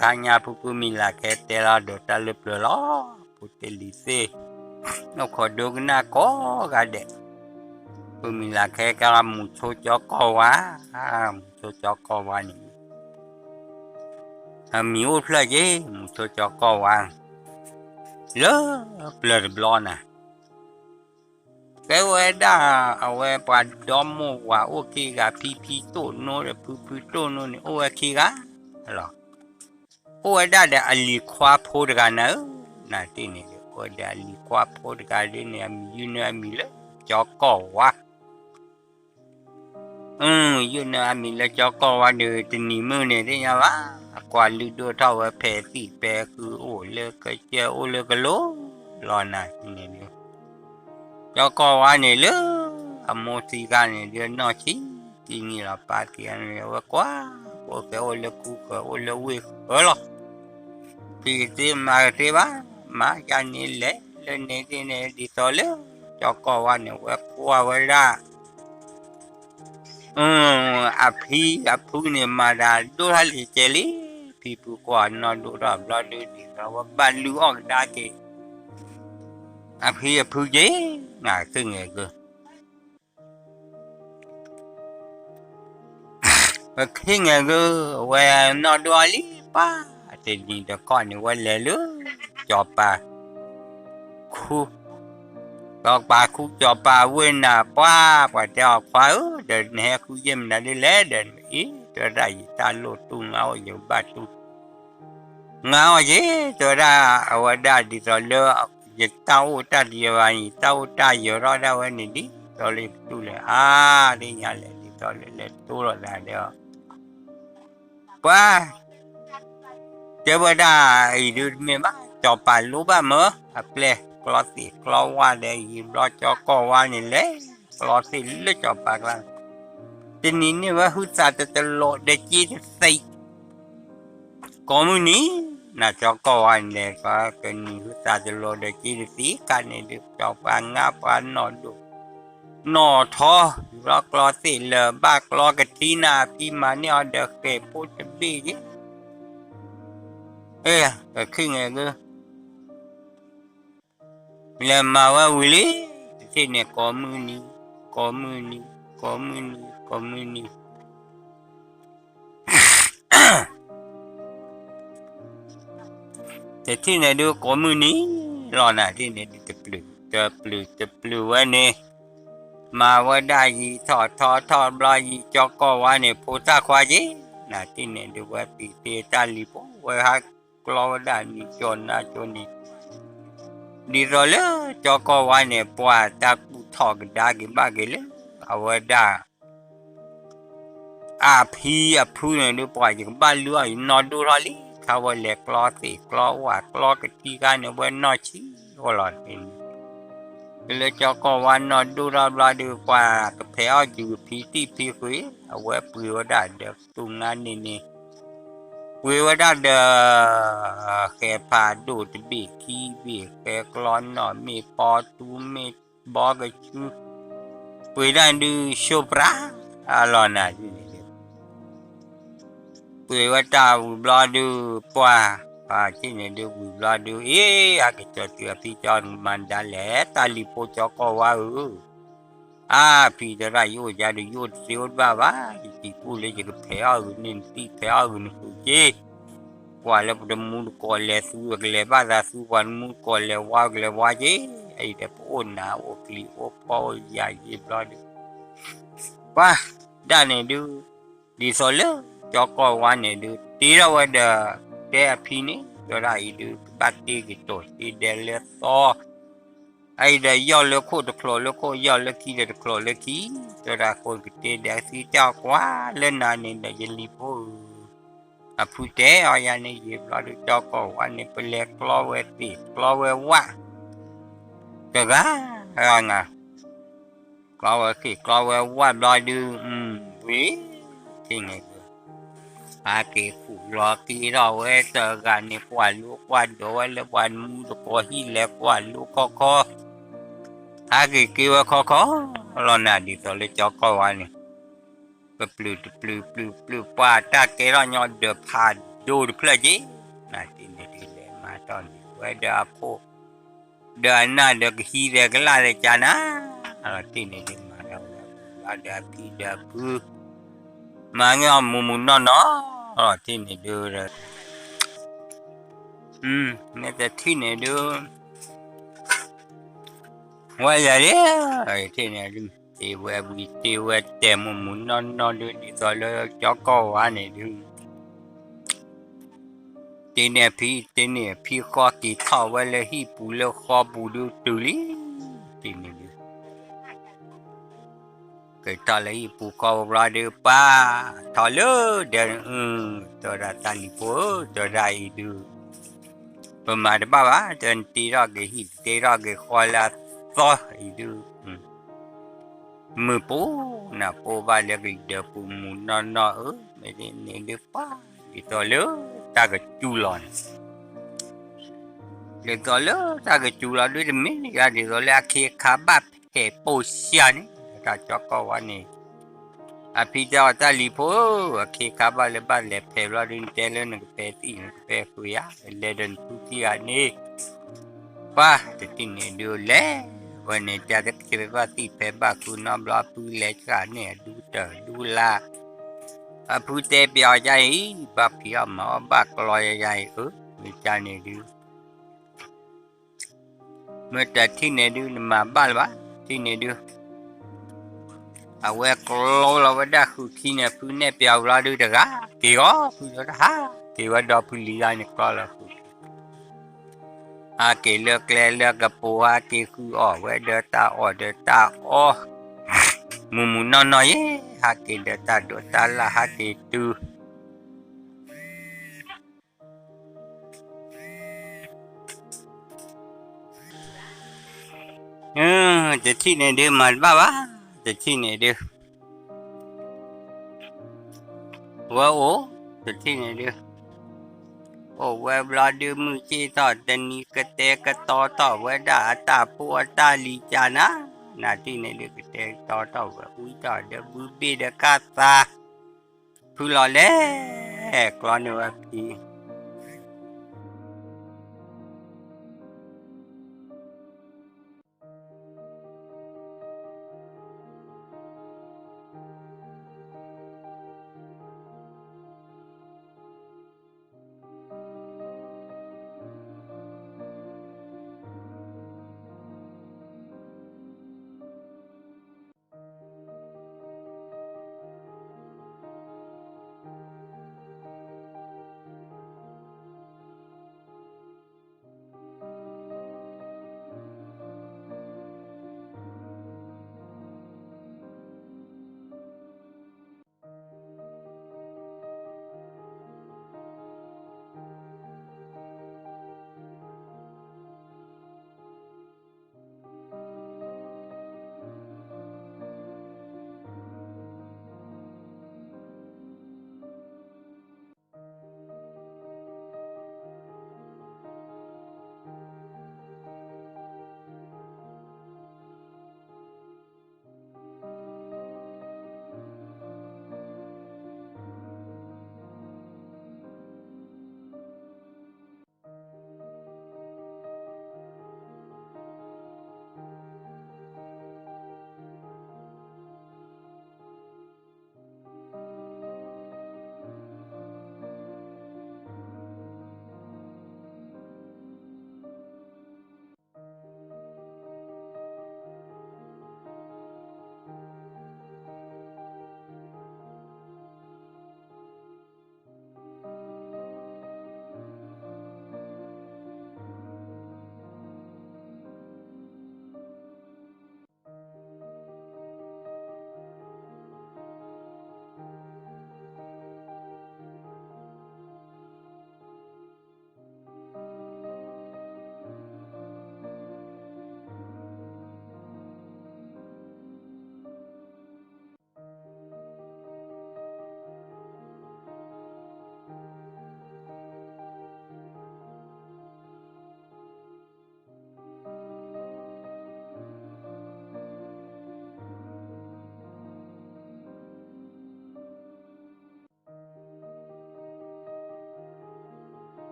ခါညါဖုဖုမံၤလၤခဲတဲလီၤဒီးတၢ်လၢပျၢၤလီၤ, ဖိတ့ၢ်လံၤသ့ၣ်, အိၣ်ခိးဒိကနၣ်ကိးဂၤဒဲး, ဖုမံၤလၤခဲကဲလီၤ မူဆိကၠီကီၢ်ဝါ, မူဆိကၠီကီၢ်ဝါန့ၣ် အမံၤအိၣ်ဖျၢၣ်က့ၤ မူဆိကၠီကီၢ်ဝါ, လၢပျၢၤတဘျီနၤ, ကဲဝဲဒၣ် အဝဲပှၤဒီမိၢ်ဝၤအိၣ်ခံဂၤ ဖံဖံတိၢ်နိဒီးဖုဖုတိၢ်နိန့ၣ် အိၣ်ဝဲခံဂၤလီၤ. အိၣ်ဝဲဒၣ်ဒီးအလံၤခွါဖိတဂၤနၤဧၢ, နၤတ့ၢ်န့ၣ်ဒီး အိၣ်ဝဲဒီးအလံၤခွါဖိတဂၤဒ်န့ၣ် အမံၤယုၢ်န့ၢ်အမံၤလၢကၠီကီၢ်ဝါ ယုၢ်န့ၢ်အမံၤလၢကၠီကီၢ်ဝါဒီး တနံၤမုၢ်န့ၣ်သ့ၣ်ညါဘၣ်, အကွၢ်လုၢ်ဒိၣ်ထီၣ်ဝဲဖဲသံၣ်ဖဲဃု အိၣ်လၢကစၢၢ်အိၣ်လၢကလိလီၤနၤန့ၣ်ဒီး ကၠီကီၢ်ဝါန့ၣ်လၢ အမိၢ်သံခါန့ၣ်ဒီး နီၢ်ဆံးတနံၤလီၤ ပၢ်သံန့ၣ် အဝဲကွၢ် အိၣ်ကဲအိၣ်လၢကူကဲအိၣ်လၢဝ့ၢ်ဃၢၤလီၤ. ဖံကသ့မၤကသ့ဘၣ်, မၤယါန့ၣ်လဲၤလၢန့ၣ်သ့ၣ်န့ၣ် ဒ်သိးလၢ ကၠီကီၢ်ဝါန့ၣ် ဝဲကွၢ်ဝဲဒၣ် အဖံအဖုန့ၣ် မၤတၢ်ဒိၣ်ထီၣ်လံကဲလံ, ဖံဖုကွၢ်နီၢ်ဒိၣ်ထီၣ်ဘျီဒုး ဒ်သိးဝဲဘၣ်လုၢ်အီၣ်ကဒါက့ၤ အဖံအဖုက့ၤ, နသ့ၣ်ညါက့ၤ ပခ့ၣ်ညါက့ၤ အဝဲနီၢ်ဒိၣ်အီၤလံပၢ်, တနံၤတခီန့ၣ် ဝဲလဲၤလၢ ကၠီၤပၤ ခူ, ကၠီၤပၤခူကၠီၤပၤဝ့ၢ်နၤပှၢ်, ပှၤတဲအီၤခွါဧၢ, ဒီးနဟဲဃုယ့ၢ်မနုၤဒ်လဲၣ်, ဒီးအံၤ တဲဝဲဒၣ် ယတၢ်လိၣ်တူၢ်ငါအိၣ် ယဘၣ်တူၢ် ငါအီၤက့ၤ, တဲဝဲဒၣ် အဝဲဒၣ်ဒ်သိးလၢ ယတၢ်အိၣ်တၢ်တယၢၤဘၣ်န့ၣ် ယတၢ်အိၣ်တၢ်ယၢၤထီၣ်ဒၣ်ဝဲန့ၣ် ဒ်သိးလၢယကတူၢ်လဲၣ်, အါ သ့ၣ်ညါလဲၣ် ဒ်သိးလၢလဲၤတိၢ်လိာ်သးဒီး ပှၤ တဲဝဲဒၣ်အံၤဒုးတမ့ၢ်ဘၣ်, ကၠီၤပၤလိၣ်ဘၣ်မၢ် အပျဲၢ်ကျီသ့ၣ်ကျီဝၣ်ဒီး ယံာ်ဘျီကၠီကီၢ်ဝါန့ၣ်လဲၤ ကျီသ့ၣ်လၢကၠီၤပၤကျါ, တနံၤန့ၣ်ဝဲဟုသးတတလီၤဒီးက့တသံး ကိးမုၢ်နံၤ နကၠီကီၢ်ဝါန့ၣ်လဲၤ ကနံၤဟုသးတလီၤဒီးက့တသံးခါန့ၣ်ဒုး ကၠီၤပၤငါပှၤနီၢ်ဒိၣ် နီၢ်ထီ ဘျီကျီသ့ၣ်လၢာ်ဘၣ်ကျီကထံနၤ ဖံမၤန့ၢ်အီၤဒီးဃဲၤဖိတဘ့ၣ်က့ၤ အဲ ကခ့ၣ်ညါက့ၤ လဲၤမၤဝဲဝံၤလံ, တထံၣ်န့ၣ် ကိးမုၢ်နံၤ, ကိးမုၢ်နံၤ, ကိးမုၢ်နံၤ, ကိးမုၢ်နံၤ, တထံၣ်န့ၣ်ဒုး ကိးမုၢ်နံၤလီၤနၤ တထံၣ်န့ၣ်ဒုး တပျုာ်တပျုာ်ဝဲန့ၣ်, မၤဝဲဒၣ်ယံာ်ထီၣ်ထီထီၣ်ဘျီ ယံာ်ကၠီကီၢ်ဝါန့ၣ် ဖိသၣ်ခွါက့ၤ, နၤတထံၣ်န့ၣ်ဒုး ဝဲသံးသ့တၢ်လံၤဖိ ဝဲဟးကျီဝဲဒၣ်နံၤကၠီနၤကၠီန့ၣ် ဒ်သိးလၢကၠီကီၢ်ဝါန့ၣ် ပှၤတၢ်ကူၣ်ထီၣ်ကဒါက့ၤဘၣ်က့ၤလၢ အဝဲဒၣ် အဖံအဖုန့ၣ်ဒုး ပှၤယကဘၣ်လုၢ်အီၣ်ယနီၢ်ဒိၣ်ထီၣ်လံ, ခါဝဲလဲၤကျီသ့ၣ်ကျီဝၣ်ကျီကထံခါန့ၣ် ဝဲနီၢ်ဆံးဝဲလီၤန့ၣ်, လၢကၠီကီၢ်ဝါနီၢ်ဒိၣ်ထီၣ်ဘျီဒုး ပှၤကဖဲးအီၣ်ယုာ်ဖံတံၢ်ဖံဃုာ်, အဝဲပှ့ၤဝဲဒၣ်ဒီးတူၢ်ငါန့ၣ်န့ၣ် ပှ့ၤဝဲဒၣ်ဒီး ဃဲဖးဒိၣ်တဘ့ၣ်ခံဘ့ၣ် ဃဲကျီနီၣ်မ့ၢ်ပီတူမ့ၢ်ဘီကဆူ ပှ့ၤဒၣ်ဒုး ရှိပြးအလီၢ်နၤဒ်န့ၣ်ဒုး ပှ့ၤဝဲတၢ်ဝံၤဘျီဒုး ပှၤ ပှၤထံၣ်န့ၣ်ဒုး ဝံၤဘျီဒုး အ့ ဟဲက့ၤကၠီၤတုၤအဖံကၠီမၤဒ်လဲၣ် တၢ်လံၤဖိကၠီကီၢ်ဝါဧၢ အါ ဖံတဲဒၣ် ယအိၣ်ယၤဒီး ယအိၣ်တသ့အိၣ်တဘၣ်ဘၣ်, ယစံးကူၣ်လၢယကဖဲးအီၣ်ဂုာ်န့ၢ်နတံၢ် ဖဲးအီၣ်ဂုာ်နဃုာ်က့ၤ, ကွၢ်လၢပတမူတကိးလဲၤသူ ကလဲၤဘၣ်သးသူ, ပှၤတမူတကိးလဲၤဝါ ကလဲၤဝါက့ၤ, အံၤဒီးပအိၣ်နၤအိၣ်ကျံၤအိၣ်ဖီအိၣ်ယာ်ယံာ်ဘျီဒုး ပှၤဒၣ်န့ၣ်ဒုး ဒ်သိးလၢ ကၠီကီၢ်ဝါန့ၣ်ဒုး တ့ထီၣ်ဝဲဒီး တဲအဖံန့ၣ် တဲဒၣ်အံၤဒုး ကဘၣ်တ့က့ၤတိာ်တ့ဒဲးလၢသီ အအံၤဒီးယီၢ်လၢခိၣ်တချိးလၢခိၣ် ယီၢ်လၢခံဒီးတချိးလၢခံ, တဲဒၣ်ဃိကတ့ဒဲးသံတၢ်ကွၢ်လၢနၤန့ၣ်ဒီးယလံၤဖိဧၢ, အဖုတဲအီၤယၤန့ၣ် ယံာ်ဘျီဒုး ကၠီကီၢ်ဝါန့ၣ် ပလဲၤကျီဝဲသ့ၣ်ကျီဝဲဝၣ် တဂၤဂၤနၤ ကျီဝဲသ့ၣ်ကျီဝဲဝၣ်ဘျီဒုး ဝံၤ ထံၣ်န့ၣ်ဒုး ဟးက့ၤဃုာ်လီၤက့ၤထီၣ်ဝဲတဂၤန့ၣ် ကွၢ်လိကွၢ်ဒိးဝဲလၢပှၤမူတကိးဟံၣ်လဲၤကွၢ်လိခီခီ, ဟးက့ၤက့ၤဝဲခီခီလီၤနၤ ဒ်သိးလၢကၠီကီၢ်ဝါန့ၣ် ပပျုာ်တပျုာ်ပျုာ်ပျုာ်ပှၤတၢ်ကဲထီၣ်ညီဒီးဖး ဒိၣ်တဖျၢၣ်က့ၤ, နတထံၣ်န့ၣ်ဒုး လဲၤမၤထီၣ်န့ၢ်ဝဲဒီးအခိၣ် ဒီးအနၢ်ဒီးကဟံးဒီးကလၢ်ဒီးကၢ်နၤ, နတထံၣ်န့ၣ်ဒုးမၤဒီးဝဲဒီးအဖံဒီးအဖု, မၤန့ၢ်အီၤမုၢ်မုၢ်နီၢ်နီၢ်, နတထံၣ်န့ၣ်ဒုး နတထံၣ်န့ၣ်ဒုး ဝဲယၤလံ, နတထံၣ်န့ၣ်ဒုး တ့ဝဲဝံၤတ့ဝဲတဲာ်မုၢ်မုၢ်နီၢ်နီၢ်ဒုး ဒ်သိးလၢကၠီကီၢ်ဝါန့ၣ်ဒုး တ့န့ၢ်အဖံ တ့န့ၢ်အဖံဃီက့ၤထီၣ်ဝဲလၢဟံၣ်ပူၤလၢဃီပူၤဒုးတုၤလံ, တ့န့ၣ်ဒုး က့ၤထီၣ်လၢဟံၣ်ပူၤဃီပူၤဘျီဒုး ပှၤထီၣ်လၢဒီး တဲဝဲဒၣ်တၢ်လံၤဖိဧၢ တဲဝဲဒၣ်အံၤဒုး ပမၤတဘၣ်ဘၣ်, တဲနတ့ထီၣ်က့ၤဟံၣ်တ့ထီၣ်က့ၤဃီလၢအသီအံၤဒုး မုၢ်ပူၤနၤပိာ်ဘၣ်လၢကလံၤဒၢးပူၤမုၢ်နီၢ်နီၢ်ဧၢ, မ့ၢ်န့ၣ်ဒုးပှၤ ဒ်သိးလၢတၢ်ကစူၤလီၤန့ၣ် ဒ်သိးလၢတၢ်ကစူၤလီၤဒုး တမ့ၢ်ယၤဒ်သိးလၢအခ့အခါဘၣ်ဖဲးပိာ်စၢ်န့ၣ် တၢ်ကၠီကီၢ်ဝါန့ၣ် အဖံတဲအီၤတၢ်လံၤဖိဧၢ, အခ့အခါဘၣ်လၢဘၣ်လဲၤဖဲးဘျီဒုး နတဲလၢနကပဲသံၣ်နကပဲဃုာ်ယၤ လဲၤဒီးနဖုသံၣ်ဂၤန့ၣ် ပှၤတထံၣ်န့ၣ်ဒုးလဲၤဝဲန့ၣ် တၢ်တကပဲဘၣ်သံၣ်ဖဲဘၣ်ဃုာ်နီတဘျီ အဖုလဲၤဆှၢန့ၢ်အဒူတၢ်ဒူလၢ အဖုတဲပျီအီၤဒ်အံၤ ဘၣ်ဖံးအီၣ်မၤအီၣ်ဘၣ်ကျီယၤအံၤဧၢ, မ့ၢ်ကန့ၣ်ဒုး မ့ၢ်တထံၣ်န့ၣ်ဒုး နမၤဘၣ်လၢၤဘၣ်, ထံၣ်န့ၣ်ဒုး အဝဲကျီလီၤဝဲဒၣ်ဃုာ်ခံန့ၣ် ဖုနဲၣ်ပျီဘျီဒုးတဂၤ က့ၤဂီၤဖုဒီးတဟး က့ၤဝဲဒီဖုလံၤဂၤန့ၣ်ကျီလီၤဃုာ် ဟးက့ၤလၢကျဲလၢကပိာ် ဟးက့ၤဃုာ်အီၣ်ဝဲဒီးတၢ်အီၣ်ဒီးတၢ်အီ မုၢ်မုၢ်နီၢ်နီၢ်ယဲ ဟးက့ၤဒီးတၢ်ဒိးတၢ်လၢ် ဟးက့ၤတုၤ တထံၣ်န့ၣ်ဒုးမၤတဘၣ်ဘၣ်, တထံၣ်န့ၣ်ဒုး ဝဲအိၣ်, တထံၣ်န့ၣ်ဒုး အိၣ်ဝဲဘျီဒုး မုၢ်ဆ့ၣ်ထီၣ်တနံၤကတဲကတီၤထီၣ်ဝဲဒၣ်အတၢ်ဖိအတၢ်လံၤကနၤ, နထံၣ်န့ၣ်ဒုး ကတဲကတီၤထီၣ်ဝဲ ဝံထီၣ်ဒီးဘုဘ့ၣ်ဒီးကၢ်သး ဖုလီၤလဲၣ် ကျီန့ၢ်ဝဲဖံ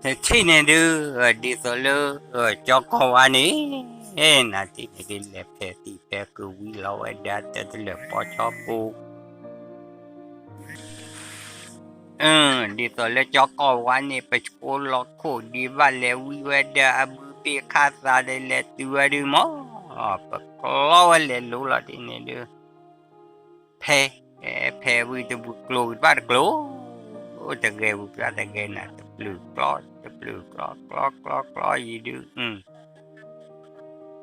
ထံၣ်န့ၣ်ဒုး ဒ်သိးလၢ ကၠီကီၢ်ဝါန့ၣ် နၤထံၣ်န့ၣ်ဒုး လဲၤဖဲးသံၣ်ဖဲးကုာ်ဝံၤလီၤဝဲဒၣ်တၢ်တလၢာ်ပီၢ်ဆီပူၤ ဒ်သိးလၢကၠီကီၢ်ဝါန့ၣ် ပဆိလီၤခိၣ်ဒံးဘၣ် လဲၤဝံဝဲဒၣ်အဘုဘ့ၣ်ခၣ်သးဒီးလဲၤတုၤဝဲဒုးမး ပကျီဝဲလဲၤလိၤလီၤဒ်န့ၣ်ဒုး ဖဲ ဖဲဝံၤတဘျုးကျိၤဘၣ်တကျိၤ တဂဲၤဝံၤဘျီတဂဲၤနၤ တပျုာ်ကျီ တပျုာ်ကျီ ကျီကျီကျီယံၤဒုး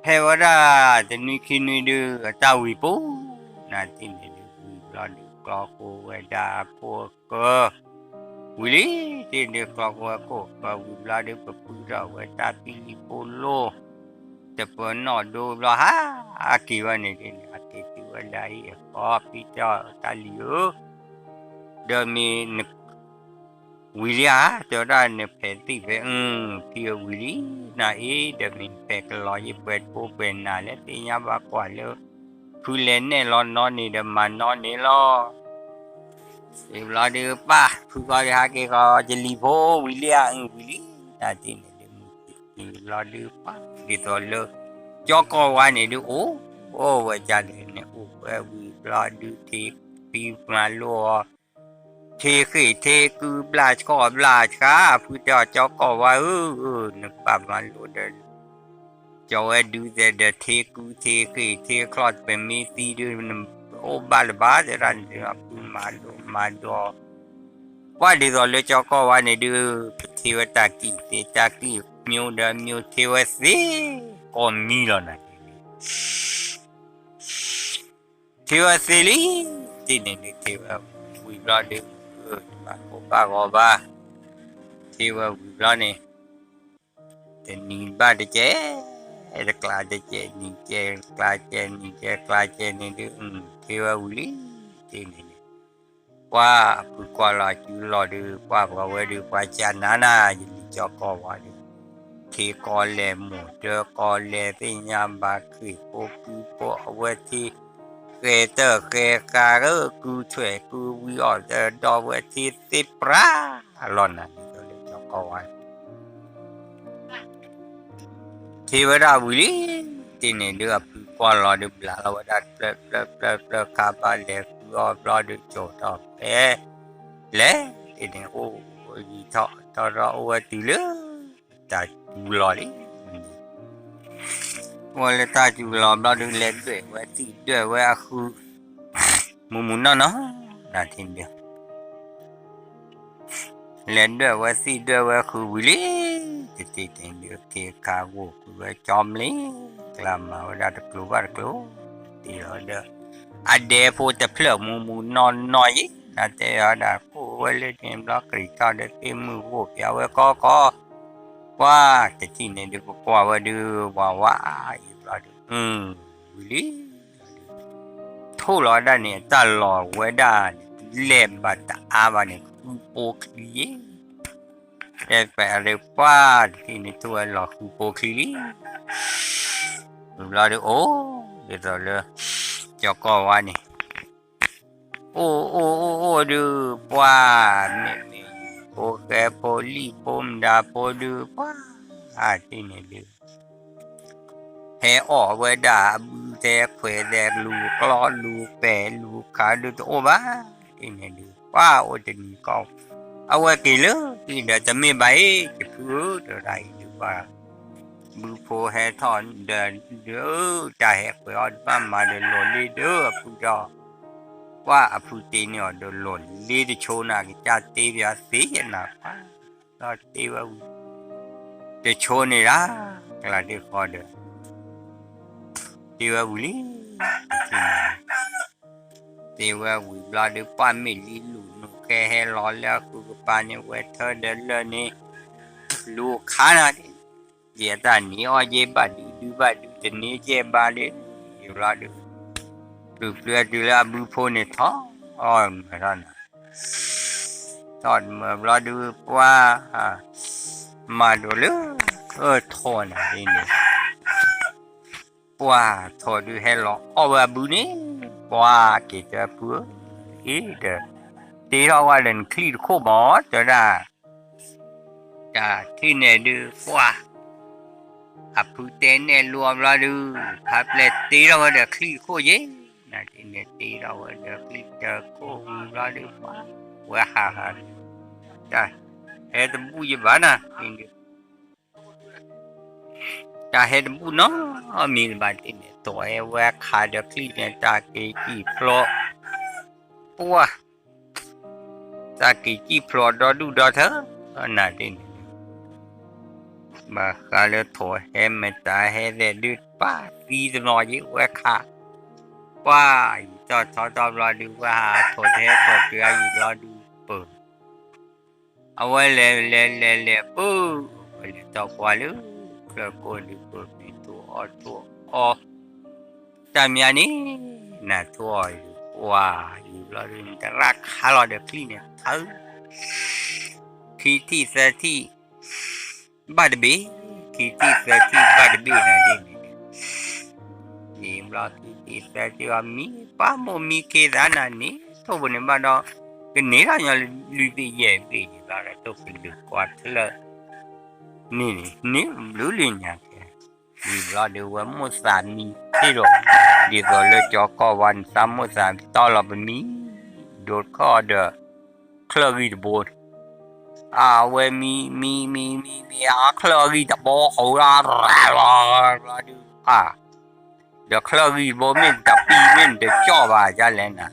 ဖဲဝဲဒၣ်တနွံခံနွံဒုး အတၢ်ဝံၤပူၤ နၤထံၣ်န့ၣ်ဒုး ဝံၤဘျီဒုး ကျီဃိဝဲဒၣ်အခိၣ်အဃၢၤ ဝံၤလံ ထံၣ်ဒုး ကျီဃိအခိၣ်အဃၢၤဝံၤဘျီဒုး ပပုၢ်ထီၣ်ဝဲတၢ်ပံလံၤဖိလိၣ် တပၢၤနီၣ်ဒိဘျီ ဟးက့ၤဝဲန့ၣ်ဒ်န့ၣ် ဟးက့ၤတုၤဝဲဒၣ်အံၤအဃီ ဖံတဲအီၤ တၢ်လံၤဧၢ ဒီးမ့ၢ်န ဝံၤလံဧါ တဲဝဲဒၣ် နဖဲးသံၣ်ဖဲး အၢ ဖံဧၢ ဝံၤလံ နၤအံၤ ဒီးမ့ၢ်နဖဲးကလီၤယ့ၢ်ပှဲၤတဘိပှဲၤနၤလဲၣ် သ့ၣ်ညါဘၣ်ကွၢ်လၢ ဖုလဲၤနဲၣ်လီၤနီၢ်န့ၣ်ဒီးမၤနီၢ်န့ၣ်လီၤ ဝံၤဘျီဒုး ပၢ်ဖုကီၢ်ဒုး ဟးက့ၤဃီ ယလံၤဖိ ဝံၤလံဧါ အၢ ဝံၤလံ နၤထံၣ်န့ၣ်ဒုး မုၢ်ခံဘျီဒုး ပၢ်ဒ်သိးလၢ ကၠီကီၢ်ဝါန့ၣ်ဒုး အိၣ် အိၣ်ဝဲဒၣ်လဲၣ်န့ၣ် အိၣ်ဝဲဝံၤဘျီဒုး ထံဖံမၤလိအီၤ ထံဃ့ၢ်ထံကုဘျၣ်ဆှီၣ်ဘျၣ်ဆှါ ဖုတဲအီၤ ကၠီကီၢ်ဝါဧၢ နဘၣ်မၤလိဒီး ကၠီဝဲဒုးသဲးဒီး ထံကုထံဃ့ၢ်ထံချီၣ် ပမ့ၢ်သံဒုး နအိၣ်ဘၣ်လၢၤဘၣ် တဲဒၣ်န့ၣ် ဖုမၤလိမၤဒိး ကွၢ်ဒ်သိးလၢကၠီကီၢ်ဝါန့ၣ်ဒုး ပထံၣ်ဝဲတၢ်ကံၣ်သ့ တၢ်ကံၣ်မံၤဒီးမံၤ ထံၣ်ဝဲသ့ ကိးမံၤလီၤနၤ ထံၣ်ဝဲသ့လံ ထံၣ်န့ၣ်ဒုး ထံၣ်ဝဲဝံၤဘျီဒုး တဘၣ်ကိၢ်ဘၣ်ဂီၤဘၣ် ထံၣ်ဝဲဝံၤဘျီန့ၣ် တနံၤဘၣ်တကဲ တကျါတကဲ နံၤကဲကျါကဲ နံၤကဲကျါကဲန့ၣ်ဒုး ထံၣ်ဝဲဝံၤလံ ထံၣ်န့ၣ်န့ၣ် ပှၢ်ဖုကွၢ်လီၤစုလီၤဒုး ပှၢ်ပှၤဝဲဒုး ပှၤကနၤနၤ ယလံၤကၠီကီၢ်ဝါဒုး ထံကီၢ်လဲၣ် မိၢ်တၢ်ကီၢ်လဲၣ် သ့ၣ်ညါဘၣ်ခရံာ်ဖိကုဖိအဝဲထံ ဃဲၤတၢၢ်ဃဲၤဃာ် ကုထွဲၣ်ကုဝံၤအီၣ်တၢ်ဒီးဝဲထံသ့ပြး လီၤနၤ ဒ်သိးလၢကၠီကီၢ်ဝါ ထံၣ်ဝဲဒၣ်ဝံၤလံ တ့ၢ်န့ၣ်ဒုး အဖုကွၢ်လီၤဒုး ဘျးလီၤဝဲဒၣ် ဖျၢၣ်ဖျၢၣ်ဖျၢၣ်ဖျၢၣ်ခါဘၣ်လဲၤဃုအီၣ်ဘျီဒုး ကၠိာ်ထီၣ်ဖဲ လဲၤ တ့ၢ်န့ၣ် အိၣ်ယံၤထီၣ်ထီထီၣ် အိၣ်ဝဲတုၤလၢ တၢ်စူၤလီၤလံ အိၣ်လၢတၢ်စူၤလီၤဘျီဒုး လဲၤဒွဲၣ်ဝဲသံၣ်ဒွဲၣ်ဝဲအဃု မုၢ်မုၢ်နီၢ်နီၢ် နၤထံၣ်ဒုး လဲၤဒွဲၣ်ဝဲသံၣ်ဒွဲၣ်ဝဲဃုဝံၤလံ တထံၣ်န့ၣ်ဒုး ထံခါဂိၢ်ဃုဝဲကၠီမလ့ ကျါမၤဝဲဒၣ်တကျိၤဘၣ်တကျိၤ တ့ၢ်လီၤဒီး အဒဲဖိတဖျၢၣ်မုၢ်မုၢ်နီၢ်နီၢ်ယံၤ နတဲအီၤဒၣ် ကိၢ်ဝဲလၢန့ၣ်ဘျီ ကရံၣ်ထီၣ်ဒီးသ့ၣ်မုၢ်ဂိၢ်ပျးဝဲကီကီ ပှၢ်တထံၣ်န့ၣ်ဒုး ပကွၢ်ဝဲဒုး ဝးဝးယံၤဘျီဒုး ဝံၤလံ ထိၣ်လီၤဒၣ်န့ၣ် အတၢ်လီၤဝဲဒၣ်န့ၣ် လဲၤဘၣ်တအါဘၣ်န့ၣ် ဃုပိာ်ချံယ့ၣ် တဲပှၤအရ့ပှၢ်တထံၣ်န့ၣ် ထိၣ်ဝဲလီၤဃုပိာ်ချံလံ ဝံၤဘျီဒုးအိၣ် ဒ်သိးလၢ ကၠီကီၢ်ဝါန့ၣ် အိၣ်အိၣ်အိၣ်အိၣ်ဒုး ပှၢ်မ့မ့ၢ် ဖိဃဲဖိလံၣ်ဖိမတၤဖိဒုး ပှၢ် တထံၣ်န့ၣ်ဒုး ဟဲအီၣ်ဝဲဒၣ်အဘုထဲခွဲးထဲလူၤကျီလူၤပဲာ်လူၤခးဒုးတအိၣ်ဘၣ် တထံၣ်န့ၣ်ဒုး ပှၢ်အိၣ်တနံၤကီၢ် အဝဲက့ၤလၢကံၣ်ဒီးတမ့ၢ်ဘၣ်အံၤ ယဖုဧၢ တရၣ်အံၤဒုးပှၢ် ဘုဖိဟဲထီၣ်ဒီးဒုး တၢ်ဟဲကွဲးအီၤတဘၣ်မၤဒီးလီၢ်လ့ဒုးအဖုဒီး ပှၢ်အဖုတ့န့ၢ်အီၤဒီးလီၢ်လ့တဆိနၤ ကစၢ်တ့ပယီၤသ့ယနၤပှၢ် ဒီးတ့ဝဲဝံၤ တဆိန့ၣ်ဒၣ် ကျးဒုးဃီဒီး တ့ဝဲဝံၤလံ တထံၣ်န့ၣ် တ့ဝဲဝံၤဘျီဒုး ပှၢ်မ့ၢ်လံလူၤနူၤဃဲဟဲလီၤလၢအဃုကပၤန့ၣ် ဝဲထၢဒီးလၢၢ်န့ၣ် လူၤခးနၤ ယဲတၢ်နံၤအီၣ်ယဲဘၣ်ဒုးဒုးဘၣ်ဒုးတန့ၢ်ယဲဘၣ်လံ ယဘျီဒုး ပျုၤပျုၤတုၤလၢအဘုဖိန့ၣ်ထီၣ် အီၣ်မၢထီၣ်နၤ ထီၣ်မၢဘျီဒုး ပှၢ် မၤဒိးလၢ အၢထီၣ်နၤဒ်န့ၣ် ပှၢ်ထီၣ်ဒုးဟဲလီၤအီၣ်ဝဲအဘုန့ၣ် ပှၢ်က့ၤတဲဖုဧၢ အံၤဒီး တ့ထီၣ်ဝဲဒီးနချံၣ်တခိၣ်မး တဲဒၣ် တ တၢ်ထံၣ်န့ၣ်ဒုး ပှၢ် အဖုတဲနဲၣ်လိာ်အဘျီဒုး ဖါပျဲၢ်တ့ထီၣ်ဝဲဒီးချံၣ်တခိၣ်ယဲ, နၤတ့န့ၣ် တ့ထီၣ်ဝဲဒီးချံၣ်တခိၣ်ဝံၤဘျီဒုး ပှၢ် ဝဲဟးဟး တၢ်ဟဲတဘူၣ်ယဘၣ်နၤ တၢ်ဟဲတဘူၣ်နီ မံၤတဘၣ်တ့န့ၣ် ထိးဟဲဝဲခးဒီးချံၣ်န့ၣ် တၢ်က့ၤစံၣ်ဖျိး ပှၢ် တၢ်က့ၤစံၣ်ဖျိးဒီဒူၣ်ဒီထၢ နၤတ့န့ၣ် ဘၣ်ဃးလၢထိးဟဲမတၤဟဲသဲးဒုး ပၢ်သံတနီၤယဲဝဲခး ပှၢ် ယံာ်ထီၣ်ထီထီၣ်ဘျီဒုး ဝဲဟးထိးတဟဲထိးတုၤအယံာ်ဘျီဒုး ပၢၢ် အဝဲလဲၤလဲၤလဲၤလဲၤ ပၢၢ် ဝဲလဲၤထီၣ်ကွၢ်လၢ ချၢၣ်ကိၢ်ဒုး ပၢၢ်ဖံးထီၣ်အီၣ်ထီၣ်အီ တၢ်မံၤန့ၣ် နၤထိၣ်အီၣ်ယံာ် ပှၢ် ယံာ်ဘျီဒုး နတရၣ်ခးလီၤဒီးချံၣ်န့ၣ် ခး ခံထံၣ်သၢထံၣ် ဘၣ်တဘ့ၣ် ခံထံၣ်သၢထံၣ်ဘၣ်တဘ့ၣ်နၤဒ်န့ၣ် ယံာ်ဘျီခံထံၣ်သၢထံၣ်အီၤ မံပၢ်မိၢ်မံခ့သးနၤန့ၣ် ထိၣ်ပူၤန့ၣ်ဘၣ်ဒီး ကန့ၢ်ထီၣ်ညီလွံၢ်ဘ့ၣ်ယဲၢ်ဘ့ၣ်ယံာ်ဘျီဒီး ထိၣ်ကလုာ်ကွၢ်ချၢၣ် န့ၣ်န့ၣ် န့ၣ်ဘျုးလၢညါကဲ ဝံၤဘျီဒုးဝဲမိၣ်သးမံထံၣ်ဒီး ဒ်သိးလၢကၠီကီၢ်ဝါန့ၣ် သးမိၣ်သးတီလီၤပမံ ဒိတခီၣ်ဒီး ချၢၣ်ဂံၢ်တဘိ အဝဲမံမံမံမံမံ အချၢၣ်ဂံၢ်တဘိဃိးလီၤ ရၤလီၤ ဘျီဒုး အါ ဒီးချၢၣ်ဂံၢ်တဘိမ့ၢ်တပံၤမ့ၢ်တကၠီၣ်ဘၣ်ဒ်လဲၣ်နၤ ဒ်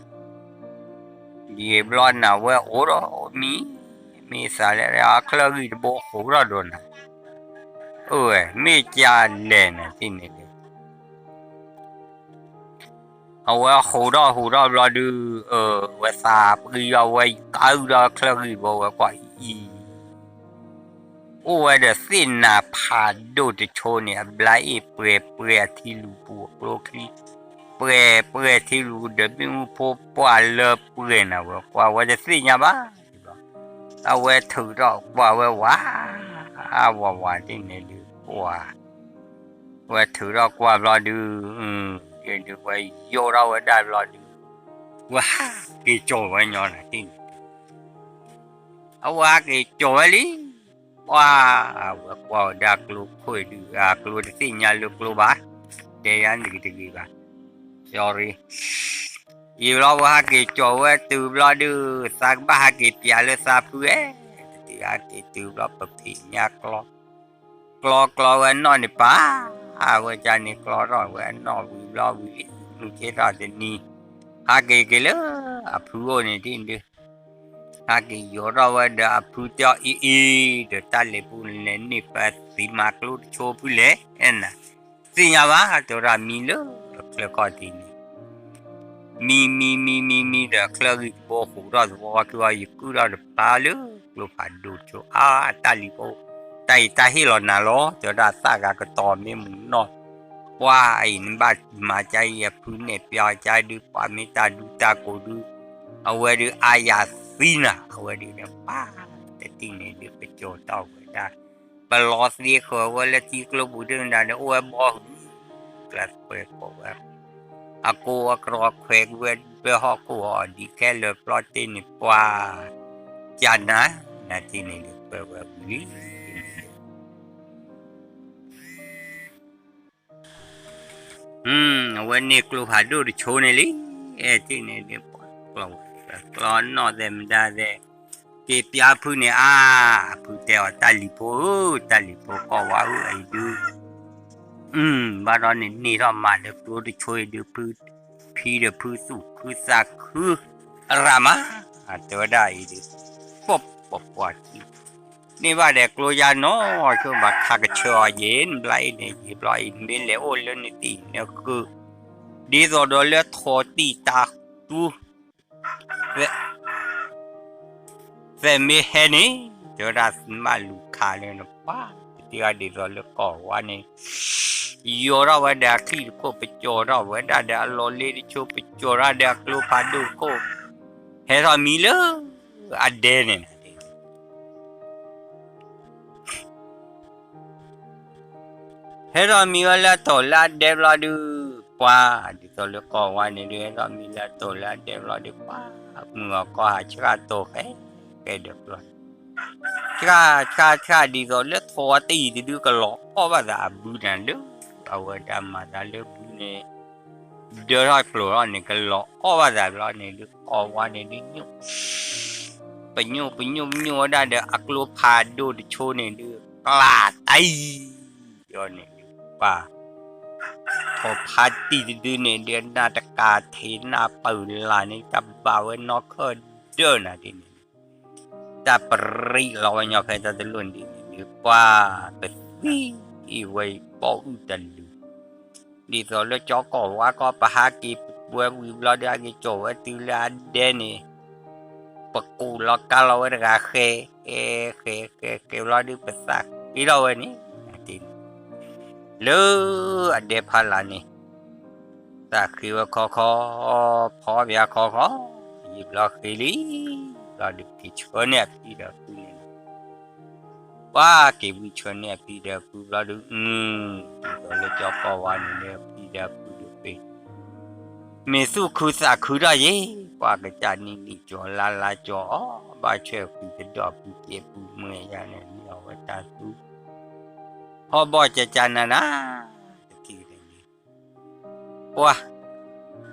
ဘျီနၤဝဲအိၣ်ဒီးမံ မ့ၢ်သးလဲၣ် အချၢၣ်ဂံၢ်တဘိဃိးထီၣ်ဒီးနၤ အၢဝဲ မ့ၢ်ကလဲၣ်နၤ တ့န့ၣ်ဒုး အဝဲဃိးထီၣ်ဃိးထီၣ်ဘျီဒုး အဝဲသးပှံၤအီၤ ဝဲကအုၣ်ဒီးချၢၣ်ဂံၢ်တဘိ ဝဲကွၢ်အံၤ အိၣ်ဝဲဒီးသ့ၣ်နၤဖးဒိၣ်တဆိန့ၣ် အဘျါအ့ၣ်ပှဲၤပှဲၤအထံလူၤပူၤအကျိချံ ပှဲၤပှဲၤထံလူၤဒီးမ့ၣ်အူဖိပှၢ်လၢပှဲၤနၤဝဲ ကွၢ်ဝဲတသ့ၣ်ညါဘၣ် အဝဲထုးထီၣ်ကွၢ်ဝဲဝး ဝးဝးတ့န့ၣ်ဒုး ပှၢ် ဝဲထုးထီၣ်ကွၢ်ဘျီဒုး ဒုးဝဲယိးထီၣ်ဝဲဒၣ်ဘျီဒုး ဝဲဟးက့ၤကၠီၤဝဲညီနၤတ့န့ၣ် အဝဲဟးက့ၤကၠီၤဝဲလံ ပှၢ် ဝဲကွၢ်ဝဲဒၣ်ကျိခိၣ်ဒုး အကျိတသ့ၣ်ညါလၢကျိဘၣ် တဲယၤန့ၣ်တဂ့ၤဘၣ် sorry ယံာ်ဘျီဝဲဟးက့ၤကၠီၤဝဲတုၤဘျီဒုး သးကဘၣ်ဟးက့ၤပျးလၢသးဖုအဲ တတုၤဟးက့ၤတုၤဘျီပဖံးညါကျီ ကျီကျီဝဲနီၢ်န့ၣ်ပၢ် အဝဲကန့ၣ်ကျီထီၣ်ဝဲအနီၢ်ဝံၤဘျီဝံၤလံ မုၢ်ဆ့ထီၣ်တနံၤ ဟးက့ၤက့ၤလၢအဖုအိၣ်န့ၣ်ဒ်န့ၣ်ဒုး ဟးက့ၤယိးထီၣ်ဝဲဒီးအဖုတဲအီၤအံၤအံၤ ဒီးတၢ်လဲၤပူၤလဲၤန့ၢ်ပသံမၤကျိတဆိဖုလဲၣ် အဲနၤ သ့ၣ်ညါဘၣ် တဲဝဲဒၣ်မံလၢချၢၣ်ခီၣ်ထံးန့ၣ် မံမံမံမံမံဒီးချၢၣ်ဂံၢ်တဘိဃိးထီၣ်သဝီဝါခုအီၤ ယကုၢ်ထီၣ်တပၢ်လၢကျိဖးဒိၣ်ဆိ အါ တၢ်လံၤဖိ တၢ်အံၤတၢ်ဟ့ၣ်လီၤနၤလီၤ တဲဝဲဒၣ်သၣ်ဂၤကတီၤမ့ၢ်မုၢ်နီၢ် ပှၢ်အံၤနဘၣ်မၤကါအံၤအဖုနဲၣ်ပျီကါဒုး ပှၢ်မ့ၢ်တၢ်ဒူတၢ်ကိးဒုး အဝဲဒုးအါယၤသံနၤ အဝဲဒုးန့ၣ်ပၢ် တထံၣ်န့ၣ်ဒုးကကၠီၤတီၢ်ဝဲဒၣ် ပလီၤသ့ဃၢၤဝဲလၢထံကျိပူၤဒုးနၤဒီး အိၣ်ဝဲဘီဟု ကျဲခွဲးကိးဝဲ အကိးအကြီခွဲးကွံာ်ဝဲ ဘၢဟီၣ်ခိၣ်အီၤဒ်ခဲလၢာ်ဘျီတ့န့ၣ်ပှၤ ကနၤ နၤတ့န့ၣ်ဒုးခွဲးဝဲဝံၤလံ အဝဲန့ၣ်ကျိဖးဒိၣ်တဆိန့ၣ်လံ အဲၣ်တ့ၢ်န့ၣ်ဒုးပှၤကျီဝဲ ကျီနီၢ်သဲးမတၤသဲး က့ၤပျးဖုန့ၣ်အါ အဖုတဲအီၤတၢ်လံၤဖိဧၢ တၢ်လံၤဖိကီၢ်ဝါဧၢ အံၤဒုး ဘၣ်ဒီးန့ၣ်န့ၢ်ထီၣ်မၤလၢကျိတဆိအံၤဒုး ဖု ဖံဒီးဖုသူၣ်ခုသးခု အရၣ်မး တဲဝဲဒၣ်အံၤဒုး ပှၤပှၤပှၤ န့ၢ်ဘၣ်ဒီးကျိယါနီၢ်ဆိဘၣ်ခးကဆၢအီၤယဲၢ် နဘျါအံၤန့ၣ် ယံာ်ဘျီအံၤမ့ၢ်လဲၤအိၣ်လၢနသ့ၣ်နဃု ဒ်သိးဒီးလၢထိးတံၢ်တၢ်သူ သဲးမ့ၢ်ဟဲန့ၣ် တဲဝဲဒၣ်မးလူၤခးလၢနပၢ် တဂၤဒ်သိးလၢကီၢ်ဝါန့ၣ် ယိးထီၣ်ဝဲဒီးအချံၣ်တခိၣ် ပကၠီၤထီၣ်ဝဲဒၣ်ဒီးအလီၤလ့တဆိ ပကၠီၤထီၣ်ဒီးအကျိဖးဒိၣ်တခိၣ် ဟဲထီၣ်မံလၢအဒဲန့ၣ် ဟဲထီၣ်မံဝဲလၢအတီၢ်လၢအဒဲဘျီဒုး ပှၤ ဒ်သိးလၢကီၢ်ဝါန့ၣ်ဒုး ဟဲထီၣ်မံလၢအတီၢ်လၢအဒဲဘျီဒုး ပှၤ မုၢ်အီၤကီၢ်ဟးဆှၣ်တိၢ်ဃဲ ဃဲဒီးဘျီ ဆှၣ်ဆှၣ်ဆှၣ် ဒ်သိးလၢထိးဝါတယံၤတဒု ကလီၤအီၣ်ဘၣ်သးအဘုန့ၣ်လၢ အဝဲဒၣ်မၤသးလၢဘုန့ၣ် ဒၢထီၣ်ကျိၤထီၣ်န့ၣ် ကလီၤအီၣ်ဘၣ်သးဘျီန့ၣ်ဒုး အီၣ်ဝါန့ၣ်ဒုး ညိၣ် ပညိၣ်ပညိၣ်ပညိၣ်ဝဲဒၣ်ဒီး အကျိဖးဒိၣ်တဆိန့ၣ်ဒုး ကျးတံၢ် ဒီးန့ၣ်ဒုး ပှၤ ထိးဖါတံၢ်တဒုန့ၣ်ဒုး နၢ်တကးထံးနၢ်ပၢၢ်လၢ်န့ၣ် တၢ်ဘၣ်ဝဲနီၢ်ခၢၣ်ဒၢနၤဒ်န့ၣ် တၢ်ပရံးလီၤဝဲညီဖဲတၢ်တလိၣ်ဒ်န့ၣ်ဒုး ပှၤကသံအံၤဝဲအံၤ ပိာ်အုၣ်တလုာ် ဒ်သိးလၢကၠီကီၢ်ဝါကီၢ် ပဟးက့ၤဝဲဝံၤဘျီဒုး ဟးက့ၤစိာ်ဝဲတုၤလၢအဒဲန့ၣ် ပကူးလီၤကါလီၤဝဲတဂၤဃဲ ဃဲ ဃဲ ဃဲ ဃဲဘျီဒုး ပသးဃ့ထီၣ်ဝဲန့ၣ် လၢအဒဲဖးလၢ်န့ၣ် သးဃ့ဝဲခီခီ ဖီပၠါခီခီ ယံာ်ဘျီဃ့လံ ဘျီဒုး က့ၤဆှၢန့ၢ်အဖံဒီးအဖုန့ၣ်လီၤ. ပှၤက့ၤဝံဆှၢန့ၢ်အဖံဒီးအဖုဘျီဒုး အု ဒ်သိးလၢကၠီကီၢ်ဝါန့ၣ်လၢအဖံဒီးအဖုဒုးပ့ၤ မ့ၢ်သူၣ်ခုသးခုထီၣ်ယ့ၣ် ပှၤကစၢ်နံၣ်နံၣ်ကၠီၤလါလါကၠီၤအီၤ ဘၣ်ဆွဲၣ်ဃံတဒီၣ်ဖုကဲပူၤမုၢ်ယါန့ၣ် မ့ၢ်အီၤဝဲတၢ်သူ ဟီၣ်ဘီၣ်ကကနၤနၤ တထံၣ်န့ၣ်ဒုး ပှၤ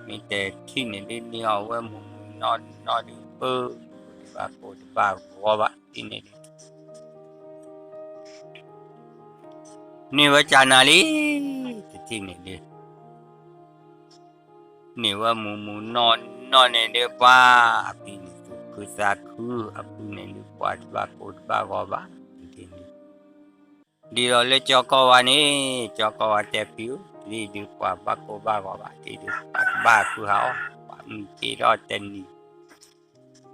မ့ၢ်တထံၣ်န့ၣ်ဒုး န့ၢ်အီၤဝဲမုၢ်မုၢ်နီၢ်နီၢ်ဒုး ပၢ တဘၣ်ကိၢ်တဘၣ်ဂီၤဘၣ်ဒ်န့ၣ်ဒုး န့ၢ်ဝဲကနၤလံ တထံၣ်န့ၣ်ဒုး န့ၢ်ဝဲမုၢ်မုၢ်နီၢ်နီၢ်န့ၣ်ဒုး ပှၤ အဖံန့ၣ်သူၣ်ခုသးခု အဖုန့ၣ်ဒုး ပှၤတဘၣ်ကိၢ်တဘၣ်ဂီၤဘၣ် ဒ်န့ၣ် ဒ်သိးလၢကၠီကီၢ်ဝါန့ၣ် ကၠီကီၢ်ဝါတဲဖံဧၢ ဒ်ဒုးပှၤဘၣ်ကိၢ်ဘၣ်ဂီၤဘၣ် ဒ်ဒုးပှၤကဘၣ်ဃုဟးအီၣ် ပှၤမုၢ်ဆ့ထီၣ်တနံၤ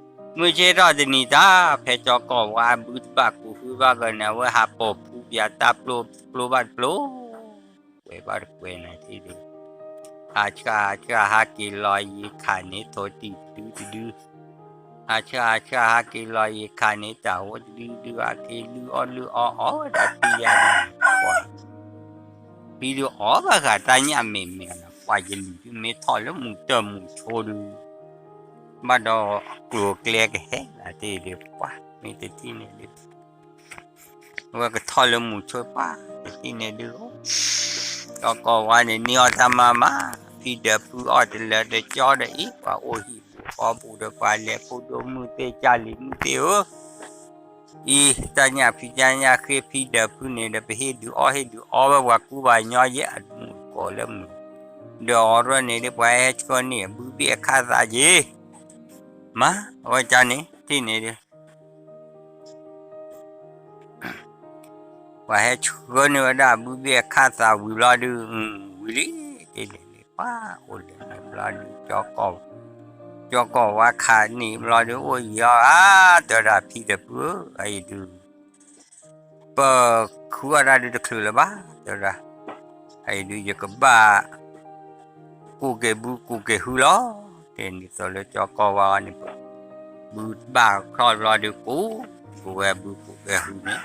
မုၢ်ဆ့ထီၣ်တနံၤတၢ် ဖဲကၠီကီၢ်ဝါအဘုတဘၣ်ကူးဃုဘၣ်ဂီၤန့ၣ် အဝဲဟးပိာ်ဖူပၠးတၢ်ပျိ ပျိဘၣ်တပျိ ကွဲးဘၣ်တကွဲးန့ၣ်ဒ်ဒုး ဟးဆှၣ်ဟးဆှၣ် ဟးက့ၤလီၤယံၤခးန့ၢ်ထိးတံၢ်တဒုတဒု ဟးဆှၣ်ဟးဆှၣ် ဟးက့ၤလီၤယံၤခးန့ၢ်တၢ်ဟိတဒုတဒု ဟးက့ၤလုၢ်အီၣ်လုၢ်အီအီၣ်ဝဲဒၣ်ဖံယါန့ၣ် ပှၤ ဖံဒုးအီၣ်ဘၣ်ဃးတၢ်ညၣ်မဲာ်မဲာ်န့ၣ် ပှၤယလံၤဒုးမ့ၢ်ထီၣ်လၢမူၤတၢၢ်မူၤဆိဒုး ဘၣ်ဒီးကျိၤကျဲကဟဲလၢ်တ့ၢ်ဒုး ပှၤမ့ၢ်တထံၣ်န့ၣ်ဒုး အဝဲကထီၣ်လၢမူၤဆိပှၤ တထံၣ်န့ၣ်ဒုး ကၠီကီၢ်ဝါန့ၣ် န့ၢ်အီၣ်တၢ်မၤမၤ ဖံဒီးဖုအီၣ်တလၢတကၠီဒီးအံၤ ပှၤအိၣ်ဟံၣ်ပူၤဃီပူၤဒီးပှၤလဲၤဖိဒိၣ်မုၢ်သ့ၣ်ကၢ်လံၤမုၢ်သ့ၣ်ဧၢ အံၤ တၢ်ညၣ်ဖံးတၢ်ညၣ်ဃ့ ဖံဒီးဖုန့ၣ်ဒီး ပဟ့ၣ်ဒုးအီၣ်ဟ့ၣ်ဒုးအီဝဲပှၤကူပှၤညီယဲၢ်အမုၢ်ကိးလၢမုၢ် ဒီးအီၤရၢၢ်န့ၣ်ဒီး ပှၤဟဲဆှၢန့ၢ်အဘုဘ့ၣ်အခၣ်သးယ့ၣ် မၤ အဝဲကန့ၣ် ထံၣ်န့ၣ်ဒီး ပှၤဟဲဆှၢန့ၢ်ဝဲဒၣ်အဘုဘ့ၣ်အခၣ်သးဝံၤဘျီဒုး ဝံၤလံ တ့ၢ်န့ၣ်န့ၣ် ပှၤအိၣ်လၢန့ၣ်ဘျီဒုး ကၠီကီၢ်ဝါခးန့ၢ်ဘျီဒုး အိၣ်ယံၤအီၤဧါ တဲဝဲဒၣ်ဖံဒီးဖုဧၢ အအံၤဒုး ပခူအီၣ်တၢ်ဒုးတချုးလၢၤဘၣ် တဲဝဲဒၣ် အအံၤဒုးယကဘၣ် ကူးက့ၤဘုကူးက့ၤဟုလီၤ တ့ၢ်န့ၣ်သိးလၢကၠီကီၢ်ဝါန့ၣ် ဘုဘၣ်ခီၣ်ဘျီဒုးကူး ကူးဝဲဘုကူးက့ၤဟုန့ၣ်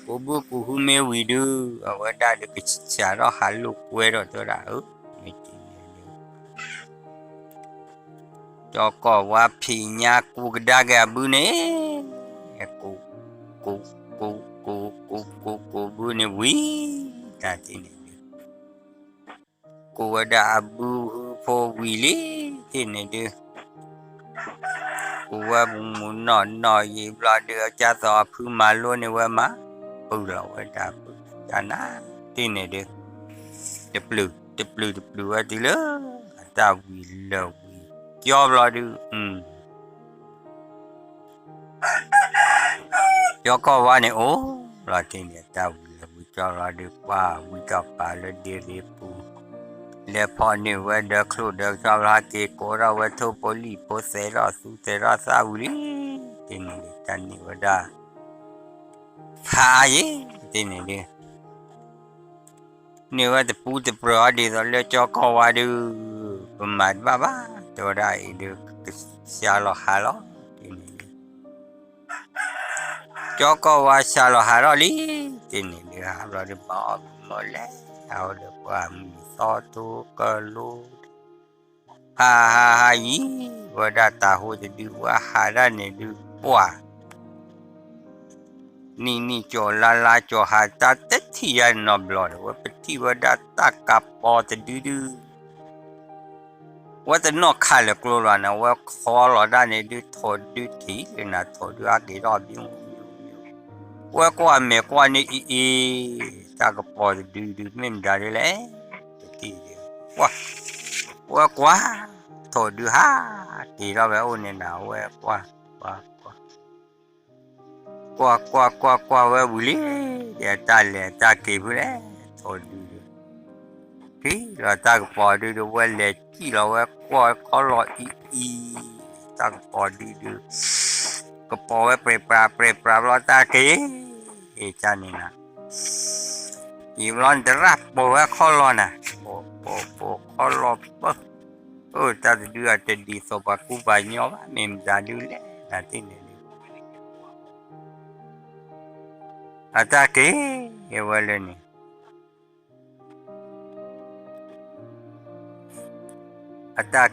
ကူးဘုကူးဟုမ့ၢ်ဝံၤဒုး အဝဲဒၣ်ဒုးကစးထီၣ်ဟးလိာ်ကွဲဒီးတဲဝဲဒၣ်ဧၢ မ့ၢ်တ့ၢ်န့ၣ်ဒုး ကၠီကီၢ်ဝါဖံးညါကူးကဒါက့ၤအဘုန့ၣ် ကူး ကူး ကူး ကူး ကူး ကူး ကူးဘုန့ၣ်ဝံၤ တၢ်တ့ၢ်န့ၣ်ဒုး ကူးဝဲဒၣ်အဘုဟုဖိဝံၤလံ တ့ၢ်န့ၣ်ဒုး ကူးဝဲမုၢ်မုၢ်နီၢ်နီၢ်ယံာ်ဘျီဒုး ကၢ်သိးအဖုမၤလိန့ၢ်ဝဲမး ပုၢ်လီၤဝဲဒၣ်ပုၢ်တၢ်နါ တ့ၢ်န့ၣ်ဒုး တပျုာ် တပျုာ် တပျုာ်ဝဲတုၤလၢ အတၢ်ဝံၤလၢာ်ဝံၤကၠီဘျီဒုး ကၠီကီၢ်ဝါန့ၣ်အိၣ်ဘျီတ့ၢ်န့ၣ် တၢ်ဝံၤလၢာ်ဝံၤကၠီဘျီဒုး ပှၤဝံထီၣ်ပာ်လၢဒ့ရ့ပူၤ လဲၤဖီၣ်န့ၢ်ဝဲဒီးချိၣ်ဒီးကဆီဘျီ ဟဲက့ၤကိးထီၣ်ဝဲထိၣ်ဖိလံၣ်ဖိ သဲးထီၣ်သူသဲးထီၣ်သးဝံၤလံ တ့ၢ်န့ၣ်ဒုး တၢ်န့ၢ်ဝဲဒၣ် ဖးအါယ့ၣ် တ့ၢ်န့ၣ်ဒုး န့ၢ်ဝဲတပူၤတပြၢၤအီၤဒ်သိးလၢကၠီကီၢ်ဝါဒုး ပမၤတဘၣ်ဘၣ် တဲဝဲဒၣ်အံၤဒုး ကစှၤလီၤဟးလီၤ တ့ၢ်န့ၣ်ဒုး ကၠီကီၢ်ဝါစှၤလီၤဟးထီၣ်လံ တ့ၢ်န့ၣ်ဒုး ဟးဘျီဒုး မၤအီၣ်မၤလဲၤအီၤဒီးပှၤမုၢ်သီတိကလိ ဟးဟးဟးယံၤ ဝဲဒၣ်တၢ်ဟိတဒု ဝဲဟးဒၣ်န့ၣ်ဒုး ပှၤ နံၤနံၤကၠီၤလါလါကၠီၤဟးတၢ်တထံၣ်ယါနီတဘျီဒီး ဝဲပထံၣ်ဝဲဒၣ်တၢ်ကပီၤတဒုဒု ဝဲတနီၣ်ခးလၢၤကျိလီၤနၤ ဝဲခီလီၤဒၣ်န့ၣ်ဒုး ထိၣ်ဒုးထံၣ်လၢနၤ ထိၣ်ဒုးဟးက့ၤထီၣ်ဘံ ဝဲကွၢ်မဲာ်ကွၢ်န့ၣ်အံၤအံၤ တၢ်ကပီၤတဒုဒု မ့ၢ်မတၤဒုလဲၣ် တထံၣ်ဒုး ဝဲကွၢ် ထိၣ်ဒုးဟးက့ၤထီၣ်ဝဲအိၣ်န့ၣ်နၤ ဝဲကွၢ် ကွၢ် ကွၢ် ကွၢ်ကွၢ်ကွၢ်ကွၢ်ဝဲဝံၤလံ ဒီးအတၢ်လဲၤအတၢ်က့ၤဖုလဲၣ် ထိၣ်ဒုဒု ထံၣ်လီၤတၢ်ကပီၤဒုဒု ဝဲလဲၤစံၣ်လီၤဝဲကွၢ်ခီလီၤအံၤအံၤ တၢ်ကပီၤဒုဒု ကပီၤဝဲပြဲးပြးပြဲးပြးဘျီတၢ်က့ၤ အ့ၣ်န့ၣ်နၤ အံၤဘျီနတရၣ်ပိာ်ဝဲခီလီၤနၤ ပိာ်ပိာ်ပိာ်ခီလီၤပၢ အိၣ်တၢ်တဒုအတဒ်သိးပှၤကူပှၤညီဘၣ် မ့ၢ်မတၤဒုလဲၣ် နၤတထံၣ်န့ၣ်ဒုး အတၢ်က့ၤဝဲလၢန့ၣ် အတၢ်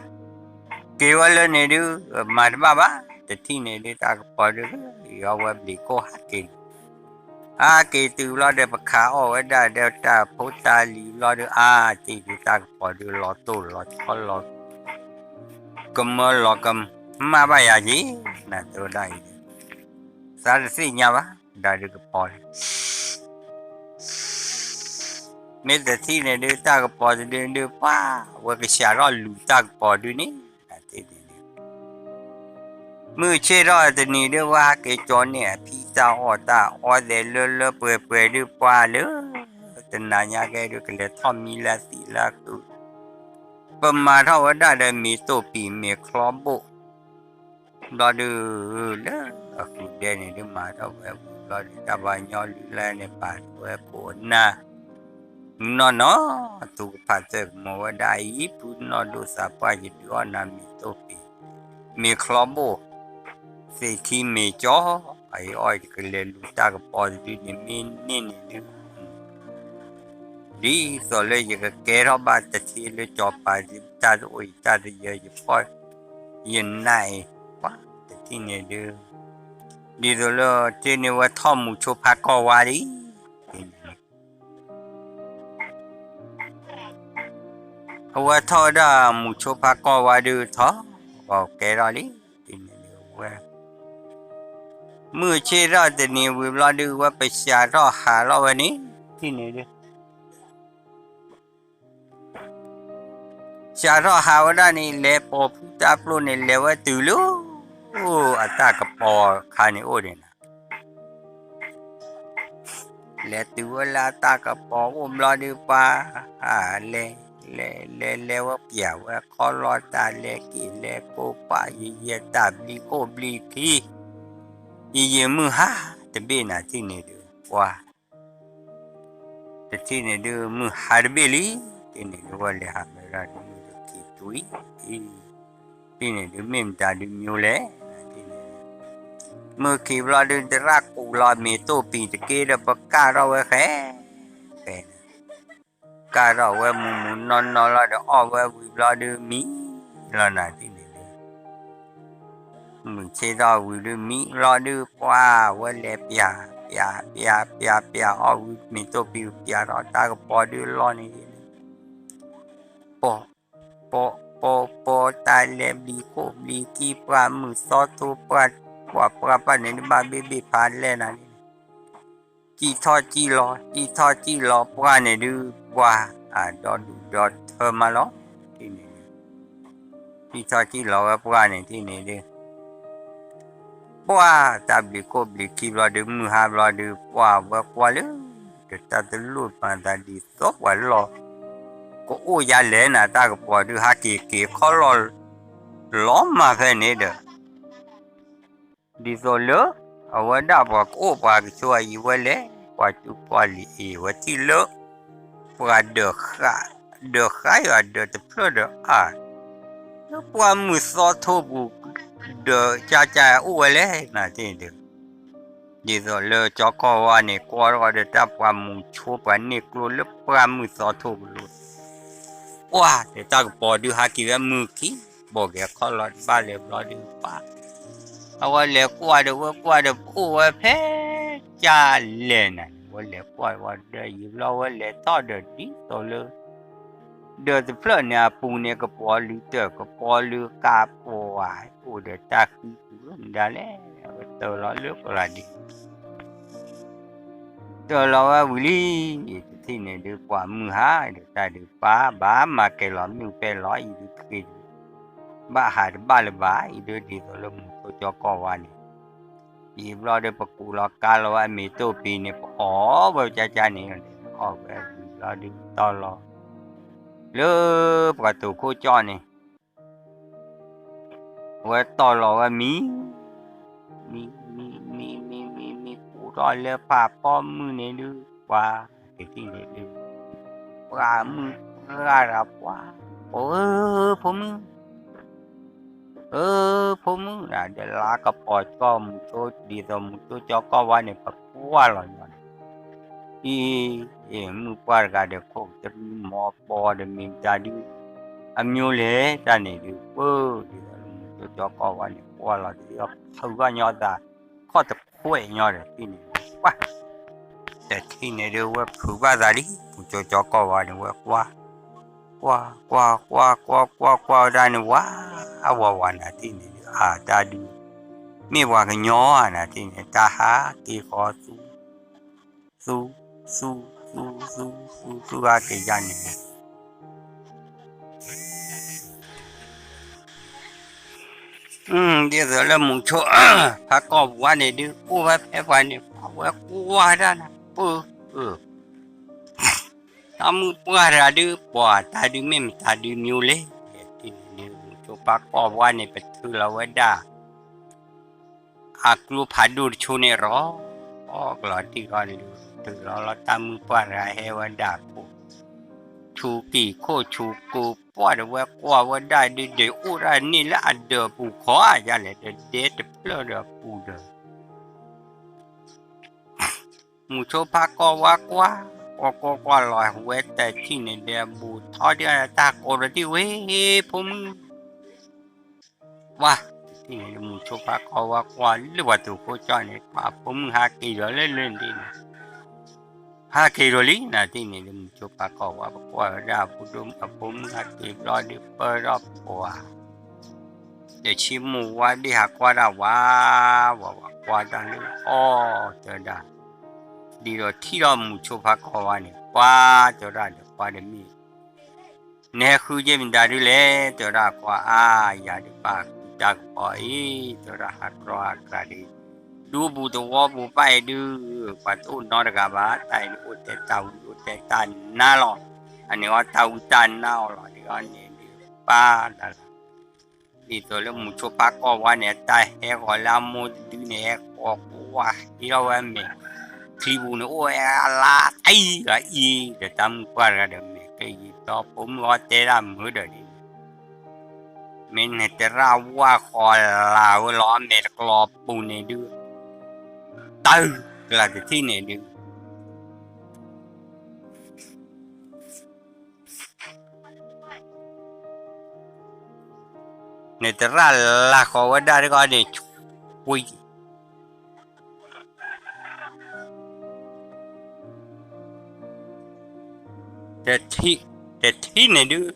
က့ၤဝဲလၢန့ၣ်ဒုး မၤတဘၣ်ဘၣ် တထံၣ်န့ၣ်ဒုး တၢ်ကပီၤဒုး အီဝဲဘျံးခိၣ်ဟးက့ၤ ဟးက့ၤတုၤဘျီဒီး ပခးအီၣ်ဝဲဒၣ်ဒီး တၢ်ဖိတၢ်လံၤဘျီဒုး အါတံၤဒုး တၢ်ကပီၤဒုး လီၤတိၢ်လီၤဆီလီၤ ကမၢလီၤကမၣ်ဘၣ်ယၤက့ၤ နၤတဲဝဲဒၣ်အံၤ သးတသ့ၣ်ညါဘၣ် ဒၣ်ဒုးကပီၤန့ၣ် မ့ၢ်တထံၣ်န့ၣ်ဒုး တၢ်ကပီၤတဒုဒုး ပှၤဝဲကစးထီၣ်လူၤတၢ်ကပီၤဒုးန့ၣ် နၤတထံၣ်န့ၣ်ဒုး မုၢ်ဆ့ၣ်ထီၣ်တနံၤဒုး ဝဲဟးက့ၤကၠီန့ၢ်အဖံတၢ်အီၣ်တၢ်အီသဲးလၢလၢပှဲၤပှဲၤဒုး ပှၤလၢ တနၤညါကဲဒုး ကလဲၤထီၣ်မံလၢသံးလၢကု ပမၤထီၣ်ဝဲဒၣ်ဒီးမ့ၤတိၢ်ပံၤမ့ၤချီဘိၣ် ဘျီဒုး လၢအဃုာ်ဒဲန့ၣ်ဒုး မၤထီၣ်ဝဲဝံၤဘျီဒုး တၢ်ပှၤညီလုၢ်လၢ်န့ၣ် ပာ်ထီၣ်ဝဲခိၣ်နၢ် နီၢ်နီၢ် သူၣ်ကဖၣ်သၢကမီၤဝဲဒၣ်အံၤ ဖုနီၢ်ဒိၣ်သးပှၢ် ယဒုးအီၣ်နၤမ့ၤတိၢ်ပံၤ မ့ၤချီဘိၣ် သ့ၣ်ထံမ့ၤကၠီ အအံၤအီၣ်ယကလဲၤလူၤတၢ်ကပီၤတဒုန့ၣ် မ့ၢ်န့ၢ်န့ၣ်ဒုး ဒ်သိးလၢယကကဲထီၣ်ဘၣ်တထံလၢကၠီၤပၤ တၢ်တအိၣ်ယတၢ်တယၢၤ ယဖီၣ်ယနးအံၤ ပှၤတထံၣ်န့ၣ်ဒုး ဒ်သိးလၢတ့န့ၣ်ဝဲထီၣ်မူၤဆိဖးကီၢ်ဝါလံ အဝဲထီၣ်ဝဲဒၣ်မူၤဆိဖးကီၢ်ဝါဒုးထီၣ် ပှၤကဲထီၣ်လံ တထံၣ်န့ၣ်ဒုးဝဲ မုၢ်ဆ့ၣ်ထီၣ်တနံၤဝံၤဘျီဒုး ဝဲပစးထီၣ်ဟးလီၤဝဲန့ၣ် တထံၣ်န့ၣ်ဒုး စးထီၣ်ဟးဝဲဒၣ်န့ၣ် လဲၤပိာ်ဖုတၢ်ပျိန့ၣ် လဲၤဝဲတုၤလၢ အတၢ်ကပီၤခါန့ၣ်အိၣ်န့ၣ်နၤ လဲၤတုၤဝဲလၢအတၢ်ကပီၤအိၣ်ဘျီဒုးပှၤ လဲၤ လဲၤ လဲၤ လဲၤဝဲပျၢ်ဝဲခီလီၤတၢ် လဲၤက့ၤလဲၤကိးပှၤ ယယဲၢ်တၢ်ဘျံးခိၣ်ဘျံးခံ ယယဲၢ်မုၢ်ဟါတဘ့ၣ်နၤ တထံၣ်န့ၣ်ဒုး ပှၤ တထံၣ်န့ၣ်ဒုး မုၢ်ဟါတဘ့ၣ်လံ တထံၣ်န့ၣ်ဒုး ဝဲလဲၤဟးမ့ၢ်ဒၣ်ဒုး မုၢ်တက့ၤတွံၢ် တထံၣ်န့ၣ်ဒုး မ့ၢ်မတၤဒုးမံၤလဲၣ် တထံၣ်န့ၣ် မုၢ်ခံဘျီဒုး တရၣ်ကူးလီၤမ့ၤတိၢ်ပံၤတက့ၢ်ဒီး ပကၢ်ထီၣ်ဝဲဃဲ ဃဲန့ၣ် ကၢ်ထီၣ်ဝဲမုၢ်မုၢ်နီၢ်နီၢ်လီၤဒီး အီၣ်ဝဲဝံၤဘျီဒုးမံလီၤနၤ တထံၣ်န့ၣ်ဒုး မုၢ်ဆ့ၣ်ထီၣ်ဝံၤဒုးမံလီၤဒုး ပှၤဝဲလဲၤပျၢ် ပျၢ် ပျၢ် ပျၢ် ပျၢ် အီၣ်ဝံၤမ့ၤတိၢ်ပံၤ ပျၢ်ထီၣ်တၢ်ကပီၤဒုးလီၤန့ၣ် ပိာ် ပိာ် ပိာ် ပိာ် တၢ်လဲၤဘျံးခိၣ်ဘျံးခံ ပှၤမုၢ်သီထိ ပှၤ ပှၤ ပှၤပၢ်န့ၣ်ဒုး ဘၣ်ဘ့ၣ်ဘ့ၣ်ဖးလဲၢ်နၤန့ၣ် စံၣ်ထီၣ်စံၣ်လီၤ စံၣ်ထီၣ်စံၣ်လီၤပှၢ်န့ၣ်ဒုး ပှၤ အဒီဒူၣ်ဒီထၢမးလီၤ တထံၣ်န့ၣ်ဒုး စံၣ်ထီၣ်စံၣ်လီၤဝဲပှၢ်န့ၣ် တထံၣ်န့ၣ်ဒုး ပှၤ တၢ်ဘျံးခိၣ်ဘျံးခံဘျီဒုး မုၢ်ဟါဘျီဒုး ပှၤဝဲကွၢ်လၢ တတၢ်တလိၣ်မၤသးဒ်သိးပှၤလီၤ ကအိၣ်ယၤလဲၣ်နၤ တၢ်ကပီၤဒုး ဟးက့ၤက့ၤခီလီၤ လီၤမၢ်ဖဲန့ၣ်ဒီး ဒ်သိးလၢ အဝဲဒၣ်ပှၤကအိၣ်ပှၤကဆိးအံၤဝဲလဲၣ် ပှၤကူပှၤလံၤအံၤဝဲထံၣ်လၢ ပှၤဒၢးဃာ် ဒၢးဃာ်ယွၤဒၢးတဖျၢၣ်ဒီးအါ လၢပှၢ်မုၢ်သီထိပူၤ ဒၢးကၢ်ကၢ်အိၣ်ဝဲလဲၣ် နၤတထံၣ်န့ၣ်ဒုး ဒ်သိးလၢကၠီကီၢ်ဝါန့ၣ် ကွၢ်ထီၣ်ဒီးတၢ်ပှၢ်မုၢ်ဆိပှၤန့ၢ်ကျိလၢပှၢ်မုၢ်သီထိပူၤလီၤ ပှၢ် ဒီးတၢ်ကပီၤဒုးဟးက့ၤဝဲမုၢ်ခံ ဘီၣ်က့ၤခီလီၤတဘၣ်လၢၤဘျီဒုးပှၤ အဝဲလဲၤကွၢ်ဒီးဝဲကွၢ်ဒီးအိၣ်ဝဲဖဲ အဝဲလဲၤကွၢ်ဝဲဒၣ်ကၠၢ်လဲၣ်နၤန့ၣ် ဝဲလဲၤကွၢ်ဝဲဒီး ယံာ်ဘျီဝဲလဲၤထီၣ်ဒီးဒ်သိးလၢ ဒၢးတဖျၢၣ်န့ၣ်အပူၤန့ၣ် ကပီၤလုာ်တၢၢ် ကပီၤလုာ်ကးပှၤ အိၣ်ဒီးတၢ်ဃံပူၤမတၤလဲၣ် အဝဲတၢၤလီၤလၢကလၤဒံး တၢၤလီၤဝဲဝံၤလံ တထံၣ်န့ၣ်ဒုးပှၤမုၢ်ဟါဒီးတၢ်ဒုးပၢ် ဘၣ်မၤကဲၤလီၤမ့ၣ်အူပဲလီၤ အံၤဒုးတဃ့ ဘၣ်ဟးတဘၣ်လၢၤဘၣ် အံၤဒုးဒ်သိးလၢမူဆိကၠီကီၢ်ဝါန့ၣ် ယံာ်ဘျီဒီးပကူးလီၤကါလီၤဝဲအမ့ၤတိၢ်ပံၤန့ၣ် ပအီၣ်ဝဲကၠၢကၠၢန့ၣ် အီၣ်ဝဲဝံၤဘျီဒုးတီလီၤ လၢပှၤတိာ်ခိၣ်ကၠီန့ၣ် အဝဲတီလီၤဝဲမံ မံ မံ မံ မံ မံ မံ ကူးထီၣ်လၢဖးဖီမုၢ်န့ၣ်ဒုး ပှၤတထံၣ်န့ၣ်ဒုး ပှၤမုၢ်ပှၢ်တဂၤပှၤ အိၣ်ဧၢ ဖိမုၣ် ဧၢ ဖိမုၣ် ဒီးလါကပီၤကၠီမူဆိ ဒ်သိးမူဆိကၠီကီၢ်ဝါန့ၣ် ပကွၢ်လီၤညီန့ၣ် အံၤ မုၢ်ပှၢ်တဂၤဒီးခိၣ်ကတရံမီၤပီၤဒီးမ့ၢ်မတၤဒုး အမျိုးလဲၣ်တၢ်န့ၣ်ဒုး ပၢ်ဒ်သိးလၢမူဆိကၠီကီၢ်ဝါန့ၣ် ကွၢ်လီၤတသ့အီၤ ဖုးဘၣ်ညီသး ခီၣ်တခွဲးညီဒီးတထံၣ်န့ၣ် ပှၤ တထံၣ်န့ၣ်ဒုး ဝဲဖုးဘၣ်သးလံ မူဆိကၠီကီၢ်ဝါန့ၣ် ဝဲကွၢ် ကွၢ် ကွၢ် ကွၢ် ကွၢ် ကွၢ် ကွၢ်ဝဲဒၣ်န့ၣ် ဝါ ဝါ ဝါ နၤတထံၣ်န့ၣ်ဒုး အတၢ်ဒုး မ့ၢ်ပှၤကညီဧါ နၤတထံၣ်န့ၣ် တၢ်ဟးက့ၤဃီသူ သူ သူ သူ သူ သူ သူ ဟးက့ၤယါန့ၣ် ဒ်သိးလၢမူဆိ ဖးကီၢ်ဝါန့ၣ်ဒုး အိၣ်ဝဲဖဲပှၤန့ၣ် ပှၤဝဲကွၢ်ဒၣ်နၤ ပၢ် တၢ်မုၢ်ပှၢ်တဂၤဒုး ပှၤတၢ်ဒုးမ့ၢ်မတၤဒုးမျိုးလဲၣ် တထံၣ်န့ၣ်ဒုး မူဆိဖးကီၢ်ဝါန့ၣ် ပထုးလီၤဝဲဒၣ် အကျိဖးဒိၣ်တဆိန့ၣ်ရီၤ အီၣ်ကလီၤတံၢ်ဃီန့ၣ်ဒုး ထုးလီၤလီၤတၢ်မုၢ်ပှၢ်တဂၤဟဲဝဲဒၣ်ဖိ ဆူကံၢ်ခိၣ်ဆူကိးပှၢ်ဒီးဝဲကွၢ်ဝဲဒၣ်ဒုး ဒုးအိၣ်ဒၣ်န့ၢ်လၢအဒၢးပူၤခီဧါ ယလဲၣ် ဒီးဒဲတဖျၢၣ်ဒီးအပူၤဒီး မူဆိဖးကီၢ်ဝါကွၢ် ကွၢ်ကွၢ်ကွၢ်လီၤဝဲတထံၣ်န့ၣ်ဒီး ဘူးထီၣ်ဒ်တၢ်ကိးဒီးတံၢ်ဝဲ ဖိမုၣ် ဝါ တထံၣ်န့ၣ် မူဆိဖးကီၢ်ဝါကွၢ်လၢပှၤတိာ်ခိၣ်ကၠီန့ၣ် ပှၤဖိမုၣ်ဟးက့ၤဒီးလၢလၢန့ၣ် ဟးက့ၤဒီးလံ နၤတထံၣ်န့ၣ်ဒုး မူဆိဖးကီၢ်ဝါ ပကွၢ်ဝဲဒၣ်အဖိဒိၣ်အဖိမုၣ်ဟးက့ၤဘျီဒုး ပၢၢ်ထီၣ်ပှၤ ဒီးဆံမိၢ်ဝါဒ့ၣ်ဟးကွၢ်ဒၣ်ဝါ ဝါ ဝါကွၢ်တၢ်လၢအီၣ်တဲဝဲဒၣ် ဒ်သိးထံၣ်ထီၣ်မူဆိဖးကီၢ်ဝါန့ၣ် ကွၢ်တဲဝဲဒၣ်ဒီးကွၢ်ဒီးမ့ၢ် နဟဲဃုယဲၢ်မတၤဒုးလဲၣ် တဲဝဲဒၣ်ကွၢ်အါ ယၤဒုးဘၣ်ဃုတၢ်ကပီၤအံၤ တဲဝဲဒၣ်ဟးကြီဟးကြီဒံး ဒူပူၤသဝီပူၤဘၣ်အံၤဒုး ပှၤတအိၣ်နီတဂၤဘၣ် တၢ်အံၤဒုးအိၣ်ထဲတၢ်ဝံအိၣ်ထဲတၢ်နါလီၤ အန့ၣ်အီၣ်တၢ်ဝံတၢ်နါအီၤလီၤ ဒ်အီၤန့ၣ်ဒုး ပၢ်လၢ်လၢ် ဒ်သိးလၢမူဆိဖးကီၢ်ဝါန့ၣ် တၢ်ဟဲဃီၤလၢအမိၢ်တဒုန့ၣ် ဟဲဃီၤကွၢ်ဟ့ထီၣ်ဝဲမဲာ် ချံပူၤန့ၣ် အိၣ်ဝဲအလါတအံၤဂၤအံၤ ဒီးတၢ်မုၢ်ပှၢ်တဂၤဒီးမဲာ်ကယံၤဒီးဖိမုၣ်အီၤတဲဒၣ်မုာ်ဒီးဒ်န့ၣ် မ့ၢ်နတရၣ်ဝၢ်ဃီၤလၤဝဲလီၤ အမဲာ်တကျီၤပူၤန့ၣ်ဒုး တၢ်ကျၢ်တထံၣ်န့ၣ်ဒုး နတရၣ်လၤဃီၤဝဲဒၣ်တဂီၢ်န့ၣ် ဆွံ တထံၣ်န့ၣ်ဒုး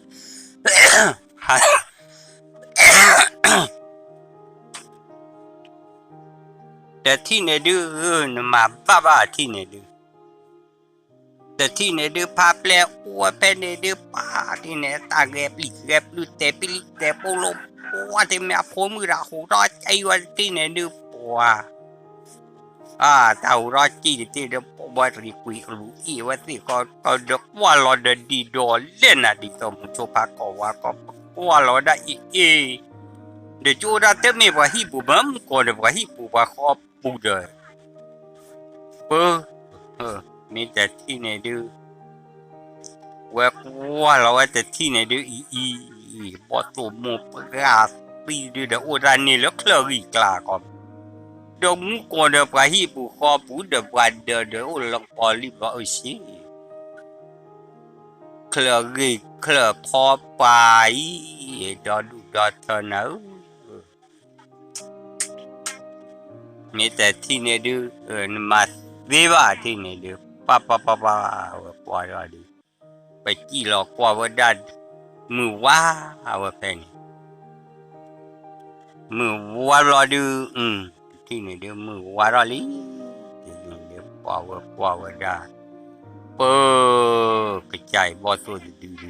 တထံၣ်န့ၣ်ဒုး နမၤဘၣ်ဘၣ်ထံၣ်န့ၣ်ဒုး တထံၣ်န့ၣ်ဒုး ဖါပျဲၢ်အိၣ်ဝဲဖဲန့ၣ်ဒုး ပှၤထံၣ်န့ၣ် တၢ်ဂဲၤပျံၤဂဲၤပျုၢ်တဲပျံၤတဲပိၢ်လိာ် ပှၤတမ့ၢ်အဖိမုၣ်ဒီးဟူးထီၣ်ကံၢ်ဝဲတထံၣ်န့ၣ်ဒုး ပှၤ အတၢ်ဟူးထီၣ်ကံၢ်တထံၣ်ဒီး ပှၤတရံးကွံာ်ကလူၤအံၣ်ဝဲသ့ၣ်ဃီ ဒီးကွၢ်လီၤဒီးဒံးဒီးလဲၣ်နၤဒ်သိးမူဆိဖးကီၢ်ဝါကီၢ် ပကွၢ်လီၤဝဲဒၣ်အံၤအ့ၣ် ဒီးကၠိဒၣ်တမ့ၢ်ပှၤဟံၣ်ပူၤဘၣ် မုၢ်ကီၢ်ဒီးပှၤဟံၣ်ပူၤပှၤဃီပူၤဒီး ပၢ် မ့ၢ်တထံၣ်န့ၣ်ဒုး ဝဲကွၢ်လီၤဝဲတထံၣ်န့ၣ်ဒုး အံၤအံၤ ဘီၣ်သိၣ်မိၢ်ပှၢ်သံဒုးဒီးအိၣ်တၢ်န့ၢ်လၢချၢၣ်ဂံၢ်ကျါကီး ဒီးမူကီၢ်ဒီးပှၤဟံၣ်ပူၤဃီပူၤဒီးပှၤဒၢးဒီးအိၣ်လၢကပီၤလံဘျီအၢၣ်ဆံ ချၢၣ်ဂ့ၢ်ချၢၣ်ဖီပှၤအံၤ ဒီဒူၣ်ဒီထၢနၤဧၢ မ့ၢ်တထံၣ်န့ၣ်ဒုး နမၤ တသ့ဘၣ်ထံၣ်န့ၣ်ဒုး ပၢ်ပၢ်ပၢ်ပၢ် အဝဲကွၢ်ထီၣ်ဒုး ပစံၣ်လီၤကွၢ်ဝဲဒၣ် မုၢ်ဝါ အဝဲဖဲန့ၣ် မုၢ်ဝါဘျီဒုး တထံၣ်န့ၣ်ဒုး မုၢ်ဝါထီၣ်လံ တထံၣ်န့ၣ်ဒုး ကွၢ်ဝဲကွၢ်ဝဲဒၣ် ပၢ် ကစၢ်အံၤဘီၣ်သိၣ်တဒုဒု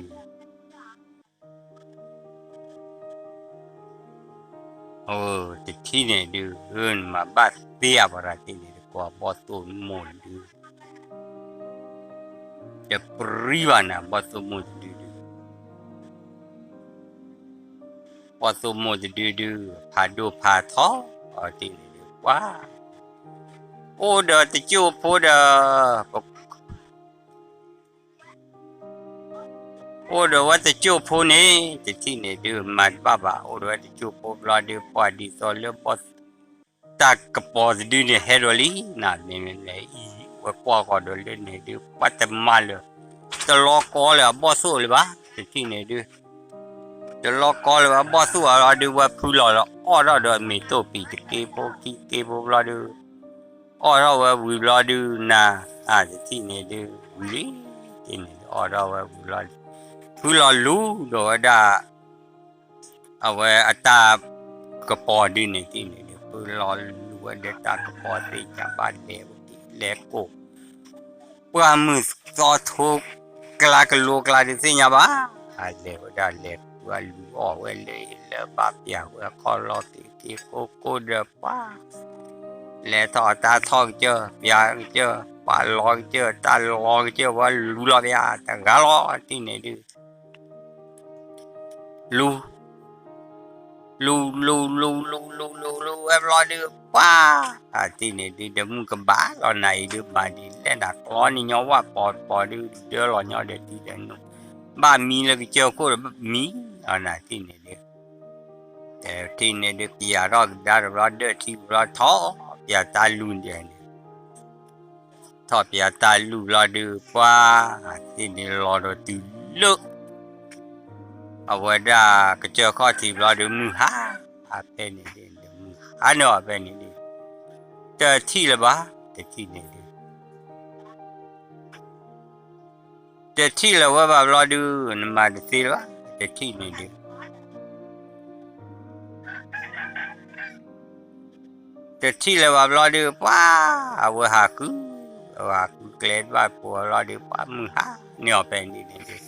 း တထံၣ်န့ၣ်ဒုး နမၤဘၣ်သ့အပှၤတထံၣ်န့ၣ်ဒုး ကွၢ်ဘီၣ်သိၣ်မိၢ်တဒု တပြံဘၣ်နၤ ဘီၣ်သိၣ်မိၢ်တဒုဒုး ဘီၣ်သိၣ်မိၢ်တဒုဒုး ဖးဒိၣ်ဖးထီ အထံၣ်န့ၣ်ဒုး ကွၢ် အိၣ်ဒီးတစိၢ်ဖိဒီး အိၣ်ဒီးဝဲတစိၢ်ဖိန့ၣ် တထံၣ်န့ၣ်ဒုး မၤတဘၣ်ဘၣ် အိၣ်ဒီးဝဲတစိၢ်ဖိဘျီဒုး ပှၤဒ်သိးလၢဘီၣ် တၢ်ကပီၤတဒုန့ၣ်ဟဲဒီးလံ နမ့ၢ်လဲၤအံၤ ဝဲကွၢ်ဃီၤဒီးလၢန့ၣ်ဒုး ပှၤတမၤလၢၤ တလီၤကီလၢၤအဘီၣ်သိၣ်လၢၤဘၣ် တထံၣ်န့ၣ်ဒုး တလီၤကီလၢၤဘၣ်ဘီၣ်သိၣ်အလီၤဒုး ဝဲဖုလီၤလီၤ အီၣ်ထီၣ်ဒီးမ့ၤတိၢ်ပံၤတက့ဖိခံက့ဖိဘျီဒုး အီၣ်ထီၣ်ဝဲဝံၤဘျီဒုးနၤ တထံၣ်န့ၣ်ဒုး ဝံၤလံ တထံၣ်န့ၣ်ဒုး အီၣ်ထီၣ်ဝဲဝံၤဘျီဒုး ဖုလီၤလူၤဒီးဝဲဒၣ် အဝဲအတၢ်ကပီၤဒုးန့ၣ် တထံၣ်န့ၣ်ဒုး ဖုလီၤလူၤဝဲဒီးတၢ်ကပီၤသ့ၣ်ညါဘၣ်လဲၤဝဲက့ၤလဲၤကိး ပှၢ်မုၢ်သီထိ ကျါကလိကျါဒုးသ့ၣ်ညါဘၣ် လဲၤဝဲဒၣ်လဲၤ ပှၢ်လူၤအီၣ်ဝဲလၢလၢဘၣ်ပျၢ်ဝဲခီၣ်လီၤက့ၤက့ၤကိၢ်ကိၢ်ဒီးပှၢ် လဲၤထီၣ်တၢ်ထီၣ်ကစၢၢ် ပျၢ်ကစၢၢ် ပှၢ်လီၤကစၢၢ် တၢ်လီၤကစၢၢ် ဝဲလူၤလီၤပျၢ်တဂၤလီၤ တထံၣ်န့ၣ်ဒုး လူၤ လူၤ လူၤ လူၤ လူၤ လူၤ လူၤ လူၤဝဲဘျီဒုး ပှၢ် တထံၣ်န့ၣ်ဒုး ဒီးမုၢ်ကဘၣ်လီၤနၤအံၤဒုး မၤဒ်လဲၣ်နၤ ကျီန့ၢ်ညီဝၣ်ပီၤပီၤဒုး ဒၢလီၤညီဒီးထံဒီးနိ ဘၣ်မံလၢကစၢၢ်ခိၣ်ဒီးမံလီၤနၤ တထံၣ်န့ၣ်ဒုး တထံၣ်န့ၣ်ဒုး ပျၢ်ထီၣ်ကဒါတဘျီ ဒၢထံတဘျီ ထီၣ်ပျၢ်တၢ်လူၤဒဲးန့ၣ် ထီၣ်ပျၢ်တၢ်လူၤဘျီဒုး ပှၢ် တထံၣ်န့ၣ်လီၤဒီးတုၤလၢ အဝဲဒၣ်ကစၢၢ်ခီၣ်ထံးဘျီဒုး မုၢ်ဟါ ဖဲန့ၣ်ဒုး မုၢ်ဟါန့ၣ်အီၤဖဲန့ၣ်ဒုး တထံၣ်လၢၤဘၣ် တထံၣ်န့ၣ်ဒုး တထံၣ်လၢၤဝဲဘၣ်ဘျီဒုး နမၤတသ့လၢၤဘၣ် တထံၣ်န့ၣ်ဒုး တထံၣ်လၢၤဘၣ်ဘျီဒုး ပှၢ် အဝဲဟးဃု အဝဲဟးဃုကျဲဘၣ်ပှၤဘျီဒုး ပှၢ်မုၢ်ဟါန့ၢ်အီၤဖဲန့ၣ်ဒုး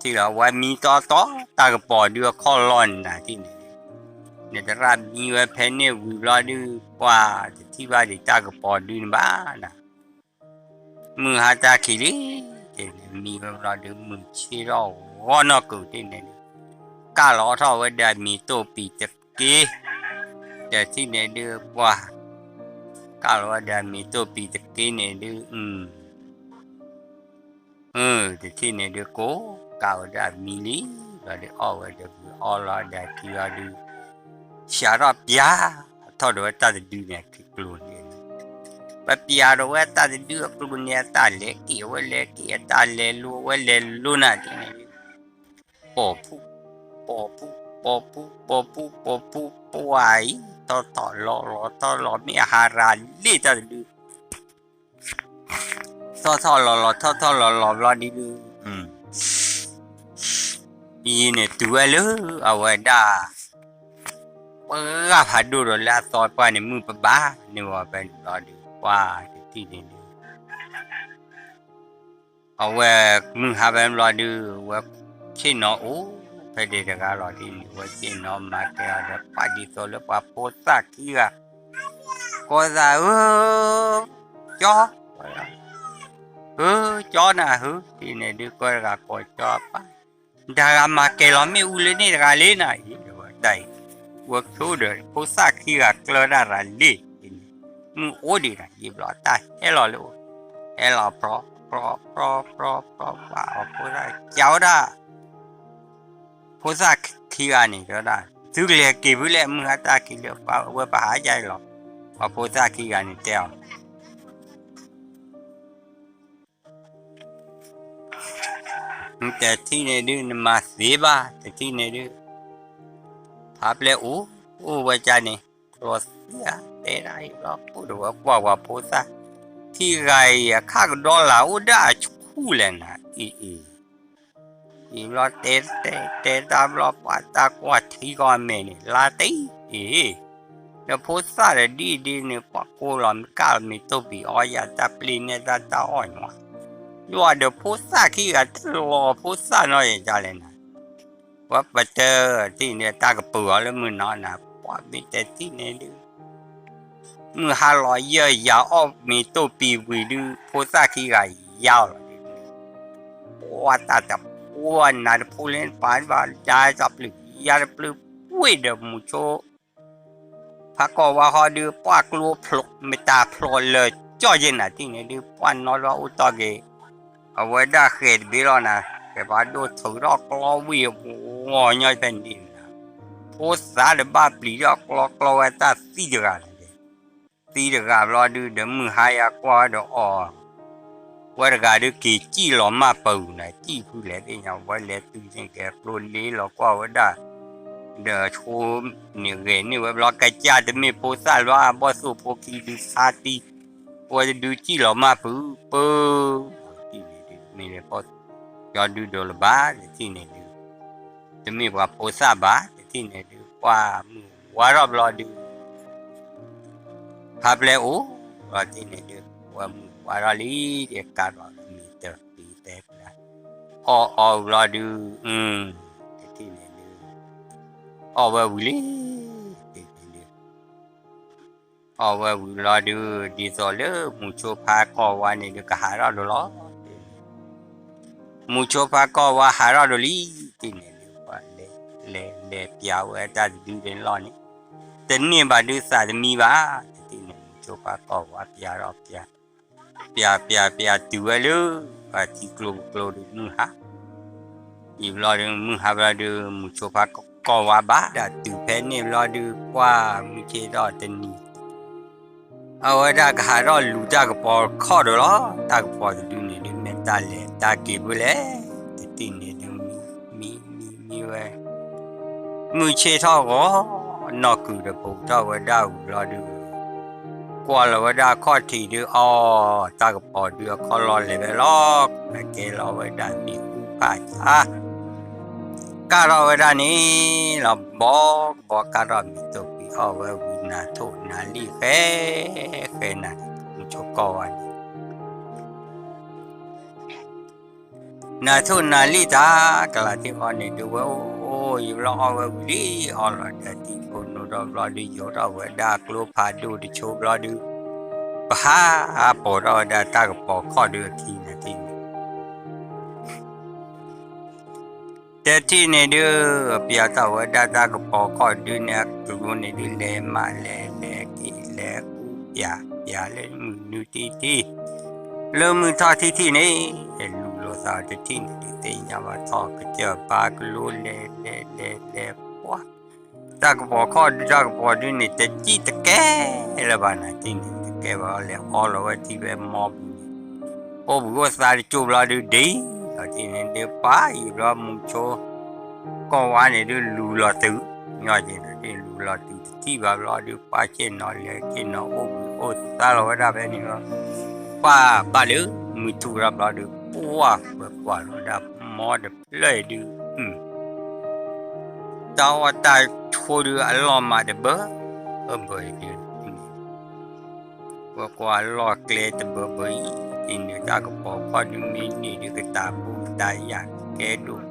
ထံၣ်လီၤဝဲမံတီတီ တၢ်ကပီၤဒုးအခီၣ်လီၢ်န့ၣ်နၤထံၣ်န့ၣ်ဒုး နသရၣ်မံဝဲဖဲန့ၣ်ဝံၤဘျီဒုး ပှၢ်တထံၣ်ဘၣ်ဒံးတၢ်ကပီၤဒုးန့ၣ်ဘၣ်နၤ မုၢ်ဟါတၢ်ခံးလံ တထံၣ်န့ၣ် မံဝဲဘျီဒုး မုၢ်ဆ့ၣ်ထီၣ်ဂီၤနီၢ်ကုာ်တထံၣ်န့ၣ်ဒုး ကၢ်လီၤထီၣ်ဝဲဒၣ်မ့ၤတိၢ်ပံၤတက့ တထံၣ်န့ၣ်ဒုး ပှၢ် ကၢ်လီၤဝဲဒၣ်မ့ၤတိၢ်ပံၤတက့န့ၣ်ဒုး တထံၣ်န့ၣ်ဒုး ကိးကးဝဲဒၣ်မံလံ ဘျီဒုးအီၣ်ဝဲဒီး ဝံၤအီၣ်လီၤဒၣ်ခံလီၤဒုး စးထီၣ်ပျၢ်ထီၣ်ဒီးဝဲတၢ်တဒုန့ၣ် အကျိၤန့ၣ် ပပျၢ်ဒီးဝဲတၢ်တဒုအကျိၤန့ၣ် အတၢ်လဲၤက့ၤအဝဲလဲၤက့ၤ အတၢ်လဲၤလိၤအဝဲလဲၤလိၤနၤထံၣ်န့ၣ်ဒုး ပိာ်ဖူး ပိာ်ဖူး ပိာ်ဖူး ပိာ်ဖူး ပိာ်ဖူး ပှၢ်အံၤ ထီၣ်ထီၣ်လီၤလီၤထီၣ်လီၤ မ့ၢ်အဟးရၤလ့ၣ်တၢ်တဒု ထီၣ်ထီၣ်လီၤလီၤထီၣ်ထီၣ်လီၤလီၤဘျီဒုး ယံၤန့ၣ်တုၤဝဲလၢအဝဲဒၣ် ပှၢ်ဖးဒိၣ်ဒီးလၢအသီပှၢ်န့ၣ် မုၢ်ပဘၣ်န့ၢ်ဝဲဖဲန့ၣ်ဘျီဒုး ပှၢ်တထံၣ်န့ၣ်ဒုး အဝဲမုၢ်ဟါဖဲန့ၣ်ဘျီဒုး ဝဲဆ့ၣ်နီၤအိၣ်ဖဲဒၣ်တဂၤလီၤဒ်န့ၣ် ဝဲဆ့ၣ်နီၤမၤကဲအီၤဒီး ပှၢ်ဒ်သိးလၢပှၤဖိသၣ်ခံဂၤ ကိးသးဧၢ ကၠီ ဧၢ ကၠီနၤဧၢ ဒ်န့ၣ်ဒုးကိးတဂၤကိးကၠီပၢ် တၢ်ဂၤမၤကဲလီၤမ့ၣ်အူလၢန့ၣ်တဂၤလံနၤအံၤ တၢ်အံၤ ဝဲဆိဒီးဖိသၣ်ခံဂၤကျၢဒၣ်ရၤလ့ၣ် မုၢ်အိၣ်ဒံးနၤ ယံာ်ဘျီတၢ်ဟဲလီၤလၢအိၣ် ဟဲလီၤပြီ ပြီ ပြီ ပြီ ပြီ ပှၤအီၤဖိသၣ်ကၠီဝဲဒၣ် ဖိသၣ်ခံဂၤန့ၣ် တဲဝဲဒၣ် သုကလဲၤက့ၤဖုလဲၣ် မုၢ်ဟါတၢ်ခံးလၢပှၤဝဲပဟးယါအံၤလီၤ ပှၤဖိသၣ်ခံဂၤန့ၣ်တဲအီၤ တထံၣ်န့ၣ်ဒုး နမၤသ့ဘၣ် တထံၣ်န့ၣ်ဒုး ဖးပျဲၢ်အိၣ် အိၣ်ဝဲကၠါန့ၣ် ကျီသံဧါ တဲဒၣ်အံၤဘျီ အိၣ်ဒီးဝဲကွၢ်ပှၤဖိသၣ် ထံဂၤအံၤအခၣ်ကဒီလၢ်အိၣ်ဒၣ်အဆူၣ်လဲၣ်နၤ, အံၤအံၤ, အံၤဘျီတဲတဲတဲတၢ်ဘျီ ပှၤတၢ်ကွၢ်ထံကီၢ်အမဲာ်န့ၣ် လါတံၢ်အံၤ, ဒီးဖိသၣ်ဒီးဒ်ဒ်န့ၣ် ပှၤကိးလီၤမ့ၢ်ကၢ်လီၤမ့ၢ်တိၢ်ပံၤအီယၤတၢ်ပျ့ၤန့ၢ်တၢ်တၢ်အီၣ်ညီ, ယွၤဒီးဖိသၣ်ခံဂၤတလီၤဖိသၣ်နီၢ်ယၤဒ်လဲၣ်နၤ, ပှၤပတၢၢ်တံၢ်န့ၣ် တၢ်ကပၢၤအီၤလၢမုၢ်နီၤနၤ, ပှၤမ့ၢ်တဲတံၢ်န့ၣ်ဒုး မုၢ်ဟါလီၤယၢၢ်ယၤအီၣ်မ့ၤတိၢ်ပံၤဝံၤဒုး ဖိသၣ်ခံဂၤယါအီၤလီၤ. ပှၤတၢ်တဖိနၤတဖိလၢပာ်ဘၣ်ဒါတပျုာ်ယါတပျုာ် ပှ့ၢ်ဒီးမူဆိ ဖးကီၢ်ဝါဃီဒုး ပှၢ်ကျိဖျိး မတၤဖျိးလၢာ်ကၠီၣ်ယဲၢ်နၤတံၢ်န့ၣ်ဒုး ပှၢ်နီတဘျီအိၣ်တီၢ်က့ၤ အဝဲဒၣ်ဃဲၤတဘ့ၣ်လီၤနၤ, ဃဲၤပှၤဒိၣ်ထုးထီၣ်ကျီဝံၤ ဂီၤညီဖဲန့ၣ်ဒ်န့ၣ်, ဖိသၣ်တဘၣ်ပျံၤထီၣ်ကျီကျီဝဲတၢ်သံတဂၤန့ၣ်, သံတဂၤဘျီဒုးဒီးမုၢ်ဟါယၤကွၢ်ဝဲဒီးအီၤ, ဝဲတဂၤဒုးက့ၤစံၣ်လီၤမၢ်ပၢၤနၤ, စံၣ်ဖုလဲၣ်သ့ၣ်ညါ ဝဲလဲၤတုၤန့ၣ်က့ၤကျိလ့လီၤကွၢ်ဝဲဒၣ်, ဒီးဆိန့ၣ်ဂဲၤန့ၢ်ဝဲဘျီ ကစၢ်တမ့ၢ်ဖိသၣ်လၢအဘီၣ်သိၣ်ဖိခံဒုးဆါတံၢ်, ဝဲတဒုးစံၣ်လီၤမၢ်ပၢၤ, ပၢၤ, တံၢ်န့ၣ်ဒုးမ့ၢ်လဲၤပီၢ်, ယီၤဒုးဒိးလၢၤဘၣ် တထံၣ်န့ၣ်ဒုး, တမ့ၢ်ပှၤဖိသၣ်ဘၣ် တထံၣ်န့ၣ်ဒုး ပှၢ်မုၢ်ဝါထီၣ်ဘျီဒုး ဖါပျဲအိၣ်ဘျီတထံၣ်န့ၣ်ဒုး ပှၢ်မုၢ်ဝါထီၣ်လံ ဒ်ကးထီၣ်မ့ၤတပံၤတဲဖျါ, အီၣ်အီၣ်ဘျီဒုး, တထံၣ်န့ၣ်ဒုး, အီၣ်ဝဲဝံၤလံ, တထံၣ်န့ၣ်ဒုး အီၣ်ဝဲဝံၤဘျီဒုး ဒ်သိးလၢမူဆိဖါကီၢ်ဝါန့ၣ်ဒုး ကဟးထီၣ်ဒိၣ်လီၤ. မူဆိဖါကီၢ်ဝါဟးထီၣ်ဒိၣ်လံ, တထံၣ်န့ၣ်ဒုး ပှၤလဲၤလဲၤပျးဝဲတၢ်တဒုဒ်န့ၣ်လီၤန့ၣ်, တန့ၢ်ဘၣ်ဒုးသးတမံဘၣ်, တထံၣ်န့ၣ် မူဆိဖါကီၢ်ဝါပျးထီၣ် ပျး ပျး ပျး ပျးတုၤဝဲလၢ ပှၤထံကျိပူၤကျိဒုးမုၢ်ဟါ, အံၤဘျီဒုး မုၢ်ဟါဘျီဒုး မူဆိဖါကီၢ်ဝါဘၣ် ဒၣ်တုၤဖဲန့ၣ်ဘျီဒုး ပှၢ်မုၢ်ဆ့ၣ်ထီၣ်တနံၤ အဝဲဒၣ်ကဟးထီၣ်လူၤတၢ်ကပီၤခီၣ်ဒီးလီၤ. တၢ်ကပီၤတဒုန့ၣ်ဒုး မ့ၢ်တၢ်လဲၤတၢ်က့ၤဖဲလဲၣ်, တထံၣ်န့ၣ်ဒုး မံ မံ မံ မံဝဲ မုၢ်ဆ့ၣ်ထီၣ်ဂီၤ နီၢ်ကုၤတပူၤထီၣ်ဝဲဒၣ်ဝံၤဘျီဒုး ကွၢ်လီၤဝဲဒၣ်ခီၣ်ထံးဒုး အီ တၢ်ကပီၤဒုးအခီၣ်လီၢ်လဲၤဝဲလီၤ. ကဲလီၤဝဲဒၣ်မ့ၣ်အူဖးဆါ ကၢ်ထီၣ်ဝဲဒၣ်န့ၣ်လီၤ. ဘီကဘီကၢ်ထီၣ်မ့ၤတိၢ်ပံၤ အီၣ်ဝဲဝံၤ နၤထိၣ်နၤလံၣ်ဃဲ ဃဲနၤ မူဆိကီၢ်ဝါန့ၣ် နၤထိၣ်နၤလံၣ်တၢ် ကလၤထံၣ်အီၤန့ၣ်ဒုး ဝဲအိၣ်အိၣ်ယံၤဘျီ အီၣ်ဝဲဝံၤလံ အီလီၤဒီးထံဖိနီၣ်ဒီဘျီဒုး ယိၤထီၣ်ဝဲဒၣ်ကျိဖးဒိၣ်တဆိဘျီဒုး ပဟးပိာ်ထီၣ်ဝဲဒၣ်တၢ်ကပီၤခီၣ်ဒုးအခံန့ၣ် တထံၣ်န့ၣ်ဒုး ပျးထီၣ်ဝဲဒၣ်တၢ်ကပီၤခီၣ်ဒုးန့ၣ် အကျိၤန့ၣ်ဒုး လဲၤမးလဲၤလဲၤက့ၤလဲၤကူၣ်ပျး ပျးလၢမုၢ်နုာ်ထံထံ လၢမုၢ်ထီၣ်ထံထံၣ်န့ၣ် လူၤလိာ်သးတထံၣ်န့ၣ်ဒုး သ့ၣ်ညါဘၣ်ထီၣ်ကစၢၢ်ဘါကလိလဲၤလဲၤလဲၤလဲၤပှၢ် တၢ်ကပီၤခီၣ်ဒုး တၢ်ကပီၤဒုးန့ၣ် တစံၣ်တကဲလၢၤဘၣ်နၤ တထံၣ်န့ၣ် တကဲဘၣ် လဲၤအီလီၤဝဲထံဖဲမီပူၤန့ၣ် အိၣ်ဘှံးအိၣ်သါတကၠိၢ်ဘျီဒုး ဒ်လီၤတံၢ်န့ၣ်ဒုး ပၢ်ယံၤဘျီ မူဆိ ကီၢ်ဝါန့ၣ်ဒုး လူၤလီၤတုၤ ညီက့ၤနၤ လူၤလီၤတုၤတထံၣ်ဘၣ်ဘျီဒုး ပၢ်ဆ့ၣ်နီၤလဲၤဆ့ၣ်နီၤ အိၣ်ဘှံးအိၣ်သါလီၤဝဲဒၣ်ဖဲန့ၣ်လီၤ. ပၢ်ဘၣ်လၢမုၢ်ထူၣ်ဝဲဒၣ်ဘျီဒုး ပှၢ်ဝဲကွၢ်လီၤဝဲဒၣ် မီတဖျၢၣ်အံၤဒုး တၢ်အီၣ်တၢ်ဆိဒုး အလီၢ်မးတဘၢဘၢအံၤဒုး ဝဲကွၢ်လီၢ်ကျဲတဘၢဘၢအံၤ အံၤန့ၣ် တၢ်ကပီၤခီၣ်ဒုးမ့ၢ်န့ၢ်ဒုး ကတၢ်ပူၤကတၢ်ယၢ် ကကဲဒိၣ်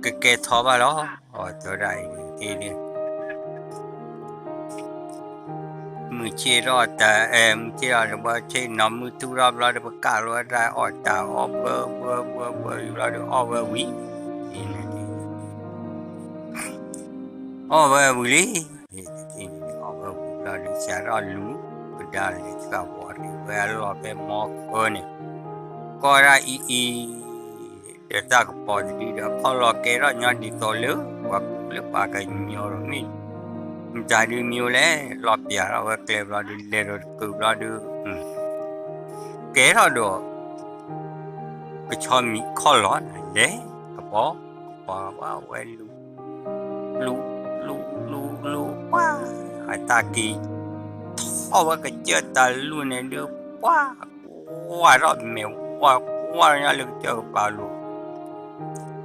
ကကဲထီဘၣ်လီၤ. အီၤတဲဝဲဒၣ်အံၤဒုး မုၢ်ဆ့ၣ်ထီၣ်တၢ် အဲ မုၢ်ဆ့ၣ်ထီၣ်တဘျီ ဆ့ၣ်နီၤမုၢ်ထူၣ်ထီၣ်ဘျီဒီး ပကၢ်လီၤဝဲဒၣ်အီၣ်တၢ်အီၣ်ဘၢဘၢဘၢဘၢ ယူၤဘျီဒီး အီၣ်ဝဲဝံၤ အီၣ်ဝဲဝံၤလံ အီၣ်ဝဲဝံၤဘျီဒီး စးထီၣ်လူၤ ကဒါလဲၤဆှၢဝီၤတုၤဝဲအလီၢ်ဖဲမီဃၢန့ၣ် ကီၢ်ဒၣ်အံၤအံၤ ဒီးတၢ်ကပီၤတဒုဒီး အခီၣ်လီၢ်ကဲထီၣ်ညီဒ်သိးလၢ ပှၤကူလၢပှၤကညီဒီးမ့ၢ် မတၤဒုးမံၤလဲၣ် လီၤပျးထီၣ်ဝဲကျဲဘျီဒုး လဲၤဒီးတကုာ်ဘျီဒုး ကဲထီၣ်ဒီး ကဆီမံၤခီၣ်လီၤနၤ လဲၤ ကပီၤ ကပီၤဝဲလူၤ လူၤ လူၤ လူၤ လူၤ ပှၢ် အတၢ်က့ၤ ထီၣ်ဝဲကစၢၢ်တၢ်လူၤန့ၣ်ဒုး ကွၢ်ကွၢ်ထီၣ်မဲာ်ဝါကွၢ်ထီၣ်ညီလၢကစၢၢ်ကပၤလိၤ,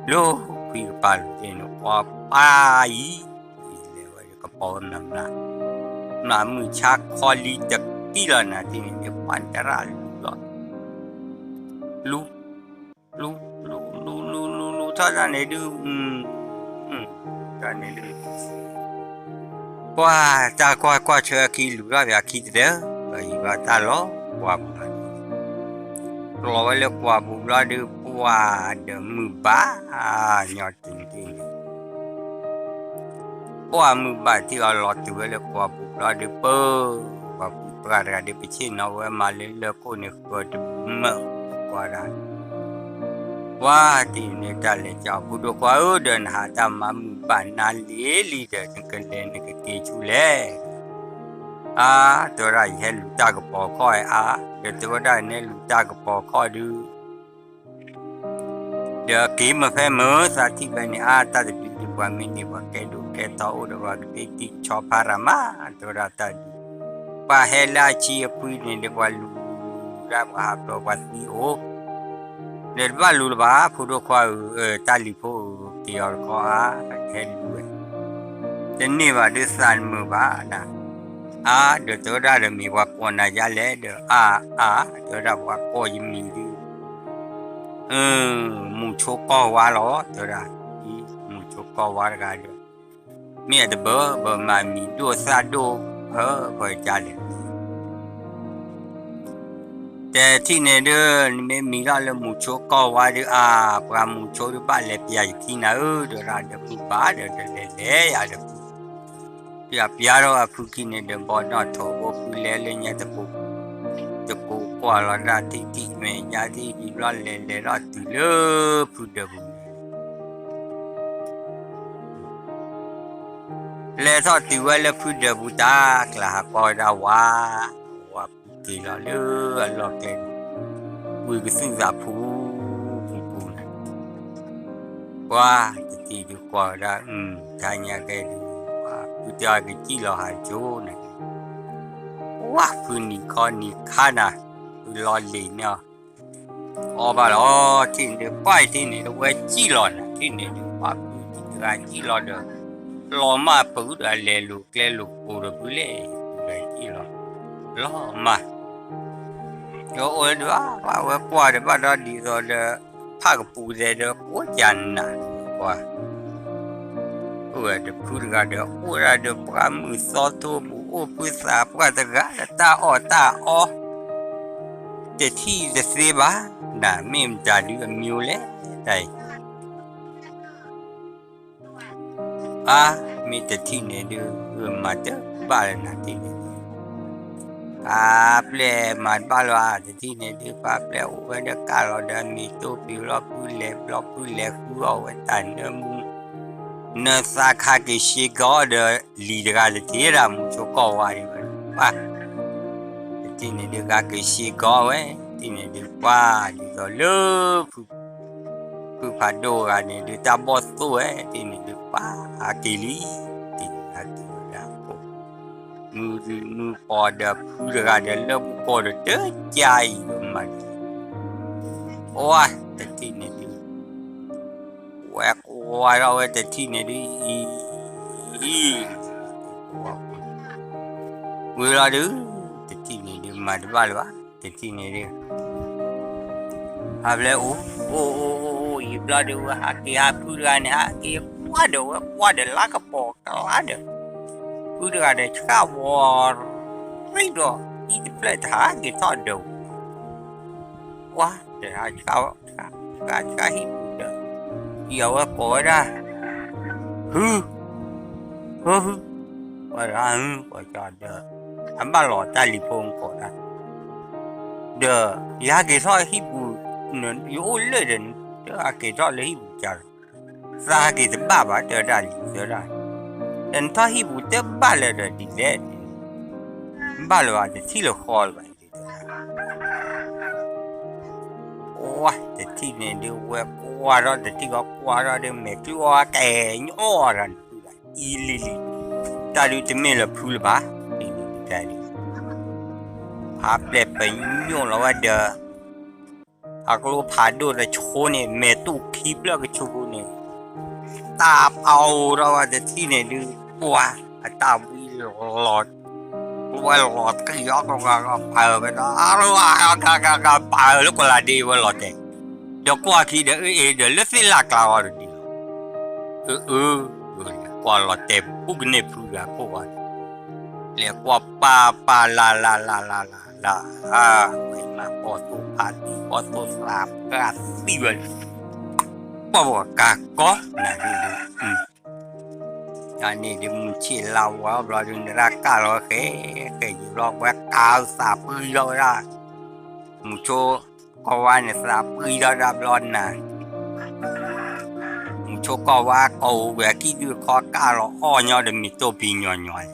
လၢခွံကပၤလိၤသ့ၣ်န့ၣ် ကွၢ်ပၢ်အံၤ, လဲၤဝဲကပီၤဝဲမျးမျး, မျးမုၢ်ဆါခီလံတကံၢ်လီၤနၤသ့ၣ်န့ၣ် ပှၤတရၣ်လူၤလီၤ, လူၤ လူၤ လူၤ လူၤ လူၤ လူၤထီၣ်တၢ်န့ၣ်ဒုး, တၢ်န့ၣ်ဒုး ကွၢ်တၢ်ကွၢ်ကွၢ်ဆၢခံလူၤထီၣ်ပၠးခံတဒၢ, ပယံၤဘၣ်တၢ်လီၤကွၢ်ပူၤလီၤ, ကျီဝဲလၢကွၢ်ပူၤဘျီဒုး ပှၢ်ဒီးမုၢ်ဘၣ်, ညီတံၤတံၤန့ၣ် ပှၢ်မုၢ်ဘၣ်ထံၣ်အီၤလီၤတုၤဝဲလၢကွၢ်ပူၤဘျီဒုး ပၢ် ပှၤကူပှၢ်တဂၤဒုး ပဆ့ၣ်နီၤဝဲမၤလၢလၢခိၣ်န့ၣ်ဃၢၤတမၢၢ်, ကွၢ်ဒၣ် ပှၢ်တံၤန့ၣ်တၢ်လဲၤကၠီဖုဒိၣ်ခွါဧၢ, ဒီးနဟးတၢ်မၤမုၢ်ဘၣ်နၤလံၤလံၤဒီး နကလဲၤနကက့ၤဆူလဲၣ်, အါ တဲဝဲဒၣ် ယဟဲလူၤတၢ်ကပီၤခီၣ်အါ, ဒီးတဲဝဲဒၣ် နဟဲလူၤတၢ်ကပီၤခီၣ်ဒုး ဒီးက့ၤမ့ၢ်ဖဲမုၢ်သးထံၣ်ဖဲန့ၣ် အါ တၢ်တဒုဒုး ပှၤမ့ၢ်န့ၢ်ပှၤကဲဒိၣ်ကဲထီအိၣ်ဒီး ပှၤကသ့ၣ်တံၢ်ဆီဖါရၤမး, တဲဝဲဒၣ်တၢ်ဒုး ပှၤဟဲလၢအဆံအခွံန့ၣ်ဒီး ပှၤလူၤလူၤလူၤဒၣ်ပှၤဟးဖျိးပှၤသံအိၣ်, ဒီးတဘၣ်လူၤလၢၤဘၣ် ဖုဒိၣ်ခွါဧၢ, တၢ်လံၤဖိဧၢ, က့ၤအီၤတခီအါ, ဟဲလူၤဝဲ တန့ၢ်ဘၣ်ဒုးသးတမုာ်ဘၣ်နၤ, အါ ဒီးတဲဝဲဒၣ်ဒီး မ့ၢ်ပှၤကိးနၤယါလဲၣ်ဒီး အါ အါ တဲဝဲဒၣ် ပှၤကိးယမံၤဒုး မုၢ်ဆိကီၢ်ဝါလီၤ တဲဝဲဒၣ်, မုၢ်ဆိကီၢ်ဝါတဂၤဒီး မ့ၢ်အတဘၢဘၢမၤမံၤဒိၣ်သၣ်ဒိၣ်ဖၢဖၢကလဲၣ် တထံၣ်န့ၣ်ဒုး နမ့ၢ်မံၤထီၣ်လၢမုၢ်ဆိကီၢ်ဝါဒုး အါ ပှၤမုၢ်ဆိဒုးဘၣ်လဲၤပျးယခံနၤဧၢ တဲဝဲဒၣ်ဒီး မုၢ်ဘၣ်ဒီး ဒီးလဲၤလဲၤယၤဒီး ပျးပျးထီၣ်အဖုခံန့ၣ်ဒီး ဘီနီၣ်ထိးဘိဖုလဲၤလၢညါ တကိးကွၢ်လီၤဒၣ်ထံၣ်ထံၣ်မဲာ်ညါထံၣ်ဒံးဘျီ လဲၤလဲၤထီၣ်တုၤလၢဖုဒၢးပူၤန့ၣ် လဲၤထီၣ်တုၤဝဲလၢဖုဒၢးပူၤတၢ် ကျါဟးကွၢ်ဝဲဒၣ်ဝါ, ဝါဖုက့ၤလီၤလၢအလီၢ်ကျဲန့ၣ်, ဝံၤကသူၣ်သးဖူ, ဖူပူၤန့ၣ်, ပှၤတထံၣ်ဒုးကွၢ်ဝဲဒၣ်, တၢ်ညါကဲဒုး, ဖုတဲအီၤကစံၣ်လီၤဟးကၠိန့ၣ်, ဝါဖုနံၤခီနံၤခါနၤ, ဖုလီၤလံၤန့ၣ်အီၤ အီၣ်ဘၣ်လီၤ, ထံၣ်န့ၣ်ဒုး ပှၢ်အံၤထံၣ်န့ၣ်ဒုး ဝဲစံၣ်လီၤနၤ, ထံၣ်န့ၣ်ဒုး ပှၢ်ဖုတဂၤစံၣ်လီၤဒီး လီၤမၢ်ဖုဒီး လဲၤလိာ်ကျဲလိာ်ကိးဒီးဖုလဲၣ်, ဖုဒီးစံၣ်လီၤ, လီၤမၢ်, ဒီးအိၣ်ဒုး ဘၣ်ဝဲကွၢ်ဒီး ဘၣ်ဒီးဒ်သိးဒီး ဖးကပူၤသဲးဒီး ကိးကနၤ, ကွၢ် အိၣ်ဝဲဒီးဖုတဂၤဒီး အိၣ်ဒၣ်ဒီးပှၢ်မုၢ်သီထိပူၤ အိၣ်ဖုသးပှၢ်တဂၤဒီး တၢ်အီၣ်တၢ်အီ တထံၣ်တသ့ဘၣ်, နမ့ၢ်မတၤဒုးအမံၤလဲၣ်, တၢ်အံၤ အါ, မ့ၢ်တထံၣ်န့ၣ်ဒုး မၤတဘၣ်လၢနၤထံၣ်န့ၣ်ဒုး, ပှၤပျဲၢ်မၤတဘၣ်လၢၤဧါ, တထံၣ်န့ၣ်ဒုး ပှၤပျဲၢ်အိၣ်ဝဲဒီးကၢ်လီၤဒီး မ့ၤတိပှံၤလီၤဖုလဲၤဘျီ ဖုလဲၤဃုအီၣ်ဝဲတၢ်နၢမူ, နသးခါက့ၤရှဲကီးဒီး လံၤတဂၤတထံၣ်ဒၣ် မုၢ်ဆိကီၢ်ဝါဒံးဘၣ်, ပှၤ တထံၣ်န့ၣ်ဒုး ဂၤက့ၤရှဲကီးဝဲ, တထံၣ်န့ၣ်ဒုး ပှၤဒ်သိးလၢ ဖုဖးဒိၣ်ဂၤန့ၣ်ဒုး တၢ်ဘီၣ်သိၣ်ဝဲ, တထံၣ်န့ၣ်ဒုး ပှၤဟးက့ၤလံ, တထံၣ်န့ၣ်ဟးက့ၤဝဲဒၣ်ကိး, မုၢ်မုၢ်ပှၢ်ဒီးဖုတဂၤဒီး လၢပူၤကိးဒီးတကါအံၤဒီးမၤဒ်လဲၣ်, ပှၤတထံၣ်န့ၣ်ဒုး ဝဲကွၢ်ထီၣ်ဝဲတထံၣ်န့ၣ်ဒုး အံၤ အံၤ ဝံၤလီၤဒုး တထံၣ်န့ၣ်ဒုး မၤတဘၣ်လၢၤဘၣ် တထံၣ်န့ၣ်ဒုး ဟးဖျဲးအိၣ် အိၣ်အိၣ်အိၣ်အိၣ် ယံာ်ဘျီဒုး ဝဲဟးက့ၤဟးဖုတဂၤန့ၣ် ဟးက့ၤကွၢ်ဒီး ဝဲကွၢ်ဒီးလါကပီၤကျါဒီး ဖုတဂၤဒီးဆှၣ်ဝီၤရံၣ်ဒီး အံၤတဖျၢၣ်တဟးက့ၤထီၣ်ဒီး ကွၢ်ဒီးဟးဆှၣ် ဆှၣ်ဟံၣ်ပူၤဒီး အံၤအဝဲကိးဝဲဒၣ် ဟု ဟု ဟု ဝဲဒၣ်ဟု ကိးကဒီး အဘၣ်လီၤတၢ်လံၤဖိကိးဒၣ် ဒီး ယဟးက့ၤထီၣ်ဟံၣ်ပူၤ ယအိၣ်လၢဒီး တဟးက့ၤထီၣ်လၢဟံၣ်ပူၤကဒီး သးဟးက့ၤတဘၣ်ဘၣ် တဲဝဲဒၣ်လံၤ တဲဝဲဒၣ် ဒီးနထီၣ်ဟံၣ်ပူၤတဘၣ်လၢၤဒီးဒ်လဲၣ် ဘၣ်လၢၤဘၣ် တထံၣ်လၢၤဃီလၢၤဘၣ် ဝါ တထံၣ်န့ၣ်ဒုး ဝဲကွၢ်ထီၣ်တထံၣ်ဃီကွၢ်ထီၣ်ဒီး မဲာ်ချံအီၣ်ကဲညီအီၣ်ဒီး အံၤလံၤလံၤ တၢ်ဒုးတမ့ၢ်လၢဖုလၢၤဘၣ် တထံၣ်န့ၣ်ဒုး တၢ်ဒုး ဖးပျဲၢ်ပညိၣ်လီၤဝဲဒီး အကျိဖးဒိၣ်တဆိန့ၣ် မဲာ်တူၢ်ခံဖျၢၣ်ကဆူပူၤန့ၣ် တၢ်ပအိၣ်ထီၣ်ဝဲတထံၣ်န့ၣ်ဒုး ပှၤအတၢ်ဝံလီၤ ဝဲလီၤတံၢ်အီၤကဂၤဂၤပာ်ဝဲဒၣ် အကဂၤဂၤပာ်လၢကလၤဒ့ဝဲလီၤတဲာ်, ဒီးကွၢ်ခံဒီးအ့ၣ်အ့ၣ်ဒီးလၢသ့ၣ်လၢ်ကျါဂီၢ်တဒ်လီၤ, အၢ အၢ ကွၢ်လီၤတဲာ်ဘူးကန့ၢ်ဖုဂၤခိၣ်ဂီၤန့ၣ်, လဲၤကွၢ်ပာ်ပာ်လၢ်လၢ်လၢ်လၢ်လၢ်လၢ်, ဝဲမၤကီၢ်သိၣ်ဖးသံ ကီၢ်သိၣ်သးပှၢ်သံဝဲလၢ ပှၢ်ပှၤကါကီနၤဒ်န့ၣ် တၢ်န့ၣ်ဒ်မုၢ်ဆ့ၣ်လါဝါဘျီဒုး နရၣ်ကၢ်လီၤဃဲ ဃဲယံာ်ဘျီ ဝဲကါသးပှံထီၣ်ဝဲဒၣ်, မုဆိကီၢ်ဝါန့ၣ်သးပှံထီၣ်ဒၣ်ဘျီနၤ, မုဆိကီၢ်ဝါကိးဝဲအကံၣ်ဒုးခီကၢ်လီၤအီၣ်ညီဒီးမ့ၤတိၢ်ပံၤညီညီန့ၣ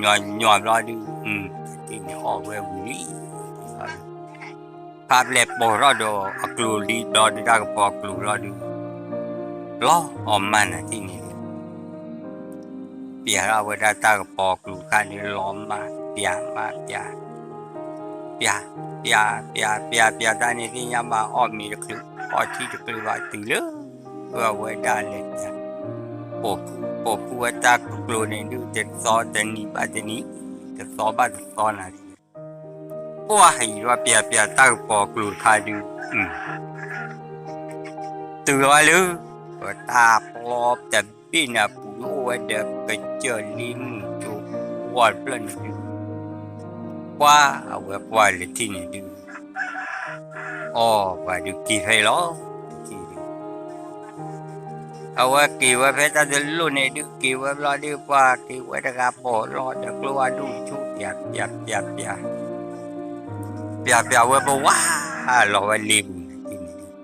်, အီၣ်ဒီးမ့ၤတိၢ်ပံၤညီညီဘျီဒုး, တထံၣ်န့ၣ်အီၣ်ဝဲဝံၤလံ ဖးပျဲၢ်ပိာ်ထီၣ်ဒီးအကျိၤလံဘျီဒုး တၢ်ကပီၤကျိၤဘျီဒုး, လီၤအီၣ်မးနၤတထံၣ်န့ၣ်ဒုး, ပျးထီၣ်ဝဲဒၣ်တၢ်ကပီၤကျိၤတခါန့ၣ် လီၤမး ပျးမးပျး, ပျး, ပျး, ပျး, ပျးတၢ်န့ၣ်သ့ၣ်ညါဘၣ် အီၣ်မ့ၤတချုး အီၣ်ထံတချုးဘၣ်တုၤလၢ အဝဲဒၣ်လဲၤပျး, ပိာ်ဖှူဝဲတၢ်ကကျိၤန့ၣ်ဒုး တသီတနံၤဘၣ်တနံၤ, တသီဘၣ်တသီနၤ ပှၢ်ဟံးဝဲပျးပျးတၢ်ကပီၤကျိၤတခါဒုး, တုၤလီၤလၢ ပတၢ်ပျီတဘ့ၣ်န့ၣ်အပူၤဒုးအိၣ်ဝဲဒီးကစၢၢ်လံမုၢ်ကၠိဝီတဖျၢၣ်န့ၣ်ဒုး, ပှၢ်အဝဲကွၢ်လၢထံၣ်န့ၣ်ဒုး, အီၣ်ပှၤဒုးက့ၤဖဲအံၤလီၤ, တထံၣ်ဒုး အဝဲက့ၤဝဲဖဲတၢ်တလိၣ်န့ၣ်ဒုး က့ၤဝဲဘျီဒုး ပှၢ်က့ၤဝဲတဂၤပိာ်လီၤဒီးကျိဝါဒိၣ်ဆူ ပျးပျးပျးပျး, ပျးပျးဝဲပဝးလီၤဝဲလ့ပူၤန့ၣ်ဒုး,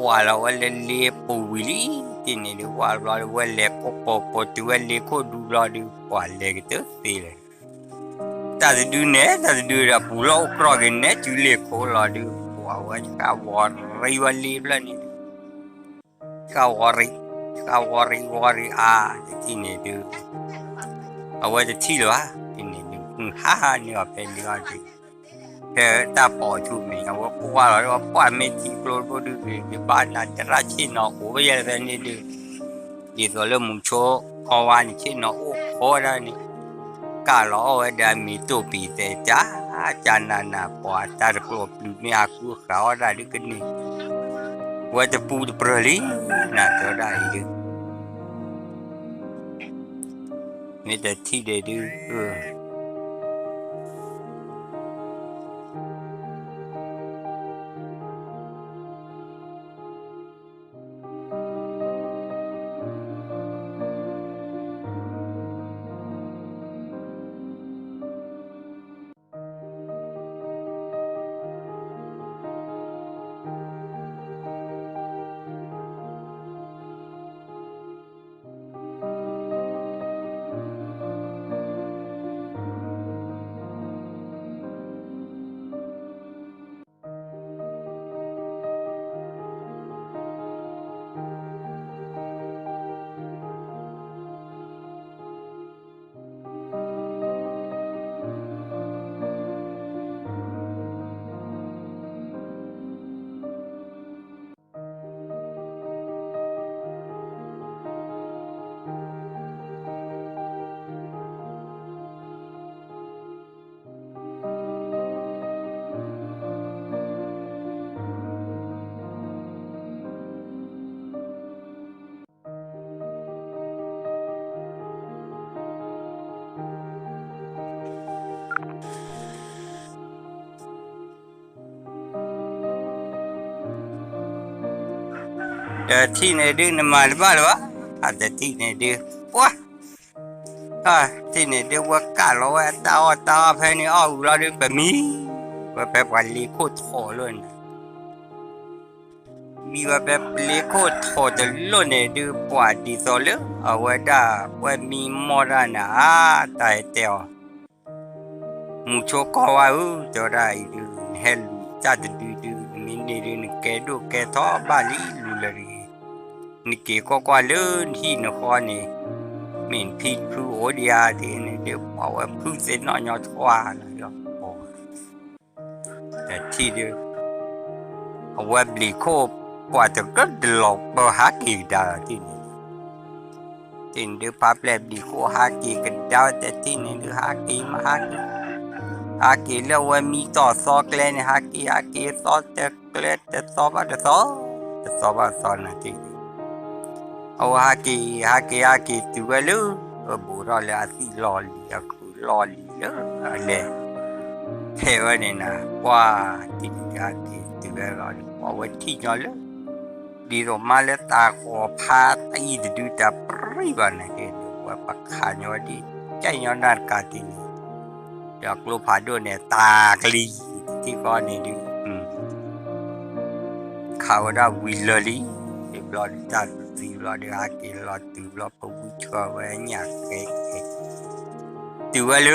ဝးလီၤဝဲလၢလ့ပူၤဝံၤလံ, တထံၣ်န့ၣ်ဒုး ဝးဘျီဒုး ဝဲလဲၤကိးပိာ်ပိာ်တုၤဝဲလ့ခိၣ်ဒူဘျီဒုး ပှၢ်လဲၤကတၢၢ်သ့လဲၣ် တၢ်တဒုနဲၣ် တၢ်တဒုဒီး ပူၤလီၤအိၣ်ကြီက့ၤနဲၣ်စုလ့ၢ်ခိၣ်လီၤဒုး ပှၢ်ဝဲတဃၣ်ဝီၤရံဝဲလ့ဖျၢၣ်န့ၣ်ဒုး, တဃၣ်ဝီၤရံ, တဃၣ်ဝီၤရံဝီၤရံအါ, တထံၣ်န့ၣ်ဒုး, အဝဲတထံၣ်လၢၤဘၣ်, တထံၣ်န့ၣ်ဒုး မုၢ်ဟါဟါန့ၢ်အီၤဖဲန့ၣ်အီၤဒုး, ဖဲတၢ်ပိာ်ဆူၣ်မ့ၢ် အဝဲကွၢ်လီၤဒီး ပှၢ်မ့ၢ်ထံကျိဒိၣ်ဒုးဂ့ၤ ကဘၣ်နၤတရၣ်ဆ့ၣ်နီၤအိၣ်ဝဲယဲၢ်ဖဲန့ၣ်ဒုး ဒ်သိးလၢမုဆိကီၢ်ဝါန့ၣ် ဆ့ၣ်နီၤအိၣ်ခိးဝဲဒၣ်န့ၣ်, ကၢ်လီၤအီၣ်ဝဲဒၣ်မ့ၤတိၢ်ပံၤသဲး ကၢ်ကၢ်နးနး ပှၤတၢ်တကျိၤပျုၤမ့ၢ်ဟးဃုဃာ်အီၣ်ဒၣ်ဒုးကန့ၢ်, ဝဲတပူၤတပြၢၤလံ, နၤတဲဝဲဒၣ်အံၤဒုး, မ့ၢ်တထံၣ်ဒဲးဒုး တထံၣ်န့ၣ်ဒုး နမၤတဘၣ်လၢၤဘၣ်, အတထံၣ်န့ၣ်ဒုး ပှၢ်, တထံၣ်န့ၣ်ဒုး ဝဲကၢ်လီၤဝဲတၢ်အီၣ်တၢ်အီၣ်ဖဲန့ၣ်အီၣ်ဝံၤလီၤဒုး ပမံဝဲဖဲပှၤလ့ခိၣ်ထိးလၢန့ၣ် မံဝဲဖဲပလ့ခိၣ်ထိးတလိၣ်န့ၣ်ဒုး ပှၢ်ဒ်သိးလၢ အဝဲဒၣ် ပှဲၤမံမီၢ်တၢ်န့ၣ် အါ တၢ်တဲအီၤ, မုဆိကီၢ်ဝါဧၢ, တဲဝဲဒၣ်အံၤဒုး နဟဲလူၤတၢ်တဒုဒုး နမ့ၢ်န့ၢ်ဒုး နကဲဒိၣ်ကဲထီဘၣ်လံလူၤလၢာ်တဂ့ၤ, နက့ၤကွၢ်ကွၢ်လၢနဟံၣ်နဃီန့ၣ်, မ့ၢ်နဖံဖုအိၣ်ဒံးဧါ တထံၣ်န့ၣ်ဒုး ပှၤဝဲဖုသ့ၣ်နီၣ်ညီထွါလီၤလီၤ တထံၣ်ဒုး အဝဲဘျံးခိၣ် ပှၤတကြၢးတလီၤပၢဟးက့ၤကဒါလီၤ တထံၣ်န့ၣ်ဒုး တထံၣ်န့ၣ်ဒုး ဖါပျဲၢ်ဘျံးခိၣ်ဟးက့ၤကဒါဝဲ တထံၣ်န့ၣ်ဒုး ဟးက့ၤမးဟးက့ၤ ဟးက့ၤလၢအဝဲမံတီၢ်သီကျဲန့ၣ် ဟးက့ၤဟးက့ၤသီတကျဲတသီဘၣ်တသီ တသီဘၣ်တသီနၤ တထံၣ်န့ၣ် အဝဲဟးက့ၤ ဟးက့ၤ ဟးက့ၤတုၤဝဲလၢ အဘူးထီၣ်လၢအသံၣ်လီၢ်လံၤ အခုၣ်လီၢ်လံၤလၢအလဲၤ ဖဲဝဲန့ၣ်နၤ ပှၤတထံၣ်န့ၣ်ဒုး ဟးက့ၤတုၤဝဲလီၤ ပှၤဝဲထံၣ်ညီလၢ ဒ်သိးမါလၢတၢ်ဃီၤဖးတအံၤတဒု တၢ်ပြံၢ်ဘၣ်န့ၣ် တထံၣ်န့ၣ်ဒုး ဝဲပခးညီဝဲဒ် ကဲညီနၢ်တကး တထံၣ်န့ၣ် ဒီးကျိဖးဒိၣ်န့ၣ် တၢ်ကလံၤ တထံၣ်ဃီန့ၣ်ဒုး ခးဝဲဒၣ်ဝံၤလၢာ်လံ ဘျီဒုး တၢ်သံဘျီဒုး ဟးက့ၤလီၤတုၤဘျီ ဖဝံဆှၢဝဲညၣ်ဃဲ တုၤဝဲလၢ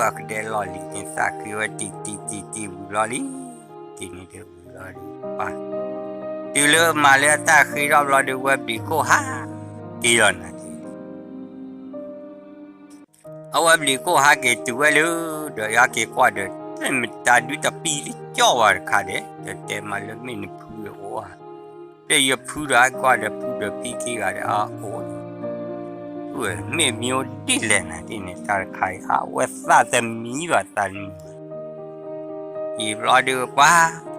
အကဒဲလီၢ်လံၤန့ၣ် သးခုဝဲတံၢ်တံၢ်တံၢ်တံၢ်ဝံၤလီၤလံ တထံၣ်န့ၣ်ဒုး ဝံၤလီၤဒုး ပှၤ တုၤလၢမၤလၢအတၢ်ဃ့ထီၣ်ဘျီဒုး ဝဲဘျံးခိၣ်ဟးက့ၤလီၤနၤ တထံၣ် အဝဲဘျံးခိၣ်ဟးက့ၤတုၤဝဲလၢ ဒီးယဟးက့ၤကွၢ်ဒီး တမ့ၢ်တၢ်ဒုးတပံၤလၢကၠီဘၣ်တခါဒီး တတဲမၤလၢမ့ၢ်နဖုအိၣ်ဧါ ဒီးယဖုဒီးဟးက့ၤကွၢ်ဒီးဖုဒီးဖံခံဂၤဒီး အအိၣ် မ့ၢ်မံၤအိၣ်ဒ်လဲၣ်နၤ တထံၣ်န့ၣ် တၢ်တခါအံၤ အဝဲသးတမံဘၣ်သးတမံဘၣ် ယံာ်ဘျီဒုးပှၤ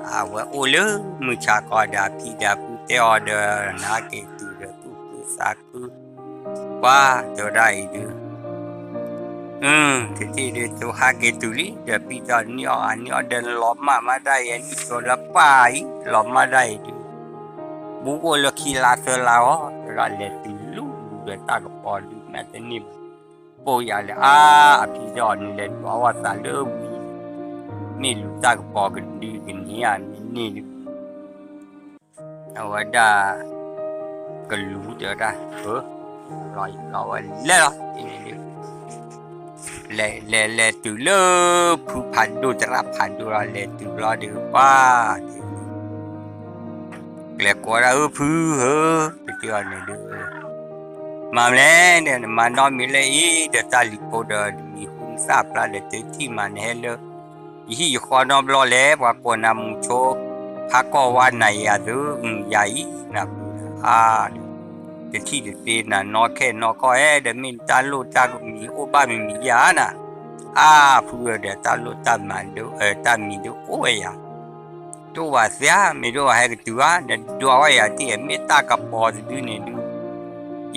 အဝဲအိၣ်လၢမုၢ်ဆါခီဒီး အဖံဒီးဖုတဲအီၤဒီး နဟးက့ၤတုၤဒီးသူၣ်ခုသးခု ပှၤတဲဝဲဒၣ်အံၤဒုး တထံၣ်ဒုး သုဟးက့ၤတုၤလံ ဒီးပံၣ်တီၢ်နံၣ်အီၣ်အနံၣ်အီၣ်ဒီး လီၤမၢ်မးဒၣ်အံၤ အနံၣ်စိၤလၢပၢ်အံၤ လီၤမၢ်ဒၣ်အံၤဒုး ဘူးအိၣ်လၢခံလါသၢလါအီၤ တဲဝဲဒၣ်လဲၤတုၤလူၤဒီးတၢ်ကပီၤဒုး မ့ၢ်တန့ၢ်ဘၣ် ပိာ်ယၤလၢအါ အဖံတဲအီၤန့ၣ် လဲၤဒွးဝဲသးလၢဝံၤ မ့ၢ်လူၤတၢ်ကပီၤကဒုကန့ၢ်ဧါ မ့ၢ်န့ၢ်ဒုး အဝဲဒၣ် ကလူၤတဲဝဲဒၣ် လီၤယံၤလီၤဝဲလဲၤလီၤ လဲၤလဲၤလဲၤတုၤလၢ ဖုဖးဒိၣ်သရၣ်ဖးဒိၣ်လီၤ လဲၤတုၤဘျီဒုးပှၤ ကျဲၤကိးဝဲဒၣ် ဧၢ ဖုဧၢ ပတဲအီၤန့ၣ်ဒုး မၤမလဲၣ်ဒီး နမၤနီတမံၤလၢအံၤ ဒီးတၢ်လံၤဖိဒီး နမံၤဟူနသၣ်ဖျါဒီး တထံၣ်မးနဟဲလၢ ယဟံၣ်ယဃီနီတဘျီလဲၣ် ပှၤကိးနၤမုဆိ ဖးကီၢ်ဝါနၤယၤသု ယၤအံၤ နဖုအါ တထံၣ်တသ့နၤ နီၢ်ခဲနီၢ်ကီၢ်ဧဲ ဒီးမ့ၢ်နတၢ်လိၣ်တၢ်ကမံၤအိၣ်ဘၣ်မံၤမံၤယၤနၤ အါ ဖုဧၢ ဒီးတၢ်လိၣ်တၢ်မၤဒိ တၢ်မံၤဒိအိၣ်ဝဲယၤ တိၢ်ဝဲသ့ဧါ မ့ၢ်ဒိၣ်ဝဲဟဲကတုၤဧါ နဒွးဝဲယၤတထံၣ် မ့ၢ်တၢ်ကပီၤတဒုန့ၣ်ဒုး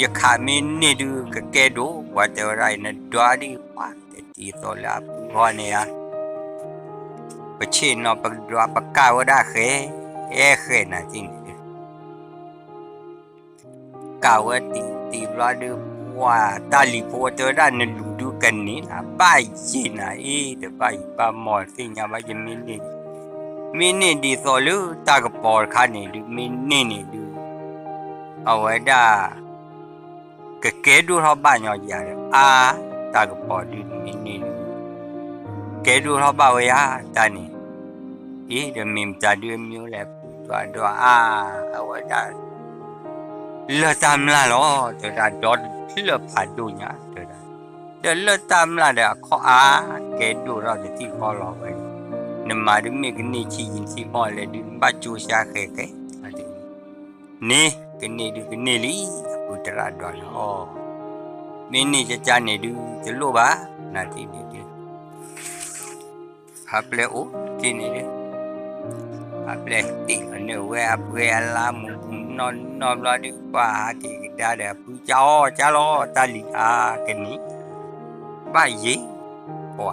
ယခးမ့ၢ်န့ၢ်ဒုး ကကဲဒိၣ် ပှၤတဲဝဲဒၣ်အံၤ နဒွးဒ်ပှၤတထံၣ်သိးလၢအဖုဂီၢ်န့ၣ်ဧါ ပဆ့ၣ်နီၤပကဒွးပကၢ်ဝဲဒၣ်ဃဲ အဲၣ်ဃဲနၤတထံၣ်န့ၣ်ဒုး ကးဝဲတံၢ်တံၢ်ဘျီဒုး ပှၤတၢ်လံၤဖိတဲဝဲဒၣ် နလူၤဒုးကန့ၢ်နၤ ဘၣ်ယံၤနၤအံၤ တဘၣ်ယံၤဘၣ်မီၢ်သ့ၣ်ညါဘၣ် ယမ့ၢ်န့ၢ် မ့ၢ်န့ၢ်ဒ်သိးလၢတၢ်ကပီၤတခါန့ၣ်ဒုး မ့ၢ်န့ၢ်န့ၣ်ဒုး အဝဲဒၣ် ကကဲဒိၣ်ထီၣ်ဘၣ်ညီယၤဒီး အါ တၢ်ကပီၤဒုးမ့ၢ်န့ၢ်ဒုး ကဲဒိၣ်ထီၣ်ဘၣ်ဝဲယၤတၢ်န့ၣ် အံၤဒီးမ့ၢ်မတၤဒုးမံၤလဲၣ် ဖုဒွးဒွးအါ အဝဲဒၣ် လၢၢ်တၢ်မျၢ်လီၤ တဲဝဲဒၣ် ဒီတဖျၢၣ်ဖးဒိၣ်ညါ တဲဝဲဒၣ် ဒီးလၢၢ်တၢ်မျၢ်ဒီးအခီၣ်အါ ကဲဒိၣ်ထီၣ်တထံၣ်ဃီလီၤဝဲ နမၤဒုးမ့ၢ်ကန့ၢ်ဆံးယံၤဆံးမီၢ်လဲၣ်ဒုး နဘၣ်ကၠိဆါဃဲဃဲ န့ၣ် ကန့ၢ်ဒုးကန့ၢ်လံ အဖုသရၣ်ဒွးလီၤ မ့ၢ်န့ၢ်ကကါန့ၣ်ဒုး တလိၣ်ဘၣ် နၤတထံၣ်န့ၣ်ဒုး ဖါပျဲၢ်အိၣ်တထံၣ်န့ၣ်ဒုး ဖါပျဲၢ်တ့ၢ်အနၢ်ဝဲအပှဲၤအလါမူးပူၤနီၢ်နီၢ်ဘျီဒုး ပှၤဟးက့ၤကဒါဒီးအဖုကၠီအီၣ်ကၠီလီၤ တၢ်လံၤအါကန့ၢ် ဘၣ်ယံၤ ပှၤ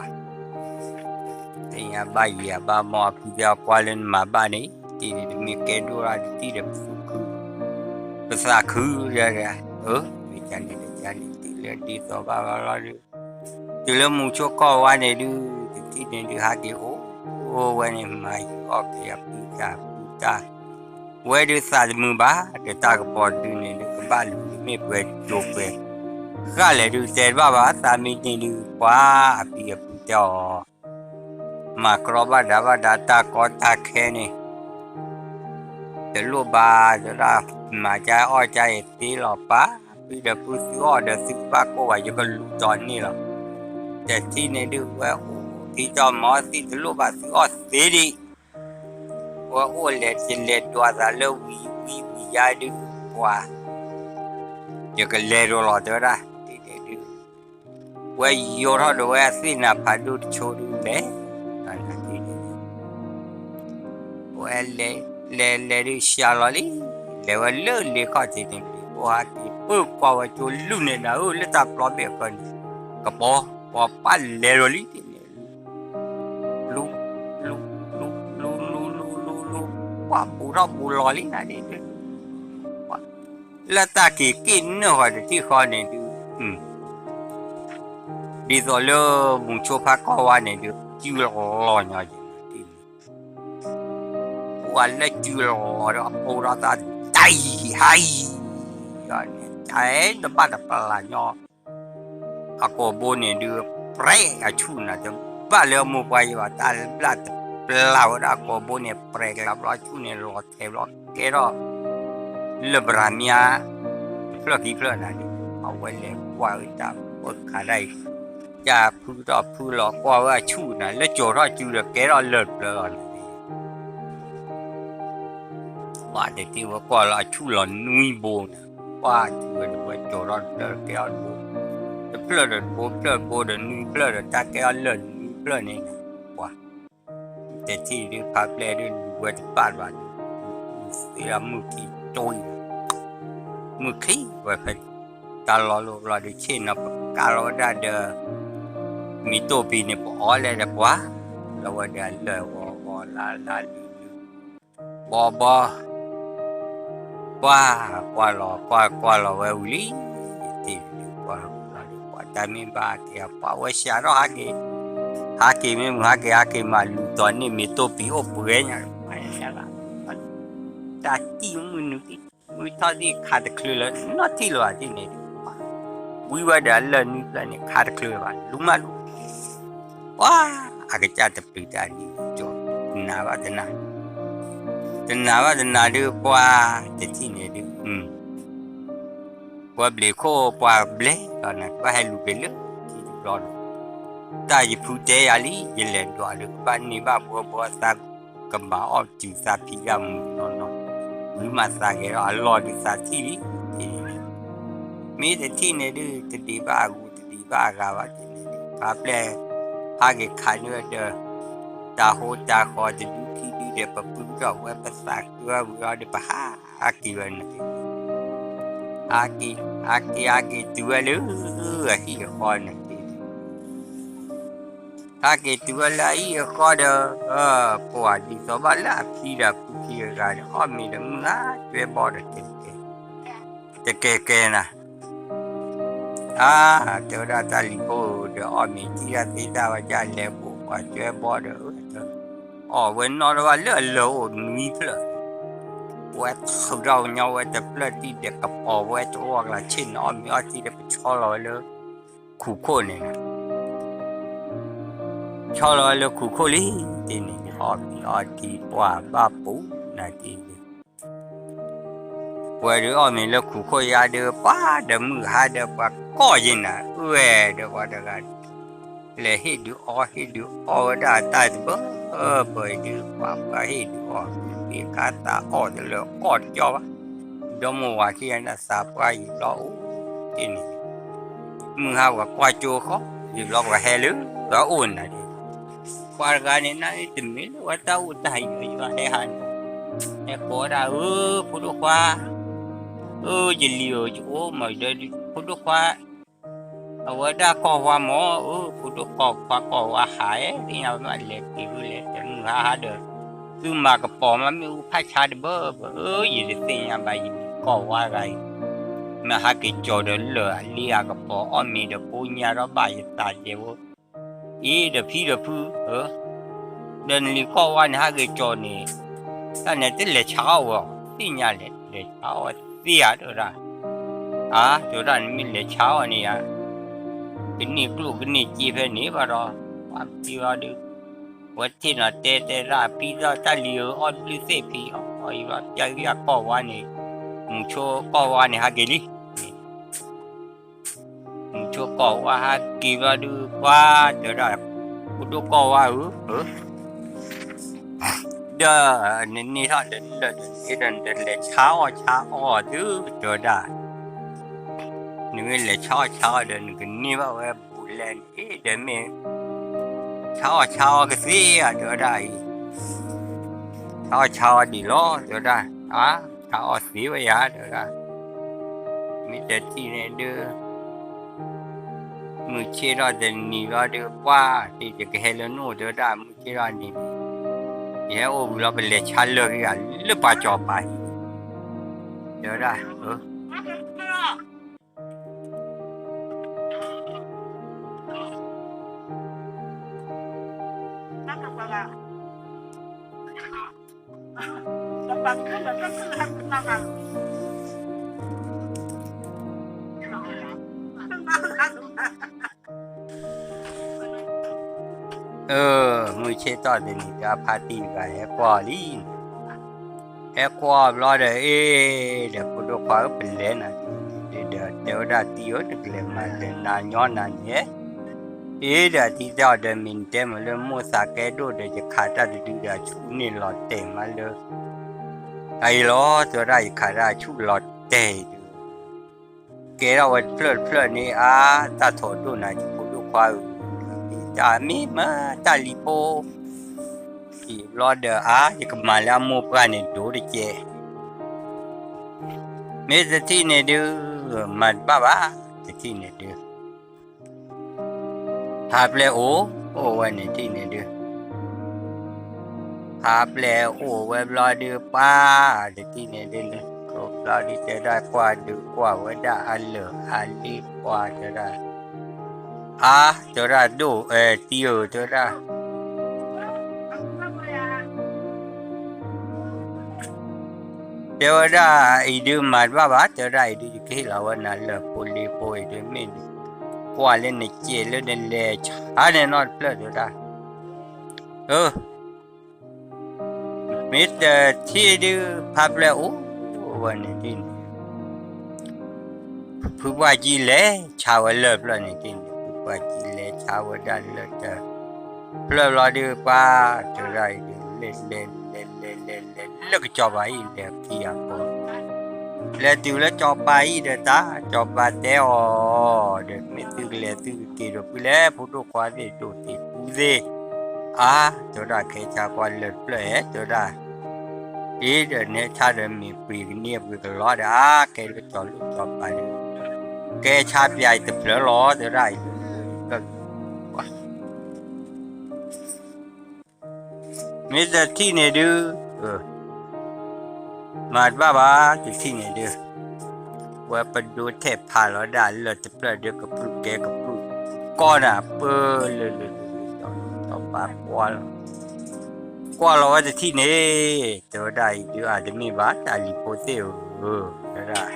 သ့ၣ်ညါဘၣ်ယံၤအဘၣ်မီၢ်အဖုတဲအီၤကွၢ်လၢနမၤဘၣ်န့ၣ် တထံၣ်န့ၣ် တမ့ၢ်ကဲဒိၣ်ထီၣ်တထံၣ်ဒီးပသူၣ်ခု ပသးခု အၢ မ့ၢ်ကန့ၣ်တကန့ၣ် တုၤလၢဒ်သိးဘၣ်ဘျီဒုး တုၤလၢမူဆိကီၢ်ဝါန့ၣ်ဒုး တထံၣ်န့ၣ်ဒုးဟးက့ၤအိၣ် အိၣ်ဝဲန့ၣ် မၤဟံၣ်အီၣ်က့ၤအဖုတၢ်ဖုတၢ် ဝဲဒုးသးတမုာ်ဘၣ် ဒီးတၢ်ကပီၤတဒုန့ၣ်ဒုး ကဘၣ်လူၤမ့ၢ်ပှဲၤဒိၣ်ပှဲၤ ဃၣ်လဲၣ်ဒုးတဲတဘၣ်ဘၣ် သးမ့ၢ်န့ၢ်ဒုး ပှၤအဖံအဖုတဲအီၤ မၤကြီဘၣ်ဒၣ်ဘၣ်ဒၣ်တၢ်ကီတၢ်ခဲန့ၣ် တလိၣ်ဘၣ် တဲဒၣ် မၤကါအီၣ်ကါအံၤသ့လီၤပၢ် ဖုဒီးဖုသုအီၣ်ဒီးသုကဘၣ်ကိၢ်ဘၣ် ယကလူၤတီၤန့ၢ်လီၤ. တထံၣ်န့ၣ်ဒုး ဝဲအိၣ်ဖံးတီၢ်မၤအီၣ်သံတလိၣ်ဘၣ် သုအီၣ်သ့ဒံး, ဝဲအိၣ်လဲၤယလဲၤဒွးသးလၢဝံၤဝံၤဝံၤယါဒုး ပှၤ ယကလဲၤဒိးလီၤတဲဝဲဒၣ် ဒ်န့ၣ်ဒုး ဝဲယိးထီၣ်ဒီးဝဲအသ့ၣ်နၤဖးဒိၣ်တဆိဒုးလဲၤ, ဝဲလဲၤလဲၤလဲၤဒုးစှၤလီၤလံ, လဲၤဝဲလၢလ့ခီၣ်ထံးန့ၣ် လ့ၣ်ဖိဟးက့ၤပၢၢ်ကွၢ်ဝဲကၠိလူၢ်န့ၣ်နၤဧၢ လၢတၢ်ပျီဘ့ၣ်အဃၢၤန့ၣ် ကပီၤ ပှၤပၢ်လဲၤလီၤလံန့ၣ် လူၤ လူၤ လူၤ လူၤ လူၤ လူၤ လူၤ လူၤ ပှၤဘူးထီၣ်ဘူးလီၤလံနၤဒ် လၢတၢ်က့ၤက့ၣ်နုာ်ဃီတထံၣ်ဃီန့ၣ်ဒုး ဒ်သိးလၢမူဆိဖးကီၢ်ဝါန့ၣ်ဒုး စုလီၤညီယံၤန့ၣ် ပှၤလၢစုလီၤဒီးအပိာ်ထီၣ်သးတၢ်အံၤဟါအံၤ န့ၣ် တၢ်အဲၣ်တဘၣ်တပျၢ်ညီ အကိာ်ဘိန့ၣ်ဒုး ပြဲးအဆူၣ်နၤ တဘၣ်လၢအမိၢ်ပှၢ်ယံၤဘၣ် တၢ်ဘျၣ်တပျၢ်ဝဲဒၣ်အကိာ်ဘိန့ၣ် ပြဲးကျါဘျီ အဆူၣ်န့ၣ်လီၤထဲးဘျီ ကဲထီၣ် လၢပရၤမါ တဖျၢၣ်ခံဖျၢၣ်နၤန့ၣ် အဝဲလဲၤကွၢ်ဝဲတၢ်ပၢၢ်ခးတၢ်အံၤ တၢ်ဖုထီၣ်ဖုလီၤကွၢ်ဝဲအဆူၣ်နၤ လၢကၠီၤထီၣ်စုဒီးကဲထီၣ်လၢၢ်တဖျၢၣ်လီၤန့ၣ် ဘၣ်တထံၣ်ဝဲကွၢ်လီၤအဆူၣ်လီၤနွံဘိန့ၣ် ကွၢ်ထံၣ်ဝဲဒီးဝဲကၠီၤထီၣ်တဖျၢၣ်ကဲထီၣ်တဘိ တဖျၢၣ်ဒီးတဘိ ဖျၢၣ်တဘိဒီးနွံဖျၢၣ်ဒီးတၢ်ကဲထီၣ်လၢၢ်နွံဖျၢၣ်န့ၣ် ပှၤ တထံၣ်ဒုးဖးပျဲၢ်ဒုးလူၤဝဲတဘၣ်ဘၣ်ဒုး သ့လီၤမုၢ်ခံတွံၢ် မုၢ်ချံဝဲဖဲ တၢ်လီၤလိၤဘျီဒုးဆ့ၣ်နီၤပကၢ်လီၤဝဲဒၣ်ဒီး မ့ၢ်တိၢ်ဖံန့ၣ် ပအီၣ်လဲၣ်ဒီးပှၤ လီၤဝဲဒီးအလၢၢ်ဝီဝီလါလါလုၢ်လုၢ် ဘီဘီ ကွၢ် ကွၢ်လီၤ ကွၢ် ကွၢ်လီၤဝဲဝံၤလံ တထံၣ်ဒုးကွၢ်လီၤလီၤဒုး ပှၤတၢ်မ့ၢ်ဘၣ်က့ၤအပှၢ်ဝဲစှၤထီၣ်ဟးက့ၤ ဟးက့ၤမ့ၢ်မုၢ်ဟးက့ၤ ဟးက့ၤမးလူၤတီၤန့ၢ်မ့ၢ်တိၢ်ဖံအိၣ်ပှဲၤညါ တၢ်တံၢ်မုၢ်နုာ် မုၢ်ထီၣ်သ့ၣ်ခးတချုးလၢၤ နီၢ်ထံၣ်လၢၤဘၣ်ဒ်န့ၣ်ဒုး ဝံဝဲဒီးအလၢၢ်နွံဖျၢၣ်န့ၣ် ခးတချုးလၢၤဘၣ် လူၤမးလူၤ ပှၤ အကစၢ်တပျုၤတၢ်ဒ်ကၠီၤ တနာ်ဘၣ်တနာ် တနာ်ဘၣ်တနာ်ဒုး ပှၤ တထံၣ်န့ၣ်ဒုး ပှၤဘျ့းခိၣ်ပှၤဘျဲလီၤနၤ ကဘၣ်ဟဲလူၤက့ၤလၢထံတဘျီဒီး တၢ်ယဖုတဲယၤလံ ယလဲၤဒွးဒုး ကဘၣ်န့ၢ်ဘၣ်ဘှီဘှီသး ကမၤအီၣ်တုၤသးဖံးတၢ်မုာ်နီၢ်နီၢ် ဝံၤမးသးဂဲၤထီၣ်အလီၢ်ဒုးသးထံၣ်လံ မ့ၢ်တထံၣ်န့ၣ်ဒုး တဒံးဘၣ်အဂူၤ တဒံးဘၣ်အဂၤဘၣ်ဒ်န့ၣ်ဒုး ဖးပျဲၢ် ဟးက့ၤခးန့ၢ်ဝဲဒီး တၢ်ဟိတၢ်ဃီတဒုခံဒုဒီး ပပုၢ်ထီၣ်ဝဲပသးကဝဲဝံၤအီၤဒီး ပဟးက့ၤဝဲန့ၣ် ဟးက့ၤ ဟးက့ၤ ဟးက့ၤတုၤဝဲလၢ အဟံၣ်အဃီန့ၣ် ဟးက့ၤတုၤဝဲလၢအဟံၣ်အဃီဒီး ပှၤဒ်သိးဘၣ်လၢအဖံဒီးအဖုခံဂၤန့ၣ် အီၣ်မ့ၤဒီးမုၢ်ဧါ ကၠွဲဘီဒီးကဲကဲ တကဲကဲနၤ အါ တဲဝဲဒၣ်တၢ်လံၤဖိဧၢ ဒီးအီၣ်မ့ၤထံၣ်တၢ်သ့တၢ်ဝဲဒၣ်လဲၤဘိးပှၤကၠွဲဘီဒီး အီၣ်ဝဲနီၢ်တဘၣ်လၢအလၢၢ်အိၣ်နွံဖျၢၣ် ပဝဲထုးထီၣ်ကညီဝဲတဖျၢၣ်တံၢ်ဒီးကပီၤဝဲတအိၣ်ကျါဆ့ၣ်နီၤအီၣ်မ့ၤအီၣ်ထံဒီး ပဆီလီၤဝဲလၢ ခူၣ်ခိၣ်န့ၣ် ဆီလီၤဝဲလၢခူၣ်ခိၣ်လံ တ့ၢ်န့ၣ် အီၣ်ဖံးအီၣ်ထံပှၢ်ဘၣ်ပူၤနၤတ့ၢ်န့ၣ် ပှၤဒုးအီၣ်မ့ၤလၢခူၣ်ခိၣ်ယါဒီး ပှၤဒီးမုၢ်ဟါဒီးပှၤကီၢ်ယဲနၤ အဝဲဒီးပှၤတဂၤ လဲၤဟ့ၣ်ဒုးအီၣ် ဟ့ၣ်ဒုးအီၣ်ဝဲဒၣ်တၢ်တဘၢဘၢအံၤဒုး ပှၤပှၤဟ့ၣ်ဒုးအီၣ် ပ့ၤခါသးအီၣ်တလၢာ်ကီၢ်တကၠီဘၣ် ဒီမါဝၤခံဂၤန့ၣ်သးပှၢ်ယံာ်ဘျီအိၣ်တ့ၢ်န့ၣ် မုၢ်ဟါပှၤကွၢ်ကၠိဃီ ယံာ်ဘျီပှၤဟဲလၢ ပှၤအိၣ်နၤဒ် ပှၤတဂၤန့ၣ် နတမ့ၢ်လၢဝဲတၢ်အိၣ်တၢ်ယံာ်ယံာ်ဟဲဟးန့ၣ် ဟဲကိးဝဲဒၣ် အၢ ဖိဒိၣ်ခွါ အၢ ယလံၤဧၢ ယအိၣ်မးဒီး ဖိဒိၣ်ခွါ အဝဲဒၣ်ကီၢ်ဝါမး အၢ ဖိဒိၣ်ခွါ ပှၤကီၢ်ဝါဟးအဲၣ် သ့ၣ်ညါဘၣ်လဲၤက့ၤဝဲလဲၤ တမုၢ်ဟါဟါဒီး သုမၤကပီၤမးမ့ၣ်အူဖးဆါတဘၢဘၢ အၢ ယတသ့ၣ်ညါဘၣ် ယမ့ၢ်ကီၢ်ဝါတဂၤအံၤ မ့ၢ်ဟးက့ၤကၠီၤဒီးလၢၢ်အလ့အကပီၤ အီၣ်မ့ၤဒီးပိညါဒီးဘၣ်ယသးဒဲးဝဲ အံၤဒီးဖံဒီးဖု အၢ ဒီးနလံၤကီၢ်ဝါန့ၣ် ဟးက့ၤကၠီၤန့ၣ် တၢ်န့ၣ်တလဲၤဆါအီၣ်ဝဲအီၤ သ့ၣ်ညါလဲၣ် လဲၤဆါအီၣ်သ့ဧါ တဲဝဲဒၣ် အါ တဲဝဲဒၣ် နမ့ၢ်လဲၤဆါအီၣ်န့ၣ်ဧါ ကန့ၢ်ကျိၣ်ကန့ၢ်စ့ဖဲန့ၣ်ဘၣ်ဒီး ပှၤဖံဝဲဒုး ဝဲထံၣ်နီၤတဲတဲဒၣ် ဖံဒီးတၢ်လံၤဧၢ အီၣ်ဘျုးသ့ၣ်ဖံ အီၣ်အံၤဘၣ် ပျၢ်ကံယၤကီၢ်ဝါန့ၣ် မူဆိကီၢ်ဝါန့ၣ် ဟးက့ၤလံ ဖိဒိၣ်ကီၢ်ဝါဟဲက့ၤဘျီဒုး ပှၤတဲဝဲဒၣ်, ဖိဒိၣ်ကီၢ်ဝါဧၢ, ဒီးနန့ၢ်ထီၣ်ဒီးလၢာ်ဒီး နကလဲၤဆါအီၣ်ဆါအီသု တဲဝဲဒၣ်, နမ့ၢ်လဲၤဆါအီၣ်ဆါအီဒီး နကန့ၢ်ဘၣ်ဝဲဘူးလဲၣ်န့ၣ် ဒီးမ့ၢ် ဆါအီၣ်ဆါအီကသ့ဧါ တဲဝဲဒၣ်အံၤ, ဆါအီၣ်ဆါအီဒံးလီၤ တဲဝဲဒၣ်, အါ ဆါအီၣ်သ့ဝဲယၤ တဲဝဲဒၣ်, မ့ၢ်တထံၣ်န့ၣ်ဒုး မုၢ်ဆ့ၣ်ထီၣ်တနံၤဘျီဒုး ပှၤတ့ၢ် ယကဟဲလၢနအိၣ် တဲဝဲဒၣ်, မုၢ်ဆ့ၣ်ထီၣ်နံၤ ယဟဲအိၣ်ဝံၤလီၤ ပလဲၤဆါလၢာ်ဂ့ၤဂၤလၢပှၤစီၤပၤဟံၣ်, တဲဝဲဒၣ်, မုၢ်ဆ့ၣ်ထီၣ်တနံၤ တၢ်ဖါတံၢ်တဂၤဟဲကွၢ်အီၤလံ, ဟဲကွၢ်အီၤဘျီဒီး အ့ၣ် ဒီးဖိဒိၣ်ခွါဧၢ ပလဲၤနၤ ဒီးတဲဝဲဒၣ် တံၢ်ဧၢ နကလဲၤမၤလဲၤနၤညီနၤန့ၣ်, အ့ၣ် ဒီးတံၢ်တဲအီၤဒီး မ့ၢ်နတဲမ့ၢ်လၢမိၢ်သးကဲဒိၣ်ဒီး ယခးတၢ်တဒုဒီး အဆူၣ်န့ၣ်လီၤတဲာ်မးလၢ အအံၤလီၤ တဲဝဲဒၣ် ယခးတၢ်အဆူၣ်လီၤတဲာ်အံၤဒုး ကဲထီၣ်ဝဲတဖျၢၣ်တဖျၢၣ်န့ၣ် အါ တၢ်ထိးဒိၣ်နၤ ယဖိဒိၣ်ခွါဧၢ, တၢ်မ့ၢ်မၤတၢ်လံၤဖိ အံၤဘျီဒီး အါ ယကမၤလၢအမိၢ်ပှၢ်န့ၣ်ဒိၣ်တကဲ, မ့ၢ်တထံၣ်န့ၣ်ဒုး မၤတဘၣ်ဘၣ် တထံၣ်န့ၣ်ဒုး ဖါပျဲၢ်အိၣ် အိၣ်ဝဲန့ၣ်ထံၣ်န့ၣ်ဒုး, ဖါပျဲၢ်အိၣ်ဝဲဘျီဒုး ပှၤတထံၣ်န့ၣ်ဒုး ဘျီဒုးတဲဒၣ်ကွၢ်ဒုးကွၢ်ဝဲဒၣ်အလၢာ်အလံကွၢ်တဲဒၣ်, အါ တဲဝဲဒၣ်ဒိၣ် တံၢ်ဧၢ တဲဝဲဒၣ် တဲဝဲဒၣ်အံၤဒုးမၤတဘၣ်ဘၣ် တဲဝဲဒၣ်အံၤဒုး ယကဟ့ၣ်လီၤဝဲနၤလၢၢ်ဖိလ့ဖိအံၤဒုး မ့ၢ်ကွၢ်လၢနစဲးလၢနလဲၤဆါန့ၣ်နီတဖျၢၣ်တဲဝဲဒၣ်, မ့ၢ်တထံၣ်ဒုး ဖါပျဲၢ်အိၣ်ဝဲန့ၣ်ဒ်န့ၣ် ဖုပှၢ်ကံလဲၤဆါဝဲလၢၢ်ဖျၢၣ်န့ၣ်ဒ်န့ၣ် ဖုပှၢ်ကံလဲၤဆါဝဲဒၣ်လၢၢ်တဖျၢၣ်ဘျီဒုး ပှၤတဲဝဲဒၣ်အံၤဒုး လဲၤလဲၤလဲၤလဲၤလဲၤလဲၤလၢကစီၤပၤအံၤ လဲၤခံဂၤဃီ လဲၤတုၤလၢစီၤပၤအံၤဒီးတၢ် စီၤပၤတဲအီၤဒီး မ့ၢ်သုကလဲၤသုကက့ၤဒီးဖုလဲၣ် ဖိဒိၣ်ခွါသ့ၣ်ဒိၣ်သ့ၣ်ပူသ့ၣ် အါ တဲဝဲဒၣ် ကဲဆါကွၢ်လၢၢ်တဖျၢၣ်ဧဲ တဲဝဲဒၣ် အ့ဒီးနဲဆါဒီးမ့ၢ်ပှ့ၤကန့ၢ်ပှ့ၤကလီဒီး အါ ကဲလၢစီၤလိၣ်စီၤပၤဒီး ကဲဆါပၠးအံၤတဖျၢၣ်လီၤ တဲဝဲဒၣ်အံၤ မ့ၢ်တထံၣ်န့ၣ်ဒုး မၤတဘၣ်ဘၣ် တထံၣ်န့ၣ်ဒုး ဝဲပဒိထဲးဖးလီၤဒၣ်လၢၢ်တဖျၢၣ်ဒီး ကပြုၢ်ကဲကပြုၢ်ကီၢ်နၤ ပၢလၢလၢလၢလၢ စီၤလိၣ်စီၤပၤကွၢ်လီၤ ကွၢ်လီၤဝဲတထံၣ်န့ၣ် တဲဝဲဒၣ်အံၤဒုး အတမ့ၢ်ဘၣ် တၢ်လံၤဖိသ့ၣ်ဧၢ တဲဝဲဒၣ်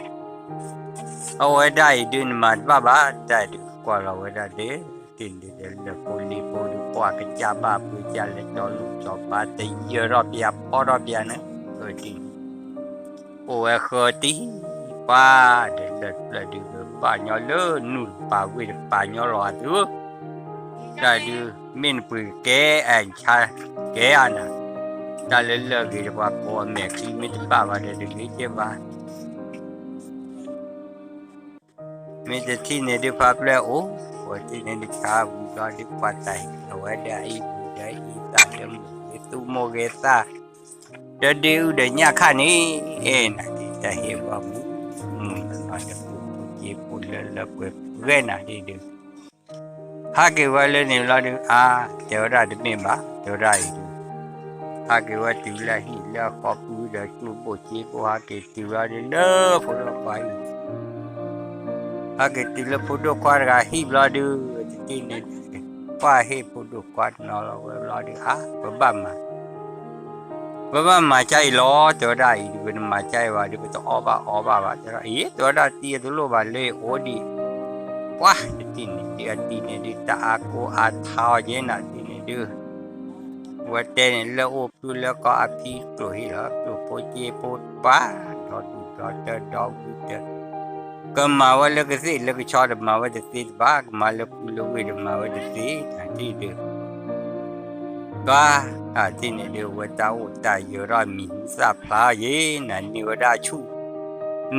အဝဲဒၣ်အံၤဒုး နမၤတဘၣ်ဘၣ် တၢ်ဒုးကွၢ်လီၤဝဲဒၣ်ဒုး တထံၣ်န့ၣ်ဒုး လၢၢ်ဖိလ့ဖိဒုး ကွၢ်ကစၢ်ဘၣ်ပှ့ၤကစၢ်လၢစီၤလိၣ်စီၤပၤ တယၢၢ်ထီၣ်ပယၤဖီထီၣ်ပယၤန့ၣ် တထံၣ်န့ၣ် အိၣ်ဝဲဃၢတံၢ်ပှၤဒီးလၢၢ်တဖျၢၣ်ဒုး ဘၣ်ညီလၢနူၢ်တပၤဝ့ၢ်တပၤညီလီၤအသု တၢ်ဒုး မ့ၢ်နပှ့ၤကဲ အဆါကဲဧါနၤ တၢ်လၢလၢၢ်ဂ့ၤဒီးပှၤကိးအမဲာ်ချံမ့ၢ်တဘၣ်ဘၣ်ဒီး တဂ့ၤကဲဘၣ် မ့ၢ်တထံၣ်န့ၣ်ဒုး ဖါပျဲၢ်အိၣ် ဝဲတထံၣ်န့ၣ်ဒုး ဆါဝံၤဘျီဒုး ပှၤတၢ်ဟ့ၣ်လီၤဝဲဒၣ်အံၤ မူဒီးအံၤသၣ်လၢမူဂ့ၤ သူၣ်မိၢ်ဂ့ၤသၣ် ဒီးဒ့အုၣ်ဒီးညၣ်ခါန့ၣ် အဲၣ်နၤဒ်တၢ်ဟ့ၣ်ဝဲမူ မူနီၤဒီး ပူဖိက့ဖိလၢလၢပှဲၤပှဲၤနၤဒ်ဒုး ဟးက့ၤဝဲလၢန့ၣ်ဘျီဒုး အါ တဲဝဲဒၣ်တမ့ၢ်ဘၣ် တဲဝဲဒၣ်အံၤဒုး ဟးက့ၤဝဲတုၤလၢဟံၣ်လၢအဃီပူၤဒီး ကျိၣ်ဘိၣ်စ့ဘိၣ် ဟးက့ၤတုၤဘျီဒုး လၢဖိဒိၣ်ခွါအံၤ ဟဲက့ၤတုၤလၢဖိဒိၣ်ခွါတဂၤဟံၣ်ဘျီဒုး တထံၣ်န့ၣ်ဒုး ပှၢ်ဟ့ၣ်ဖိဒိၣ်ခွါတနီၤလီၤဝဲဘျီဒုး အါ ပဘၣ်မၤ ပဘၣ်မၤကါအံၤလီၤ တဲဝဲဒၣ်အံၤဒုး ပနမၤကါအံၤဘၣ်ဒုး ပတအီၣ်ဘၣ်အီဘၣ်ဘၣ် တဲဒၣ်အံၤ တဲဝဲဒၣ်တံၢ်အတလိၣ်ဘၣ်လၢအိၣ်ဒံး ပှၢ်တထံၣ်န့ၣ်ဒုး အတံၢ်န့ၣ်ဒုး တၢ်အါကိးအါထါအီၤကဲနၤတံၢ်န့ၣ်ဒုး ဝဲတဲန့ၣ် လၢအိၣ်ဖုလၢကီၢ်အဖံကျိၣ်ဟံၣ်လီၤ ကျိၣ်ဖိစ့ဖိပှၢ် ဒီဒူၣ်ဒီတၢဒီဝံၤတၢ ကမၤဝဲလၢကသ့ၣ်လၢကဆီဒီးမၤဝဲတသ့တဘၣ်, ကမၤလၢကူလၢဝ့ၢ်ဒီးမၤဝဲတသ့, တၢ်ထံၣ်ဒုး, ကါ, တၢ်ထံၣ်န့ၣ်ဒုးအဝဲတၢ်အိၣ်တၢ်ယၢၤထီၣ်မံၤဟူသၣ်ဖျါယ့ၣ်, နၤန့ၢ်ဝဲဒၣ်ဆူၣ်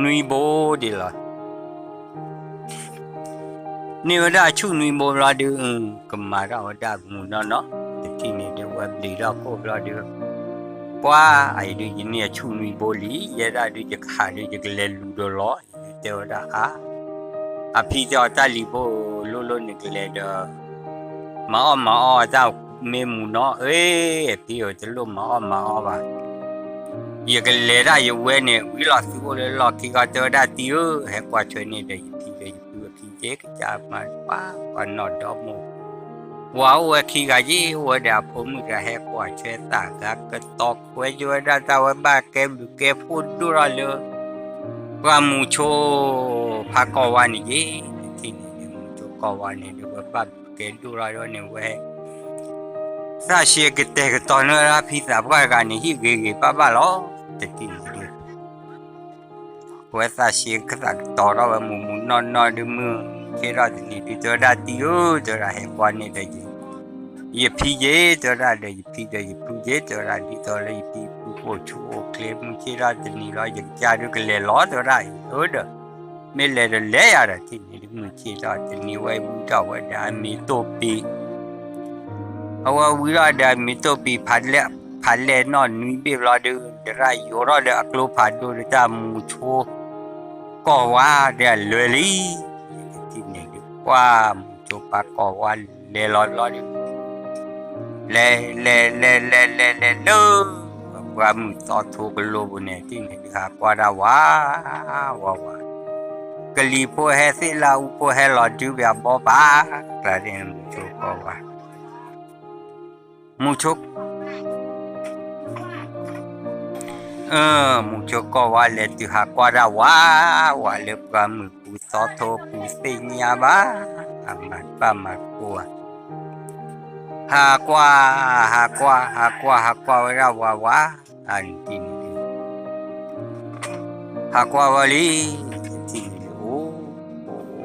နွံဘိဒ်လီၤ. န့ၢ်ဝဲဒၣ်ဆူၣ်နွံဘိဘျီဒုး, ကမၤထီၣ်ဝဲဒၣ်မုာ်နီၢ်နီၢ်, တထံၣ်န့ၣ်ဒုးဝဲဘျံးထီၣ်ခိၣ်ဘျီဒုး, ပှၤအံၤဒုးယန့ၢ်အဆူၣ်နွံဘိလံ, ယဲဒၣ်ဒုးယကဟးဒုးယကလဲၤလူၤဒီးလီၤ, ယတဲဝဲဒၣ်အါ အဖံတဲအီၤတၢ်လံၤဖိဧၢ, လိၣ်လိၣ်န့ၣ်ကလဲၤဒီး မၤအီၣ်မၤအီအတၢ်မ့ၢ်မုာ်နီၢ်, အ့ အဖံဧၢ တလိၣ်မၤအီၣ်မၤအီဘၣ်, ယကလဲၤဒၣ်ယဝဲန့ၣ် ဝံၤလီၤသုအိၣ်လၢလီၢ်ခံခီ တဲဝဲဒၣ်တံၤဧၢ, ဟဲကွၢ်ထွဲန့ၢ်ဒီးယဖံဒီးယဖုအခံက့ၤကစၢ်မၤပှၤပှၤနီၢ်ဒီမိၢ်, ပှၤအိၣ်ဝဲခံဂၤယ့ၣ်, အိၣ်ဝဲဒီးအဖိမုၣ်တဂၤ ဟဲကွၢ်ထွဲသးဂၤကတီၤခွဲက့ၤဝဲဒၣ်တၢ်ဝဲဘၣ်ကဲဘျုးကဲဖှိၣ်ဒိၣ်ထီၣ်လၢ ပှၤမုၢ်ဆိဖါကီၢ်ဝါန့ၣ်ယ့ၣ်, တထံၣ်န့ၣ်ဒုးမုၢ်ဆိကီၢ်ဝါန့ၣ်ဒုးဝဲဘၣ်ဘျုးကဲဒိၣ်ထီၣ်ဒ်န့ၣ်ဝဲ သးဆံးကတဲာ်ကတီၤန့ၢ်ဝဲဒၣ်ဖံသးပှၢ်တဂၤန့ၣ် ဟံၣ်ဂ့ၤဂ့ၤဘၣ်ဘၣ်လီၤ, တထံၣ်န့ၣ်ဒုး ဝဲသးဆံးကသးကတီၤထီၣ်ဝဲမုာ်မုာ်နီၢ်နီၢ်ဒုး မုၢ်ဆ့ၣ်ထီၣ်တနံၤဒုး တဲဝဲဒၣ်တံၤဧၢ, တဲဝဲဒၣ်ဟဲကွၢ်န့ၢ်ဒီး ယဖံယ့ၣ်, တဲဝဲဒၣ်ဒီးယဖံဒီးယဖုယ့ၣ်, တဲဝဲဒၣ်ဒ်သိးလၢယဖံဖုအိၣ်ဆူၣ်အိၣ်ချ့ မုၢ်ဆ့ၣ်ထီၣ်တနံၤလီၤ ယကစၢ်ဒုးကလဲၤလီၤ, တဲဝဲဒၣ်အံၤဧၢဒီး မ့ၢ်လဲၤဒီးလဲၤယၤဒီး တထံၣ်န့ၣ်ဒုး မုၢ်ဆ့ၣ်ထီၣ်တနံၤဝဲဝံထီၣ်ဝဲဒီးအမ့ၤတိၢ်ပံၤ အဝဲဝံထီၣ်ဒီးအမ့ၤတိၢ်ပံၤ ဖးလဲၢ်နီၣ်နွံဘ့ၣ်ဘျီဒုး ဒရၣ်ယိးထီၣ်ဒီးအကျိဖးဒိၣ်ဒုး တၢ်မုၢ်ဆိကီၢ်ဝါဒီးအလွဲၢ်လံ, တထံၣ်န့ၣ်ဒုး ပှၢ်မုၢ်ဆိပှၤကီၢ်ဝါလဲၤလီၤဘျီဒုး လဲၤလဲၤလဲၤလဲၤလဲၤလဲၤလၢ ပှၢ်မုၢ်သီထိကလိပူၤန့ၣ် တထံၣ်န့ၣ်ဒုး ဟးကွၢ်တၢ်ဝး ဝးဝး ကလံၤဖိဟဲသ့ၣ်လၢအူဖိဟဲလီၤဒုးပှၤဘီပာ် ကျါန့ၣ်မုၢ်ဆိကီၢ်ဝါ မုၢ်ဆိ မုၢ်ဆိကီၢ်ဝါလဲၤတုၤဟးကွၢ်တၢ်ဝး ဝးလၢပှၢ်မုၢ်ပူၤသီထိပူၤသ့ၣ်ညါဘၣ်, အမၤတဘၣ်မၤတကိးဧါ, ဟးကွၢ် ဟးကွၢ် ဟးကွၢ် ဟးကွၢ်ဝဲဒၣ်ဝးဝး, အနံၤတံၢ်န့ၣ် ဟးကွၢ်ဝဲလံ, တထံၣ်န့ၣ်ဒုး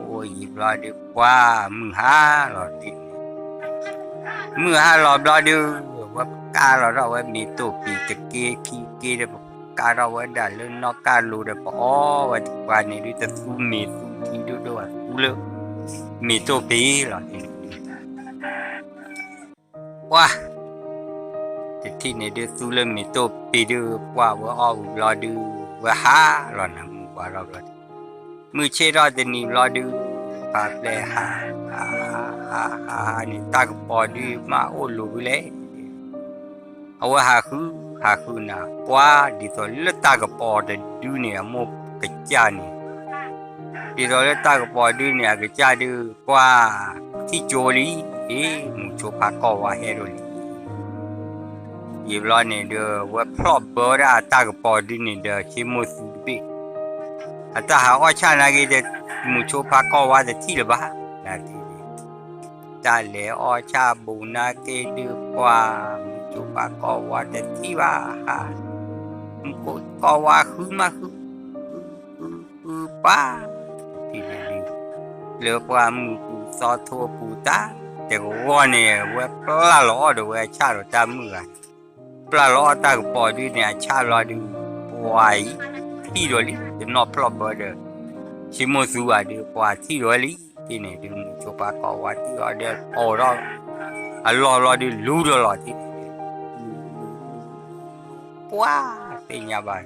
အိၣ် အိၣ်ယံာ်ဘျီဒုး ပှၢ်မုၢ်ဟါလီၤတံၢ်န့ၣ် မုၢ်ဟါလီၤဘျီဒုး ဝဲပကးလီၤထီၣ်ဝဲမ့ၤတိၢ်ပံၤတက့ခံက့ဒီး ပကးထီၣ်ဝဲဒၣ်လၢနီၣ်ကၢ်လိၤဒီး ပအီဝဲတပှၢ်န့ၣ်ဒုး တသူမ့ၤသူထံဒိၣ်ဒိၣ်ဘၣ် သူလၢမ့ၤတိၢ်ပံၤလီၤတံၢ်န့ၣ်ဒုး ပှၢ် တထံၣ်န့ၣ်ဒုး သူလၢမ့ၤတိၢ်ပံၤဒုး ပှၢ်ဝဲအီၣ်ဝံၤဘျီဒုး ဝဲဟါလီၤနၤ မုၢ်ဝါထီၣ်ဘျီဒုး မုၢ်ဆ့ၣ်ထီၣ်တနံၤဘျီဒုး ဖးပျဲၢ်ဟး ဟး ဟး ဟး ဟးန့ၣ် တၢ်ကပီၤဒုးမ့ၢ်အိၣ်လိၤဝံၤလဲၣ် အဝဲဟးဃု ဟးဃုနၤ ပှၢ်ဒ်သိးလၢတၢ်ကပီၤတဒုန့ၣ် အမိၢ်ကစၢ်န့ၣ် ဒ်သိးလၢတၢ်ကပီၤဒုန့ၣ် အကစၢ်ဒုး ပှၢ်ထံၣ်ကၠိလံ, အ့ မုၢ်ဆိဖါကီၢ်ဝါဟဲဒိၣ်လံ. ယံာ်ဘျီန့ၣ်ဒီး ဝဲဖျီၣ်ဘၢဝဲဒၣ်အတၢ်ကပီၤဒုန့ၣ်ဒီး ဟံးမိၢ်သူတဘ့ၣ်, အတၢ်ဟးအီၣ်ဆၣ်နာ်က့ဒီး မုၢ်ဆိဖါကီၢ်ဝါတထံၣ်လၢၤဘၣ်, နာ်က့ တၢ်လဲၤအီၣ်ဆၣ်ဘူးနာ်က့ဒုး ပှၢ်မုၢ်ဆိဖါကီၢ်ဝါတထံၣ်ဘၣ်, ဟး မုၢ်ဆိကီၢ်ဝါဃုမးဃု ဃု ဃု ဃုပှၢ် တထံၣ်န့ၣ်ဒုး လၢပှၢ်မုၢ်ပူၤသီထိပူၤတၢ်တကဝီၤန့ၣ် ဝဲပျၢ်လီၤအီၣ်ဒီးဝဲအဆၣ်ဒီးတၢ်မုၣ်ဂၤန့ၣ်, ပျၢ်လီၤအီၣ်တၢ်ကပီၤဒုန့ၣ် အဆၣ်လီၤဒုး ပှၢ်အံၤထံၣ်ဒီးလံ, တနီၣ်ဖျီၣ်ဘၢဒီး ဟံးမိၢ်သူဘၣ်ဒုး ပှၢ်ထံၣ်ဒီးဝဲလံ, တထံၣ်န့ၣ်ဒုး မုၢ်ဆိဖါကီၢ်ဝါထံၣ်အီၤဒီး အိၣ်ဒီး အလီၢ်လီၤဒုး လူဒီးလီၤတထံၣ်န့ၣ်ဒုး ပှၢ်သ့ၣ်ညါဘၣ်,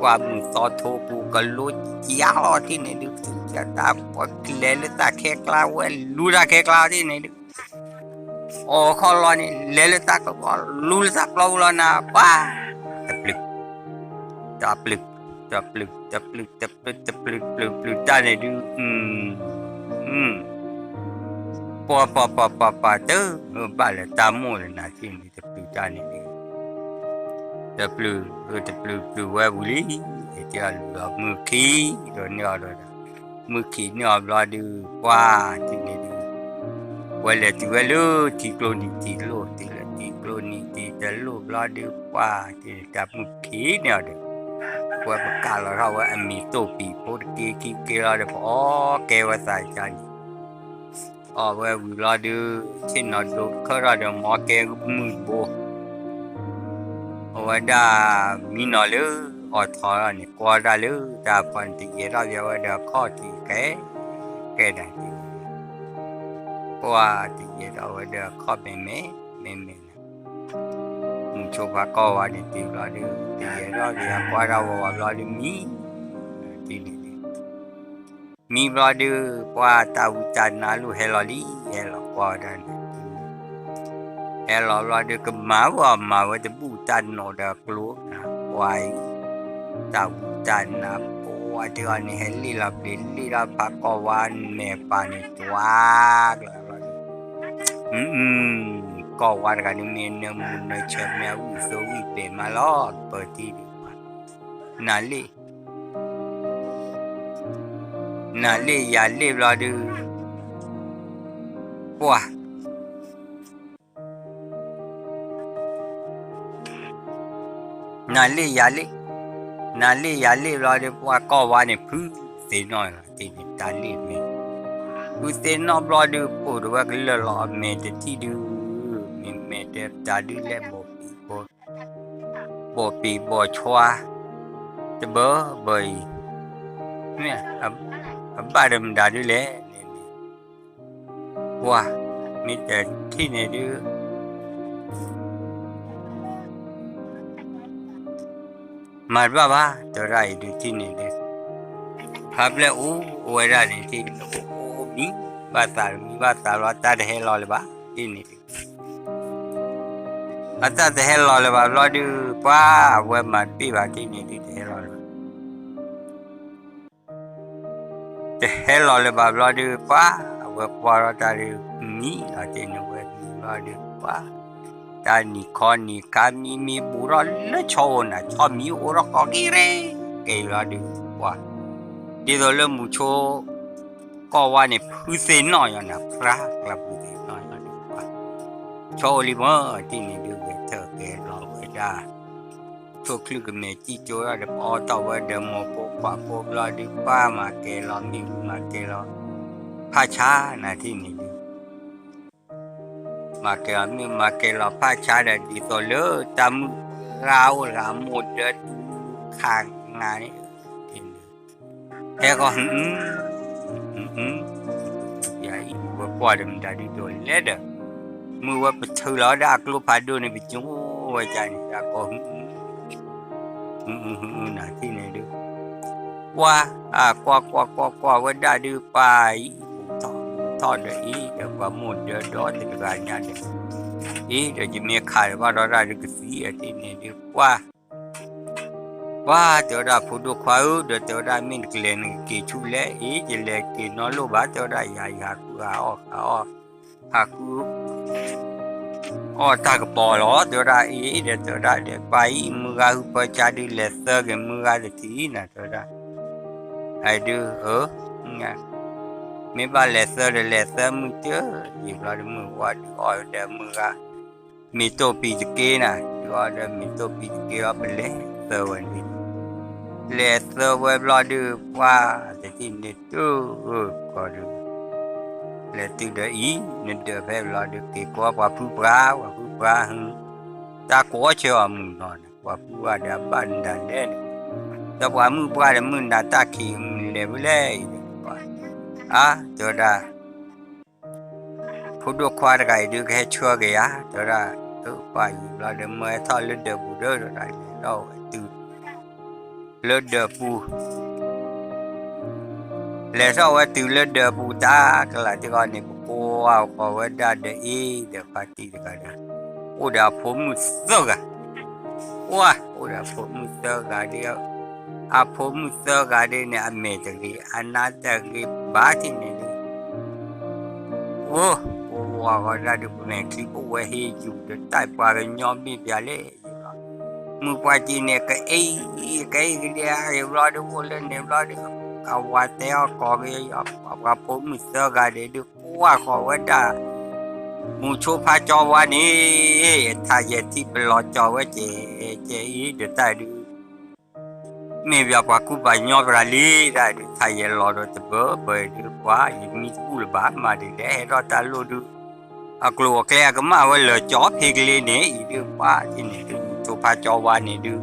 ပှၢ်မုၢ်သီထိပူၤကလိကၠါလီၤတထံၣ်န့ၣ်ဒုး ကၠါတၢ်ပှၢ်ကလဲၤလၢတၢ်ခဲကျါ ဝဲလူတၢ်ခဲကျါတထံၣ်န့ၣ်ဒုး အိၣ်ခီလီၤန့ၣ် လဲၤလၢတၢ်ကပီၤ လူလၢတၢ်ပျီပူၤလီၤနၤ ပှၢ် တပျုၤ တပျုၤ တပျုၤ တပျုၤ တပျုၤ တပျုၤ တပျုၤ တၢ်န့ၣ်ဒုး ပှၢ် ပှၢ် ပှၢ် ပှၢ် ပှၢ် တၢ်ဘၣ်လၢတၢ်မိၢ်လၢနၤတထံၣ်န့ၣ် တပျုၤတၢ်န့ၣ်ဒုး တပျုၤ တပျုၤ ပျုၤဝဲဝံၤလံ, တၢ်လူၤဒီးမုၢ်ခံးဒီးန့ၢ်အီၤဒီး မုၢ်ခံးန့ၢ်အီၤဘျီဒုး ပှၢ်တထံၣ်န့ၣ်ဒုး ဝဲလဲၤတုၤဝဲလၢထံကျိနံၤထံတလိၣ် တုၤလၢထံကျိနံၤထံတလိၣ်ဘျီဒုး ပှၢ်တထံၣ်န့ၣ် တၢ်မုၢ်ခံးန့ၢ်အီၤဒီး ဝဲပကးလီၤထီၣ်ဝဲအမံၤတိၢ်ပံၤဖိတက့ၢ်ခံက့ၢ်လီၤဒီး ပအီၣ်ကဲဝဲသးကါန့ၣ်, အီၣ်ဝဲဝံၤလီၤဒုး ဆ့ၣ်နီၤဒိတခၢၣ်ထီၣ်ဒီး မီကဲမုၢ်တဘိ အဝဲဒၣ်မံနီၤလၢအီၣ်ထီၣ်ထီၣ်န့ၣ် ကွၢ်ဒၣ်လၢတၢ်ဖီန့ၣ် တယဲၢ်ထီၣ်ဘၣ်ဝဲဒီးအခီၣ်ထံးကဲ ကဲဒၣ်န့ၣ် ပှၢ်တယဲၢ်ထီၣ်ဝဲဒီးအခီၣ်မဲာ်မဲာ် မဲာ်မဲာ်န့ၣ် မုဆိဖါကီၢ်ဝါန့ၣ်တ့ၢ်ဘျီဒုး တယဲၢ်ထီၣ်ဒီးအကွၢ်ဒၣ်ဝဲဝဲဘျီဒုး မံ တ့ၢ်န့ၣ်ဒုး မံဘျီဒုး ပှၢ်တၢ်ဝံတၢ်နါလိၣ်ဟဲလီၤလံ ဟဲလီၤကွၢ်ဝဲဒၣ်န့ၣ် ဟဲလီၤဘျီဒုး ကမၤဝဲအီၤမၤဝဲတဘူၣ်တၢ်နီၣ်ဒီးကျိနၤ ပှၢ်အံၤ တၢ်ဝံတၢ်နါ ပှၢ်တ့ၢ်အီၤန့ၣ် ဟဲလ့ၣ်လီၤပျံၤလ့ၣ်လီၤဖါကီၢ်ဝါမဲာ်ပၢ်န့ၣ် တွၤကျၢၤဘျီဒုး မုၢ် ကီၢ်ဝါတဂၤဒုး မ့ၢ်နၢမူနၢဆၢ မ့ၢ်အဝံၣ်သိဝံၣ်ဘဲးမးလီၤ ပၢၤထံဒုး နၤလ့ၣ် နၤလ့ၣ်ယၤလ့ၣ်ဘျီဒုး ပှၢ် နၤလ့ၣ်ယၤလ့ၣ် နၤလ့ၣ်ယၤလ့ၣ်ဘျီဒုး ပှၢ်ကီၢ်ဝါန့ၣ် ဖုသ့ၣ်နီၣ်လီၤ တ့ၢ်န့ၣ် တၢ်လ့ၣ်မ့ၢ် ဖုသ့ၣ်နီၣ်ဘျီဒုး ပိာ်တဝဲကလၢာ်လီၤ အမဲာ်တထံၣ်ဒုး မ့ၢ်မဲာ်တၢ်ဒုးလဲၣ် ဘီၣ်ပံၤဘီၣ် ဘီၣ်ပံၤဘီၣ်ဆွါ တဘၢဘၢအံၤ မ့ၢ် အဘၣ်ဒီးမတၤဒုးလဲၣ်န့ၣ် ပှၢ် မ့ၢ်တထံၣ်န့ၣ်ဒုး မၤတဘၣ်ဘၣ် တဲဝဲဒၣ်အံၤဒုးထံၣ်န့ၣ်ဒုး ဖါပျဲၢ်အိၣ်အိၣ်ဝဲဒၣ်န့ၣ်ထံၣ် အိၣ်အိၣ်မံဘၣ်သးမံဘၣ်သးလီၤ တၢ်တဟဲလီၤလၢၤဘၣ် ထံၣ်န့ၣ်ဒုး အတၢ်တဟဲလီၤလၢၤဘၣ်ဘျီဒုး ပှၢ်အဝဲမၤတဘၣ်ဘၣ်ထံၣ်န့ၣ်ဒုး တဟဲလီၤလၢၤဘၣ် တဟဲလီၤလၢၤဘၣ်ဘျီဒုး ပှၢ်အဝဲကွၢ်ထီၣ်တၢ်ဒုး မံလီၤတ့ၢ်န့ၣ် ဝဲမံဘျီဒုး ပှၢ် တၢ်နံၤခီနံၤခါမံမံဘူးထီၣ်လၢဆီအိၣ်နၤ ဆီမံအိၣ်ထီၣ်ကီးက့ၤရ့ က့ၤဘျီဒုး ပှၢ် ဒ်သိးလၢမုဆိ ကီၢ်ဝါန့ၣ် ဖုသ့ၣ်နီၣ်ယီၤနၤ ဖြါကျါဖုသ့ၣ်နီၣ်ယီၤဒုး ပှၢ် ဆီအိၣ်လံမ့ၢ် ထံၣ်န့ၣ်ဒုး ဂဲၤထၢၣ်ကဲလီၤဝဲဒၣ် ထိၣ်ချုးကမဲာ်စံၣ်ကၠိထီၣ်ဒီး ပအီၣ်တီၢ်ဝဲဒီးမိၢ်ဖိခွါဖိဘျီဒုး ပှၢ်မၤကဲလီၤမ့ၣ်အူမၤကဲလီၤ ဖးဆါနၤထံၣ်န့ၣ်ဒုး မၤကဲလီၤမ့ၣ်အူမၤကဲလီၤဖးဆါဒီး ဒ်သိးလၢတၢ်မုၣ်ရၤအိၣ်တဂၤ မိၢ်ဒၢတူခးနၤန့ၣ် ဟဲဃီ ယၤအံၤ ဝဲကွၢ်ဒီးမတၤဒုးဒိးလဲၤဒီး မုၢ်ဝဲပထုးလီၤဒၣ်အကျိဖးဒိၣ်န့ၣ် ပကၠိဝဲကန့ၣ် ယၤကီး နၤထံၣ်န့ၣ်ဒုး ပှၢ် ကွၢ်ကွၢ်ကွၢ်ကွၢ်ဝဲဒၣ်ဒုး ပှၢ်အံၤ ထီၣ်ဒီးအံၤဒီး ပှၤမိၢ်ဒၢဒီးတဂၤညါဒီး အံၤဒီးယမ့ၢ်ခးဒီးဘၣ်ဒီးတၢ်ဒုးကသံအီၤထံၣ်န့ၣ်ဒုး ပှၢ် ပှၢ်တဲဝဲဒၣ်ဖိဒိၣ်ခွါဧၢ ဒီးတဲဝဲဒၣ်မ့ၢ်နကလဲၤနကက့ၤဆူလဲၣ် အံၤ ယလဲၤက့ၤနီလိၣ်ဘၣ် တဲဝဲဒၣ်ယၤ ယဟးဃုအီၣ်ဃုအီၣ် ဟးဃု အီၣ်တၢ်ကပီၤလီၤ တဲဝဲဒၣ်အံၤ ဒီးတဲဝဲဒၣ်ဒီး ပှၢ်အံၤ မုၢ်ဂၤဟုပၢဆါဒုး လဲၤသၢက့ၤမုၢ်ဂၤတထံၣ်နၤ တဲဝဲဒၣ် အဒုး မ့ၢ်ဘၣ်လဲၤသၢဒီးလဲၤသၢမုၢ်တၢၢ် ယံာ်ဘျီဒုးမုၢ်ဝါဒုးအီၣ်ဒီးမုၢ်ဂၤ မ့ၢ်တိၢ်ပံၤတက့ၢ်နၤ ဒုးအီၣ်ဒီးမ့ၢ်တိၢ်ပံၤတက့ၢ်အီၤ ပလဲၤသၢဝဲန့ၣ် လဲၤသၢဝဲဘျီဒုး ပှၢ်တထံၣ်န့ၣ်တၢ် ကီးဒုး လဲၤတုၤဒီးအံၤ နဒၢးဖဲဘျီဒုး က့ၤကွၢ်ပှၤဖုပှၢ် ပှၤဖုပှၢ် တၢ်ကွၢ်ဆၢအီၤမုၢ်နီၤန့ၣ် ပှၤဖုပှၢ်ဒီးအဘၣ်နဒၣ်လဲၣ်န့ၣ် ဒီးပှၤမုၢ်ပှၢ်ဒီးမုၢ်နၤတၢ်ခံးမုၢ်လဲၤဝဲလဲၣ်အံၤ အါ တဲဝဲဒၣ် ဖိဒိၣ်ခွါတဂၤအံၤဒုးကဟဲဆှၢက့ၤယၤ တဲဝဲဒၣ် ပှၢ်ယံာ်ဘျီဒီးမၢဟဲထီၣ်လၢဒၢးပူၤဒီး တဲဝဲဒၣ် လဲၤထီၣ်ဝဲတုၤ လၢဒၢးပူၤ လဲၤထီၣ်ဝဲတုၤလၢဒၢးပူၤတၢ်ကလၤတဂီၢ်န့ၣ် ပကိးအီၤဃီၤဝဲဒၣ်ဒီးအ့ၣ်ဒီးဖါတံၢ်တဂၤဒီး အိၣ်ဒီးအဖိမုၣ်သၢဂၤ ပှၢ် အိၣ်ဒီးအဖိမုၣ်သၢဂၤဒီး အဖိမုၣ်သၢဂၤဒီးန့ၣ် အမဲာ်တဂ့ၤ အနါတဂ့ၤဘၣ်ထံၣ်န့ၣ်ဒုး အိၣ် ပဝဲဃီဒၣ်ဒုးပမဲာ်ချံပဝဲဟ့ၣ်ယူၤဒီးတၢ်ပှၤကညီဘ့ၣ်ပျၢ်လဲၣ် မုၢ်ပှၢ်ကံန့ၣ် ကအ့ၣ် ကအ့ၣ်ကဒါက့ၤဘျီဒုး အိၣ်လၢန့ၣ်ဘျီဒုး ကဝၤတဲအီၤကီးက့ၤ ပှၤဖိမုၣ်သၢဂၤဒဲးဒုး ကွၢ်ဃီၤဝဲဒၣ် မုဆိဖါကီၢ်ဝါန့ၣ် ထးယဲၢ်ထံပလီၤကၠီၤဝဲကဲး ကဲးအံၤဒီးတၢ်ဒုး မ့ၢ်ပှၤကူၣ်ပှၤညီပှၤလံ တၢ်ဒုး ထါယဲလီၤဒီးတဘၢဘၢဒုး ပှၤယမံတဘူၣ်လၢၤဘၣ် မၤဒ်လဲၣ် ဟဲထီၣ်တၢ်လိၣ်ဒုး အကျိၤအကျဲအကမၣ်ဝဲလၢာ်ကၠီဖ့ကလ့န့ၣ် အံၤဒုး ပှၤတထံၣ်န့ၣ်ဒုး မူဆိဖါကၠီဝါန့ၣ်ဒုး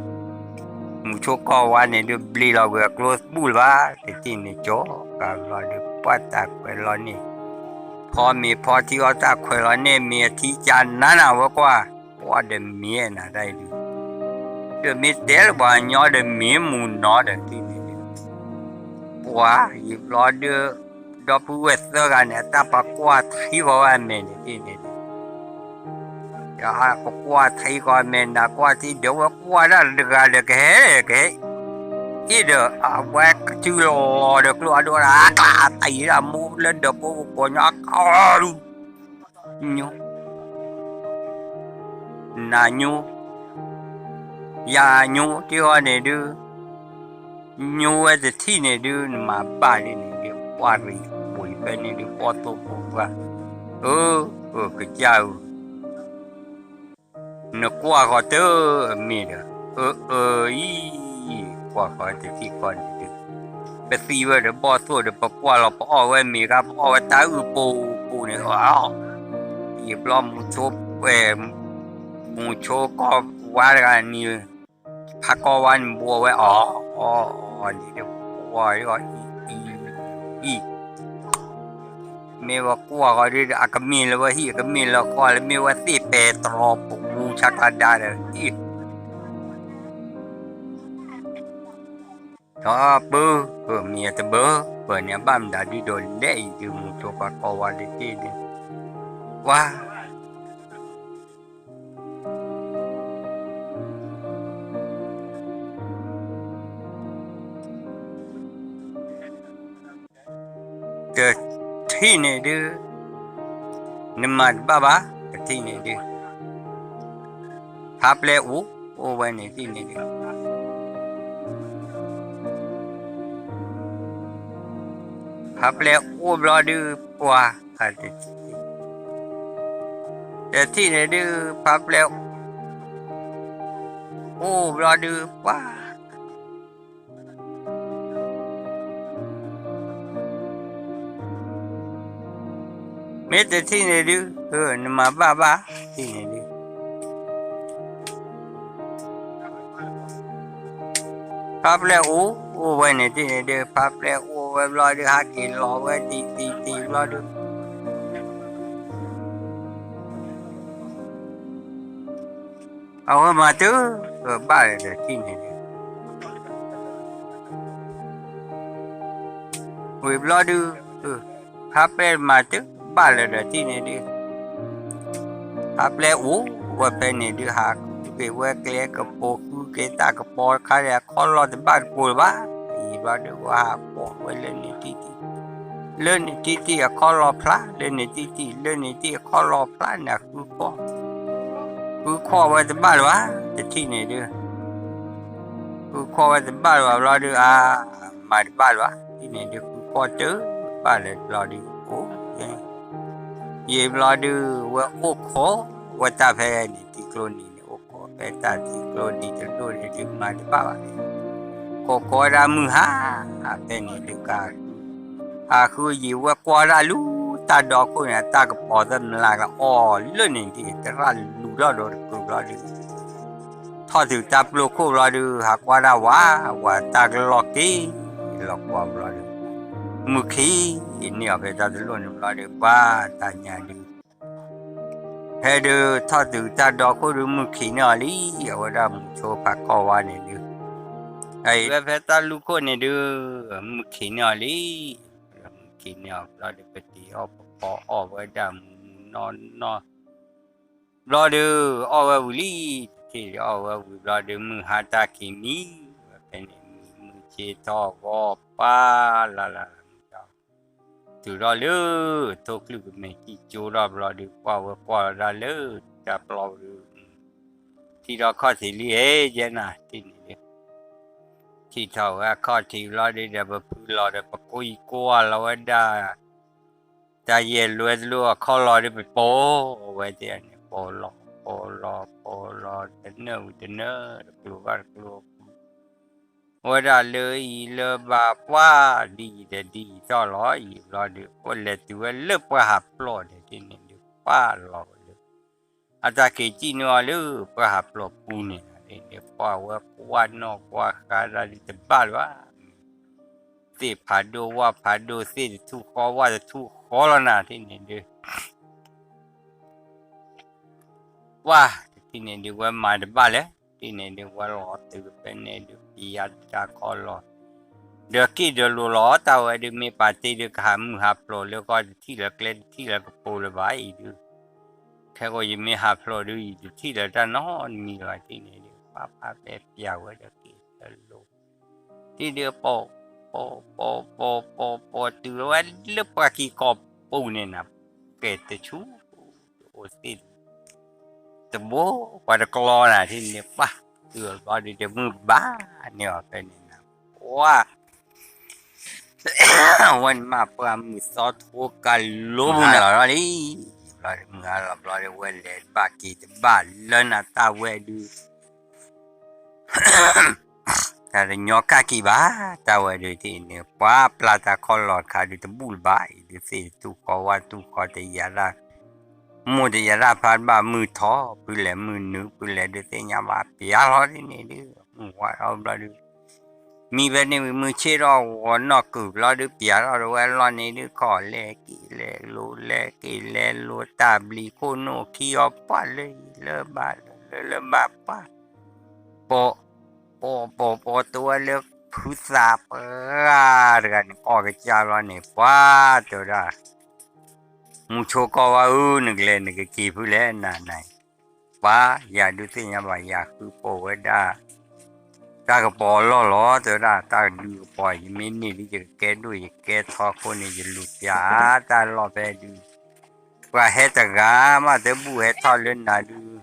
မူဆိကီၢ်ဝါန့ၣ်ဒုး ဘျ့လီၤကွံာ်အကျိသဘူၣ်လၢၤဘၣ် တထံၣ်န့ၣ်ကၠီ ကဘျီဒုး ပှၤတၢ်ခွဲးလီၤန့ၣ် ဖီမ့ၤဖီထံအီၣ်တၢ်ခွဲးလီၤန့ၣ် မ့ၢ်အထံကၢနၤနၤဝဲကွၢ် ကွၢ်ဒီးမ့ၢ်နၤတၢ်အံၤဒုး ဒီးမ့ၢ်တဲလၢပှၤကညီဒီးမ့ၢ်မူနီၤဒီးတထံၣ်န့ၣ်ဒုး ပှၤယံာ်ဘျီဒုး ဒီပုၢ်ဝဲၢ်သၢဂၤန့ၣ် အတၢ်ပှၤကွၢ်ထံဃီၤဝဲအမဲာ်န့ၣ်တထံၣ်န့ၣ်ဒုး ပကွၢ်ထံဃီၤအမဲာ် နကွၢ်ထံဒီးဝဲကွၢ်ဒၣ်တဂၤဒီးကဟဲ ကဟဲ အ့ၣ်ဒီးအဝဲကတုၤလီၤဒီးကျိအဒိၣ်ဒၣ် အတၢ်အတၢ်အံၤဒၣ်မိၢ်လၢဒီးဖိပှၤကညီအကီၢ်ဒုး ညိ နၤညိ ယၤညိ တ့ၢ်အီၤန့ၣ်ဒုး ညိဝဲတထံၣ်န့ၣ်ဒုး နမၤဘၣ်ဒ်န့ၣ်ဒုး ကွၢ်ရံၣ်ပူၤဖဲန့ၣ်ဒုး ပီၣ်သိၣ်ပူၤပှၢ် အၢ အၢ ကစၢ်ဧၢ နကွၢ်ဃီၤတၢ်အမ့ၢ်ဒီး အၢ အၢ အံၤ ကွၢ်ဃီၤတထံၣ်ဃီန့ၣ်ဒုး ပသံဝဲဒီးဘီၣ်သိၣ်ဒီး ပကွၢ်လီၤပအီၣ်ဝဲမ့ၤဂၤ ပအီၣ်ဝဲတၢ်အုၣ်ပူၤပူၤန့ၣ် အီ ယံာ်ဘျီမူဆိ မူဆိကီၢ်ဝါတဂၤန့ၣ် ဖါကီၢ်ဝါန့ၣ်ဘှီဝဲအီၤ အီ အီၤန့ၣ်ဒီး ပှၤအီၤအံၤ အံၤ အံၤ မ့ၢ်ဝဲကွၢ်ဃီၤဒုး အကမ့ၢ်လၢဝဲဟံၣ် အကမ့ၢ်လၢဃီလၢ မ့ၢ်ဝဲသ့ၣ်ပဲတြီပူၤဆးကျါဒါဒီး အံၤ ဒီးပၢ ပၢမ့ၢ်အတဘၢ ပၢန့ၣ်အဘၣ်မတၤဒုးဒီးလဲၣ်အံၤဒုး မူဆိပှၤကီၢ်ဝါဒုးတ့ၢ်ဒုး ပှၤ တထံၣ်န့ၣ်ဒုး နမၤတဘၣ်ဘၣ် တထံၣ်န့ၣ်ဒုး ဖါပျဲအိၣ် အိၣ်ဝဲန့ၣ်တထံၣ်န့ၣ်ဒုး ဖါပျဲအိၣ်ဘျီဒုး ပှၤ တထံၣ်န့ၣ်ဒုး ဖါပျဲ အိၣ်ဘျီဒုး ပှၤ မ့ၢ်တထံၣ်န့ၣ်ဒုး နမၤဘၣ်ဘၣ် တထံၣ်န့ၣ်ဒုး ဖါပျဲအိၣ် အိၣ်ဝဲန့ၣ်တထံၣ်န့ၣ်ဒုး ဖါပျဲအိၣ်ဝဲဘျီဒုး ဟးက့ၤလီၤဝဲတံၤတံၤတံၤဘျီဒုး အဝဲမၤတၢ် ဘၣ်လၢၤဒီးတထံၣ်န့ၣ်ဒုး ဝံၤဘျီဒုး ဖါပျဲမၤတၢ် ဘၣ်လၢၤဒီးတထံၣ်န့ၣ်ဒုး ဖါပျဲအိၣ်ဝဲဖဲန့ၣ်ဒုး ဟးဃုက့ၤဝဲကျဲကပူၤ ဃုက့ၤတၢ်ကပီၤတခါဒီး အခီၣ်လီၢ်တဘၣ်တပိၤလၢၤဘၣ် ယံာ်ဘျီဒုး ဝဲဟးပိာ်ဝဲလၢန့ၣ်တံၢ်တံၢ် လၢန့ၣ်တံၢ်တံၢ်အခီၣ်လီၢ်ဖျါ လၢန့ၣ်တံၢ်တံၢ် လၢန့ၣ်တံၢ်အခီၣ်လီၢ်ဖျါန့ၣ် အဃုခီၣ် ဃုခီၣ်ဝဲတဘၣ်လၢၤဘၣ် တထံၣ်န့ၣ်ဒုး ဃုခီၣ်ဝဲတဘၣ်လၢၤဘၣ်ဘျီဒုး အါ မၤတဘၣ်လၢၤဘၣ် တထံၣ်န့ၣ်ဒုး ဃုခီၣ်တၢ်ဘၣ်လၢၤဘျီဒုး အိၣ် ယံာ်ဘျီဒုး ဝဲအိၣ်ခိးဝဲတၢ်ဖဲန့ၣ် ထံကျိနံၤန့ၣ် အိၣ်ခိးဖဲတၢ်ထံကျိနံၤတဒိၣ်န့ၣ်ဒုး မၤတဘၣ်ဘၣ်န့ၣ် ခိးခိးဝဲဒၣ်မုၢ်ဟါ ဖဲန့ၣ်ဒုး က ဟးဃုယံာ်ဝဲကွၢ်ဒၣ်လူၤတၢ်ဒီခိၣ်န့ၣ် တၢ်ကပီၤသၢမျးကအီၣ်လၢန့ၣ်ဒုး သရၣ်လူၤထီၣ်ဒီးတကုာ်ဘျီဒုး ထီၣ်တုၤတၢ်ပျိခိၣ်ဘျီဒုး ဟးကွၢ်ဒၣ်ဝၤ ဝၤတၢ်ကလီၢ်က့ၤ လီၤကွၢ်ဘျီဒုး မုၢ်ခံးန့ၢ်အီၤဖဲတၢ်တလိၣ်န့ၣ်ဘျီဒုး ပှၤတၢ်ညါဒုး ဖဲဒုးထီၣ်တုၤတၢ်ဒီခိၣ်ဒုး မုၢ်ခံးန့ၢ်အီၤလံ အဝဲဒၣ်မူဆိဖါကီၢ်ဝါန့ၣ်ဒုး ဝဲဖဲတၢ်လူၢ်ခိၣ်န့ၣ်ဒုး မုၢ်ခံးန့ၢ်အီၤလံ မုၢ်ခံးန့ၢ်အီၤဘျီဒုး ပတံၤအီၣ်ပဖီအီၣ်ဝဲဒၣ်မူနီၢ်နီၢ် ဘျီဒုး အီၣ်ဝဲဝံၤလံ တထံၣ်အီၣ်ဝဲဝံၤဘျီဒုး မုၢ်ဟါတၢ်ခံးမံ ဝဲဖဲန့ၣ် မုၢ်ဆ့ၣ်ထီၣ်ဂီၤပၢ်လၢ်လၢ်လၢ် တုၤထီၣ်လၢ ထိၣ်ချုးကမဲာ်ကံၢ်ကၠိထီၣ်ဘျီဒုး ကွၢ်ဝဲကွၢ်လီၤဒၣ်လၢတၢ်ပျီပူၤဒုး ထံၣ်ထီၣ်ခီၣ်ထံးလံ ဟဲယဲနၤ တထံၣ်န့ၣ်ဒုး ထံၣ်ထီၣ်ဝဲအခီၣ်ထံးဘျီဒုးဒီး ပဖုလီၤဒီး ပကိၢ်ယံၤကွၢ်လီၤဝဲဒၣ် တၢ်ယဲၢ်လွဲတလိၣ်အခီၣ်လီၤဒုး ပပိာ်ဝဲတန့ၣ် ပိာ်လီၤ ပိာ်လီၤ ပိာ်လီၤ တနၢၣ်ဝံၤတနၢၣ် တကျိၤဘၣ်တကျိၤ ပ ဝဲဒၣ်လၢအံၤလၢဘၣ်ပှၢ်ဒ်အံၤဒီးဒ်အံၤထီၣ်လီၤအံၤဘျီဒီး ပလဲၤတုၤဝဲလၢပှၢ်ဟးဖျိးဒီးဒ်န့ၣ်ဒုး ပှၢ်လီၤဝဲလၢ အတၢ်က့ၤစံၣ်န့ၢ်အီၤလၢပှၢ်ဟးဖျိးပူၤန့ၣ်ဒီး ပှၢ်ဝဲကွၢ်နီၣ်ကွၢ်ဃါဒၣ်ဒုးတဘၣ်လၢၤဘၣ် သ့ၣ်ဖးဒိၣ်ဝၣ်ဖးဒိၣ် သ့ၣ်တထူၣ်ဃီဝၣ်တထူၣ်ဃီလီၤနၤ ဒ်န့ၣ်ဒုး ပှၢ်တထံၣ်န့ၣ်ဒုး ဝဲမၤတဘၣ်လဲၣ် ဒ်န့ၣ်ဒုး ဝဲလီၤတုၤဖဲန့ၣ်ဒုး ပယါတၢ်ခီလီၤ ဒီးက့ၢ်ဒီးလိၤလီၤ တၢ်ဝဲဒုး မ့ၢ်ပာ်တ့ၢ်ဒုး ကဟးမုၢ်ဟးဖျိးလၢကီၢ်တထံၣ်လၢကျဲတထံၣ်လၢကပိာ်လၢၤဘၣ်အံၤဒုး ခဲကိာ်ယမ့ၢ်ဟးဖျိးဒုး ယတထံၣ်လၢတၢ်နီတမံၤလၢၤဘၣ် ဒ်န့ၣ်ဒုး ပှၢ်ဖးပဲပျးဝဲဒီးက့ၢ်ဒီးလိၤ ဒ်ဒုး ပီၤ ပီၤ ပီၤ ပီၤ ပီၤ ပီၤတုၤလီၤဝဲလၢ ပှၤက့ၤကီၢ်ပူၤန့ၣ်နၤ ကဲတဆူ အိၣ်သ့ၣ် တဘိ ပှၤတကျီနၤ ဒ်န့ၣ် ပှၢ် တုၤအဘျီဒုး တမုၢ်ဘၣ်န့ၢ်အီၤဖဲန့ၣ်နၤ ပှၢ် ဝဲန့ၣ်မး ပှၢ်မုၢ်သီထိကလိပူၤန့ၣ်လီၤလီၤလံ ဘျီဒုး မုၢ်ဟါလီၤဘျီဒုး ဝဲလဲၤတဘၣ်က့ၤတဘၣ်လၢနၤ တၢ်ဝဲဒုး တၢ်တညီကၣ်က့ၤဘၣ် တၢ်ဝဲဒုး ဒ်အံၤန့ၣ် ပှၤပျၢ်တၢ်ခီလီၤတခါဒုး တဘူၣ်လၢၤဘၣ် အံၤဒုး သ့ၣ်တထူၣ်ဃီဝၣ်တထူၣ်ဃီ တယာ်တၢ် မိၢ်တယာ်တၢ်ဖးဘၣ် မုၢ်ထီၣ် ဖုလဲၤမုၢ်နုာ် ဖုလဲၤဒုးသ့ၣ်ညါဘၣ် ပျးလီၤ ဒ်န့ၣ်ဒုး မုၢ်ဝါထီၣ်ဘျီဒုး မံဖဲန့ၣ်ဝံၤ မုၢ်ဆ့ၣ်ထီၣ် ဂီၤနီၣ်ကုာ်ဘျီဒုး ပျးထီၣ်ဒၣ်ဝဲလီၢ်န့ၣ်ဒုး ခီၣ်လဲၤက့ၤလဲၤလိၤ လဲၤက့ၤလဲၤလိၤ တၢ်ဘျံးခိၣ်နူာ်ခံအီၤ ပှၢ်လၢယံၤလၢဘၣ်လၢလၢလၢဘၣ်ပှၢ် ပီၤ ပီၤ ပီၤ ပီၤ တဝဲလၢ ဖုသးပှၢ်တဂၤန့ၣ် ကီၢ်ကစၢ်ဘျီန့ၣ် ပှၢ်တဲဝဲဒၣ် မုဆိကီၢ်ဝါဧၢ နကလဲၤနကက့ၤဖုလဲၣ်နၤနၤ ပှၢ် ယၤဒုးသ့ၣ်ညါဘၣ် ယၤဃုပိာ်ဝဲဒၣ် တၢ်ကပီၤအလီၢ်လီၤ တဲဝဲဒၣ် တၢ်ကဒုကပီၤ ယမ့ၢ်န့ၢ်ဒုး ယကကဲဒိၣ် ယကကဲထီခိၣ်န့ၣ် ယလူၤပျးတၢ်လီၢ်ဖဲဒုး ပှၤဟဲတဂၤမးတဘူၣ်ဟဲထီၣ်လၢနၤဒုး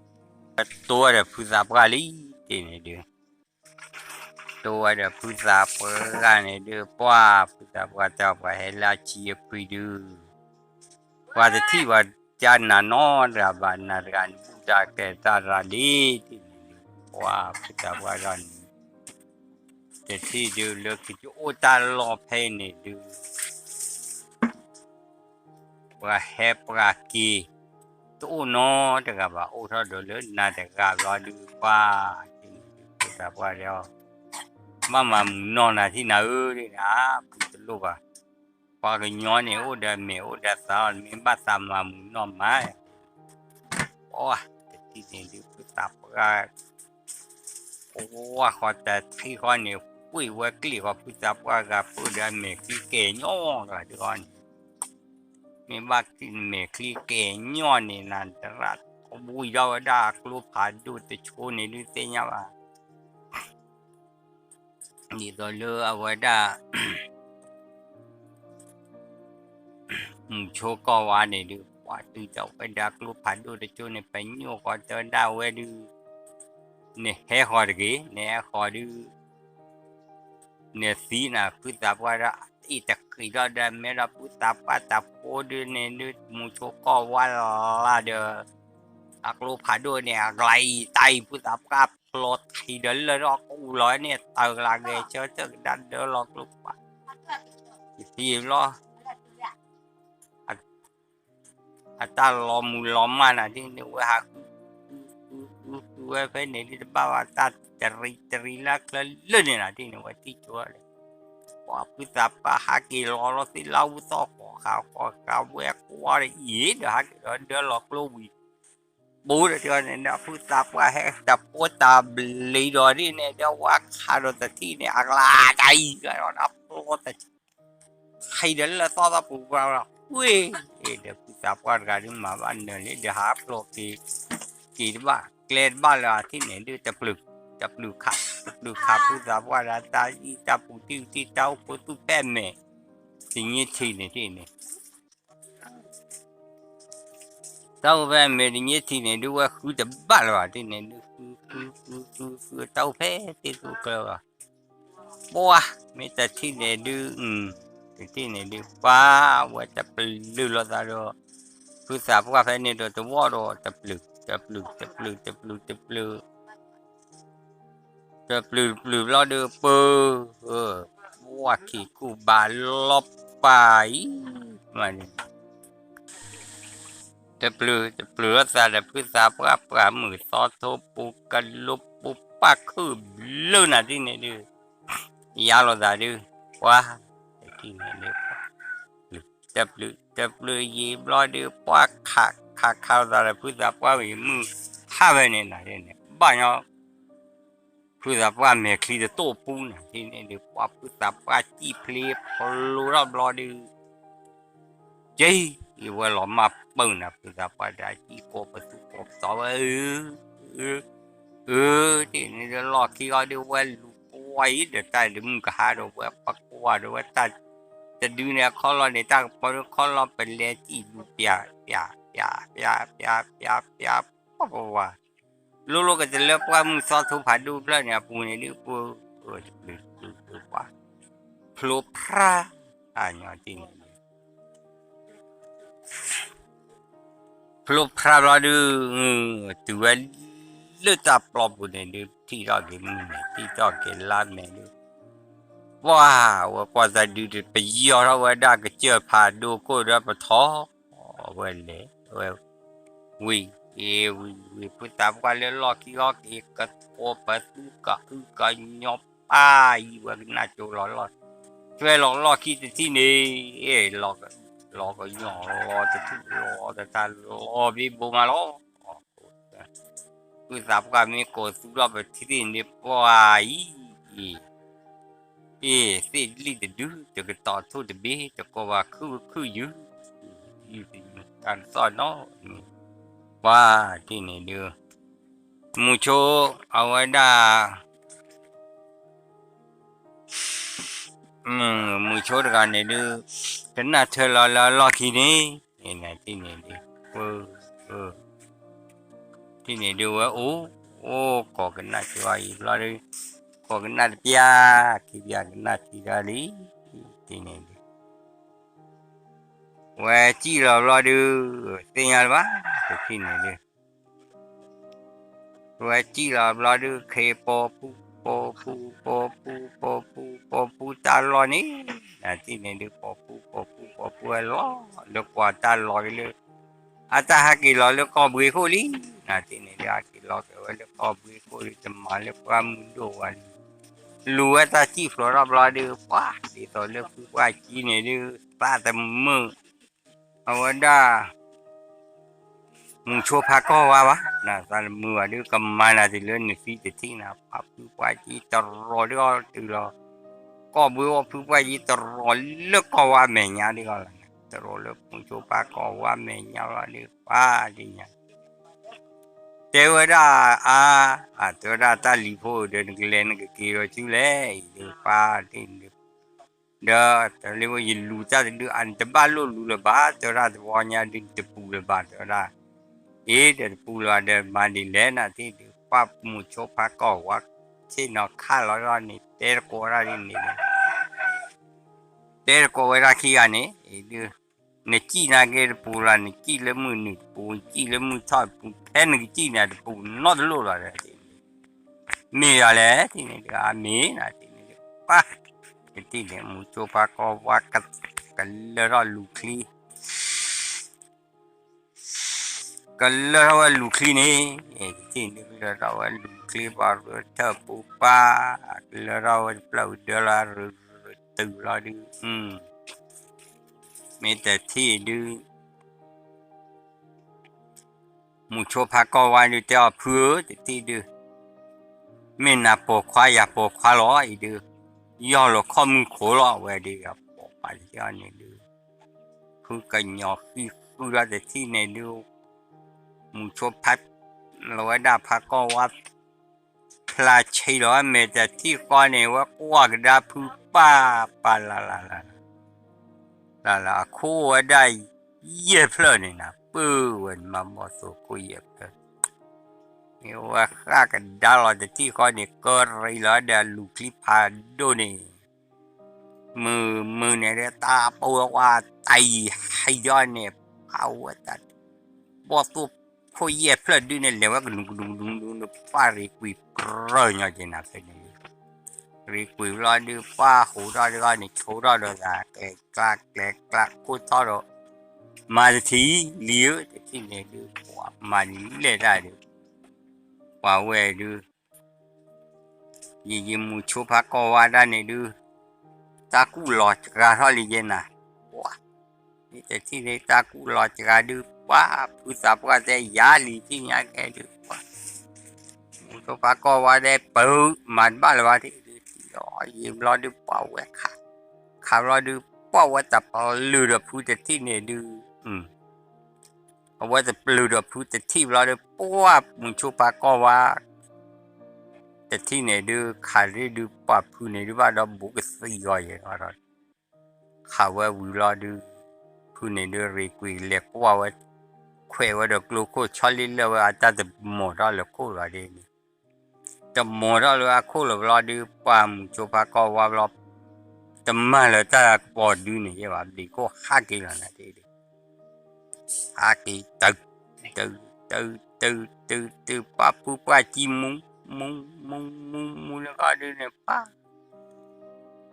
တိဝဲဒီးဖုသးပှၢ်လံ တ့ၢ်န့ၣ်ဒုး တိဝဲဒီးဖုသးပှၢ်န့ၣ်ဒုး ပှၢ်ဖုသးပှၢ်တဲပှၤဟဲလၢအဆံအဖှံဒုး ပှၤတထံၣ်ပှၤကနၤနီတဂၤဘၣ် နၤတဂၤန့ၣ် ဘူၣ်တၢ်ကဲတၢ်ရၤလံ တ့ၢ်န့ၣ်ဒုး ပှၢ်ဖုသးပှၢ်ဒီးန့ၣ် တထံၣ်ဒုးလၢကအိၣ်တၢ်လီၢ်ဖဲအံၤန့ၣ်ဒုး ပှၤဟဲပှၤက့ၤ တအိၣ်နီတဂၤဘၣ် အိၣ်ထီၣ်ဒိးလၢနၤတဂၤဘျီဒုး ပှၢ် ဖုသးပှၢ်ဒီး ဘၣ်မၤမုာ်နီၢ်နၤထံၣ်နၤဧၢ ဒ်န့ၣ် ပူၤတလိၣ်ဘၣ် ပှၤကညီန့ၣ် အိၣ်ဒီးမဲာ်အိၣ်ဒီးသး မ့ၢ်ဘၣ်သးမၤမုာ်နီၢ်မး ပှၢ် တထံၣ်န့ၣ်ဒုး ဖုသးပှၢ် ပှၢ်ဃီတထံၣ်ဃီန့ၣ် ကွံာ်ဝဲကျ့ၣ်ဃီ ဖုသးပှၢ်ဂၤ ပၢၢ်ဒီးမဲာ်ချံကဲၤညီၢ်ဂၤဒုးဃီန့ၣ် မ့ၢ်ဘၣ်မဲာ်ချံကဲၤညီၢ်န့ၣ် နတရၣ်ဝံၤဒီးဝဲဒၣ်အကျိဖးဒိၣ်တဆိန့ၣ်ဒုးသ့ၣ်ညါဘၣ် ဒ်သိးလၢအဝဲဒၣ် မုဆိကီၢ်ဝါန့ၣ်ဒုး ပှၤတုၤတၢ်ဝဲဒၣ်ကျိဖးဒိၣ်တဆိန့ၣ် ပညိၣ်ဃီတဲဝဲဒၣ်ဝဲဒုး နဟဲဃီတဂ့ၤ နဟဲဃီဒုး နသံနၤ ဖုသးပှၢ်ဒီး အ့ၣ်တဃံးထီၣ်ဒီး မ့ၢ်ဒီးဖုသးပှၢ်တၢ်ဖိဒုးန့ၣ်ဒုး မုဆိကီၢ်ဝါလၢ်လၢ်ဒီး အကျိဖးဒိၣ်န့ၣ် အကျါအံၤတၢ်အံၤ ဖုသးပှၢ်ဖျိးထံဒီးလၢၢ်ထီၣ်ကူၣ်လီၤန့ၣ် တၢ်ကလၤဂဲၤဆၢထၢၣ်ကဒါဒၢလီၤကျိဖး ယသံဘျီ အတၢ်လီၤမုၢ်လီၤမၢ်နၤဒ်န့ၣ် ဝဲဟးဃု ဃု ဃု ဃုဝဲဖဲန့ၣ်ဒ်တဘၣ်ဘၣ် တၢ်တရံးတရံးလၢချၢလၢန့ၣ်နၤဒ်န့ၣ် ဝဲတံၢ်ကၠိဒီး ပှၤဖုသးပှၢ်ဟးက့ၤလီၤလီၤသ့ၣ်လၢအူသီၣ်ဃီဃာ်ဃီဃာ်ဝဲကွၢ်ဒီးအံၤဒီး ဟးက့ၤဒီးဒၢလီၤကျိဝံၤ ဘူးဒီးန့ၣ်ဒီး ဖုသးပှၢ်ဟဲတပိတၢ်ဘျံးဒီးဒ်န့ၣ်ဒီး ဝဲခးဒီးတထံၣ်န့ၣ် အကျါတၢ်အံၤဒီး ဖျိတ ဟံးဒီးလၢသီသီပူၤပှၤလီၤ ဝ့ၢ် ဒီးဖုသးပှၢ်တဂၤဒုးမၤဘၣ်နၢၤလံ ဒီးဟးဖျိးက့ၤ က့ၤတဘၣ် ကျဲတဘၣ်လၢၤအထံၣ်န့ၣ်ဒုး တပျုာ် တပျုာ်ခး တပျုာ်ခးဖုသးပှၢ်ဒီး တၢ်အံၣ်တၢ်ပူၤတံၢ်တံၢ်တၢ်အိၣ်ဖိသူၣ်ဖဲအမဲာ် တည့ထံးန့ၣ်ထံၣ်န့ၣ် တၢ်အိၣ်ဖဲအမဲာ်တည့ထံးန့ၣ်ဒုး ဝဲဃုတဘၣ်လၢၤဘၣ်ထံၣ်န့ၣ်ဒုး ဃု ဃု ဃု ဃု ဃု တၢ်အိၣ်ဖဲသ့ၣ်သူကျၢၤဘၣ် ပှၤ မ့ၢ်တထံၣ်န့ၣ်ဒုး တထံၣ်န့ၣ်ဒုး ပှၤ ဝဲတပျုာ်လိာ်သးဒီး ဖုသးပှၢ်ဖဲန့ၣ်ဒီးတဝီဒီး တပျုၢ် တပျုၢ် တပျုၢ် တပျုၢ် တပျုၢ် တပျုၢ် တပျုၢ်ဘျီဒီး ပၢ ဝၣ်ခံကူၣ်ဘးလီၤပာ်အံၤ မးန့ၣ် တပျုၢ် တပျုၢ်လီၤသးဒီး ဖုသးပှၢ်ပှၢ်မုၢ်သီထိ ပူၤကလိပူၤပၣ်ခုၣ်ဘျၢနၤတထံၣ်န့ၣ်ဒုး ယါလိာ်သးဒုး ပှၤ တထံၣ်န့ၣ်ဒုး တပျုၢ် တပျုၢ်ယံာ်ဘျီဒုး ပှၤခး ခးခးလိာ်သးဒီး ဖုသးပှၢ်ဝံၤမုၢ်ဟါဝဲန့ၣ်နၤန့ၣ် ဘၣ်ညီ ဖုသးပှၢ်မဲာ်ချံတတိၢ်ပူၤနၤတထံၣ်န့ၣ်ဒုး ပှၤဖုသးပှၢ်စံၣ်ဖျ့ဖျိထီၣ်ဘျီဒုး က့ ယဝဲလီၤမၢ်ပၢၢ်နၤ ဖုသးပှၢ်ဒၣ်စံၣ်ကိးပသူကိးပသီဝဲ အၢ တထံၣ်န့ၣ်ဒုး လီၢ်ခံအီၤဒုး ဝဲလူၤကွၢ်အံၤဒီး တၢ်တမုၢ်ကဟါဒီး ဝဲပကွၢ်ဒီးဝဲတၢ် တဒုန့ၣ် အခီၣ်လီၢ်န့ၣ် တၢ်ကပီၤဒုး ခီၣ်လီၢ်ပလဲၤစံၣ်လူၤ ပျး ပျး ပျး ပျး ပျး ပျး ပျး ပျး ပှၤ လိၤလိၤကတလၢပှၢ်မုၢ်သီထိဖးဒိၣ်ဖျၢၣ်န့ၣ် အပူၤန့ၣ်ဒုး ပှၤ တပျုၢ် တပျုၢ် တပျုၢ် ပှၤ ဖျိဖျါ တၢ်ညီတထံၣ်န့ၣ်ဒုး ဖျိဖျါဘျီဒုး တုၤဝဲလၢတၢ်ပျီပူၤန့ၣ်ဒုး ထံၣ်ထီၣ်က့ၤမုၢ်န့ၣ် ထံၣ်ထီၣ်က့ၤလါမဲာ်ဒုး ပှၤ ဝဲကွၢ်သးဒုးတပယီၤထီၣ်ဝဲဒၣ်ကစၢၢ်ဖးဒိၣ်ခိၣ်ဒီးပထီၣ် ဝဲလဲၤဝဲ ဝံၤ အ့ၤ ဝံၤ ဝံၤ ဖုသးပှၢ်လၢလီၢ်ခံအီၤက့ၤ ကကိးပသူကအုကညီပၢ်အံၤ ဝဲကနၣ်ကၠိလီၤလီၢ် ဆွဲလီၤလီၢ်ခံတထံၣ်န့ၣ် လီၤကညီလီၤတထူၣ်လီၤတထါလီၤဘံဘူမးလီၤ ဖုသးပှၢ်မ့ၢ်ကိးသူထီၣ်ပထံၣ်န့ၣ်ပှၤအံၤ အ့ၤ သ့ၣ်လံၣ်တဒု တကတီၢ်ထိၣ်တဘ့ၣ် တကိးဘၣ်ခုၣ်ခုၣ်ယုၢ် တၢ်သီၣ်နီၤ ပှၤတထံၣ်န့ၣ်ဒုး မုဆိ အဝဲဒၣ် မုဆိတဂၤန့ၣ်ဒုး ကနၣ်ထွဲလီၤလၢအလီၢ်ခံန့ၣ် နထံၣ်န့ၣ်ဒုး ပ ထံၣ်န့ၣ်ဒုးဝဲအိၣ် အိၣ်ကိးကနၣ်စှၤအံၤဘျီဒုး ကိးကနၣ်တပျၢ် ခံပျၢ်ကနၣ်ထံတၢ်လံ ထံၣ်န့ၣ်ဒုး ဝဲစံၣ်လီၤဘျီဒုး သ့ၣ်ညါလၢၤဘၣ် တထံၣ်န့ၣ်ဒုး ဝဲစံၣ်လီၤဘျီဒုး ခ့ပိာ်ပူၤ ပိာ်ပူၤ ပိာ်ပူၤ ပိာ်ပူၤ ပိာ်ပူၤတၢ်လီၢ်န့ၣ် နထံၣ်န့ၣ်ဒုး ပိာ်ပူၤ ပိာ်ပူၤ ပိာ်ပူၤဝဲလီၤ လၢကွၢ်တၢ်လီၢ်က့ၤလၢ အတၢ်ဟးက့ၤလီၤလၢကီၢ်ဘှ့ခိၣ်လံ နထံၣ်န့ၣ်ဒုး ဟးက့ၤလီၤက့ၤဝဲလၢကီၢ်ဘှ့ခိၣ်လံ တမၤလၢပှၢ်မုၢ်ဒိၣ်ဝဲလံ လူၤဝဲတၢ်စံၣ်ဖျိးထီၣ်ဘျီဒုး ပှၤဒ်သိးလၢဖုပှၢ်ကံန့ၣ်ဒုး သးတမုာ် အဝဲဒၣ် မုဆိဖါကီၢ်ဝါဘၣ် နသးတမုာ်ဘၣ်ဒုး ကမၤနၤတုၤလၢနသံတထံၣ်နၤ ပှၤဖုပှၢ်ကံတရီၤဒုးအီၤတုၤလီၤ ကီၢ်ဘှ့အီၤဖုပှၢ်ကံတရီၤလၢကီၢ်ဝါမဲာ်ညါဒုးအီၤလီၤ တရီၤလၢမုဆိဖါကီၢ်ဝါမဲာ်ညါလီၤဒုး ပှၤဒ်ညါ တဲဝဲဒၣ်အါ အတဲဝဲဒၣ်တၢ်လံၤဖိဒီး နကလဲၤနကက့ၤဒီးဆူလဲၣ် အံၤဒုး ပှၤဒ်န့ၣ်ဒုး ဒီးတၢ်လံၤဖိ ယလူၤတၢ်တဒု အနတဘၣ်လိၣ်လူၤလၢၤဘၣ် တဲဝဲဒၣ်တဝီညါဒုး နတပူၤလၢၤဘၣ် တဲဝဲဒၣ် အ့ ဒီးတပူၤလၢၤဘၣ်ဒီး မၤဒ်လဲၣ်နထံၣ်ဒုး ပှၤမုဆိဖါကီၢ်ဝါ ဆ့ၣ်နီၤခၣ်လီၤဒ်န့ၣ် တဲတကိးဝဲဒၣ်ဒ်န့ၣ် တဲတကိးဝဲဒၣ်ခံဂၤန့ၣ် အံၤဒုး နစံၣ်နာ်က့တပူၤလီၤ နစံၣ်လၢမုၢ်နုာ်တပူၤ နစံၣ်လၢမုၢ်ထီၣ်တပူၤ ဖဲနကစံၣ်န့ၣ်တပူၤနီတလိၣ်လီၤ မ့ၢ်ယၤလဲၣ် ထံၣ်န့ၣ်ဒုး အမ့ၢ်နထံၣ်န့ၣ်ဒုး ပှၤ ကထံၣ်န့ၣ် မုဆိဖါကီၢ်ဝါ ကလၢထီၣ်လူၤချံ ကလၢထီၣ်ဝဲလူၤချံန့ၣ် ကထံၣ်န့ၣ် ကလၢထီၣ်ဝဲလူၤချံ ပှၤရၢထၢၣ်ပူၤပၢ် ကလၢထီၣ်ဝဲတဖျၢၣ်ဝံၤဒၢလီၤ ရၢတုၤလီၤဒုး မ့ၢ်တထံၣ်ဒုး မုဆိဖါကီၢ်ဝါဒုး တဲအီၤဖုဧၢ တထံၣ်ဒုး မ့ၢ်နၤပိာ်ခွါယၤပိာ်ခွါလီၤ အံၤဒုး ယီၢ်လီၤခီၣ်မုၢ်ခိၣ်လီၤ အဝဲဒုး ယပိာ်ခွါတထံၣ်အီၤန့ၣ်ဒုး ဖုကညီၤဃံဃုဒီးတထံၣ်န့ၣ်ဒုး မုဆိဖါ လီၤဝဲဒၣ်ဖါကီၢ်ဝါ ဖျါဆံးလီၤ မ့ၢ်တထံၣ်ဃီန့ၣ် ဝဲကွၢ်ကဒါဖုပၢ်ပၢ်လၢ်လၢ်လၢ် လၢ်လၢ် အခိၣ်ဝဲဒၣ်ယဲၢ်ဖျၢၣ်န့ၣ်နၤ ပၢဝဲန့ၣ်မၤဘီၣ်သိခိၣ်ယဲၢ်ဖျၢၣ် မ့ၢ်ဝဲဃၣ်ကဒါလီၤတထံၣ်ဃီန့ၣ် ကရံးလီၤဒီးလူၤချံဖးဒိၣ်န့ၣ် မုၢ်မုၢ်န့ၣ်ဒီးတၢ်ပဝဲကွၢ်တၢ်အံၤဟံးဒီးန့ၣ် ဖးဝဲတၢ် ပှၢ်သိၣ်ခိၣ်ယဲၢ်ဖျၢၣ်ဒုန့ၣ် လဲၤဝဲကဒူးကဒူးကဒူးကဒူးန့ၣ် ပှၢ်ရ့ကွံာ်ကြၢးညီက့ၤနၤဖဲန့ၣ် ရ့ကွံာ်ဘျီဒုး ပှၢ်ဟူးထီၣ်တဂီၢ်န့ၣ် ဆိထီၣ်ဒီးသး ကျဲကျါကျဲကျါခိၣ်ထီၣ်ဒီး မၤတထံၣ်လံဧၢ တထံၣ်န့ၣ်ဒုး ပှၤမၤဒ်လဲၣ်တၢ်ဒုး ပှၤဝဲဒုး ယယမူဆိဖးကီၢ်ဝါဒၣ်န့ၣ်ဒုး တၢ်ကူၣ်လီၤစှၤထီၣ်လံယဲနၤ, ပှၤ မ့ၢ်တထံၣ်န့ၣ် တၢ်ကူၣ်လီၤစှၤဒုး ပှၤဖုသးပှၢ်တဲယၤလံ ထံၣ်ညါကဲဒုး ပှၤ မူဆိဖးကီၢ်ဝါဒၣ် ပမၤတဘၣ်လၢၤဘၣ် ထံၣ်ဒုး ထံၣ်အီၤယံာ်ဘျီဒုး ပှၤဝဲခး ခးဘျီဒုး ပှၤဝဲတပျုာ်ဒီးဖုတထံၣ်န့ၣ်ဒုး အဝဲတပျုာ်ဒီးဖုတထံၣ်ဘျီဒုး ပှၤမူဆိဖးကီၢ်ဝါ တထံၣ်န့ၣ်ဒုး ခးရ့ဒုး ပှၤဖုန့ၣ်ဒုး ဘၣ်ဒီးဘူးကသံဂီၤယဲၤဒီး ခးဝဲဝံၤဘျီဒုး ဖုန့ၣ်ဒုး ရ့ကွံာ်လဲၤကွၢ်ဝဲ ခွဲးဝဲဒီးကျိခိၣ် ဆီလ့လၢာ်ဝဲအတၢ်တမိၤထီၣ်လၢခိၣ်လီၤဒ်န့ၣ် တမိၤထီၣ်လၢအခိၣ်လီၤဘျီဒုး ပှၤမူဆိဖးကီၢ်ဝါဘျီ တမၤလၢၤတၢ်ကပီၤဒုန့ၣ်ယဲဘၣ် ဘျံးခိၣ်ဟးက့ၤလီၤနၤဒ်န့ၣ် ဟးက့ၤ တုၤ တုၤ တုၤ တုၤ တုၤ ပှၤဖုပှၢ်ကံမူ မူ မူ မူ မူလၢခီဒုန့ၣ် ပှၤ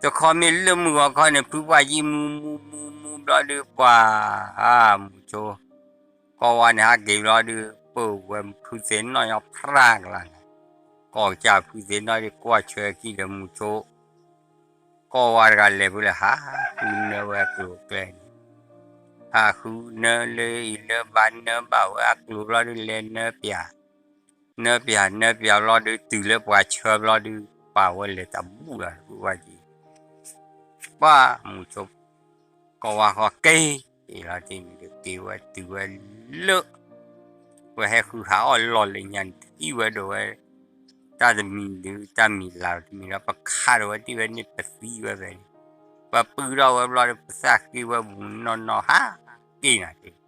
တခီမ့ၢ်လၢမုၢ်ဂီၤခီန့ၣ် ဖုပှၢ်ကံမူ မူ မူ မူဘျီဒုး ပှၤ မူဆိ ကီၢ်ဝါန့ၣ် ဟးက့ၤဘျီဒုး ပၢၢ်ဝဲဖုသ့ၣ်နီၣ်ညီဖရၣ်ကလါန့ၣ် ကီၢ်ကစၢ်ဖုသ့ၣ်နီၣ်ဒုး ကွၢ်ဆၢခံဒီးမူဆိ ကီၢ်ဝါတဂၤလဲၤဖဲလဲၣ် ဟးဃုနၢဝဲအကျိၤအကျဲန့ၣ် ဟးဃုနၢလၢအံၤလၢဘၣ်နၢဘၣ်ဝဲအကျိၤဘျီဒုး လဲၤနၢပၠး နၢပၠး နၢပၠးဘျီဒုး တုၤလၢပှၤဆၢဘျီဒုး ပာ်ဝဲလဲၤတၢ်ဘူၣ်လီၤ ဖုပှၢ်ကံ ပှၤမူဆိ ကီၢ်ဝါဃီက့ၤ က့ၤလီၤတ့ၢ်န့ၣ်ဒုး က့ၤဝဲတုၤဝဲလၢ ပှၤဟဲဃုဟးအီၣ်လီၢ်လၢညါန့ၣ် တသံဝဲဒိၣ်ဝဲ တၢ်တမံၤဒုး တၢ်မံၤလၢ်တမံၤလီၤ ပခးဒိၣ်ဝဲတ့ၢ်ဝဲန့ၣ် ပသံဝဲဖဲန့ၣ် ပပုၢ်ထီၣ်ဝဲဘျီဒီး ပသၣ်ဃ့ဝဲပူၤနီၢ်နီၢ် ဟးက့ၤနၤတ့ၢ်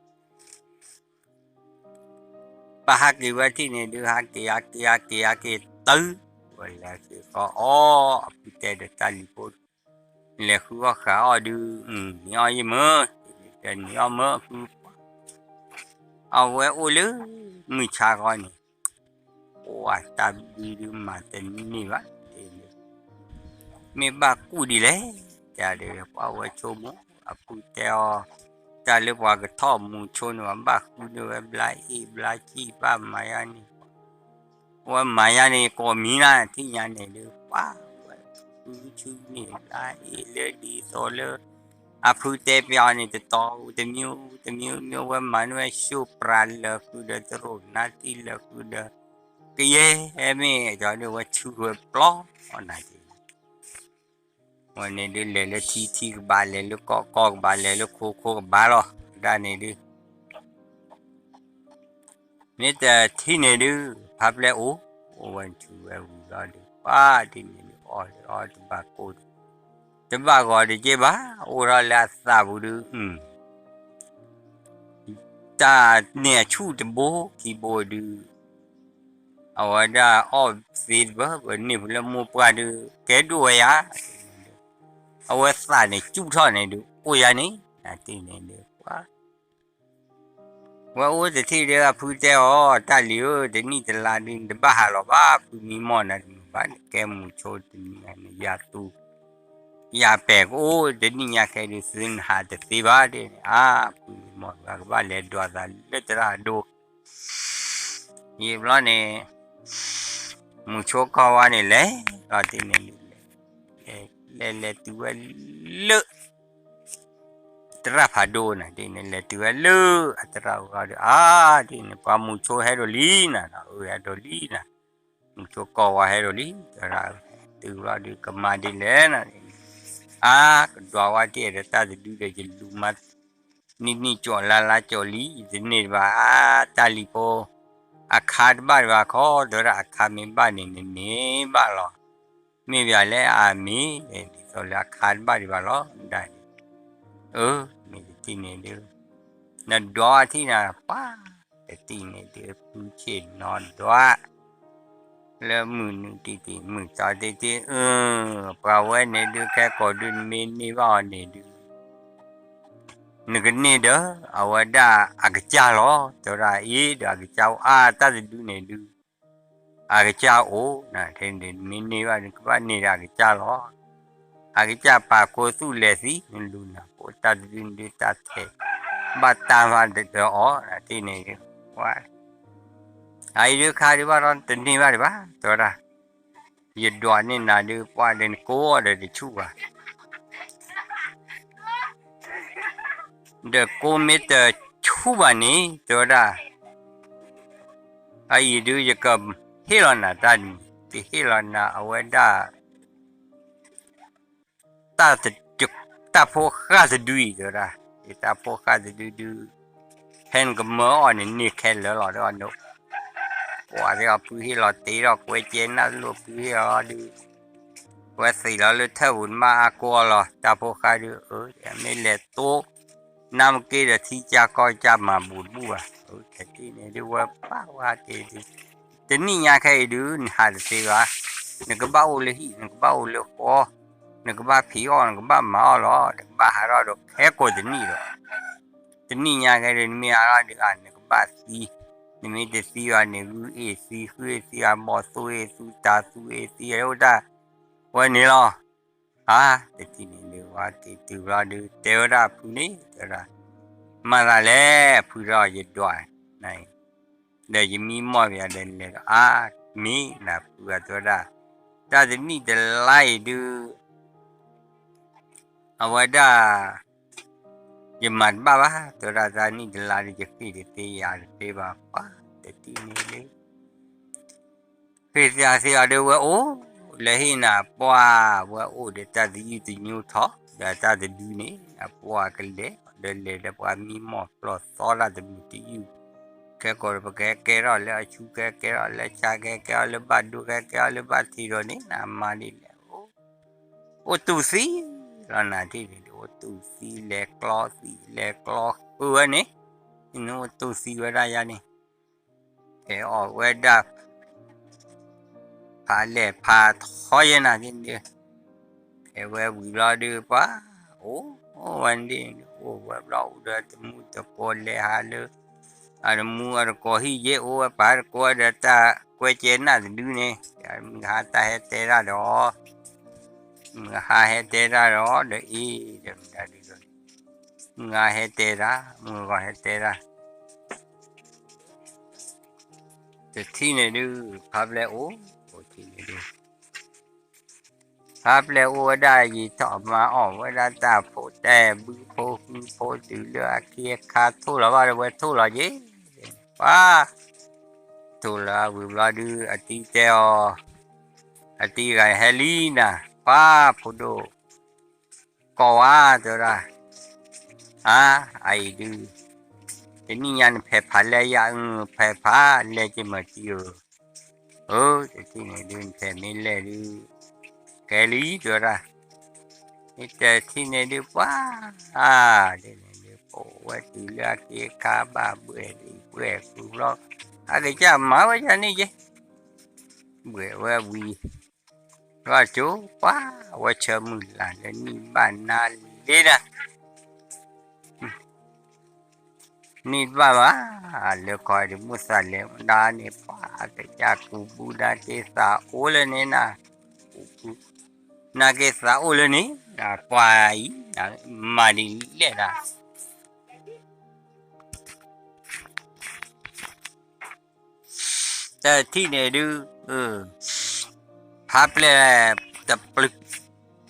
ပဟးက့ၤဝဲထံၣ်န့ၣ်ဒုး ဟးက့ၤ ဟးက့ၤ ဟးက့ၤ ဟးက့ၤ တုၤ ဝဲလဲၤက့ၤဃီအီၣ် အဖုတဲဒီးတၢ်လံၤဖိ လဲၤဃုအီၣ်ဃာ်အီၣ်ဒုး နံၤအီၣ်ယံာ်မၢ တဲနံၤအီၣ်မၢ ဖု အဝဲအိၣ်လၢ မုၢ်ဆါဃီန့ၣ် ပှၤတၢ်ဘုဒုးမၤတန့ၢ်ဘၣ် မ့ၢ်ဘၣ်ကူၣ်ဒ်လဲၣ် တဲဒီး ပှၤဝဲဆိကမိၣ် အဖုတဲအီၤ တၢ်လၢပှၤကထီၣ်မူဆိန့ၣ် ပှၤဘၣ်ဃုန့ၢ်ဝဲဘျါအ့ၣ်ဘျါဆံၣ် ဘၣ်မၤယါန့ၣ် ဝဲမၤယါန့ၣ် ကိးမံၤလၢထံၣ်ညါန့ၣ်ဒုး ပှၤဝဲဃုဆူန့ၣ် ဘျါအ့ၣ်လၢဒ်သိးလၢ အဖုတဲပျီန့ၣ် တတီၤတမံၤ တမံၤ မံၤ ဝဲမၤန့ၢ်ဝဲၡိၣ်ပြးလၢာ်ဃုာ်ဒီး တရိးနါထံလၢာ်ဃုာ်ဒီး ကယဲၢ်မ့ၢ်အကီၤဒုး ဝဲဆူဃၢၤပျီနၤက့ၤ ဝဲန့ၣ်ဒုးလဲၤလၢထံထံကဘၣ် လဲၤလၢကီၢ်ကီၢ်ကဘၣ် လဲၤလၢခိခိကဘၣ်လီၤ ဒၣ်န့ၣ်ဒုး မ့ၢ်တထံၣ်န့ၣ်ဒုး ဖါပျဲၢ်အိၣ် အိၣ်ဝဲဆူဝဲဝံၤလီၤဒုး ပှၤထံၣ်န့ၣ်ဒုး အီၣ်လၢအီၣ်တဘၣ်ကိၢ် တဘၣ်ဂီၤတက့ၢ်ဘၣ် အိၣ်ထီၣ်လၢအသးပူၤဒုး တၢ်န့ၢ်အဆူၣ်တဘိခံဘိဒုး အဝဲဒၣ်အီၣ်သ့တဘၢ ပန့ၢ်ဖဲလၢမိၢ်ပှၢ်ဒုး ကဲဒိၣ်ဝဲယၤ အဝဲသးန့ၣ်စူၣ်ထီၣ်န့ၣ်ဒုး အိၣ်ယၤန့ၣ် နတ့ၢ်န့ၣ်ဒုး ပှၤ ဝဲအိၣ်တထံၣ်ဒုး အဖုတဲအီၤ တၢ်လံၤဧၢ တနံၣ်တလါဒုး နတဘၣ်ဟးလီၤဘၣ် ဖုမံမီၢ်နၤတမုာ်ဘၣ် နကဲမူဆိတနံၣ်ညါန့ၣ် ယၤသူ ယၤပဲာ်ကအိၣ် တနံၣ်ညါခဲဒုး သုနဟးတသ့ဘၣ်ဒ်န့ၣ် အါ ဖုမံမီၢ်တဂၤ ကဘၣ်လဲၤဒွးသးလၢသရၣ်ဒိ ယံာ်ဘျီန့ၣ် မူဆိကီၢ်ဝါန့ၣ်လဲၤ လီၤတ့ၢ်န့ၣ်ဒုး လဲၤလဲၤတုၤဝဲလၢ သရၣ်ဖးဒိၣ်နၤဒ်န့ၣ် လဲၤတုၤဝဲလၢအသရၣ်အအိၣ်ဒီး အါ ဒ်န့ၣ် ပှၤမူဆိဟဲဒိၣ်လံနၤ အၢ ဟဲဒိၣ်လံနၤ မူဆိကီၢ်ဝါဟဲဒိၣ်လံ သရၣ် တုၤဘျီဒုး ကမၤဒ်လဲၣ်နၤ အါ ကဒွးဝဲတ့ၢ်ဒီးတၢ်တဒုဒီး ယလူၤမၤ နံၣ်နံၣ်ကၠီၣ်လါလါကၠီၣ်လံ ယတန့ၢ်တဘၣ် အါ တၢ်လံၤဖိ အခါတဘၣ်ဒံးဘၣ်ခီ သရၣ် အခါမ့ၢ်ဘၣ်န့ၣ် နန့ၢ်ဘၣ်လီၤ မ့ၢ်ဘၣ်လဲၣ်အမ့ၢ် ဒ်သိးလၢအခါတဘၣ်ဒံးဘၣ်လီၤ ဒၣ်န့ၣ် အၢ မ့ၢ်တထံၣ်န့ၣ်ဒုး နဒွးထံၣ်နၤပှၤ တထံၣ်န့ၣ်ဒုး ဖုဆ့ၣ်နီၤဒွး လၢမုၢ်နုာ်တံၢ်တံၢ် မုၢ်သီတံၢ်တံၢ် အၢ ပှၤဝဲန့ၣ်ဒုး ခဲကိာ်ဒုး နမ့ၢ်န့ၢ်ဘၣ်အီၤန့ၣ်ဒုး နကန့ၢ်ဒီး အဝဲဒၣ်အကစၢ်လီၤ. တဲဝဲဒၣ်အံၤဒီး အကစၢ်အိၣ်အါ တၢ်တဒုန့ၣ်ဒုး အကစၢ်အိၣ်, နမ့ၢ်န့ၢ်ဘၣ် နကဘၣ်န့ၢ်ဒီးအကစၢ်လီၤ. အကစၢ်ပာ်ကိးသူၣ်လဲၤသံ နလူၤနၤ ပအိၣ်တၢ်တဒုန့ၣ်ဒုး တၢ်ထဲး ဘၣ်တၢ်မၤဒီးအီၤ နထံၣ်န့ၣ်ဒုး အအံၤဒုးခါဒုးဘၣ်ဒီး တန့ၢ်ဘၣ်ဒံးဘၣ် တဲဝဲဒၣ်, ယဒွးန့ၢ်နၤဒုး ပှၢ်ဒီးနကိးအီၤဒီးတဆူၣ်ဘၣ် ဒီးကိးမ့ၢ်တဆူၣ်ဘၣ်န့ၣ် တဲဝဲဒၣ်, အအံၤဒုးယကဟ့ၣ်လီၤနၤတၢ်ဒ်န့ၣ် ကဟ့ၣ်လီၤနၤအဝဲဒၣ် တၢ်ဖိဃၢ်တဒုအံၤ တဲဝဲဒၣ်, ယတၢ်ဖိဃၢ်တဒုဒုး ဖဲနကမၢအီၤန့ၣ် န့ၢ်ခဲလၢာ်လီၤ တဲဝဲဒၣ်, ပှၤသ့ၣ်အီၤဖုဟ့ၣ်လီၤတ့ထီၣ် ကွဲကဲနၢ်လိာ်ဖုဟ့ၣ်လီၤဒုး ဝဲသံးလီၤလၢထၢၣ်ပူၤ နဘၣ်အါကိးအီၤလီၤ တၢ်ဖိဃၢ်ဒုး, မ့ၢ်လဲၤတိ နၢ်မ့ၢ်က့ဒီးထံကၢ်ကီၢ်ကၢ်မၤဘူးတဘူၣ်ဘၣ်, တထံၣ်န့ၣ်ဒုးဝဲပာ်ဝဲက့ၤဒုး, တနံၣ်ညါခဲအံၤဒုး နဟးတသ့ဘၣ်, နကဘၣ်အိၣ်လၢဟံၣ် နကဘၣ်အိၣ်လၢဃီ, နကဘၣ်ဖံးအီၣ် နကဘၣ်မၤအီၣ်လီၤ နကဘၣ်ဟးထီၣ်ဒီးခဲကိာ်တနံၣ်ဒီး, တနံၣ်ညါခဲဒုး နမ့ၢ်ဟးထီၣ်ဒုး နကဘၣ်သံ, နမ့ၢ်တသံဘၣ်န့ၣ် ဂုၢ်အ့ၣ်သံ ဃုအ့ၣ်သံ အဘီၣ်သိၣ်အ့ၣ်သူ တၤသူအ့ၣ်သံ အိၣ်တၢ်ဝဲန့ၣ်လီၤ. အါ, တထံၣ်န့ၣ်ဒုး ဝဲက့ၤတုၤဘျီဒုး တဲဝဲဒၣ်အဖုန့ၣ် တဲဝဲဒၣ်, မၤသးလဲၣ် အဖုဒီးယဒွးနၤအံၤ, ဒီးယမံမီၢ်ပယၤဒီးလဲၤဒီး အါ, မ့ၢ်နဖုဂၤတဲဝဲဒၣ်, တၢ်တနံၣ်တလါအံၤဒုး အဝဲဒၣ် ယမၤတဘၣ်ဘၣ် တဲဝဲဒၣ်, တၢ်နံၣ်တလါဒုး ယဃ့ၢ်တသ့ယၤတသ့ဘၣ် ပှၤတထံၣ်န့ၣ်ဒုး ဃ့ၢ်သ့အီၤဒုး ဝဲအိၣ်လၢဟံၣ်နၤ ပှၢ်ဝဲအိၣ်ဒီးတၢ်တယုၢ်တညိထီၣ် ဒီးတၢ်တဒုန့ၣ် အပှၢ်ကလဲၤဒီးလဲၤဒီးပှၤမံမီၢ်ပျီၢ်သီတၢ်တမုာ်တယုၢ်, ခဲကိာ်ဒီးပကဟဲကဲထီၣ်လၢအဆူ ကဟဲကဲထီၣ်လၢဆါ ကဟဲကဲထီၣ်လၢဘၣ်ဒိ ကဟဲကဲထီၣ်လၢဘၣ်ထံးဒီးန့ၣ် နမၤဒ်လဲၣ် အိၣ်တူၢ်သံလီၤ နထံၣ်န့ၣ်ဒုး အိၣ်တူၢ်သံ လဲၤကျီသံ လဲၤကျီဃုာ်ဝဲန့ၣ်, နအိၣ်တူၢ်သံဝဲဒၣ်ယၤန့ၣ်, ဖဲအီၣ်ဝဲဒၣ် ဖးလဲၢ်ဖးထီယဲနၤန့ၣ်ဒုး, ဖဲဝဲဝံၤဘျီဒုး ပှၤအိၣ်ဝဲန့ၣ်ဒုး အိၣ်ဝဲဘျီအိၣ်ဒီးတမူတကိး လဲၤဟးလၢ အတမူအတကိးဟံၣ်ယဲ အိၣ်ဝဲပာ်တကိးဒီးတၢ်ကွဲကဲနၢ်တဒုန့ၣ်, မုၢ်ဟါတၢ်ဟဲတဲတၢ်ဒီး မုၢ်ဟါဟဲတဲတၢ်ဒီး ဒီးအ့ၣ်ဒီးမတၤဒုးဒီး မုၢ်ဟါဟဲတဲတၢ် မုၢ်ဂီၤဟဲတဲတၢ် တထံၣ်န့ၣ်ဒုး ဖါပျဲၢ်အိၣ် အိၣ်ထံၣ်န့ၣ်ဒုး ဖါပျဲၢ်အိၣ်ဝဲဒၣ် ယံာ်ထီၣ်မၤအီၣ်ဝဲဒၣ်တၢ်ဖိတဲ ဘုဖိဃုဖိတုၤလၢအခ့အခါ ထိၣ်လီၤဘၣ်ဒီးဝဲထိၣ်လီၤက့ၤ, ပှၤ ထိၣ်လီၤဝံၤဘျီဒုး အတံၤတဲအီၤ, အတံၤဂၤဟဲလံနၤ ပှၤဖိဒိၣ် ကိးဝဲတဲဝဲဒၣ်, အါ, အအံၤဒုး တနံၣ်ညါနဖဲးဖးလဲၢ်ယၤ ဖဲးဖးလဲၢ်က့ၤမၤတံၤဧၢ, အၢ တထံၣ်န့ၣ်ဒုး နဖဲးမ့ၢ်လဲၢ်ဒုး ကဲလံတဲဝဲဒၣ်, မ့ၢ်တထံၣ်န့ၣ်ဒုး ပှၤ ဒ်န့ၣ်ဒုး ပဝဲတုၤလၢအခ့အခါ ဘၣ်ဘှဲၣ်ဒံးဘှဲၣ်ဃုာ်ဘျီ အကစၢ်မၤဝဲဒ်န့ၣ်က့ၤ, ဘှဲၣ်ဝဲဝံၤ ဘျီကၠိ ပှၤ အဝဲဆၢမုၢ်လၢ်လၢနံၣ်ဘၣ်နၤလံဒၣ် န့ၢ်တဘၣ်ဘၣ်, လၢခီဒုးမုၢ်သးလဲၤမဒါန့ၣ် ပှၤအကစၢ်ကူးဘုဒၣ်က့ၤသးအိၣ်လၢန့ၣ်နၤ, ကူးဘု နၤက့ၤသးအိၣ်လၢန့ၣ် ပှၤအံၤ မၤဒ်လဲၣ်ဒၣ်, တထံၣ်န့ၣ်ဒုး ဖးပျဲၢ် တပျုာ်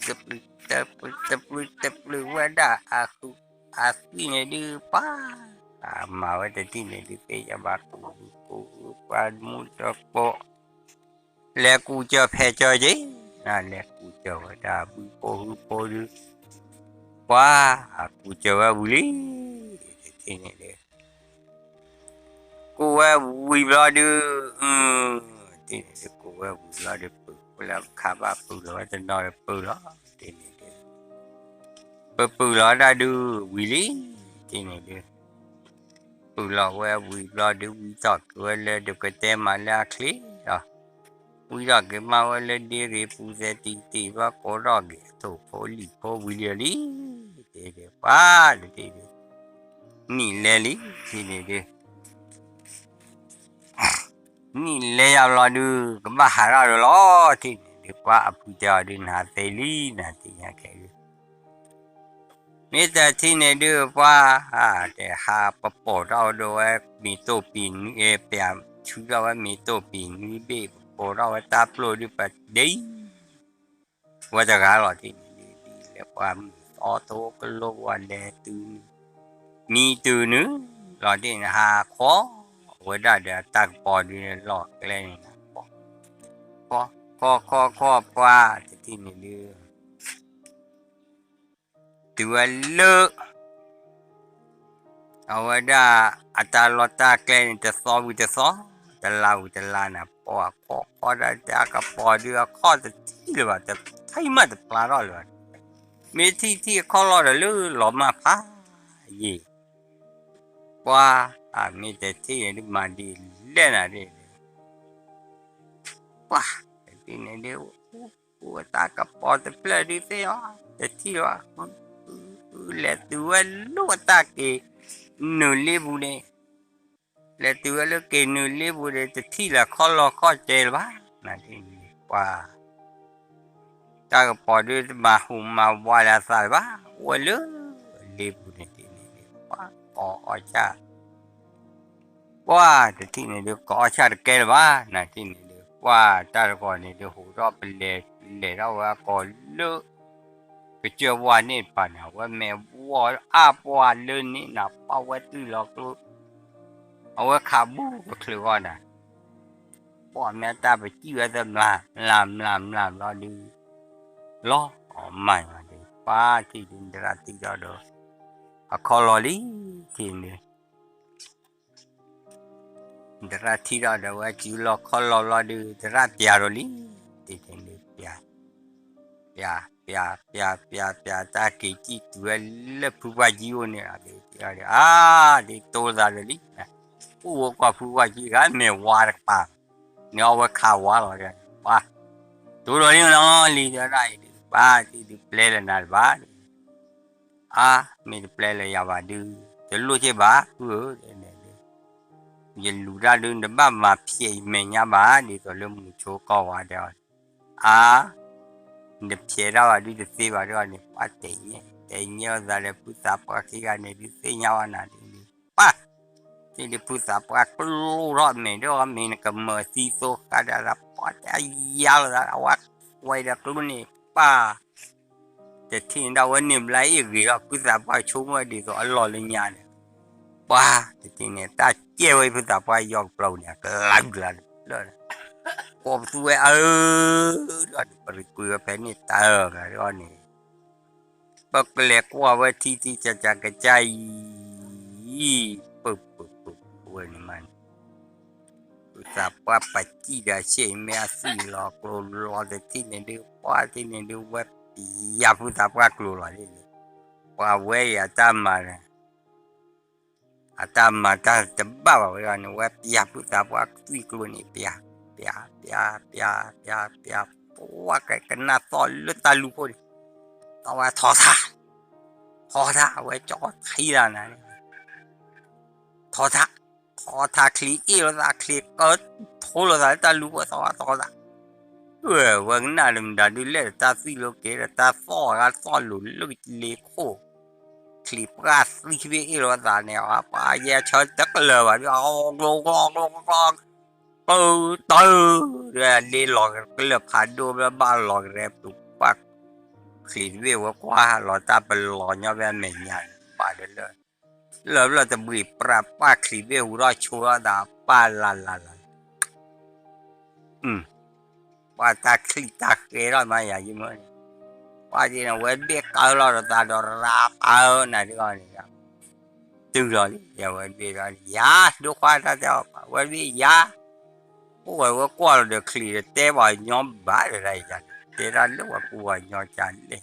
တပျုာ် တပျုာ် တပျုာ်ဝဲဒၣ် အဃုအသွံၣ်န့ၣ်ဒုး ပှၤ မၤဝဲတထံၣ်န့ၣ်ဒုး သ့ၣ်ညါဘၣ်ကူးဘုကူးဘု ပှၤမူတကိး လဲၤကူးစၢၤဖဲးစၢၤက့ၤ, လဲၤကူးစၢၤဝဲဒၣ်ဘုဖိဃုဖိဒုး ပှၤ ကူးစၢၤဝဲဝံၤလံ, တထံၣ်န့ၣ်ဒုး ကူးဝဲဝံၤဘျီဒုး, တထံၣ်န့ၣ်ဒုး ကူးဝဲဝံၤဘျီဒုး ပုၢ်လၢခါဘၣ် ပုၢ်လီၤဝဲတနီၤဒီးပုၢ်လီၤ, တထံၣ်န့ၣ်ဒုး ပပုၢ်လီၤဒၣ်ဒုးဝံၤလံ, တထံၣ်န့ၣ်ဒုး ပုၢ်လီၤဝဲဝံၤဘျီဒုး ဝံထီၣ်က့ၤဝဲလၢဒုးကတဲမၤလၢအချ့လီၤ, ဝံထီၣ်က့ၤမၤဝဲလၢဒ့ဂ့ၤပူၤသဲးတံၢ်တံၢ်ဘၣ်ကိးထီၣ်က့ၤ ထိၣ်ဖိလံၣ်ဖိဝံၤလံလံ, တထံၣ်ဒုး ပှၤ တထံၣ်ဒုး နံၣ်လဲၤလံ ထံၣ်န့ၣ်ဒုး နံၣ်လဲၤယၤဘျီဒုး ကဘၣ်ဟးထီၣ်ဒီးလီၤ ထံၣ်န့ၣ်ဒုး ပှၢ်အဖုတဲအီၤဒုး နဟးသ့လံ နၤထံၣ်ညါခဲဒုး မ့ၢ်တထံၣ်န့ၣ်ဒုး ပှၢ် တဲဟးပပိာ်ထီၣ်ဒိးဝဲ မ့ၤတိၢ်ပံၤနွံ ပဆူထီၣ်ဝဲမ့ၤတိၢ်ပံၤနွံဘ့ၣ် ပပိာ်ထီၣ်ဝဲတၢ်ပျိၢ်ဒုး ပဒ့ ဝဲတဂၤလီၤ ထံၣ်န့ၣ်ဒုး ဒ်လဲၣ်ပှၢ်မုၢ်သီထိကလိပှၤလဲၤတုၤ မံတုၤနုာ်လီၤ ထံၣ်န့ၣ် ဟးခီ အဝဲဒၣ်ဒီးတၢ်ကပီၤဒုးလီၢ်ကျဲန့ၣ် ခီ ခီ ခီ ခီ ပှၢ် တထံၣ်န့ၣ်ဒုး တုၤဝဲလၢ အဝဲဒၣ်အတၢ်လီၢ်တၢ်ကျဲန့ၣ် တသီဝံၤတသီ, တလါဝံၤတလါန့ၣ် ပှၤခီခီဒၣ်တၢ်ကပီၤဒုးအခီၣ်တထံၣ်လၢၤဘၣ်, တထံၣ်မးတပျၢ်ထီၣ်လၢၤဘၣ်. မ့ၢ်ထံၣ်ထံၣ်အခီၣ်လီၢ်ဒီးလၢလီၤမၢ်ဖးယံာ်, ပှၤ မ့ၢ်တထံၣ်န့ၣ်ဒုးမၤဒ်လဲၣ်နၤဒ် ပှၤ တထံၣ်န့ၣ်ဒုး အိၣ်တၢ်ကပီၤတဖျၢၣ်ဒုးသ့ၣ်အီၤ တထံၣ်လၢၤဘၣ်. လဲၤတုၤဝဲလၢတၢ်က့ၤနုာ်လ့ပူၤန့ၣ်, လဲၤတုၤဝဲလၢက့ၤနုာ်လ့ပူၤန့ၣ် တထံၣ်လၢၤခီၣ်လီၢ်ခီၣ်ကဲလၢၤဘၣ်. နၤဒ်န့ၣ် ပှၤ တၢ်ကပီၤဒုးတမၤဟူးမၤဝးလၢအသးလၢၤဘၣ်, အိၣ်ဝဲလၢလ့ပူၤန့ၣ်ဒ်န့ၣ် ပှၤကိးအီၣ်ဆၣ် ပှၤတထံၣ်န့ၣ်ဒုး ကိးအီၣ်ဆၣ်တကဲလၢၤဘၣ်. နၤဒ်န့ၣ်ဒုး ပှၤတၢ်တဂီၤန့ၣ်ဒုး ဟူးထီၣ်ပလဲၤ လဲၤထီၣ်ဝဲအကိာ်လၢ ကစၢၢ်ဝါန့ၣ်တပၤန့ၣ် အဝဲမဲာ်ဝီအါပှၤလၢန့ၣ်နၤ ပှၤဝဲသွံၣ်လီၤကျိ အဝဲခးဘူးကချုးဂီၢ်နၤ ပှၤမ့ၢ်တၢ်ပစံၣ်ဝဲသမျၢ် မျၢ်မျၢ်မျၢ်ဘျီဒုး လီၤအီၣ်မၢ်ညါဒုး ပှၤထံၣ်ဒုး နတရၣ်ထံၣ်ထီၣ်ဒီး အခီၣ်လီၢ်လံ ထံၣ်န့ၣ် နတရၣ်ထံၣ်ထီၣ်ဒီး ဝဲစုလီၢ်ခီၣ်လီၢ်ဘျီဒုး တရၣ်ပျၢ်ဒီးလံ ထံၣ်န့ၣ်ဒုး ပျၢ် ပျၢ် ပျၢ် ပျၢ် ပျၢ် ပျၢ် တၢ်က့ၤစံၣ်တုၤဝဲလၢဖုပှၢ်ကံအိၣ်န့ၣ်လီၤ ဒုး အါ ဒ်တိၢ်သးဒီးလံ အိၣ်ဝဲကွၢ်ဖုပှၢ်ကံဂၤမဲာ်ဝါတကပၤ န့ၣ်အဝဲခးဝါလီၤ ပှၤ တိၢ်ဒီးလံနီၤလံ ဒ်ဒၣ်အံၤဒုး ပှၤထံၣ်ဒုးပျဲလၢနၤတဘၣ် အါ မ့ၢ်တပျဲလၢယၤဘၣ်ဒုး တလိၣ်စ့ၢ်ဘၣ် ဖုဧၢ ဒ်န့ၣ်ဒုး ယလူၤတၢ်ဒုး နတဘၣ်မၤဖျဲးယမဲာ်ညါဘၣ် ဒ်သိးလၢမုဆိကီၢ်ဝါဒဲးအီၤ အါ နဖျဲးတၢ်ဘၣ်ဒုးတသ့ဘၣ်ဒ်အီၤန့ၣ် ပှၤတဲညဲ တဲညဲအသးဒီး ဖုသးပှၢ်ခံဂၤန့ၣ်ဒုး သ့ၣ်ညါဝဲနၤဒ်န့ၣ် ပှၤ ထံၣ်ဒုးဖုသးပှၢ်ကျိထီၣ်မဲာ်ဒ်အီၤ မ့ၢ်နကမၢသံသိဃာ်ဒၣ် ပှၤတၢ်ယါလိာ်သး အဝဲကွဲဒီးကျိန့ၣ် ပှၤ တထံၣ်န့ၣ်ဒၣ်ဝဲန့ၣ်ဘျါအ့ၣ်ဂ့ၤဒီး ဖုသးပှၢ်ဆိကမိၣ်ဒ်သိးအလီၢ်လၢညါန့ၣ် ပှၤ တထံၣ်န့ၣ် တၢ်ကဲဝဲဖုသးပှၢ်ယီၢ်ကပျီပူၤန့ၣ် အကလါကလါတဖျၢၣ်န့ၣ် ကိးပသူဝဲအၢ ဒီး ပရံးကွံာ်ဝဲဖဲန့ၣ်တၢ်အၢၣ်ဂၤဒ်အီၤန့ၣ် ပကလဲၤကွၢ်ဝဲထံထံကၢကၢကၢအံၤ ပၢၢ်ပၢၢ်ပၢၢ်ဝဲန့ၣ်မးန့ၣ် ဖုသးပှၢ်ပစံၣ်ဒီးဆ့ၣ်မ့ၢ်အသွံၣ်လီၤကျိလီၤတထံၣ်န့ၣ်ဒုး ပှၤထံၣ်န့ၣ်ဒုး ဝဲပျၢ်ဖုသးပှၢ်ကျိလီၤန့ၣ် ပှၤဝဲအံၤအတၢ်မၤ အတၢ်မၤတၢ်တဘၣ်ဘၣ်ဝဲဒၣ်န့ၣ် ဝဲပျၢ်ဖုသးပှၢ်သွံၣ်ကျိန့ၣ် ပျၢ် ပျၢ် ပျၢ် ပျၢ် ပျၢ် ပှၤကနၣ်သီၣ်လၢတၢ်လူၢ်ခိၣ်န့ၣ် သီၣ်ဝဲထီၣ်ထါ ထီၣ်ထါ အဝဲကၠီထံသးနၤန့ၣ် ထီၣ်ထါ ထီၣ်ထါချံအ့ၣ်လိာ်သး ချံကထိလိာ်သးလၢတၢ်လူၢ်ခိၣ် သီၣ်ဝဲထီၣ်ထါ ဝဲကနၣ်ဒီးမတၤဒုးလဲၣ်ဒီးတၢ်သွံၣ်လိာ်က့ၤဒီးတၢ်သီၣ်ဂၤသီၣ်လိာ်လၢလ့ခိၣ် ချံပှၢ်သွံၣ်ဖဲအ့ၣ်လိာ်သးန့ၣ် ပှၤယဲၢ်ဆၢတကလၢၤဘၣ်ဒုး အကျိကျိကျိကျိ ကျိတၢၢ် ဒ်လဲၤလီၤကလၢာ်ဖးဒိၣ်ဘျီဘၣ်လီၤကရဲပူၤပှၢ် ချံတဘ့ၣ်ဝဲကွၢ်လီၤတၢ်ပလီၤညီဖဲအမဲာ်ညါန့ၣ် ပာ်ဒီးလၢ လၢဘျီတဘှံးပြးပှၢ်ချံတဘ့ၣ်ဟူးထီၣ်ဆိထီၣ်သးပၢ်လၢ်လၢ်လၢ် ပှၤတၢ်ချံၣ်တၢ်ဃဲထီၣ်မးယၤယမ့ၢ်န့ၣ် ပှၤဒ်န့ၣ် ဝဲတဘ့ၣ်ကၢလီၤဒီးသးဒီးရၤပာ်နၤဒ်အီၤန့ၣ် တုၤလီၤလံ ယဝဲတဘ့ၣ်ဒီး ယၤ ဒိခွါတၢ်တဲအီၤ ဝဲတဘ့ၣ်ယၤ အိၣ်ဝဲဝဲကွၢ်လီၤဒီးချံးဒီးတဲပှၤကညီဘၣ်ဒီး တဲတၢ်လၢပှၤကူပှၤကညီကလဲၣ်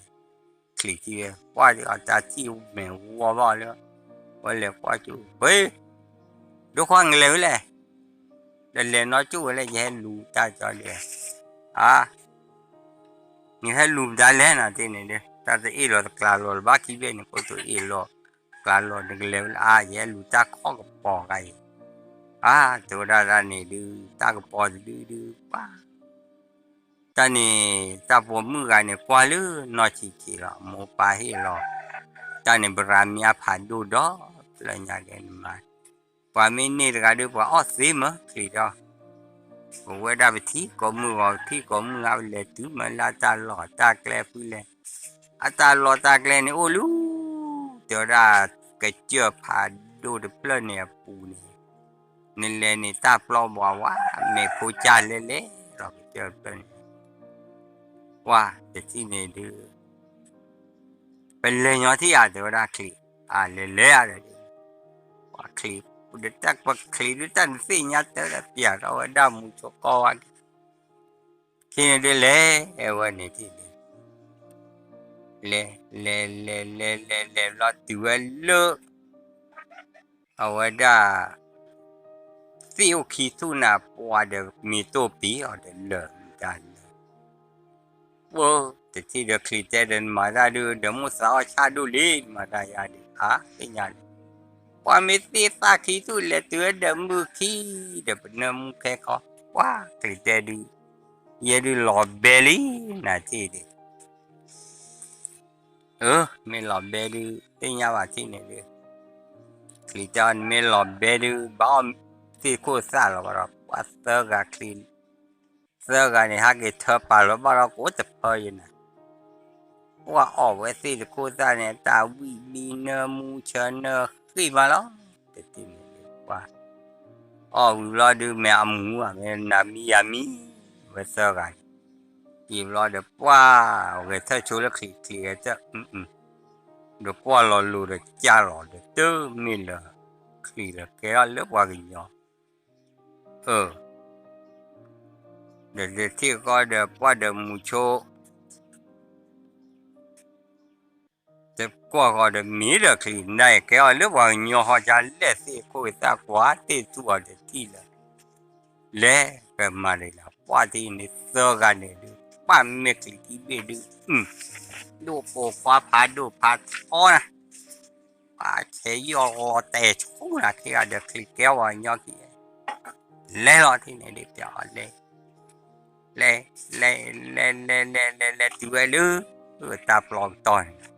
ချံးထံၣ်ဝဲ ပှၤဒ်အီၤတၢ်ထံၣ်မဲာ်ဝီဘၣ်လၢ ဝဲလဲၤကွၢ်ကၠိ ဝ့ၢ် ဒိခွါနကလဲၤဝဲလဲၣ် ဒီးလဲၤနီၢ်ကၠိဝဲလဲၣ် ယဟဲလူၤတၢ်ကၠီလံ အါ နဟဲလူၤမတၤလဲၣ်နၤတ့ၢ်န့ၣ်ဒီး တၢ်တအ့ၣ်လိာ်တကျးလိာ်လၢၤဘၣ်ခံဘ့ၣ်န့ၣ် ကိတိာ်အ့ၣ်လိာ် ကျါလီၤနကလဲၤဝဲလၢအါ ယဟဲလူၤတၢ်ခီၣ်ကပီၤဂၤအံၤ, အါ တဲဝဲဒၣ်တၢ်န့ၣ်ဒုး တၢ်ကပီၤတဒုဒုး ပှၤ တၢ်န့ၣ် တၢ်ပိာ်မုၣ်ဂၤန့ၣ် ကွၢ်လၢနီၢ်ဆံးဆံးလီၤ မိၢ်ပၢ်ဟ့ၣ်လီၤ, တၢ်န့ၣ် ဘရၤမ့ၤအဖးဒိၣ်ဒီး ပျၢၤညါကဲန့ၣ်မး, ပှၤမ့ၢ်န့ၢ်တဂၤဒုး ပှၤအီၣ်သ့မး ချံးဒီး ပဝဲဒၣ်ပထံၣ်ကိးမုၢ်ဂီၤ ပထံၣ်ကိးမုၢ်ဂၤ ပလဲၤတုၤမးလၢအတၢ်လီၢ်တၢ်ကျဲဖုလဲၣ်, အတၢ်လီၢ်တၢ်ကျဲန့ၣ်အိၣ်လံ, တဲဝဲဒၣ် ကစၢၢ်ဖးဒိၣ်တဖျၢၣ်န့ၣ်အပူၤန့ၣ် နလဲၤန့ၣ် တၢ်ပျီဘၣ်ဝဲ မ့ၢ်ဖိကၢ်လဲလဲၣ်လီၤ ကစၢၢ်တဖျၢၣ်န့ၣ်, ပှၤတထံၣ်န့ၣ်ဒုး ပလဲၤညီထံၣ်ဧါ တဲဝဲဒၣ်ချံး, အလဲၤလဲၤဧါဒီး ပှၤချံး, ပချံးဒုးတၢ်န့ၣ် သ့ၣ်ညါတၢ်ဒီး ပျၢ်ထီၣ်ဝဲဒၣ်မူဆိကီၢ်ဝဲ, ထံၣ်န့ၣ်ဒုးလဲၤဝဲန့ၣ်ထံၣ်န့ၣ် လဲၤ လဲၤ လဲၤ လဲၤ လဲၤ လဲၤဘျီတုၤဝဲလၢ အဝဲဒၣ် သ့ၣ်အိၣ်ခံထူၣ်န့ၣ် ပှၤဒီးမ့ၢ်တိၢ်ပံၤအီၤဒီးလၢာ်မတၤလၢာ်, ပှၤတထံၣ်ဒီးချံးတဲဒီး နမၤတၢ်ဒုး ဒီးမိၣ်သးအီၣ်ဆၣ်ဒိၣ်လံ နမၤတၢ်ယါဒုး အါ သ့ၣ်ညါလံ, ပှၤမ့ၢ်သ့ၣ်သၣ်ခံထူၣ်လဲၤတုၤဝဲဒီးမုၢ်ခံ ဒီးပနၢမူခဲခီ, ပှၤချံးတဲဒုး ယဲဒုးလီၤဘဲလံ နၤထံၣ်ဒုး အၢ မ့ၢ်လီၤဘဲဒုး သ့ၣ်ညါဘၣ်ထံၣ်န့ၣ်ဒုး, ချံးတဲအီၤ နမ့ၢ်လီၤဘဲဒုး ဘၣ်အီၣ်သ့ၣ်ခိၣ်သၣ်လီၤဘၣ်ဒီး ပှၤသၢဂၤချံး, သၢဂၤန့ၣ် ဟဲက့ၤထၢပာ်လီၤဘၣ်ဒီးကအိၣ်တဖၢယဲၢ်နၤ, ပှၤအီၣ်ဝဲသ့ၣ်တခိၣ်သၣ်န့ၣ် တၢ်ဝံၣ်ဘံနၢမူဆၢနၢဃ့ၢ်မးလီၤ, တထံၣ်န့ၣ်ဒုး ပှၤ အီၣ်ဝံၤဘျီဒုး မ့ၢ်အမူဧါ မ့ၢ်နၤမံယၤမံ, ဝဲသၢဂၤန့ၣ်, ယံာ်ဘျီဒီးပှၤ ဂဲၤထၢၣ်ဆိလၢချံးချံးဂဲၤထၢၣ်, ဒီးကွၢ်လီၤလိၤဒီးကၢ်လီၤဒီး တမ့ၢ်လၢ ချံးလၢကဲထီၣ်လၢပှၤကညီ, အၢ ဒီးတထံၣ်ဃီဒီးပှၤဒီးမူဆိ တကွၢ်ဃီဒီးမ့ၢ်ဒီးချံးန့ၣ် ကဲအီၤလၢပှၤကညီဟီ ကလဲၣ်သ့ၣ်ခိၣ်သၣ်ကွၢ်သ့ၣ်ထူၣ်အီၤတထံၣ်လၢၤ, လဲၤကမၤဒ်လဲၣ် ပှၤတထံၣ်န့ၣ်သၢဂၤန့ၣ်ဒုး ပှၤမ့ၢ်ချံးခံဘ့ၣ်ဒုး, ဒိၣ်ပိာ်ခွါဖးဒိၣ်ဖးထီနၤ, ပှၤဆဲးယီၣ်လီၤတဲာ်ဆူနၤ ခံဂၤဒီးချံးကဲအီၤပှၤကညီခံ လဲၤလီၤထံၣ်န့ၣ်ဒုး ပျဲအီၤလဲၤ လဲၤ လဲၤ လဲၤ လဲၤ လဲၤ လဲၤ လဲၤ တုၤဝဲလၢ တၢ်ပျီကတီၢ်န့ၣ်,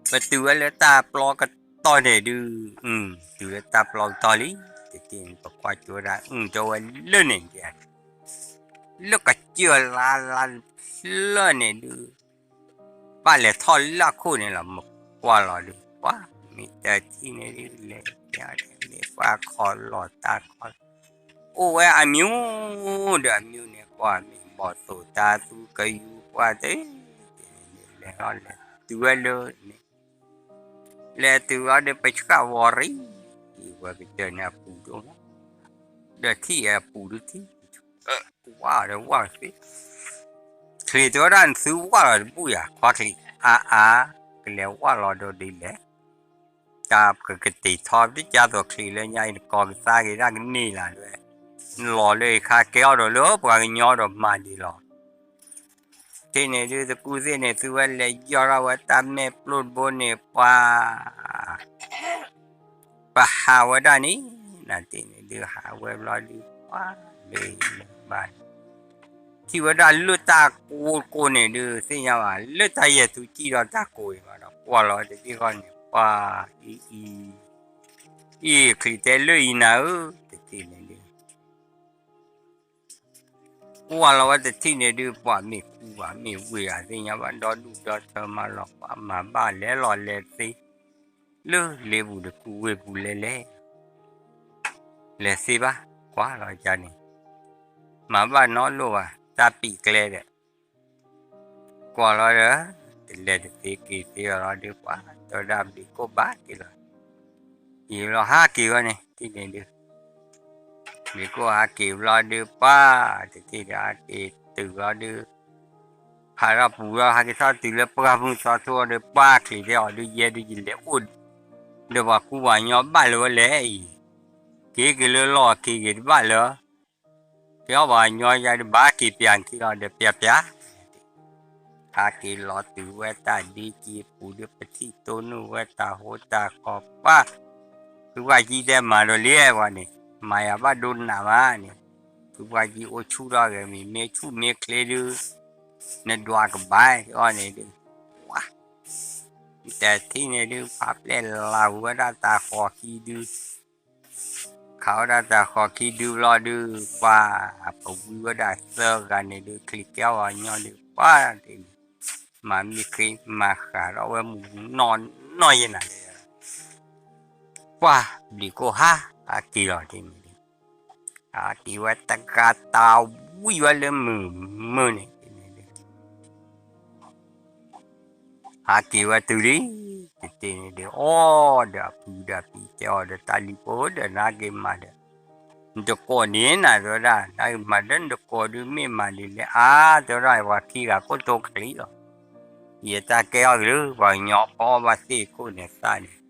ပတုၤဝဲလၢတၢ်ပျီကတီၢ်န့ၣ်ဒုး, တုၤလၢတၢ်ပျီကတီၢ်လံ, တထံၣ်န့ၣ် ပကွၢ်ကၠိဝဲဒၣ် အုၣ်ကၠိဝဲလၢန့ၣ်ဒုး, လၢကစၢၢ်လါလါလၢန့ၣ်ဒုး ဘၣ်လဲၤထီၣ်လၢအခိၣ်န့ၣ်လီၤ မကွၢ်လီၤဒုး ပှၤမ့ၢ်တထံၣ်န့ၣ်ဒုး လဲၤ မ့ၢ်ပှၤခီလီၤတၢ်ခီလီၤ, အိၣ်ဝဲအမံၤ ဒီးအမံၤန့ၣ် ကွၢ်မ့ၢ်ဘီၣ်သိၣ်တၢ်သူကယူၤပှၤတ လဲၤထီၣ်လဲၤတုၤဝဲလၢန့ၣ်, လဲၤတုၤဝဲဒီးပဆှၣ်ဝီၤရံ, ဝဲကစၢၢ်န့ၣ်အပူၤဒိၣ်မး, ဒီးထံၣ်အပူၤဒုးထံၣ် ဝၢ်ဒီးဝၢ်သ့, ချံးတဲဝဲဒၣ်နသုဝၢ်လီၤတဘူၣ်ယၤ ခွါချံး အါအါ, ကလဲၤဝၢ်လီၤဒီးဒ်လဲၣ်, တၢ်ကကတ့ၢ်ထီပတကသိးချံးလၢညါအံၤ နကီၢ်ကသါက့ၤဒၣ်ကန့ၢ်လၢ်ဒွဲၣ်, နလီၤလၢအံၤခါကဲအီၤဒီးလၢပှၤကညီဒီးမၤဒံးလီၤ, တထံၣ်န့ၣ်ဒုး တကူၣ်သ့ၣ်န့ၣ် သုဝဲလဲၤယီၢ်ထီၣ်ဝဲတၢ်မဲာ်ပျိၢ်တဘိန့ၣ် ပှၤ ပဟးဝဲဒၣ်န့ၣ်, နတထံၣ်န့ၣ်ဒုး ဟးဝဲဘျီဒုး ပှၤလၢဘၣ်န့ၣ်, ထံၣ်ဝဲဒၣ်လၢတၢ်ကိးကိးန့ၣ်ဒုး သ့ၣ်ညါဘၣ် လၢတၢ်ယဲၢ်ထူကံၢ်ဒီးတၢ်ကိးအံၤဘၣ်ဒီး ကွၢ်လီၤဝဲတထံၣ်ဃီန့ၣ် ပှၤ အံၤ အံၤ အံၤ ချံးတဲလၢအံၤနၤဧၢ, တထံၣ်န့ၣ်ဒုး ကွၢ်လီၤဝဲတထံၣ်န့ၣ်ဒုး ပှၤမ့ၢ်ကူဘၣ်မ့ၢ်ဝ့ၢ်ဧါ သ့ၣ်ညါဘၣ် ဒီဒူၣ်ဒီထၢမးလီၤ ပှၤမၤဘၣ်လဲၤလီၤလဲၤသ့ လၢလ့ပူၤတကူဝ့ၢ်ပူၤလဲၤလဲၤ, လဲၤသ့ဘၣ် ကွၢ်လီၤယၤန့ၣ်, မၤဘၣ်နီတလိၣ်ဘၣ် တၢ်ပံာ်ကျဲဒီး ကွၢ်လီၤဒီး တလဲၤတသ့က့ၤသ့အီၤလီၤဒုး ပှၤတဲဝဲဒၣ်ဘျံးကိၢ်ဘၣ်က့ၤလီၤ, ယံာ်လီၤဟးက့ၤဝဲန့ၣ် ထံၣ်န့ၣ်ဒုး ဘျံးကိၢ်ဟးက့ၤဘျီဒုး ပှၤ တထံၣ်ဒီးဟးက့ၤတုၤလီၤဒုး ဖးထီၣ်ပူၤလီၤ ဟးက့ၤထီၣ်တုၤလၢပှၢ်မုၢ်သီထိဒီး ပှၤချံးတဲအီၤဒုး ယဲဒုးယလဲၤအိၣ် ဒီးပှၤကူပှၤကညီဘၣ်လၢၤဝဲလဲၣ်အံၤ, က့ၤက့ၤလၢလီၢ်က့ၤက့ၤတဘၣ်လၢၤ, ကဲအီၤပှၤကညီယၤဒုး ဘၣ်က့ၤပျးခံလီၤဒီး ပျးပျး ဟးက့ၤလီၤတုၤဝဲတၢ်ဒ့က့ၤပူၤဒီး ပထံၣ်တိၢ်နုာ်ဝဲတၢ်ဟိတၢ်ဃီပှၢ်, ဖုပှၢ်ကံတဲမၤဒီးလံဝဲန့ၣ်, မၤယၤဘၣ်ဒိနးမးန့ၣ်, ဖုပှၢ်ကံအိၣ်ဆူၣ်ထီၣ်ဂဲၤမံၤ မ့ၢ်ဆူၣ်မ့ၢ်ချ့ဒုး နဒွးကဘၣ်အီၤန့ၣ်ဒုး, ဝါ တထံၣ်န့ၣ်ဒုး ဖးပျဲၢ်လၢ်ဝဲဒၣ်တၢ်ဃီခံဒုး, ခးဝဲဒၣ်တၢ်ဃီခံဒုးဘျီဒုး ပှၤ ပဝံဝဲဒၣ်သၢဂၤန့ၣ်ဒုး ချံးကဲအီၤညီဒုး ပှၤတ့ၢ်န့ၣ်, မၤမ့ၢ်ဃ့မၤဃာ်ထီၣ်ဝဲမုၢ်နီၢ်နီၢ်ယဲနၤ, ပှၤဘျံးကိၢ်ဟါ ဟးက့ၤလီၤတ့ၢ်န့ၣ်ဒုး, ဟးက့ၤဝဲတဂၤတၢ်ဝံဝဲလၢမုၢ်မုၢ်န့ၣ်တ့ၢ်န့ၣ်ဒုး ဟးက့ၤဝဲတုၤလံ, တထံၣ်န့ၣ်ဒုး အီၣ်ဒီးအဖုဒီးအဖံတဲအီၤဒီး တၢ်လံၤဖိဒီး နက့ၤမၤဒီး နတကိးန့ၣ်နၤ တဲဝဲဒၣ်, နက့ၤမၤဒီးနတကိးဒုး မ့ၢ်မၤဒ်လဲၣ်အါ တဲဝဲဒၣ်, ပှၤခံဂၤကိၣ်တိချံးလီၤ, ယတၢ်ကဲအီၣ်ကလုာ် ပှၤကညီဖီအီၣ်ဘၣ်သ့ၣ်ခိၣ်န့ၣ်သးန့ၣ်,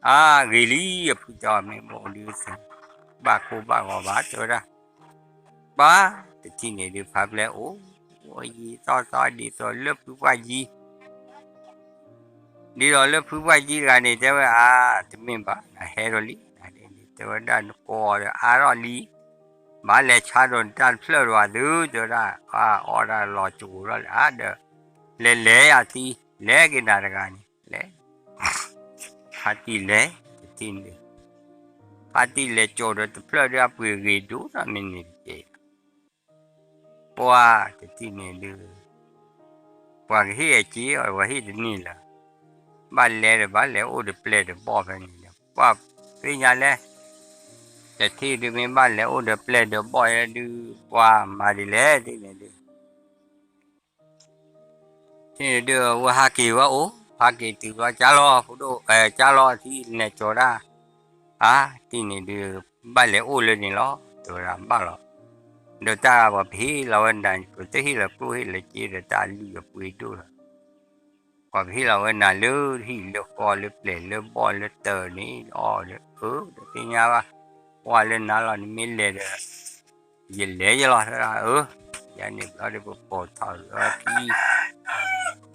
အါဂ့ၤလံ အဖုတဲအီၤ မ့ၢ်ဘၣ်အိၣ်ဒုးသ့ၣ် ဘၣ်ကိၢ်ဘၣ်ဂီၤဘၣ် တဲဝဲဒၣ်, ပှၤ တထံၣ်န့ၣ်ဒုး ဖးပျဲၢ်အိၣ် ယံာ်သီသီဒ်သိးလၢဖုပှၢ်ကံ ဒ်သိးလၢဖုပှၢ်ကံတဂၤန့ၣ် တဲဝဲအါ, တမ့ၢ်ဘၣ် နဟဲဒီးလံ, တဲဝဲဒၣ် နကိးအီၤဒီးအါထီၣ်လံ, ဘၣ်လဲၤဆါဒီးနတၢ်တဖျၢၣ်ဒီးအသု တဲဝဲဒၣ်, အါ အီၣ်ဒၣ်လီၤစိၤဒီးလၢအါ ဒီး လဲၤလဲၤယၤသံ, လဲၤက့ၤနၤတဂၤန့ၣ် လဲၤ ဖါတံၢ်လဲၤ တထံၣ်န့ၣ်ဒုး, ဖါတံၢ်လဲၤစိာ်ဒီးတဖျၢၣ်ဒုး အပှ့ၤဂ့ၤဒိၣ်နီၢ်မ့ၢ်န့ၣ်တက့ၢ်, ပှၤတထံၣ်န့ၣ်ဒုး ပှၤကဟ့ၣ်အစ့အီၤ ပှၤဟ့ၣ်တန့ၢ်လၢၤ, ဘၣ်လဲၤဒီးဘၣ်လဲၤအိၣ်ဒီးပျဲၢ်ဒီးဘီၣ်ဖဲန့ၣ်ဒီး ပှၤသ့ၣ်ညါလဲၣ်, တထံၣ်ဒုးမ့ၢ်ဘၣ်လဲၤအိၣ်ဒီးပျဲၢ်ဒီးဘီၣ်ဒုး ပှၤမၤဒ်လဲၣ်တထံၣ်န့ၣ်ဒုး တထံၣ်န့ၣ်ဒုး ဝဲဟးက့ၤဝဲအိၣ် ဟးက့ၤတုၤဘျီ ကၢ်လီၤ ဖိဒိၣ် ကၢ်လီၤ ထံၣ်လဲၤစိာ်ဒၣ်, အါ တထံၣ်န့ၣ်ဒုး ဘၣ်လဲၤအိၣ်လၢန့ၣ်လီၤ တဲဝဲဒၣ်ဘၣ်လီၤ, ဒီးတၢ်ပှၤပဟ့ၣ်လီၤဝဲနၤ ပတဟ့ၣ်လီၤကျိၣ်ဟ့ၣ်လီၤစ့ဒီးတၢ်အလုၢ်အပှ့ၤဒိၣ်လီၤ ပှၤပဟ့ၣ်လီၤဝဲနၤလၢဟံၣ်လၢဃီ လၢပျဲၢ်လၢဘီၣ်လၢတၢ်န့ၣ် အီၣ်ဒီး အၢ ဒီးသ့ၣ်ညါဘၣ်, ပှၤလၢနၤလီၤ နမ့ၢ်လဲၤဒီး ယလဲၤယလီၤ သရၣ်ဧၢ, ယန့ၣ်ဘျီဒီး ပပိာ်ထီၣ်လၢခံ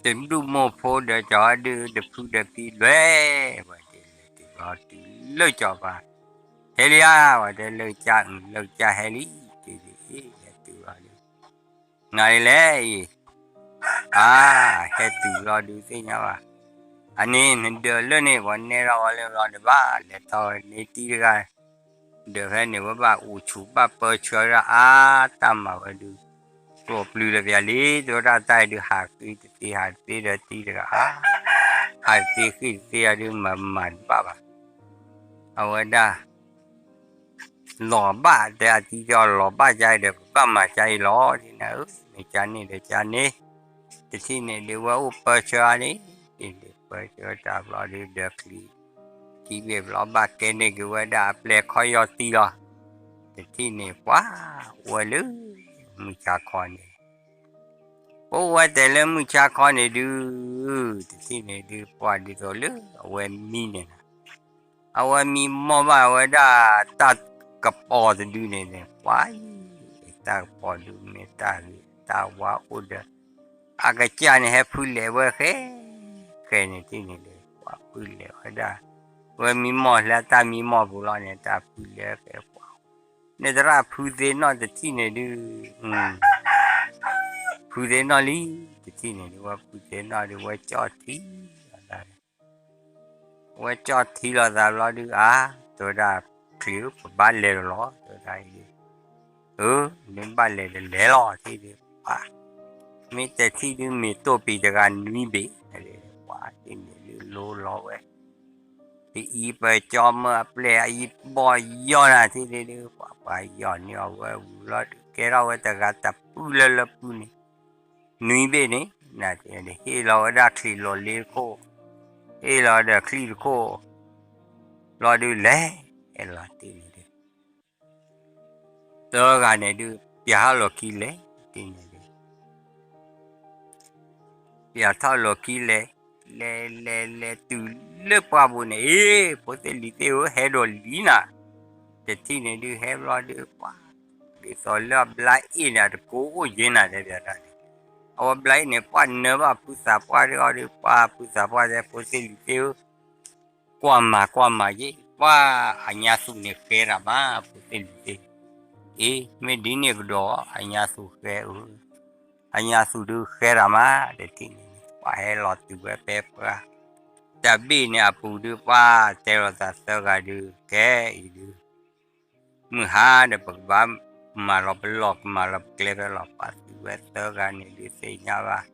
တဒူၣ်မိၢ်ဖိဒီး ကၠီၤဒုး တဖုဒီးဖံလွဲၢ်, ဝဲတဲလဲၤတုၤလီၤတုၤလၢကၠီၤပၤ, ဟဲလံဧါ, ဝဲတဲလၢကစၢ် လၢကစၢ်ဟဲလံ, တ့ၢ်တ့ၢ် ဟဲတုၤလီၤဒုး နၤဒ်လဲၣ်အံၤ, အါ, ဟဲတုၤလီၤဒုးသ့ၣ်ညါဘၣ်, အန့ၣ် နဒၢးလၢန့ၣ် ပှၤနဲၣ်ထီၣ်ဝဲလၢဘျီဒုးဘၣ် လဲၤထီၣ်ဝဲန့ၣ်တံၤတဂၤ, ဒၢးဖဲန့ၣ်ဝဲဘၣ်အိၣ်ဆူၣ်ဘၣ်ပၢဆှၢဝဲဒၣ်အါ, တၢ်မၤဝဲဒုး ကျိၣ်ပျုၤလၢပျၢၤလံ, တဲဝဲဒၣ်တၢ်အံၤဒုး ဟးဃ့တသ့ ဟးတသ့ဒီးတံၤတဂၤအါ, ဟးတသ့ဃ့တသ့အဒုး မၤမၤတဘၣ်ဘၣ်, အဝဲဒၣ် လီၤဘၣ် တဲအတံၤတဲအီၤ လီၤဘၣ်ကါအံၤဒီး ပဘၣ်မၤကါအံၤလီၤ တ့ၢ်နၤဧၢ, မ့ၢ်ကါန့ၣ်ဒီးကါန့ၣ်, တထံၣ်န့ၣ်ဒုး ဝဲအိၣ်ပၢဆှၢအါန့ၣ်, တ့ၢ်ဒုးပၢဆှၢတၢ်ဘျီဒုး ဒၢးချံး ထံဘ့ၣ်ဘျီဘၣ်ကဲန့ၢ်က့ၤဝဲဒၣ်အပျဲၢ်ခီယီၤတံၤလီၤ, တထံၣ်န့ၣ် ပှၤအိၣ်ဝဲလၢ မုၢ်ဆါခီန့ၣ် ပအိၣ်ဝဲတဲလၢမုၢ်ဆါခီန့ၣ်ဒုး, တထံၣ်န့ၣ်ဒုး ပှၤဒ်သိးလၢအဝဲမံန့ၣ်လီၤ, အဝဲမံမီၢ်ဘၣ်ဝဲဒၣ်တၢ်ကပီၤတဒုန့ၣ်န့ၣ် ပှၤအံၤ တၢ်ကပီၤဒုးမ့ၢ်တၢ်ဂ့ၤတၢ်ဝါအိၣ်ဒီး အကစၢ်န့ၣ်ဟဲဖုလဲၤဝဲဃဲ ဃဲန့ၣ်တ့ၢ်န့ၣ်ဒီး ပှၤဖုလဲၤဝဲဒၣ်, ဝဲမံမီၢ်လၢတၢ်မံမီၢ်ပူၤလီၤန့ၣ် တၢ်ဖုလဲၤဃဲပှၤ န့ၣ်သရၣ်ဖုသ့ၣ်နီၣ်တထံၣ်န့ၣ်ဒုး, ဖုသ့ၣ်နီၣ်လံ, တထံၣ်န့ၣ်ဒုး ဝဲဖုသ့ၣ်နီၣ်ဒုး ဝဲကၠီၣ်ထံလီၤသး, ဝဲကၠီၣ်ထံလီၤသးဘျီဒုး အါ, တဲဝဲဒၣ် ချံးဧၢ ပဘၣ်လဲၤဒီးလီၤ တဲဝဲဒၣ်အံၤ, အၢ မ့ၢ်ဘၣ်လဲၤဒီးလဲၤလီၤ တ့ၢ်ဒုး ပှၤ မ့ၢ်တထံၣ်ဒုး မ့ၢ်တိၢ်ပံၤတဂၤနွံဘ့ၣ်, ပှၤတ့ၢ်န့ၣ်ဒုးလိလီၤဝဲ ပအံၤပကၠီမၢအပျဲၢ်အအံၤဘီၣ်ယီၢ်နၤထံၣ်ဒုး ပှၤပှၤယီၢ်န့ၢ်အီၤဝဲဝံၤလီၤဒုး ကဲထီၣ်ဝဲတဂၤတပုၢ်လၢလၢပုၢ်န့ၣ် နွံဘ့ၣ်န့ၣ် နဟ့ၣ်လီၤဝဲဒၣ်ချံးလီၤလ့တခိၣ်, ဟ့ၣ်လီၤဒီးချံးတခိၣ်, လီၤဒုးလဲၤ, အဲၣ်လီၤတ့ၢ်န့ၣ်ဒုး သၢဂၤန့ၣ်ဒုး ပျၢထီၣ်လီၢ်ခံလဲၤ, တ့ၢ်န့ၣ်ဒုး ပျၢထီၣ်လီၢ်ခံလဲၤ, လဲၤလဲၤလဲၤတုၤလၢပှၢ်ပူၤန့ၣ် အ့ ဖိသ့ၣ်လံၤသ့ၣ်ဧၢ ဟဲဒီးလံနၤ, တထံၣ်န့ၣ်ဒုး ဟဲဘျီဒုး ပှၤ ဒ်သိးလၢအဘျါအ့ၣ်န့ၣ် တကိးအိၣ်ယ့ၢ်နၤ တဲပျၢထီၣ်န့ၣ်, အဝဲဘျီအံၤန့ၣ် ပှၢ်နၢဘၣ်ဖုသးပှၢ်ဒုးအီၤဒုး ပှၢ်ဖုသးပှၢ်တဲ ဖိသ့ၣ်လံၤသ့ၣ်ဧၢ, ကွၢ်မၤကွၢ်မၤယ့ၣ် ပှၢ်အညါသူးန့ၣ်ဃဲရၤမး ဖိသ့ၣ်လံၤသ့ၣ်, အ့ မ့ၢ်ဒ်န့ၣ်ကဒီး အညါသူးဃဲဧၢ, အညါသူးဒုးဃဲရၤမး တထံၣ်န့ၣ် ပှၢ်ဟဲလီၤတုၤဝဲဖဲပှၢ် တၢ်ဘ့ၣ်န့ၣ်အပူၤဒုး ပှၢ်တဲလိာ်သးသၢဂၤဒုး ကဲအံၤဒုး မုၢ်ဟါဒီးပကဘၣ်မၤလီၤပလီၢ် ကမၤလီၤပကျဲဖဲလီၤ ပှၢ်သုးဝဲသၢဂၤန့ၣ်ဒုးသ့ၣ်ညါဘၣ်,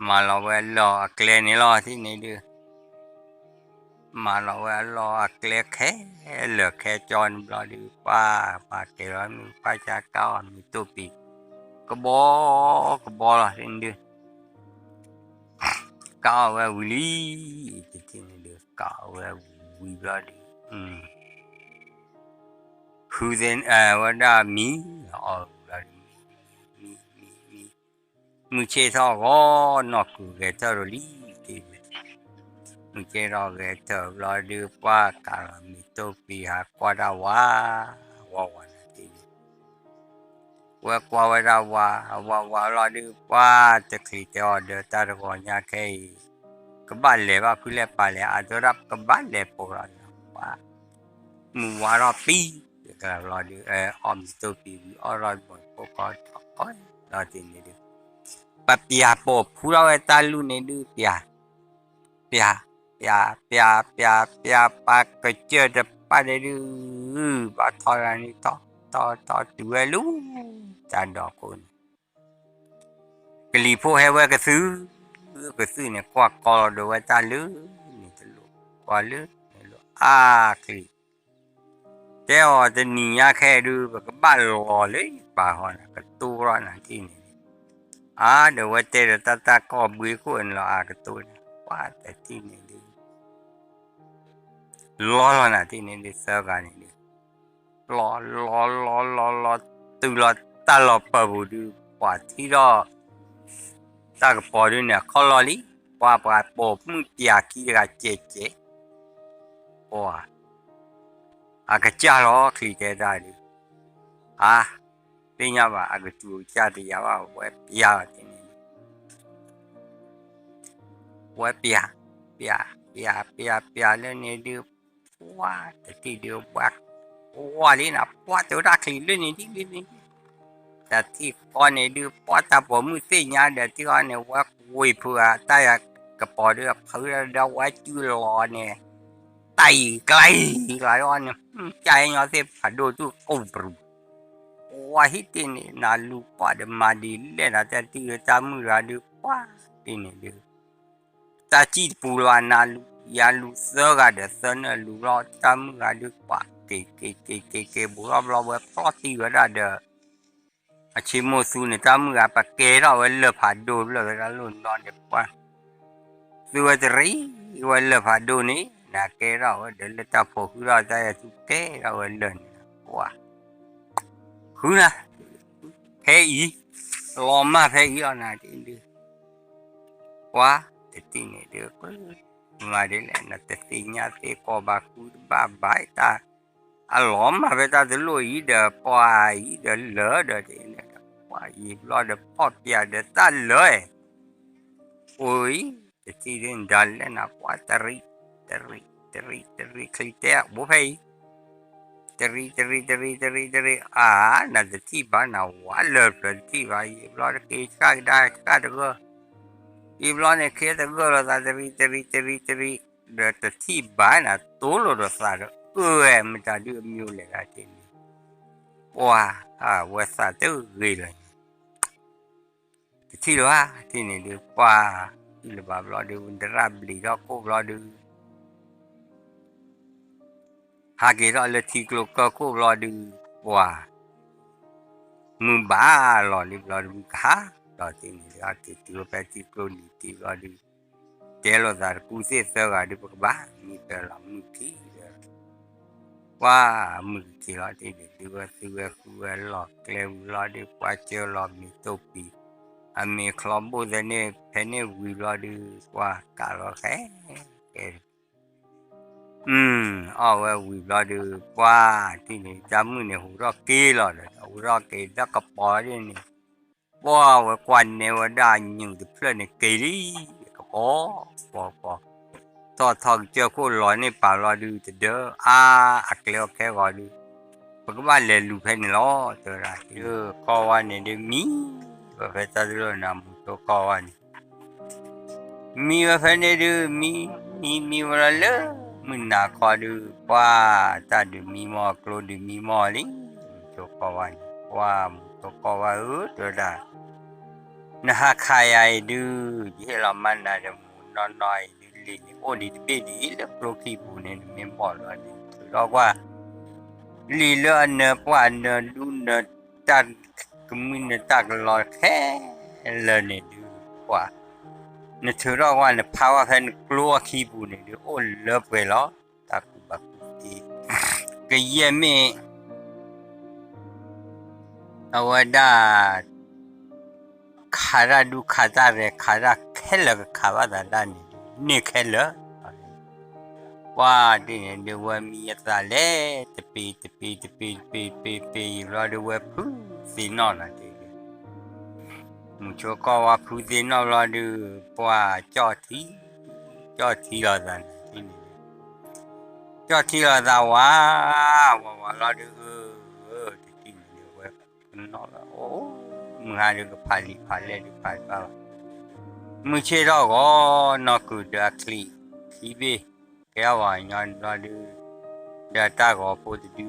မၤလီၤဝဲအလီၢ်အကျဲန့ၣ်လီၤ တထံၣ်န့ၣ်ဒုး မၤလီၤဝဲအလီၢ်အကျဲခဲလၢာ်ခဲကၠီန့ၣ်ဘျီဒုး ပှၢ်မၤကဲၤလီၤမုၢ် ပှၢ်ကါအီၣ်မ့ၤတိၢ်ပံၤ ကဘီ ကဘီလီၤ တထံၣ်န့ၣ်ဒုး ကါအီၣ်ဝဲဝံၤလံ တထံၣ်န့ၣ်ဒုး ကါအီၣ်ဝဲဝံၤဘျီဒုး ဃုသ့ၣ်ဝဲဒၣ်မံၤ အီၣ်ဝံၤဘျီဒုး မံၤ မံၤ မံၤ မံၤ မုၢ်ဆ့ၣ်ထီၣ်ဂီၤ နီၢ်ကုၤဂဲၤထၢၣ်ဒီးလံ တထံၣ်န့ၣ် မုၢ်ဆ့ၣ်ထီၣ်ဂဲၤထၢၣ်ဘျီဒုး ပှၢ်ကးလီၤမ့ၤတိၢ်ပံၤဟးကွၢ်တၢ်ဝါ ဝါဝါနၤတထံၣ်န့ၣ် ဝဲကွၢ်ဝဲဒၣ်ဝါ ဝါဝါလီၤဒုး ပှၢ်တချံးတဲအီၤဒီး တၢ်တဂီၤညါခဲအံၤ ကဘၣ်လဲၤဘၣ်ဖုလဲၣ်ပာ်လဲၣ် အဒိဒၣ်ပကဘၣ်လဲၤပိာ်လီၤ ပှၢ် မုၢ်ဝါထီၣ်ပံၤ တကျါဘျီဒုး အီၣ်မ့ၤတိၢ်ပံၤဝံၤ အီၣ်ထီၣ်ဘီၣ်ဖိကီၢ်ထီၣ်ကီၢ်လီၤတထံၣ်န့ၣ်ဒုး ပပျၢ်ပိာ်ဖုထီၣ်ဝဲတၢ်လူၢ်န့ၣ်ဒုး ပျၢ် ပျၢ် ပျၢ် ပျၢ် ပျၢ် ပျၢ် ပှၢ်ကစၢၢ်တပၢ်န့ၣ်ဒုး ဘၣ်ထီၣ်တၢ်န့ၣ်ထီၣ် ထီၣ် ထီၣ်တုၤဝဲလူၤ တၢ်ဒိးခိၣ်န့ၣ် ကလံၤဖိဟဲဝဲကသုၣ် ကသုၣ်န့ၣ် ကွၢ်ကီလီၤဒီးဝဲတၢ်လၢန့ၣ်တလိၣ် ကွၢ်လၢန့ၣ်လိၣ် အါချံး တဲအီၤတနံၤညါခဲဒုး ပကဘၣ်လီၤလၢပာ်ဟီနၤ ကတိၤလီၤနၤတထံၣ်န့ၣ်ဒုး အါဒီးဝဲတဲဒီးတၢ်တၢ်ကီၢ်ဘှ့ခိၣ်န့ၣ်လီၤ အကတိၤန့ၣ် ပှၢ်တထံၣ်န့ၣ်ဒုး လီၤလီၤနၤတထံၣ်န့ၣ်ဒုး သၢဂၤန့ၣ်ဒုး လီၤလီၤလီၤလီၤလီၤ တုၤလီၤတၢ်လီၤပၢၢ်ပူၤဒုး ပှၢ်ထံၣ်ထီၣ် တၢ်ကပီၤဒုးန့ၣ် အခီၣ်လီၢ်လံ ပှၢ်ပှၤပိာ်မုၣ်ပျၢ်ခံတဂၤကဲးကဲး ပှၢ် အကစၢ်လီၤချံးတဲတၢ်ဒုး အါ သ့ၣ်ညါဘၣ် အကစူၤကစၢ်တယၤဘၣ် ဝဲပျၢ်လီၤတထံၣ်န့ၣ်ဒုး ဝဲပျၢ် ပျၢ် ပျၢ် ပျၢ် ပျၢ်လၢန့ၣ်ဒုး ပှၢ်တထံၣ်ဒုး ဝဲ ဝဲလံနၤ ပှၢ်တဲဝဲဒၣ်ချံးလၢန့ၣ်ဒ်လၢန့ၣ် တထံၣ်ဃီန့ၣ်ဒုး ပှၢ်တၢ်ပိာ်မုၣ်သ့ၣ်ညါဒီးထံၣ်ဃီန့ၣ် ဝဲဝ့ၤဖုးအတၢ်ယၤကပီၤဒုး ဖုးဒီးဝဲစုလီၤန့ၣ် တၢ်အံၤကျါအံၤကျါအီၤန့ၣ် ကၢ်ဟဲညီသ့ၣ်ဖးဒိၣ်တူၢ်ကိၢ်ပရူၤ ပှၢ်ဟံၣ်တ့ၢ်န့ၣ် နၤလူၤပှၢ်ဒီးမၤဒ်လဲၣ်နၤ တထံၣ်ဒုးတၢ်မုၣ်တဂၤဒုး ပှၢ်တ့ၢ်န့ၣ်ဒုး တၢ်စံၣ်တပူၤလၢၤဘၣ် နၤလူၤ ယၤလူၤသၢဂၤဒီးသၢနၢၣ်လူၤလီၤ တၢ်မုၣ်ဂၤဒုး ပှၢ်က့ၤက့ၤက့ၤက့ၤက့ၤ ဘူးထီၣ်ဘျီဝဲဖျီၣ်တံၢ်ဝဲဒၣ်ဒီး အဆ့မိၢ်သူန့ၣ် တၢ်မုၣ်ဂၤ ပကဲထီၣ်ဝဲလၢၢ်ဖးဒိၣ်လၢာ်ဝဲဒၣ်လိၣ်နီၤန့ၣ် ပှၢ် သုဝဲတရံးဝဲလၢၢ်ဖးဒိၣ်န့ၣ် နကဲထီၣ်ဝဲဒီးလၢတၢ်ဖိးဃုထီၣ်တၢ်ယၤသုကဲထီၣ်ဝဲလၢာ်န့ၣ် ပှၢ် ဃုနၤ ဖဲအံၤ လီၤမၢ်ဖဲအံၤအီၤနၤဒ်ဒုး ပှၢ်တထံၣ်န့ၣ်ဒုး မၤဒ်လဲၣ် နတသ့ၣ်ညါသ့ၣ်ကီးဘၣ်ဃုတဘၣ်ဘၣ်တၢ် အလီၤမၢ်ဖဲတၢ်တလိၣ်အံၤဒီး ပှၢ်အံၤဒီးလၢာ်ဒီးဒ်န့ၣ် ပှၢ်ယံာ်ဘျီဒီးဖီၣ်ပျၢ်ဒီးတၢ်လၢာ် အိၣ်အံၤ တထံၣ်ဒုး နဒါလဲၣ်နၤ ပှၢ်တရံး တရံး တရံး တရံး ချံးတဲဘိဖဲအံၤ တရံး တရံး တရံး တရံး တရံး အါ နတထံၣ်ဘၣ်နၤ ဝးလၢာ်ဖျၢၣ်တထံၣ်ဘၣ် ယံာ်ဘျီတက့ၤဆှၣ်ကဒါဆှၣ်တဂၢၢ် ယံာ်ဘျီန့ၣ် ခ့တဂၢၢ်လိာ်သး တရံး တရံး တရံး တရံး ဒီးတထံၣ်ဘၣ်နၤ တိလိာ်ဒီးသးဒီး အၢဝဲ မတၤဒုးအမံၤလဲၣ်ဂၤတ့ၢ်န့ၣ် ပှၢ် ဝဲသးတဂ့ၤလၢၤ တထံၣ်လၢၤဘၣ် တထံၣ်န့ၣ်ဒုး ပှၢ် ထံၣ်လၢၤဘၣ်ဘျီဒုး နတရၣ်ဘျံးထီၣ်ခိၣ်ဘျီဒုး ဟးက့ၤထီၣ်လၢထံကျိကၢၢ်ခိၣ်ဘျီဒုး ပှၢ် မုၢ်ဘၣ်လီၤလံဘျီဒုး မုၢ်ကဟါလီၤတ့ၢ်န့ၣ် ဟးက့ၤတုၤဝဲဖဲထံကျိနံၤတ့ၢ်ဘျီဒုး တဲလိာ်သးတကူသ့ၣ်သၢဂၤဒုး ပကဘၣ်မံဖဲလီၤမုၢ်ထံၣ်ဒီး ပှၢ်မုၢ်ကထံၣ်လီၤတ့ၢ်န့ၣ်ဒုး ဝဲသုဝဲဃုဝဲလီၤကျဲဝံၤလီၤဒုး ပှၢ်ကၢလီၤမ့ၤတိၢ်ပံၤ အမ့ၤချီဘိၣ်သန့ၣ် ဖဲန့ၣ်ဝံၤဘျီဒုး ပှၢ်ကးလီၤဃဲ ကဲ အီၣ်ဝဲဝံၤဘျီဒုး ပှၢ်ထံၣ်န့ၣ် တၢ်မုၣ်န့ၣ် ဟူးထီၣ်က့ၤလီၤဒီး ဟူးထီၣ်က့ၤဒီးကပီၤဒ်န့ၣ် ပှၢ်ဝဲကွၢ်နဲဝဲဒၣ်ညၣ်တဖျၢၣ်န့ၣ်က့ၤလံ, ကပီၤ, ပီၤပီၤ, ထီၣ်ထီၣ်ကစၢၢ်ခိၣ်လီၤန့ၢ်ပာ်လီၤဒုးတဒၢအါ, အကျဲအီၤခဲဂီၤဒုး, ပကဘၣ်လဲၤလူၤဖဲန့ၣ်လီၤ, တဲဝဲဒၣ်, ကီၢ်ဝါန့ၣ်ဒုးမံ, ဝဲဖဲတၢ်တလိၣ်န့ၣ် မူဆိကီၢ်ဝါန့ၣ် မံဝဲဖဲန့ၣ်ဒုး, မံ, မံမံဝဲလီၤလၢ မုၢ်နၤခီဒုး, ပှၢ်တၢ်ဒုးမံမီၢ်, ကျိဒုးမံမီၢ်လံ, မူဆိကီၢ်ဝါန့ၣ်, ပှၢ်မူဆိကီၢ်ဝါဧၢ, တဲဝဲဒၣ်, နဟးခးယၤအံၤဒုး, ယဟ့ၣ်လီၤမၤနၤဒီးမူနီၢ်နီၢ်အံၤဒုး, လံာ်န့ၣ်အိၣ်ဒံးတဘ့ၣ်ဒ်အံၤလၢကျိခံပူၤန့ၣ်, နမ့ၢ်ဘီၣ်လီၤန့ၣ် ထုးထီၣ်ကွၢ်, လံာ်လၢအနၢၤပှၢ်နၢၤဒူနၢၤတၢ်ကမုၢ်နၢၤတၢ်ကလီခဲလၢာ်န့ၣ်ဒုး, ပှၢ်, နထုးထီၣ်ကွၢ် နဖးဝဲဖဲနကျိအခံပူၤန့ၣ်ဒုး, အိၣ်လၢပှဲၤလီၤ, တၢ်ကူၣ်ဘၣ်ကူၣ်သ့, ကယဲၢ်မ့ၢ် အဝဲဒၣ် ခးတၢ်ဒူခးတၢ်ရဲၣ် ခးတၢ်ခဲလၢာ်ကခးဘၣ်သးဒၣ်န့ၣ်ဒုး န့ၢ်ခဲလၢာ်, ပှၢ်တ့ၢ်န့ၣ်ဒုး ဝဲမံအသးလဲၤ တပ့ၤတပ့ၤတပ့ၤတပ့ၤတပ့ၤတပ့ၤယံာ်ဘျီဒုး ဝဲဖုသ့ၣ်နီၣ်လီၤတ့ၢ်ဒုး, မူဆိကီၢ်ဝါဖုသ့ၣ်နီၣ်ဘျီဒုး ပှၢ်ကၠီၣ်ထံ, ကၠီၣ်ထံလီၤသးန့ၣ်တ့ၢ်န့ၣ်ဒုး, ကၠီၣ်ထံလီၤသးဝး, ဝးဝးလီၤဒုး, တ့ၢ်န့ၣ်ဒုး ဝဲကနီၣ်လီၤ, အိၣ်, မုၢ်ဟါဒုးကဖးလံာ်ဖးလဲၢ်ဒုးဖးတဘၣ်ဘၣ်, မုၢ်ဆ့ၣ်ထီၣ်ဂီၤနီၢ်ကုၢ်ဒီးအချံးခံဘ့ၣ် ကဲအီၣ်ပှၤကညီဘျီဒုး, ဒီးတၢ်ဂီၤဖိတဒု,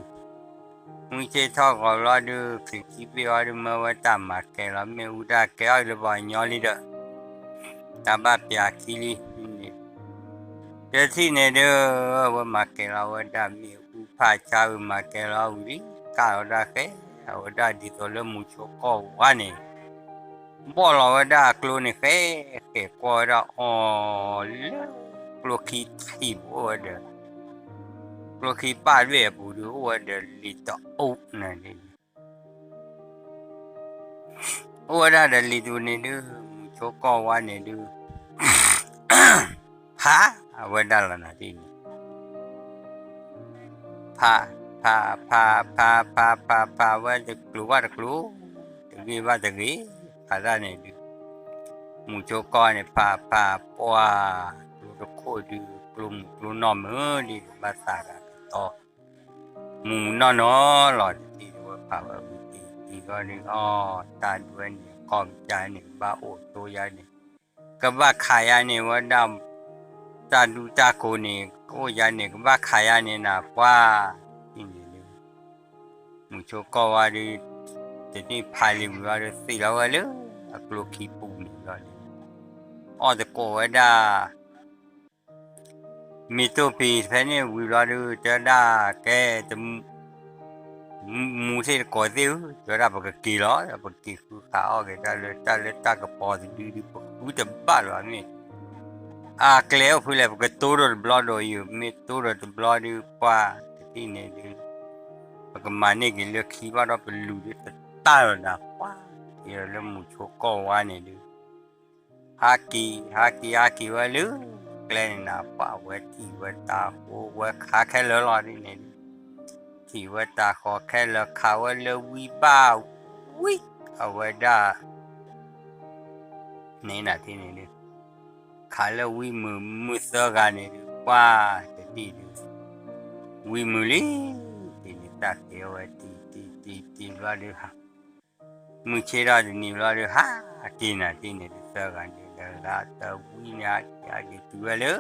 မုၢ်ဆ့ၣ်ထီၣ်ဂီၤဘျီဒုး ချံးခံဘ့ၣ်အီၤဒုး မၢဝဲတၢ်မၤကဲၤလီၤ မ့ၣ်အူတၢ်ကဲအီၣ်လၢပှၤကညီလံဒီး, တၢ်ဘၣ်ပျးခံလံန့ၣ်, တထံၣ်န့ၣ်ဒုး, ဝဲမၤကဲၤလီၤဝဲဒၣ်မ့ၣ်အူဖးဆါဝံၤ မၤကဲၤလီၤဝံၤလံ ကၢ်လီၤဒၣ်ဃဲ, အဝဲဒၣ်ဒ်သိးလၢမူဆိကီၢ်ဝါန့ၣ် ဘီၣ်လီၤဝဲဒၣ်အကျိန့ၣ်ဃဲ, ဃဲကွၢ်ဝဲဒၣ်အီၤလၢ ကျိခံထံၣ်ပူၤအိၣ်ဝဲဒီး, ကျိခံပၣ်တဘ့ၣ်အပူၤဒုး အိၣ်ဝဲဒီးလံာ်တအိၣ်န့ၣ်ဒုး, အိၣ်ဝဲဒၣ်ဒီးလံာ်တအိၣ်န့ၣ်ဒုး မူဆိကီၢ်ဝါန့ၣ်ဒုး ဖးအဝဲဒၣ်လီၤနၤတ့ၢ်န့ၣ်, ဖး, ဖး, ဖး, ဖး, ဖး, ဖးဝဲတကျိၤဘၣ်တကျိၤ, တဂ့ၤဘၣ်တဂ့ၤ, ဖးဒၣ်န့ၣ်ဒုး, မူဆိကီၢ်န့ၣ် ဖး, ဖး, ပှၢ်, ကျိတခိၣ်ဒုး ကျိမုၢ်ကျိနီၢ်မုၢ်ဒ်ဘၣ်သးဂၤကတီၢ်, မုၢ်မုၢ်နီၢ်နီၢ်လီၤတထံၣ်ဒုး ဝဲဖးဝဲဝံၤတံၤတံၤဂီၢ်ဒုး အီၣ်, တၢ်ဒုးဝဲန့ၣ် ကီၢ်ကစၢ်န့ၣ် ကဘၣ်အိၣ်သိယါန့ၣ် ကဘၣ်ခးယါန့ၣ် ဝဲဒၣ် တၢ်ဒူတၢ်ကိးန့ၣ် ကအိၣ်ယါန့ၣ် ကဘၣ်ခးယါန့ၣ်နၤ ပှၢ်တံၢ်န့ၣ်ဒုး, မူဆိကီၢ်ဝါဒုး တန့ၢ်ဖးလံာ်ဝံၤဝဲဒီး သ့ၣ်လီၤဝဲလၢအကျိခံပူၤန့ၣ်လီၤ, အီၣ်သကိးဝဲဒၣ် မ့ၢ်တိၢ်ဖံးဖဲန့ၣ်ဝံၤဘျီဒုး တဲဝဲဒၣ် ကဲ မူသ့ၣ်တကိးသ့ၣ်ဧၢ, တဲဝဲဒၣ် ပကက့ၤလီၤ, ပက့ၤဃုခးအီၣ်က့ၤတၢ်လၢ တၢ်လၢတၢ်ကပီၤတဒုဒုး ပဃုတဘၣ်လီၤ မ့ၢ် အကျဲအိၣ်ဖဲလဲၣ် ပကတိဒီးတဘျီဒီးအံၤ မ့ၢ်တိဒီးတဘျီဒုး ပှၢ်တထံၣ်န့ၣ်ဒုး ပကမၤန့ၢ်က့ၤလၢခံဘၣ်ဒီး ပလူၤဒုးတတၢ်လီၤနၤ ပှၢ် က့ၤလၢမူဆိကီၢ်ဝါန့ၣ်ဒုး ဟးက့ၤ ဟးက့ၤ ဟးက့ၤဝဲလၢကျဲန့ၣ်နၤ ပှၢ်ဝဲထံၣ်ဝဲတၢ်ဟိဝဲခးခဲလၢာ်လီၤဒ်န့ၣ်ဒုး ထံၣ်ဝဲတၢ်ဃီခဲလၢာ် ခးဝဲလၢဝံဘၣ်ဝံ အဝဲဒၣ် န့ၣ်နၤထံၣ်န့ၣ်ဒုး ခးလၢဝံမုာ်မုာ်သၢဂၤန့ၣ်ဒုး ပှၢ်တထံၣ်ဒုး ဝံမုာ်လံ ထံၣ်န့ၣ် တၢ်က့ၤဝဲတံၤတံၤတံၤတံၤဘျီဒုး မုၢ်ဆ့ၣ်ထီၣ်တနံၤဘျီဒုး ဟးက့ၤနၤထံၣ်န့ၣ်ဒုး သၢဂၤန့ၣ် ဒီးဂၤတဝံန့ၣ် ဟးက့ၤဟးက့ၤတုၤဝဲလၢ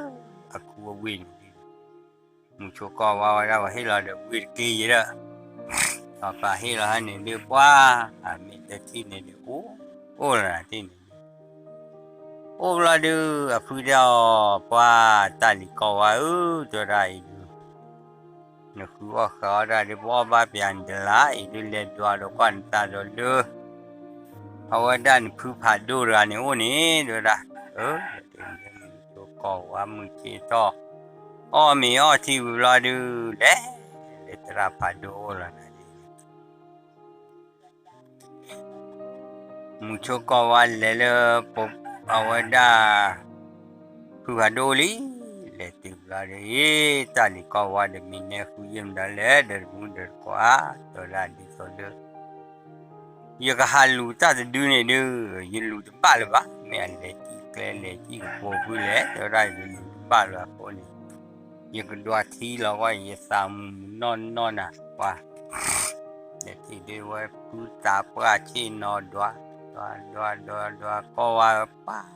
အခူအဝ့ၢ်န့ၣ်ဒုး မူဆိကီၢ်ဝါဝဲဒၣ် ပှၤဟ့ၣ်လီၤဒီးဝ့ၢ်တက့ၢ်ယဲဒီး ပှၤဟ့ၣ်လီၤဟဲန့ၣ်ဒုး ပှၢ် အမ့ၢ်တထံၣ်န့ၣ်ဒုး အိၣ် အိၣ်လၢနၤထံၣ်န့ၣ်ဒုး အိၣ်ဘျီဒုး အဖုတဲအီၤ ပှၢ်တၢ်လံၤကီၢ်ဝါဧၢ တဲဝဲဒၣ်အံၤဒုး နဃုအီၣ်ဃုအီတၢ်ဒုး ပအီၣ်ဘၣ်ပျးနတလးအံၤဒုး လဲၤဒွးဒီးကွၢ်နသးဒီးလၢ အဝဲဒၣ်နဖုဖးဒိၣ်တဂၤန့ၣ်အိၣ်န့ၣ် တဲဝဲဒၣ် အၢ မူဆိကီၢ်ဝါမုၢ်ဆ့ၣ်ထီၣ် အီၣ်မ့ၤအီထံဝံၤဘျီဒုး လဲၤ လဲၤသရၣ်ဖးဒိၣ်အိၣ်လီၤနၤ မူဆိကီၢ်ဝါလဲၤလၢ အဝဲဒၣ် ဖုဖးဒိၣ်အိၣ်လံ လဲၤတုၤဘျီဒုး အ့ တၢ်လံၤကီၢ်ဝါဒီးမ့ၢ်နဲဃုယဲၢ်မတၤလဲၣ် ဒီးတမူဒီးတကိးဧါ တဲဝဲဒၣ်ဒ်သိးလၢ ယကဟးလူၤတၢ်တဒုန့ၣ်ဒုး ယလူၤတဘၣ်လၢၤဘၣ်, မ့ၢ်အလဲၤစံၣ်ကျဲလဲၤစံၣ်ကပိာ်ဖုလဲၣ် တဲဝဲဒၣ် ယလူၤတဘၣ်လၢၤအဃိန့ၣ် ယကဒွးထံလီၤဂီၢ် ယသးမုာ်မုာ်နီၢ်နီၢ်နၤ ပှၤ လဲၤထံၣ်ဒုးဝဲဖုသးပှၢ်ဆ့ၣ်နီၤဒွး, ဒွးဒွးဒွးဒွးကီၢ်ဝါပၢ်,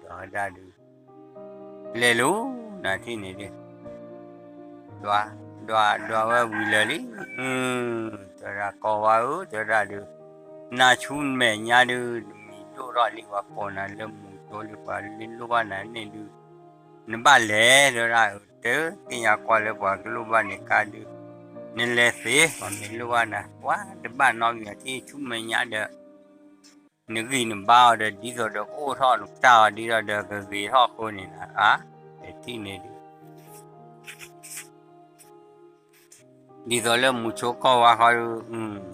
ဒွးဝဲဒၣ်ဒုး လဲၤလိၤနၤထံၣ်န့ၣ်ဒုး ဒွးဒွးဒွးဝဲဝံၤလၢာ်လံ, တဲဝဲဒၣ်ကီၢ်ဝါဧၢ တဲဝဲဒၣ်ဒုး နၤဆူမဲာ်ညါဒုး နမံၤဒိၣ်ထီၣ်လံ ပှၤကိးနၤလၢမူၤစိလံ ပှၤလၢလိၣ်ဘၣ်နၤန့ၣ်ဒုး နဘၣ်လဲၤ တဲဝဲဒၣ် တသ့ၣ်ညါကွၢ်လၢပှၤကလိၣ်ဘၣ်န့ၣ်ကါဒုး နလဲၤသ့ ပှၤမ့ၢ်လိၣ်ဘၣ်နၤ ပှၤတဘၣ်နီတမံၤ ထံၣ်ဆူမဲာ်ညါဒီး နဂံၢ်နဘါအီၤဒီး ဒ်သိးဒီးကအိၣ်ထီၣ်နတၢ်အီၤ ဒ်သိးဒီးကဂ့ၤထီၣ်အဃိန့ၣ် အါ လဲၤထံၣ်န့ၣ်ဒုး ဒ်သိးလၢမူၤဆိကီၢ်ဝါဃီဒုး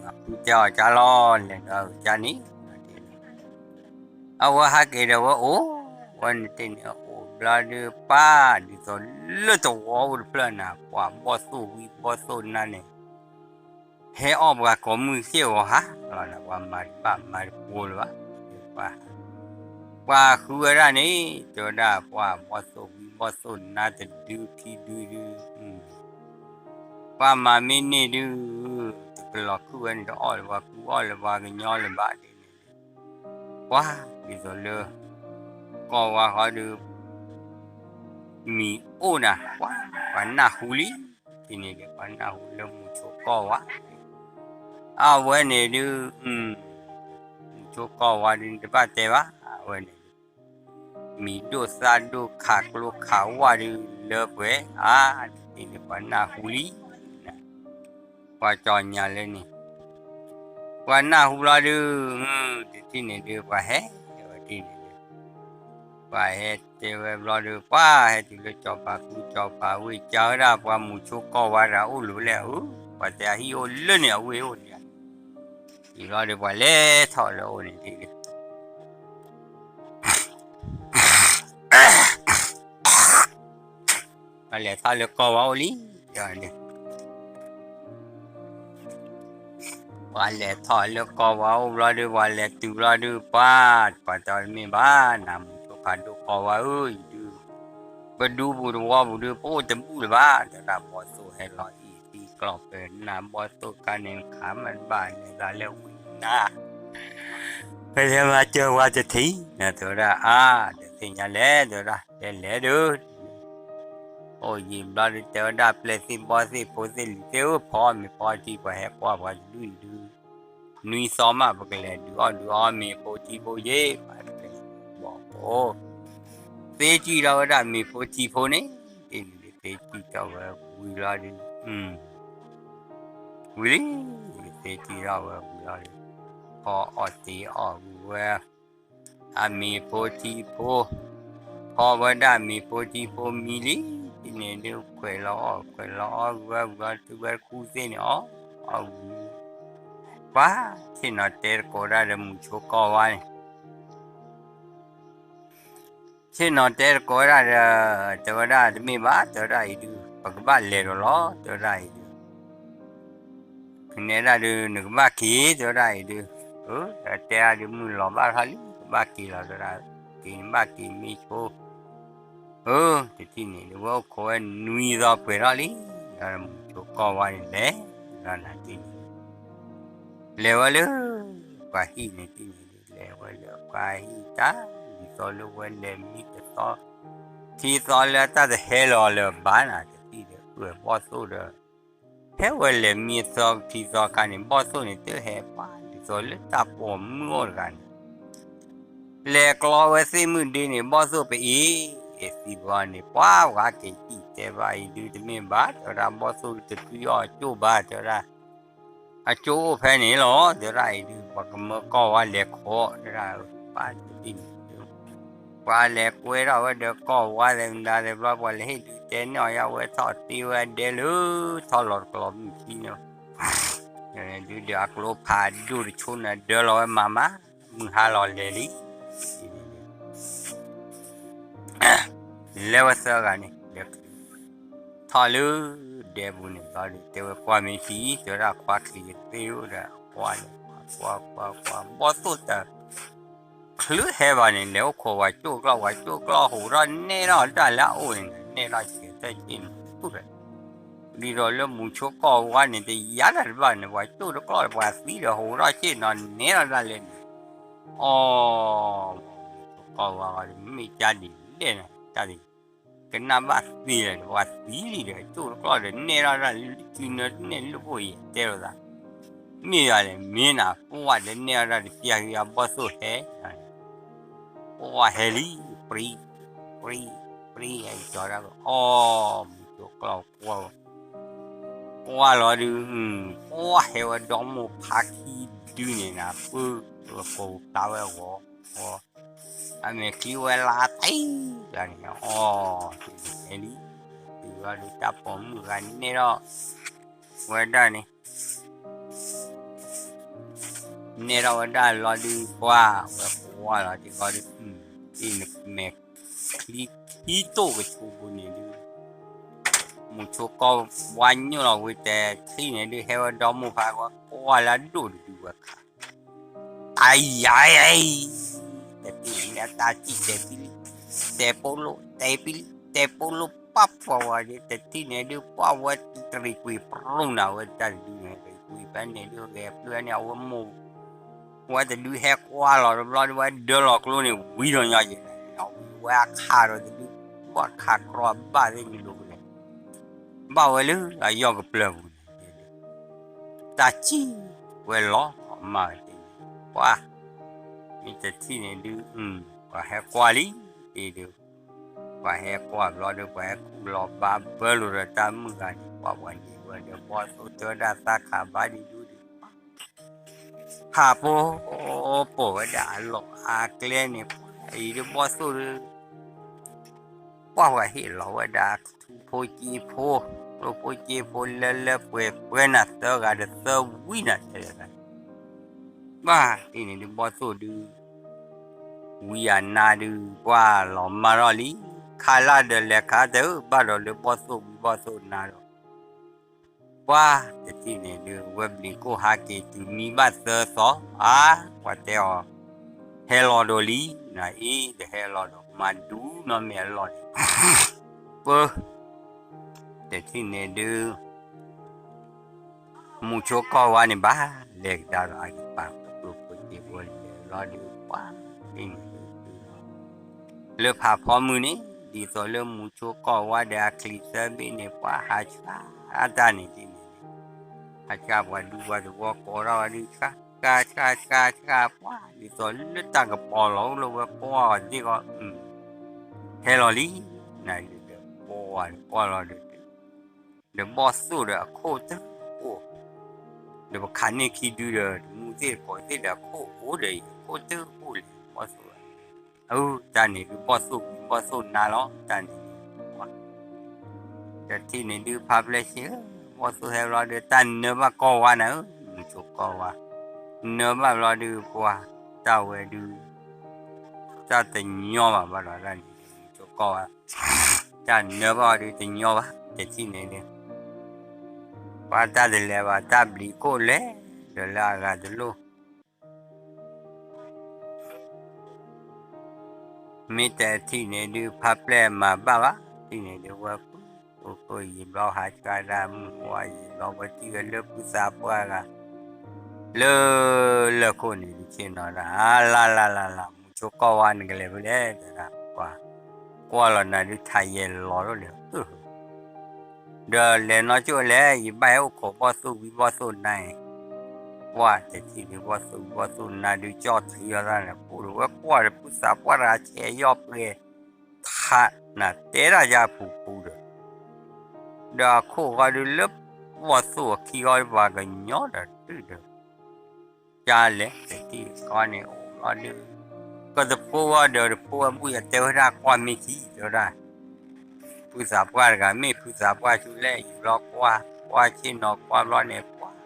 အဖုတဲအီၤကါလီၤ လဲၤဒီးအကါန့ၣ် အဝဲဟးက့ၤဒီးဝဲအိၣ် ဝဲန့ၣ်တ့ၢ်န့ၣ် အိၣ်ဘျီဒုးပၢ် ဒ်သိးလၢတဝီအိၣ်တဖျၢၣ်နၤ ပှၤဘီၣ်သိၣ်ဝံဘီၣ်သိၣ်နါန့ၣ် ဟဲအီၣ်ပှၤကိးမုၢ်စ့ၢ်ကီးဧါ လီၤနၤ ပှၤမၤတဘၣ်မၤတပှဲၤလၢၤဘၣ် ပှၤ ပှၤဃုဝဲဒၣ်န့ၣ် တဲဝဲဒၣ်ပှၤဘီၣ်သိၣ်ဝံဘီၣ်သိၣ်နါတဒုခံဒုဒု ပှၤမၤမ့ၢ်န့ၢ်ဒုး တကလီၤခုၣ်ဝဲန့ၣ် တအီၣ်လၢၤပှၤကူအီၣ်လၢၤပှၤကညီလၢၤဘၣ်ဒ်န့ၣ် ပှၤ ဒ်သိးလၢ ကီၢ်ဝါဃီဒုး မံၤအိၣ်နၤ ပှၤ ပှၤနၢ်ဟူလံ ဒ်န့ၣ်ဒီး ပှၤနၢ်ဟူလၢမူၤဆိကီၢ်ဝါ အဝဲန့ၣ်ဒုး မူၤဆိကီၢ်ဝါဒုး တဘၣ်တဲဘၣ် အဝဲန့ၣ်ဒုး မံၤဒိၣ်သၣ်ဒိၣ်ခးကျိခးဝၣ်ဒုးလၢပှဲၤ အါ ဒ်န့ၣ် ပှၤနၢ်ဟူလံ ပှၤကၠီညါလၢန့ၣ် ပှၤနၢ်ဟူဘျီဒုး တထံၣ်န့ၣ်ဒုး ပှၤဟဲဝဲဒၣ်န့ၣ်ဒုး ပှၤဟဲတဲဝဲဘျီဒုး ပှၤဟဲတုၤလၢစီၤပၤကူစီၤပၤဝ့ၢ် ကၢဝဲဒၣ်ပှၤမူၤဆိကီၢ်ဝါဒီးအိၣ်လိၤလဲၣ်ဧၢ ပှၤတဲအဟံၣ်အိၣ်လၢန့ၣ် အဝ့ၢ်အိၣ်န့ၣ် အံၤဘျီဒုး ပှၤလဲၤထီၣ်လၢအအိၣ်န့ၣ်ဒုး ပှၤလဲၤထီၣ်လၢကီၢ်ဝါအိၣ်လံ ပှၤလဲၤထီၣ်လၢ ကီၢ်ဝါအိၣ်ဘျီဒုး ပှၤလဲၤတုၤဘျီဒုး ပှၤ ပှၤတဲအီၤတမ့ၢ်ဘၣ် နမူၤဆိဖးဒိၣ်ကီၢ်ဝါဧၢ အံၤဒုး ပဒူပူၤတဝီပူၤဒုး ပအိၣ်တဘူၣ်လၢၤဘၣ် တဲဝဲဒၣ်ဘီၣ်သိၣ်ဟဲလီၤအံၤ သံကျီၢ်ပနၢ်ဘီၣ်သိၣ်ကါန့ၣ် ခးမ့ၢ်တဘၣ်လဲၤသးလၢဝံၤနၤ ပလဲၤမၤစၢၤဝဲတထံၣ် တဲဝဲဒၣ်အါ တသ့ၣ်ညါလဲၣ် တဲဝဲဒၣ် လဲၤလဲၤဒုး အိၣ်ယံာ်ဘျီဒုး တဲဝဲဒၣ်ပျဲၢ်သ့ၣ်ဘီၣ်သ့ၣ်ဖိသ့ၣ်လံၤသ့ၣ်ဧၢ ဖီမ့ၤဖီထံ ပှၤဟဲကွၢ်ပှၤတဒူၣ်န့ၣ်ဒုး နွံသီမး ပကလဲၤဒုးအီၣ်ဒုးအီမ့ၤဖိထံဖိယ့ၣ် ပှၤတဘီၣ်ဖိ သ့စံၣ်ထီၣ်ဝဲဒၣ်မ့ၤဖိထံဖိန့ၣ် ဒ်န့ၣ်ဒုးသ့စံၣ်ထီၣ်ဝဲဝံၤလီၤဒုး ဝံၤလံ သ့စံၣ်ထီၣ်ဝဲဝံၤလီၤဒုး ဖီအီၣ်တ့ၤအီၣ်ဝံၤဝဲ အမ့ၤဖိထံဖိ ဖီဝဲဒၣ်မ့ၤဖိထံဖိမံလံ ဒ်န့ၣ်ဒုး ခွဲးလီၤအီၣ်ခွဲးလီၤအီၣ်ဝံၤဝဲဝံၤလီၤ တုၤဝဲတကူသ့ၣ်န့ၣ် အီၣ်အီၣ်ဝံၤ ပှၤ ဆ့ၣ်နီၤတဲတကိးဒၣ်ဒီးမူၤဆိကီၢ်ဝါန့ၣ် ဆ့ၣ်နီၤတဲတကိးဝဲဒၣ်ဒီး တဲဝဲဒၣ်တမ့ၢ်ဘၣ် တဲဝဲဒၣ်အံၤဒုး ပကဘၣ်လဲၤဒီးလီၤ တဲဝဲဒၣ်အံၤဒုး ကနဲဒၣ်ဒုး နကဘၣ်က့ၤ တဲဝဲဒၣ်အံၤဒုး တဲဒၣ်ဒုး မုၢ်လီၤဘၣ်ထီၣ်လံ ကဘၣ်က့ၤလီၤ တဲဝဲဒၣ် က့ၤဘၣ်က့ၤမ့ၢ်ဆိ အၢ တထံၣ်န့ၣ်ဒုး ဝဲအိၣ်ခိးဝဲနွံသီပှဲၤထီၣ်လံ ဒီးမူၤဆိကီၢ်ဝါန့ၣ်လဲၤ ဒီးနၤတထံၣ်န့ၣ် လဲၤဝဲလၢ ပှၤဟံၣ်န့ၣ်တထံၣ်န့ၣ်ဒုး လဲၤဝဲလၢပှၤဟံၣ်တၢ် ဒ်သိးလၢဝဲလဲၤမံတသီ ခံသီလၢတၢ်တဟဲလီၤလၢၤဘၣ်နၤ တထံၣ်ဒီးကွဲးဘီၣ်သိၣ်ဒီး ဖဲဝဲလဲၤမံအသီခံသီခါန့ၣ် ဘီၣ်သိၣ်န့ၣ်တဟဲပှၤ ဒ်သိးလၢတၢ်ပိာ်မုၣ်အိၣ်တဂၤန့ၣ် လဲၤကျီဝဲသ့ၣ်မုၢ်ဒ့န့ၣ် ဘီၣ်သိၣ်ပအ့ၣ် သံကွၢ်န့ၣ် ပှၤဝဲက့ၤစံၣ်တဲဘၣ်အံၤဒုးတမ့ၢ်ဘၣ် တဲဝဲဒၣ် ဘီၣ်သိၣ်တကွံအီၤကၠိၣ်ဘၣ် တဲဝဲဒၣ် အကၠိၣ်အိၣ်ဖဲန့ၣ်လီၤ တဲဝဲဒၣ်အံၤဒုး ပှၤကမၢကီၢ်ဝါလဲၤခိး တဲဝဲဒၣ် ပှၤတထံၣ်န့ၣ် ပှၤလဲၤကွဲထီၣ်ဝဲဒီးကီၢ်ဝါသဲးမတၤသဲးဘျီ ပှၤလဲၤဟ့ၣ်ဒုးတဲန့ၢ်အီၤ ယဝဲထီၣ်တ့ဝဲဒဲလၢ ထီၣ်လီၤတကျီၤမုၢ်ထံန့ၣ် ဒုးဒီးအကျိဖးဒိၣ်တဆိန့ၣ် ဒၢလီၤဝဲမၤမး မုၢ်ဟါလီၤလဲၤလံ လဲၤဝဲသၢဂၤန့ၣ် လဲၤထီၣ်လၢဒဲပူၤန့ၣ်ဘျီဒီး တဲဝဲကွၢ်မ့ၢ်ထံ တဲဝဲဒၣ်ခွါချံးယသ့ၣ်ဧၢဒီး ကွၢ်လဲၤ ကွၢ်ကွၢ်ကွၢ် ဘီၣ်သိၣ်တချုးဟဲဘၣ်န့ၣ် လဲၤအိၣ်ခိးပှၤကၠိၣ်ကျီၢ် ပှၤကၠိၣ်ကျီၢ်ဟူးထီၣ်နဲၣ်ထီၣ်တၢ်လၢအအိၣ်န့ၣ် နဲၣ်ထီၣ်ဆဲးတၢ်က့ၢ်န့ၣ် ဒ်သိးလၢမူဆိကီၢ်ဝါန့ၣ် တယၤတၢ်တဘၣ်န့ၣ် ပှၤကၠိၣ်တကျီၢ် ပှၤသံဒီးဟူးထီၣ်ဆ့ၣ်နီၤနဲၣ်ထီၣ်တၢ်လဲၣ်န့ၣ် အီ မူဆိကီၢ်ဝါဂီၤဒီး မ့ၢ်ကါဒ်လဲၣ်န့ၣ် တၢ်ဒ် ကနၣ်ဘၣ်သ့လၢၤ ပှၤသံလံဒီး ကၠိၣ်တကျီၢ်ဒီးနဲၣ်ထီၣ်တၢ်လၢစုနၢတန့ၢ်လၢဘိၣ်ယဲၢ်တဲလိာ်သး မ့ၢ်ယၤလဲၣ် မ့ၢ်နၤ ပှၤဒီးနဲၣ်ထီၣ်တၢ်တပျၢ်က့ၤအဘီၣ်သိၣ်ဟဲ ပှၤဟဲလံ ပြံ ပြံ ပြံ ဟဲက့ၤကၠီၤတၢ် အီ မူဆိကီၢ်ကွၢ် ကွၢ်လီၤဒုး ပှၤဟဲဝဲဒီမိၢ်ဖါခံဒုန့ၣ်နၤ ပၢၢ် ကိးကါဝဲဂီၤ အမဲာ်ချံဝဲလါတံၢ်လၢန့ၣ် အီ ဟဲလံ တုၤလီၤဒုးတၢ်ပိာ်မုၣ်ဂၤနဲၣ်ထီၣ် ဝဲဒၣ်န့ၣ် နဲၣ်ထီၣ်ဝဲဒၣ်လီၤဒုး ပှၤဝဲကွၢ်လီၤဒုး ကီဒုး အံၤနမဲာ်ချံခံတိၢ်ကဆူပူၤန့ၣ်ဒုး မူဆိကီၢ်ဝါညိၣ်လီၤဝံၤတဲထံၣ်န့ၣ်ဒုး ဟဲဝဲဒီမိၢ်ဖါကွၢ် ကွၢ်လၢအဒိၣ်တဒုဝဲခါ တၢ်ယၤအံၤ တထံၣ်န့ၣ်တၢ်စံၣ်တဲပံလံ တဲပိလိၣ် တဲပံလံ တဲပိလိၣ်ပၢ်ပှၤဝဲဒၣ် တထံၣ်န့ၣ်ဒုး ပှၤဝဲတရံးကွံာ်ပရူၢ်နၤဝဲတၢ်တဒုန့ၣ် တရံးကွံာ်ဖဲန့ၣ်ဒုး ဂဲၤပျုၢ်န့ၣ် အဝဲမိၢ် ဝဲတဒုဟဲကွၢ်လီၤတဘျီဒုး ဝဲဒၢလီၤကျိန့ၣ် ဝံၤဒီးညီက့ၤ ဝံၤဝဲအခါဒီးတဒု ဘၣ်ခးကြီဘၣ်သ့ၣ်ကလိာ်ကလဲာ် ဘၣ်ဝဲလၢအယီၢ်ကပျၢၤပူၤန့ၣ် တၢ်စံၣ်ဝဲလီၤမၢ်ဝဲသ့ၣ်န့ၣ် ပှၤ မ့ၢ်တထံၣ်န့ၣ်ဒုး ပှၤဟဲကွၢ်လံ အံၤဒုး ပှၤဟဲကွၢ်ဘျီဒုး ပှၤဟဲကူၣ်လီၤဘါဘၢလိာ်ဒီးတၢ်မုၣ်ဂၤန့ၣ် ပှၤပှၤန့ၣ်ဝဲဒီး ဘီၣ်သိၣ်တၢ်ဒၣ်သၣ်ခးဘါဒံးဒုးဒုး ဟးပိာ် ပိာ်ဝဲဒၣ်အလီၢ်အကျဲန့ၣ် အံၤဒုးဘီၣ်သိၣ်ဒုး ပှၢ်ပှၤဟ့ၣ်လီၤဝဲဒၣ်ထူဖိက့ဖိ ကျိဖိက့ဖိလၢလၢပှဲၤပှဲၤနၤသၢဂၤဒီးသၢဝံနၤတဲလၢၤ ဘၣ်အံၤန့ၣ်ဒုးဘီၣ်သိၣ်ဒုး ဝံအနါဒုး ပှၢ်လီၤမၢ်ထီၣ်လံ ခါလၢ်ဒီးလဲၤခါတၢ်ဘၣ်ဒီးလၢဘီၣ်သိၣ်ဝံဘီၣ်သိၣ်နါဒီး ပှၤတထံၣ်န့ၣ်ဒုး ဝဲဘျံးကိၣ်ဟးက့ၤတုၤမံဘၣ်သၢသီ အါ ပှၤတဲအီၤ ဟဲလီၤဒီးလံ နအံၤတဟဲလီၤဒီး မၤဒူနီၢ်မ့ၢ်အလီၢ်န့ၣ် ပၢ တထံၣ်န့ၣ်ဒုး မူဆိကီၢ်ဝါန့ၣ်ဘၣ် လဲၤကဒါဒီးအကပၤ ကျိဖိက့ဖိလဲၤလီၤဒုး ပှၤ လၢဖးဖီမုၢ်န့ၣ် ဒ်သိးလၢမူဆိကီၢ်ဝါဒီးအချံသၢဘ့ၣ်န့ၣ် ပှၤဟးဆှါအတၢ်န့ၣ်ဒ်န့ၣ် ဟးဆှါပှၤဒူပှၤသဝီကိးထီၣ်ဝဲဒုး ဆှါဆှါဆှါဆှါဆှါ ပှၤဒ်သိးလၢတၢ်ကပီၤလီၤအိၣ်လၢဝဲကွၢ်အီၤသ့ၣ်ကီး ဟဲလီၤလံ နဒုးဒီး ပှၤကွၢ်လီၤဒုး ဒီးဘီၣ်သိၣ်ဒီးအခိၣ်တအိၣ် ဒီးပခးန့ၢ်ခံဒုဒီး တမူသ့ၣ်တကိးသ့ၣ်ဒီးအခိၣ်အိၣ်ဒီးအံၤ အခိၣ်တအိၣ်လံ ဘီၣ်သိၣ် အၢ တၢ်န့ၣ်ဒုးဘီၣ်သိၣ်ဝံဘီၣ်သိၣ်နါလီၤ တၢ်န့ၣ် တထံၣ်န့ၣ်ဒုးဖါပျဲၢ်ဆ့ ဘီၣ်သိၣ်ဟဲဘျီဒီး တၢ်နၢဘၣ်ကီၢ်ဝါနၤဧၢ မူဆိကီၢ်ဝါ နၢဘၣ်ဘျီဒုးပှၤ တၢ်ဝဲဒုး တၢ်တညီဘၣ်ဘၣ်ဒီးတၢ်န့ၣ် မူဆိကီၢ်ဝါ တၢ်နၢဘၣ်အီၤဒုးတညီဘၣ် တထံၣ်န့ၣ်ဒုး ပှၤတၢ်တလဲၤဘၣ် တၢ်ဘျံးခိၣ်လဲၤ ဒီးလၢအဂၤတလိၣ် မ့ၢ်တထံၣ်န့ၣ်ဒုး ဖါပျဲၢ်မၤဘၣ်ဘၣ် ထံၣ်န့ၣ်ဒုး ဝဲကူၣ်ကူၣ်ကူၣ်ယံာ်ဘျီဟးဆှါဒၣ်မုၢ်ကွၢ်ယံာ်ဘျီ ဝဲထံၣ်ဝဲလၢဖုသးပှၢ်ဂၤ လၢလၢၢ်ခိၣ်န့ၣ်ဒုး ဆ့ၣ်နီၤဒၣ် အါ လၢ်လၢ်လၢ်လၢ် မူဆိကီၢ်ဝါနကလဲၤဖဲလဲၣ် တဲဒၣ် ပှၤ ကွၢ်လီၤနၤဒုး ထးယဲၢ်လီၤဒိၣ်လဲၣ် ဒီးလဲၤနီၢ်ကၠိလဲၣ် ယဘၣ်ဟဲအိၣ်ခိးဘီၣ်သိၣ်ဝံဘီၣ်သိၣ်နါအံၤ ပှၤတထံၣ်ဒုး ဘီၣ်သိၣ်ဝံဘီၣ်သိၣ်နါဒုး ကၠီၣ်ထံအီၤသၣ်န့ၣ် ပူၤဒီးဝဲကွၢ်ဒီး ဖုသးပှၢ်တဂၤဆဲးယီၢ်ပှဲၤ ထးနၤတဲတၢ်ယါပူၤပူၤဒီး ဒီးအခိၣ်ဃီဒုးလၢ ဘီၣ်သိၣ်အခံဃီဒုး ပှၤကညီဒီးတုၤဒီး ကလဲၤတထံၣ်ဃီန့ၣ် အိၣ်လီၤဒုး ကတဖိဝဲဒီးတဖိဝဲဘူၣ်ယတဲဝဲဒၣ်ကွၢ်မ့ၢ်ထံ တဲဝဲဒၣ် ဖုသးပှၢ်တဂၤ မ့ၢ်ဖုသးပှၢ်ဆူလဲၣ် ယံာ်ဘျီကွၢ် ကွၢ်ဆ့ၣ်နီၤကွၢ်ဘျီန့ၣ် ပှၤ ဒ်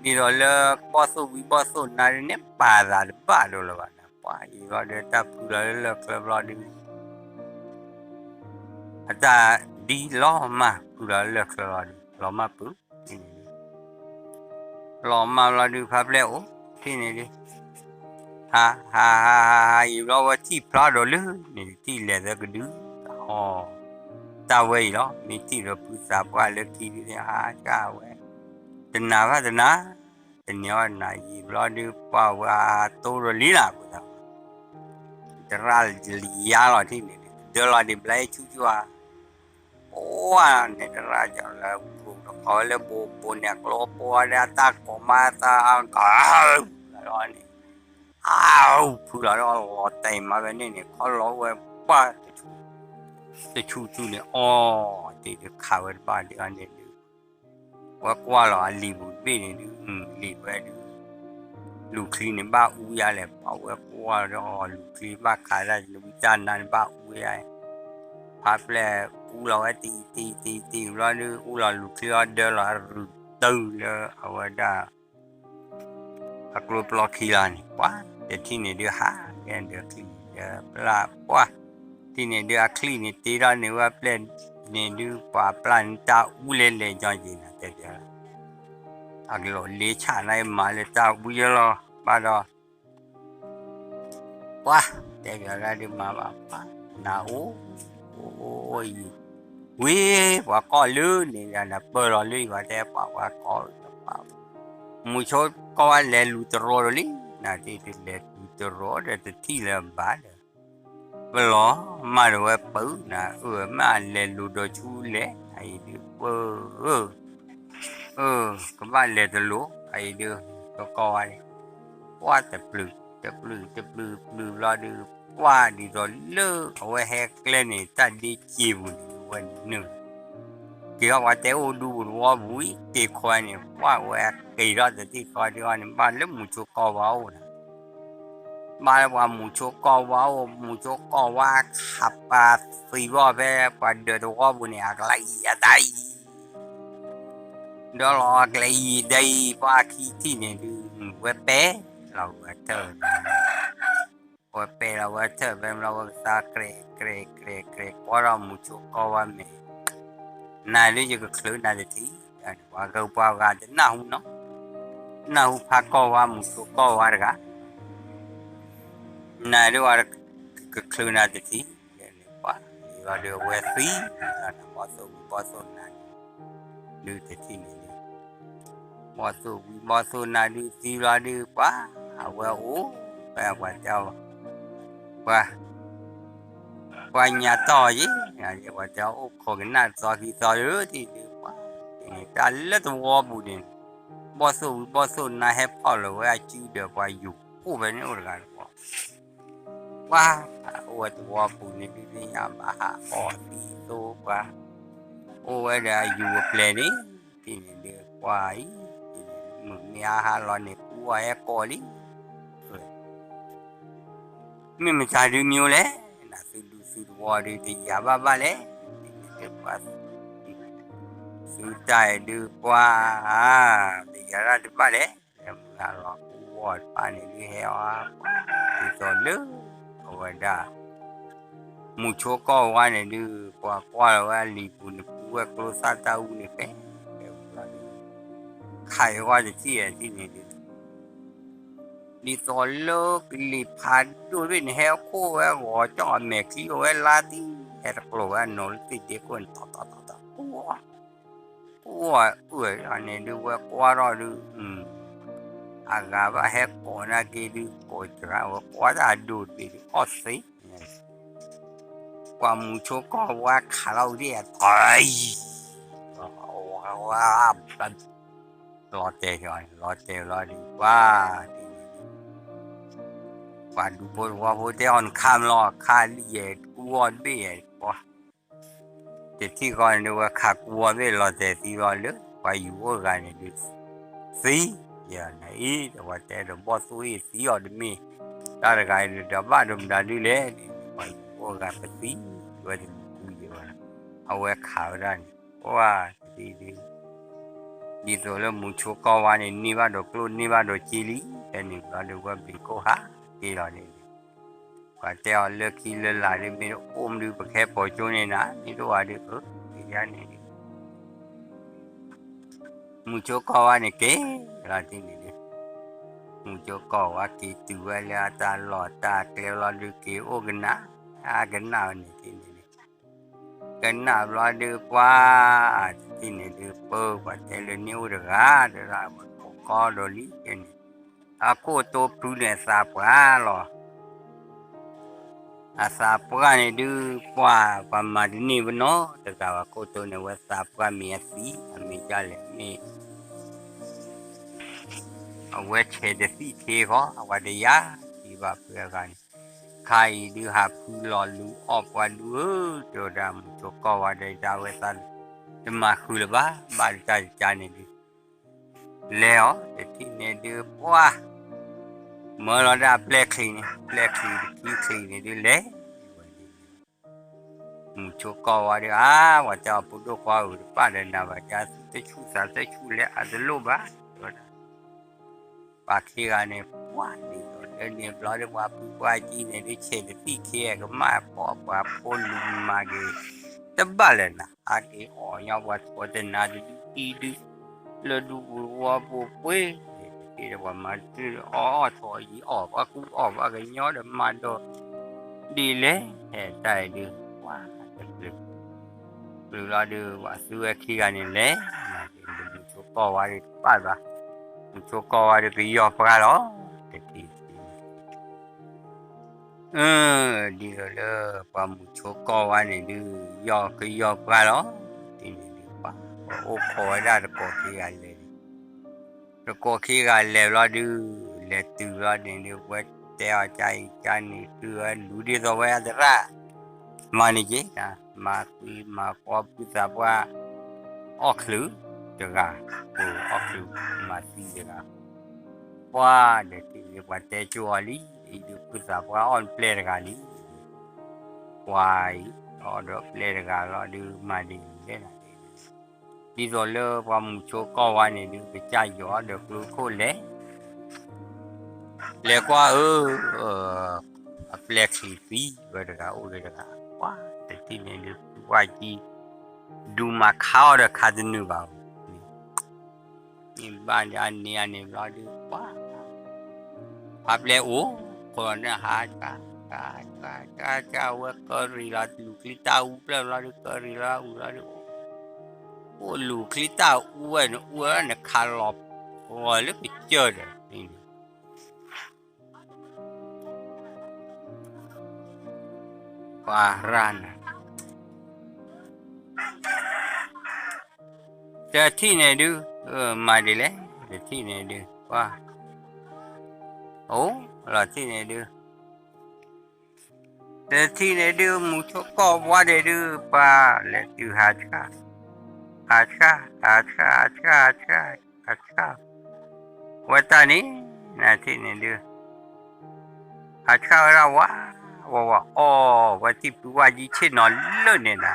သိးလၢဘီၣ်သိၣ်ဝံဘီၣ်သိၣ်နါဒုးန့ၣ် ပာ်သးတဘၣ်ဒိလၢၤဘၣ်န့ၣ် ပှၤ ယံာ်ဘျီဒီးတၢ်ဖုလီၤလၢလၢၢ်ချၢဘျီဒုး အတၢ်ဒ်လီၤမၢ်ဖုလီၤလၢလၢၢ်ချၢလီၤဒုး လီၤမၢ်ပုၢ် လီၤမၢ်ဘျီဒုး ဖါပျဲၢ်အိၣ် ထံၣ်န့ၣ်ဒုး, ဟးဟးဟးဟးဟး ယံာ်ဘျီဝဲထံၣ်ဖျါဒီးလၢန့ၣ် ထံၣ်လဲၤသၢကဒု, အီ, တၢ်ဝဲအံၤလီၤ မ့ၢ်ထံၣ်ဒီးဖုသးပှၢ်လၢခံဒုန့ၣ် ဟးကၢ်ဝဲ, တနာ်ဘၣ်တနာ်, တနံၤအီၣ်နၤယံာ်ဘျီဒုး ပှၢ်ဝဲအတိဒီးလံလၢ်ပသး တရၣ်လံယါလီၤထံၣ်န့ၣ်ဒုး ဒၢလီၤဒံးဘျါဆူၣ်ဆူၣ်ဧါ, ပှၢ်န့ၣ်တရၣ်ကီၤလၢ ပူၤတခီဝဲလၢဘိဘိန့ၣ် ကျိပှၢ်ဒၣ်တၢ်ကိးမးတၢ်အက လီၤန့ၣ်, အဖုလီၤလီၤတဲာ်မးဝဲန့ၣ်န့ၣ် ခီလီၤဝဲပှၢ် တဆူၣ်ဆူၣ်န့ၣ် အီ, တ့ၢ်တခးဝဲတဘၣ်ဒုးအီၤန့ၣ်ဒုး ဝဲကွၢ်လီၤအလံာ်ပူၤတဘ့ၣ်န့ၣ်ဒုး လံာ်ဝဲဒုး လူၤချံန့ၣ်ဘၣ်အူယါလဲၣ် ပှၢ်ဝဲကွၢ်လီၤဒီး လူၤချံဘၣ်ခးတၢ် တၢ်နါန့ၣ်ဘၣ်အူယါ, ဖးဖျဲၣ်အူလီၤဝဲတံၢ်တံၢ်တံၢ်တံၢ်ဘျီဒုး အူလီၤလူၤချံအီၤဒၢလီၤရူၤတုၤလၢအဝဲဒၣ် အကျိပျီခံလီၤန့ၣ် ပှၢ်တထံၣ်န့ၣ်ဒုးဟး ကဲဒၢးချံၣ်ဒၢးပျၢ်ပှၢ်, ထံၣ်န့ၣ်ဒုးအချံၣ်န့ၣ်တ့ထီၣ်န့ၣ်ဝဲပျဲၢ်န့ၣ်ဒုး ပှၤပျၢ်န့ၣ်တၢ်အူလဲၤလဲၤကၠီက့ၤနၤတဲပၠးလီၤ, အကလိာ်လ့ဆၣ်န့ၣ်မၤလၢတၢ်အူယဲလီၤ ဘၣ်ဒီး ပှၢ် တဲပၠးဒၣ်ဒုးမၤဘၣ်ပှၢ် နအိၣ် အိၣ်အံၤ ဝံၤ ပှၤကီၢ်လၢန့ၣ် နပၢၢ်လီၤလၢယၤတဲပှၤပှၤကီၢ် မုဆိကီၢ်ဝဲလဲၤလူၤတရီဒီးလံ နတ့ၢ်တလဲၤလူၤတရီဒီးတထံၣ်လၢၤဘၣ်ဒီး ပလီၤမၢ်ဒီးဝဲပၢနၤ အၢ မ့ၢ်အလဲၤလူၤဒီးဆူလဲၣ် အအံၤဒုးပၢ အၢ ကဘၣ်လဲၤတလိၤ အအံၤဒုး ကကီၢ်ဝဲန့ၣ် ပှၢ်တပျုာ် တပျုာ် တပျုာ် ပျုာ်ဘျီဒုး ပှၢ်ဒ်သိးလၢအဝဲဟဲကျဲန့ၣ် တၢ်ဒ့စ့ပူၤန့ၣ် ဝဲနုာ် က့ၤထီၣ်ပှၤတဲအိၣ်ဒူပူၤတဝီပူၤ က့ၤခွဲန့ၣ် ပှၢ်ဝဲက့ၤထီၣ်တထံၣ်ဃီဒုးအီၤန့ၣ် ဘၣ်လၢမုဆိကီၢ်ဝါအိၣ်န့ၣ် ဘၣ်လၢပှၤမုဆိကီၢ်ဝါအိၣ် မုဆိကီၢ်ဝါခးပာ်သံဘီၣ်ဖဲပှၤဒၢးတဝီပူၤန့ၣ် အကလၢအံၤအတၢ်အံၤ ဒီးလီၤအကလၢအံၤဒ်အံၤ ပှၤခံထံၣ်န့ၣ်ဒုး ဝဲပဲလီၤဝဲထၢၣ် ဝဲပဲလီၤဝဲထၢၣ် ဖဲမ့ၢ်လီၤဝဲကသါ ကြဲး ကြဲး ကြဲး ကြဲး ကွၢ်ထီၣ်မုဆိကီၢ်ဝါမဲာ် နၤဒုးယကချုးနၤတထံၣ် ပှၤဂၤပှၤဂၤတနၢ်ဟူနီၤ နၢ်ဟူဖးကီၢ်ဝါ မုဆိကီၢ်ဝါတဂၤ နၤဒုးဝဲ ကချုးနၤတထံၣ် ပှၤ ဒ်အဝဲသံ ဘီၣ်သိၣ်ဝံၤဘီၣ်သိၣ်နၤ ဒုးတထံၣ်န့ၣ်ဒုး ဘီၣ်သိၣ်ဝံၤဘီၣ်သိၣ်နၤဒုးသံလီၤဒုး ပှၤ အဝဲအိၣ် ဖဲပှၤတဲအီၤ ပှၤ ပှၤညါတီၢ်ယံၤ ပှၤတဲအီၤအိၣ်ခိးကနၣ်သီခံသီဒုး ထံၣ်ဒုး ပှၤ တၢ်လၢတဝီပူၤန့ၣ် ဘီၣ်သိၣ်ဝံၤဘီၣ်သိၣ်နၤဟဲဖီၣ်လီၤဝဲအစုဒီးပှၤယူၤအိၣ်ဖဲန့ၣ်အိၣ်တဂၤတဝီ ပှၤ အိၣ်ဝဲတဝီပူၤန့ၣ်ဒုးသ့ၣ်ညါဘၣ်ဟးအီၣ်သံသိပှၤ အိၣ်ဝဲဒီးအယူၤအပျဲၢ်န့ၣ် ထံၣ်န့ၣ်ဒုးပှၤအံၤ မုၢ်မ့ၢ်အါဟါလီၤန့ၣ် ကူအီၤဟဲကိးလံ မ့ၢ်မတၤဒုးမံၤလဲၣ် နသုဒူသုသဝီဒုးတယာ်ဘၣ်ဘၣ်လဲၣ် ပှၤ သုတၢ်အံၤဒုးပှၤ တယာ်ဒၣ်တဘၣ်လဲၣ် မုၢ်ဂၤလီၤကူအီၤတဖၣ်န့ၣ်ဒုးဟဲအီၤ ဒ်သိးလၢ အဝဲဒၣ် မုဆိကီၢ်ဝါန့ၣ်ဒုး ပှၤကွၢ်လီၤဝဲအလံာ်ပူၤန့ၣ် ကူဝဲကျိသၣ်တၢ်အူန့ၣ်ဖဲ ခးအံၤဂီၢ်တထံၣ်အထံၣ်န့ၣ်ဒုး ဒ်သိးလၢကလံၤဖးဒိၣ်တဘ့ၣ်န့ၣ် ဟဲခိၣ်ဝဲဂီၤကၠီၣ်အမဲာ်ချံအိၣ်ဝဲလါတံၢ် ဟဲတကျိၤဝဲအနီၤလၢသ့ၣ်ဒ့ခိၣ်န့ၣ် တီတီတီတီ ကူအီၤ ကူအီၤအၢၣ်န့ၣ်ဒုးဝဲကွၢ်ထီၣ်ဒုး အဂၤဘၣ်ဟဲကိးနၤက့ၤဒုး ကိးစှၤဝဲကွၢ်တၢ်အဒိၣ်တဘ့ၣ်ဒုး အီၣ်သ့ ပှၤမုဆိကီၢ်ဝါခးလီၤဝံၤဒ်အံၤ လီၤတဲာ် လီၤတဲာ်လီၤဒုး ပှၤ ပှၤဒူဖိသဝီဖိတဲအီၤ နခးမလီၤ ခးလံယဲၢ် ကူအီၤတဘ့ၣ်ယဲၢ် ပှၤ တထံၣ်ဃီန့ၣ်ဒုး ဝဲခးကူအီၤတဘ့ၣ် လီၤတဲာ်သံလီၤလၢ ပှၤယူၤအိၣ်တဂၤန့ၣ်ဒုး သံ ယဲၢ်နအံၤ တဝီတဲဒီးဘီၣ်သိၣ်အံၤသံအီၤတမ့ၢ် တၢ်တဂၤအံၤဒီးဘၣ်ဒိမတၤဒုးလဲၣ် ပှၤယူၤအိၣ်တဂၤပသံ ဝဲတမုာ်ကူယဲၢ်ဝဲ အဝဲခးဝဲဒၣ်န့ၣ် ပှၤတထံၣ်ဒုး ဒ်သိးလၢမုဆိကီၢ်ဝါန့ၣ် န့ၢ်ဘၣ်ဒီးကျိၣ်န့ၢ်ဘၣ်ဒီးစ့လံ ဖဲန့ၣ်ဘျီဒုးဝဲဘျံးခိၣ်ဟးက့ၤလီၤန့ၣ် ပှၤတဲအီၤလၢခံလၢလာ်ဒုး မ့ၢ်တအိၣ်မနုၤပကဟဲပိာ်ကၠိန့ၢ်နၤ မ့ၢ်တအိၣ်ဘၣ်ဒုး အၢ ယါန့ၣ်ဒုး မုဆိကီၢ်ဝါန့ၣ်က့ၤလီၤတံၢ်န့ၣ်ဒုး မူဆိကီၢ်ဝါက့ၤတုၤဝဲလၢအတၢ်လီၢ်တၢ်ကျဲလီၤဒုး က့ၤအိၣ်ကနၣ်, အကနၣ်ဝဲန့ၣ်န့ၣ်, ကနၣ်ဘျီဒုးပှၤ, တထံၣ်န့ၣ်ဒုး ပၢပှၤတဲလၢန့ၣ်အိၣ်တဂၤ, တရၣ်ဝဲကိးကီဒီးလံန့ၣ်, အခိၣ်တိဖုန့ၣ်အသးပှၢ်လီၤ. အသးပှၢ်န့ၣ်ဒုး ပှၤပှၤမၤတန့ၢ်ပနီတဂၤဘၣ် ခိၣ်တိန့ၣ် အဝဲသးပှၢ်မ့ၢ်အသံ အမ့ၢ်ဒ်လဲၣ်မ့ၢ် အဝဲဆဲးတသံၣ်ခ့ဃီ အဝဲတယၤထံၣ်ဘၣ်ဖုအဂၤန့ၣ်, ခါအံၤဒုးဟးဖုလီၤလူၤအီၣ်ပှၤဒုးဧၢ, တဲဝဲဒၣ်မူဆိကီၢ်ဝါဒီး ဒၣ်ဝဲသး တမၤဃုာ်လၢၤဘၣ်, ဘၣ်တကၢ်တကၢ်န့ၣ်ဒုး လဲၤအီၤ တထံၣ်န့ၣ်ဒုးပှၤ မၢလီၤဒၣ်အပျဲၢ်ချံန့ၣ် ပျဲၢ်ချံတခံချံန့ၣ်ဒုးလဲၤ မူဆိကီၢ်ဝါဒီး အါ ပှၤတဲအီၤ ဖိဒိၣ်ခွါဧၢ တပာ်ဒီးနၤဘၣ် ယသုတဆူၣ်သးတဆူၣ်လဲၤအတလိၣ်ဘၣ် တဲဝဲဒၣ် ပှၤခံဂၤန့ၣ် ပှၤဒ်သိးလၢန့ၣ်ဘျီဒုး ပှၤဖုပှၢ်ကံန့ၣ်ဒုး ဆဲးတသံၣ်ခ့ ကမၣ်ပှၤဖိလူၤမၤက့ၤ တဘၣ်လၢၤနၤ ဟးက့ၤအီၣ်ညီပှၤထိးတနၤတဒုအံၤဒုး လၢဒူပူၤဝီပူၤပှ့ၤ တက့ၢ်ဒီးပှၤမၤတၢ်အီၣ်အီၣ်ထိးအံၤအီၣ် ပှၤကူအီၣ်ပှၤကညီဒီးမၤဒီး ဒ်လဲၣ် ဟဲတၢ်အံၤဒုး ပှၤတပျုၤ ပျုၤလီၤဒုး ပှၤသုဝဲခံဂၤန့ၣ်လဲၤ မူဆိကီၢ်ဝါဒုးတပာ်ဘၣ် မူဆိကီၢ်ဝါဒုးကယီၢ်ပှၢ်လီၤ တထံၣ် အၢ ဒ်သိးလၢပှၤမူဆိကီၢ်ဝါန့ၣ်ဒုး ယီၢ်ကယီၢ်ပှၢ်လီၤ တထံၣ်န့ၣ်ဒုး ပှၤအိၣ်ခိးဝဲဒၣ်တကိးခံဂၤလဲၤ တကိးခံဂၤလဲၤဘျီဒုး လဲၤတုၤဘျီန့ၣ်ဒုး ဝဲတဲအီၤကါအံၤကါန့ၣ် တုၤဝဲလူၤဒ်သိးဝဲအသရၣ် မၤန့ၣ်က့ၤ မၤသံမၤဃီဖုသးပှၢ် အီၣ်ချုးတဂၤ အီၣ်ချုးမၤသံတဂၤ ပှၤဒီးတထံၣ်န့ၣ် ပှၤတဲကၠိအီၤလံ အံၤဒုးဖုသးပှၢ်အီၣ်ပျဲၢ်တဂၤလံ ပှၤအံၤ အီၣ်ဒီးပျဲၢ်တဂၤလီၤဒုး မၤဒ်လဲၣ်နၤ ဒ်သိးလၢပှၤမူဆိကီၢ်ဝါန့ၣ်ဒုး ကစၢ်ယွၤဒီးကျိခိၣ်လဲၤ လဲၤကွၢ်အၢ အပျဲၢ်ချံသံဝဲတဂၤအိၣ်လၢတဂၤ ပှၤတထံၣ်န့ၣ်ဒုး ဖုပှၢ်ကံ ဒုးမၤခါအီၤဒီးခါတနုာ်ဘၣ် န့ၣ်ဘၣ်န့ၣ်အန့ၣ်အန့ၣ်ဘျီဒုး ပှၤ ဖါပျဲၢ်အိၣ် ဃိးန့ၣ်ဟး ကါ ကါ ကါ ကါ ကါ ဝဲကရံၣ်လီၤ လူၤချံတၢ်အူဖျၢၣ်ဘျီဒုး ကရံၣ်လီၤအူလီၤဒုး အိၣ်လူၤချံတၢ်အူဝဲန့ၣ် အူဝဲန့ၣ်ခးလီၤ ဃီၤလၢကစၢၢ်ဒီး ပှၤရၣ်နၤ တထံၣ်န့ၣ်ဒုး မၤဒ်လဲၣ် တထံၣ်န့ၣ်ဒုး ပှၤ အိၣ်လီၤထံၣ်န့ၣ်ဒုး တထံၣ်န့ၣ်ဒုး မူဆိကီၢ်ဝါဒဲးဒုး ပှၤလဲၤတုၤဟးဆှၣ် ဟးဆှၣ် ဟးဆှၣ် ဟးဆှၣ် ဟးဆှၣ် ဟးဆှၣ် ဝဲတၢ်န့ၣ် နထံၣ်န့ၣ်ဒုး ဟးဆှၣ်ဝဲဒၣ်ဝး ဝးဝး အီၣ်ဝဲထံၣ်ဖုဝါကံဆ့ၣ်နီၤလၢာ်န့ၣ်နၤ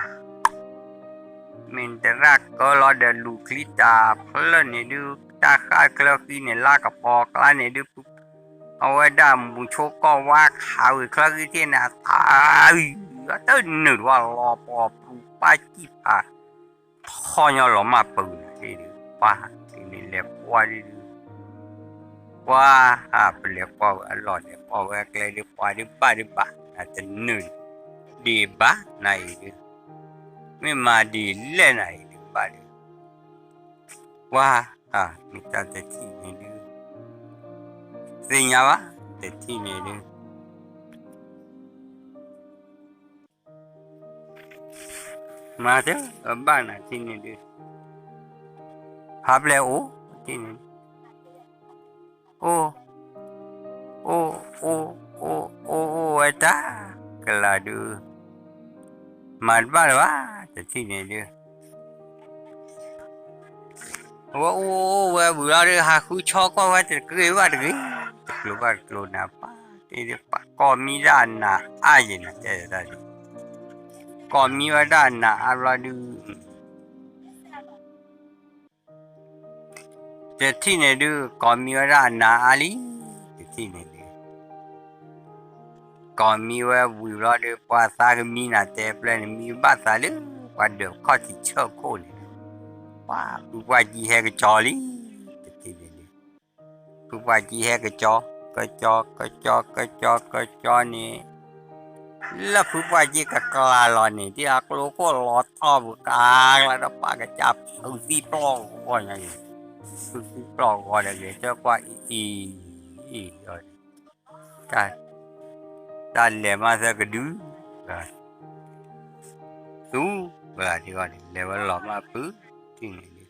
မ့ၢ်တရၣ်ကၢလီၤဒီးလူၤချံတၢ်ဖျၢၣ်န့ၣ်ဒုး တၢ်ဃၣ်ချၢဃံန့ၣ် လၢကပီၤကျါန့ၣ်ဒုး အဝဲဒၣ်မူဆိကီၢ်ဝါခးဝံၤချၢဃံထံၣ်န့ၣ် အသးအံၤ အတနုာ်တဝၢ်လီၤပီၤပူၤပၢ်စံၣ်ဖး ထီၣ်ညီလီၤမၢ်ပူၤန့ၣ်ဒုး ပှၤ ထံၣ်န့ၣ်လဲၤကွၢ်ဒုး ပှၤ ပလဲၤကွၢ်ဝဲအလီၢ်လဲၤကွၢ်ဝဲအကျဲဒုး ပှၤဒုးဘၣ်ဒုးဘၣ် နတနုာ် ဒံးဘၣ်နၤအံၤဒုး မ့ၢ်မၤဒ်လဲၣ်နၤအံၤဒုးဘၣ်ဒုး ပှၤ မ့ၢ်တၢ်တထံၣ်န့ၣ်ဒုး သ့ၣ်ညါဘၣ် တထံၣ်န့ၣ်ဒုး မၤတဘၣ်နၤထံၣ်န့ၣ်ဒုး ဖးပျဲၢ်အိၣ် ထံၣ်န့ၣ် အိၣ် အိၣ် အိၣ် အိၣ် အိၣ် အိၣ်ဝဲတၢ် ကလၤဒုး မၤတဘၣ်လၢၤဘၣ် တထံၣ်န့ၣ်ဒုး အဝဲအိၣ်အိၣ်ဝဲဝံၤလီၤဒုး ဟးဃုဆီကွၢ်ဝဲတဂ့ၤဘၣ်တဂ့ၤ တကျိၤဘၣ်တကျိၤနၤ ပှၤတ့ၢ်ဒုး ပှၤကိးမံဒၣ်နၤအါယဲၢ်နၤ တဲဒၣ်ဒုး ကိးမံဝဲဒၣ်နၤအါဘျီဒုး တထံၣ်န့ၣ်ဒုး ကိးမံဝဲဒၣ်နၤအါလံ တထံၣ်န့ၣ်ဒုး ကိးမံဝဲဝံၤဘျီဒုး ပှၤသးကမံနၤတဲပျဲၢ်န့ၣ် မံဘၣ်သးလၢ ပှၤဒၢးခီၣ်ထံးဆၢခိၣ်န့ၣ် ပှၤဖုပှၢ်ကံဟဲကစီၤလံ တထံၣ်န့ၣ်ဒုး ဖုပှၢ်ကံဟဲကစီၤ, ကစီၤ ကစီၤ ကစီၤ ကစီၤန့ၣ်, လၢဖုပှၢ်ကံကကျါလီၤန့ၣ် ဒ်အကျိခိၣ်လီၤထီၣ်ပူၤကါကျါဒီးပာ်ကစၢ်ဖုသံပျီၢ်ဂီၤညါန့ၣ်, ဖုသံပျီၢ်ဂီၤဒီးဂဲၤဆၢကွၢ်အံၤအံၤအံၤ တၢ်လဲၤမးသၢကဒု, သူ, ပှၤဒ်အံၤန့ၣ် လဲၤဝဲလီၤမးဖု, ထံၣ်န့ၣ်ဒု,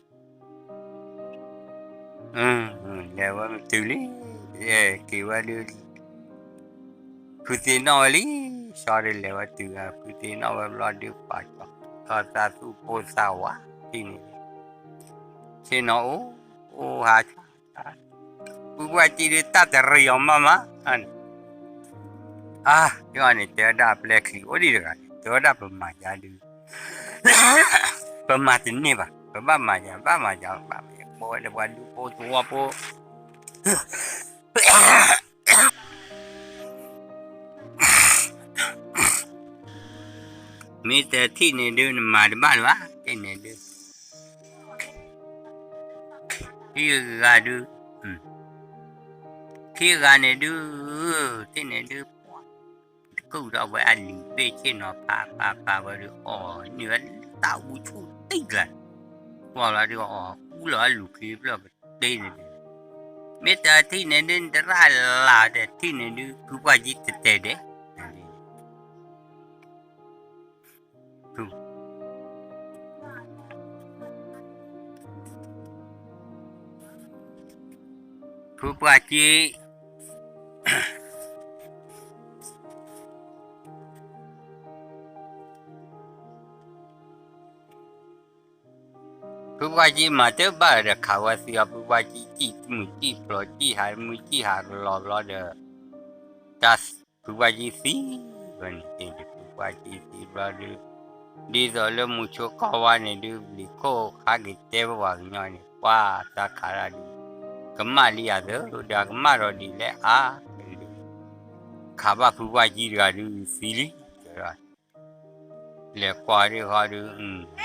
လဲၤဝဲမ့ၢ်တုၤလံ, က့ၤဝဲဒု, ဖုသ့ၣ်နီၣ်ဝဲလံ, စီၤဒုလဲၤဝဲတုၤဂၤ ဖုသ့ၣ်နီၣ်ဝဲဘျီဒု ပာ်ကီၤ, ထီၣ်သးသူၣ်ပိၢ်သးဝး, ထံၣ်န့ၣ်, ဆ့ၣ်နီၤအိၣ်, အိၣ်ဟး ဖုပှၢ်ကံဒုတၢ်တရံးအီၤမးမး, အါ, ဒ်အံၤန့ၣ် တဲဝဲဒၣ်အပျဲၢ်ချံအိၣ်ဒံးတဂၤန့ၣ် တဲဝဲဒၣ်ပမၤယါဒု, ပမၤတန့ၢ်ဘၣ်, ပဘၣ်မၤယါ ဘၣ်မၤယါ ဘၣ်မၤယါ ပဝဲဒီးပှၤဒူဖိသဝီဖိ မ့ၢ်တထံၣ်န့ၣ်ဒု နမၤတဘၣ်လၢၤဘၣ်, ထံၣ်န့ၣ်ဒု, ခံဂၤဒု, ခံဂၤန့ၣ်ဒု, ထံၣ်န့ၣ်ဒု, တကုၢ်ထီၣ်ဝဲအလံၤဘ့ၣ်ဆ့ၣ်နီၤဖးဖးဖးဝဲဒု အီၣ်န့ၢ်ဝဲတၢ်အူဆူၣ်တံၢ်ကျါ, ကွၢ်လီၤဒု အီၣ်ကူလီၤအလူၤချံဖျၢၣ်ကတ့န့ၣ်ဒု, မ့ၢ်တထံၣ်န့ၣ်ဒု နတရၣ်လၢ်တထံၣ်န့ၣ်ဒု ဖုပှၢ်ကံတတဲဒဲး ဖုပှၢ်ကံ, ဖုပှၢ်ကံမၤတဘၣ်ဒီးခးဝဲသံအီၤ, ဖုပှၢ်ကံစံၣ်မုၢ်စံၣ်ပျီစံၣ်ဟးမုၢ်စံၣ်ဟးကလီၤဘျီဒီး, တၢ်ဖုပှၢ်ကံသံဝဲန့ၣ်, ဖုပှၢ်ကံသံဘျီဒု, ဒ်သိးလၢမုဆိကီၢ်ဝါန့ၣ်ဒု လံၤခိၣ်ဟးက့ၤတဲပှၤကညီန့ၣ် ပှၤတၢ်ခးတၢ်ဒု, ကမၣ်လံယၤသၢဒီးအကမၣ်ဒီးဒ်လဲၣ်အါ, ခးဘၣ်ဖုပှၢ်ကံတဂၤဒုသံလံ, လဲၤကွၢ်ဒုဃီဒု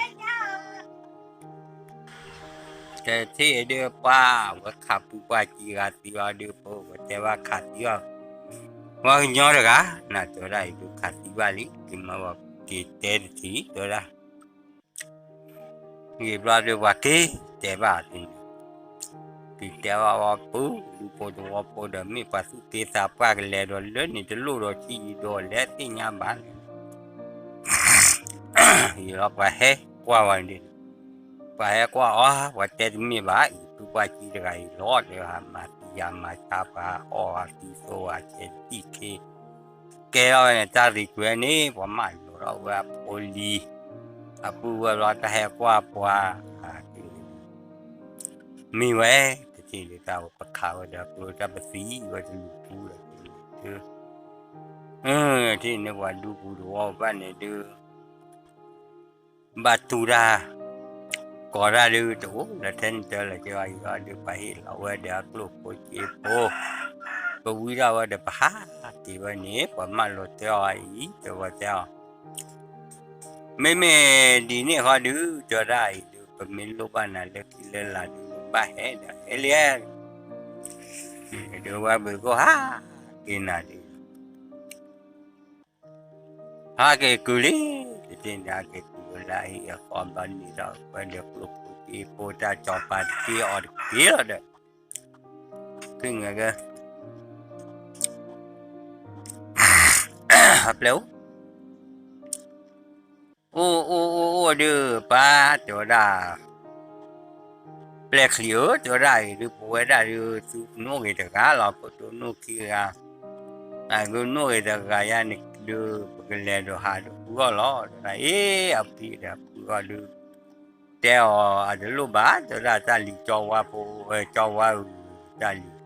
တထံၣ်ဒုပှၢ် ဝဲခးဖုပှၢ်ကံဂၤသံအီၤဒုဖိ ဝဲတဲဘၣ်ခးသံအီၤ, ပှၤကညီတဂၤ နတဲဝဲဒၣ်အံၤဒုခးသံဘၣ်လံ က့ၤမၤဝဲက့ၤတဲတထံၣ်တဲဝဲဒၣ်, ဂ့ၤဘျီဒုပှၤက့ၤတဲဘၣ်န့ၣ်, က့ၤတဲဘၣ်ဝဲပူၤ ဒူဖိသဝီဖိဒီး မ့ၢ်ပှၤသူၣ်က့သးပှၢ်ကလဲၤဒီးလၢန့ၣ်တလိၣ်ဒီးဆံးယံၤဒီးလဲၤသ့ၣ်ညါဘၣ်န့ၣ် အံၤလီၤပှၤဟဲကွၢ်ဝဲန့ၣ်, ပှၤဟဲကွၢ်အီၤ ပှၤတဲတမ့ၢ်ဘၣ်အံၤ ဖုပှၢ်ကံတဂၤအံၤလီၤ တဲဟးမၤသံယၤမၤဆါပှၤအီၣ်ဝဲသံသိဝဲဆဲးတံၢ်ခ့, ကဲထီၣ်ဝဲန့ၣ် တၢ်ရံးကွဲန့ၣ် ပှၤမၢလီၤထီၣ်ဝဲအဖိလံၤ, အပုၢ်ဝဲၢ်ဘျီတၢ်ဟဲကွၢ်ပှၤ, မ့ၢ်ဝဲ, တထံၣ်ဒုတၢ်ပခးဝဲဒီးကျိတၢ်ပသံဝဲတလူၤပူၤဒီး, ထံၣ်န့ၣ်ပှၤဒူပူၤတဝီဘၣ်န့ၣ်ဒု ဘၣ်တူၢ်တၢ်, ကိးတၢ်ဒုတအိၣ်လၢထဲန့ၣ်တၢ်လၢကဲအံၤအီၤဒု ပှၤဟ့ၣ်လီၤဝဲဒီးအကျိၣ်ဖိစ့ဖိ, ပဝံထီၣ်ဝဲဒီးပဟးက့ၤဝဲန့ၣ် ပှၤမၢလီၤတဲအီၤအံၤ တဲဝဲတဲအီၤ, မ့မ့ၢ်ဒ်န့ၣ်ဃီဒု တဲဒၣ်အံၤဒု ပမ့ၢ်လိၣ်ဘၣ်နၤလၢခံလၢလာ်ဒု နဘၣ်ဟဲဒီးဟဲလံ, ဒုဝဲပကဟးက့ၤနၤဒု ဟးက့ၤကုၢ်လံ, တထံၣ်န့ၣ်ဟးက့ၤကုၢ်ဝဲလၢအဟံၣ်အဃီဘျီန့ၣ်ဒီး ဝဲဒီးကျိၣ်ဖိစ့ဖိတၢ်စီၤပၤတက့ၢ်အီၤတက့ၢ်လီၤဒီး, ဖုငဲကဲ, အပျဲၢ်အိၣ် အိၣ်အိၣ်အိၣ်အိၣ်ဒုး ပၢ်တဲဝဲဒၣ်, ပျဲၢ်ချံဧၢ တဲဝဲဒၣ်အံၤဒုး ပဝဲဒၣ်ဒုး သုကနိၣ်ဂ့ၤတဂၤလီၤ ဖိဒိၣ်နိၣ်ခံဂၤ, အဂုၢ်နိၣ်ဂ့ၤတဂၤယါန့ၣ်ဒုး ပကလဲၤဒီးဟးဒုးဖုဂီၢ်လီၤ တဲဝဲဒၣ် အ့ အဖံဒီးဖုဂီၢ်ဒုး, တဲအီၤအတလိၣ်ဘၣ် တဲဝဲဒၣ် တၢ်လံၤကၠီဝါဖိဝဲ ကၠီဝါဧၢ, တၢ်လံၤ,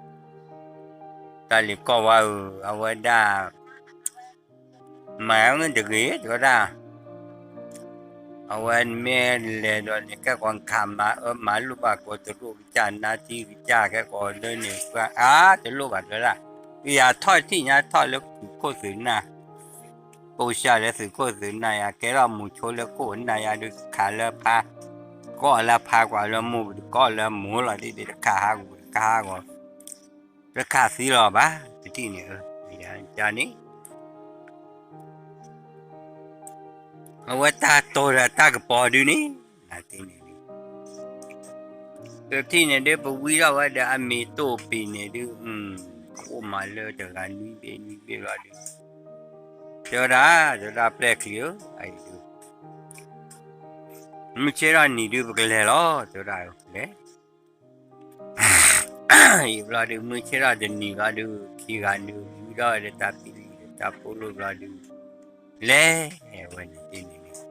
တၢ်လံၤကီၢ်ဝါဧၢ အဝဲဒၣ် မၤမ့ၢ်တဂ့ၤ တဲဝဲဒၣ်, အဝဲမ့ၢ်လဲၤဒီးန့ၣ် ကဲကီးခးမၤအၢမၤလိၣ်ဘၣ်ကီး တရိၣ်ကစၢ်နါထံကစၢ် ကဲကီးလၢန့ၣ် အါ တလိၣ်ဘၣ် တဲဝဲဒၣ်, ယၤထီၣ်ထံၣ်ညါထီၣ်လၢသုးခိၣ်သုးနၢ်, ကိးစၢ်လၢသုးခိၣ်သုးနၢ်ယါ ကဲထီၣ်မူၤဆိလၢခိၣ်နၢ်ယါဒုး ခးလၢဖါ, ကီၢ်လၢဖါကွၢ်လၢမိၢ် ပတကီၢ်လၢမိၢ်လီၤ ဒ်တခးဟးဂီၤ တခးဟးဂီၤ တခးသံလီၤဘၣ် တထံၣ်န့ၣ်ဧၢ, ယၤန့ၣ် အဝဲတၢ်တိၤဒီးတၢ်ကပီၤဒုန့ၣ် နၤတထံၣ်န့ၣ်ဒု တထံၣ်န့ၣ်ဒု ပဝံထီၣ်ဝဲဒီးအမ့ၤတိၢ်ပ့ၤန့ၣ်ဒု ကအိၣ်မးလၢတဂၤနွံဘ့ၣ်နွံဘ့ၣ်ဘျီဒု တဲဝဲဒၣ် တဲဝဲဒၣ်ပျဲၢ်ချံဧၢ, အံၤဒု မုၢ်ဆ့ၣ်ထီၣ်နံၤဒု ပကလဲၤလီၤ တဲဝဲဒၣ်လဲၤ အံၤဘျီဒု မုၢ်ဆ့ၣ်ထီၣ်တနံၤဘျီဒု ခံဂၤဒု ဝံထီၣ်ဝဲဒီးတၢ်ပံလံဒီးတၢ်ပိလိၣ်ဘျီဒု လဲၤဝဲန့ၣ်ဒ်န့ၣ်န့ၣ် ဝံထီၣ်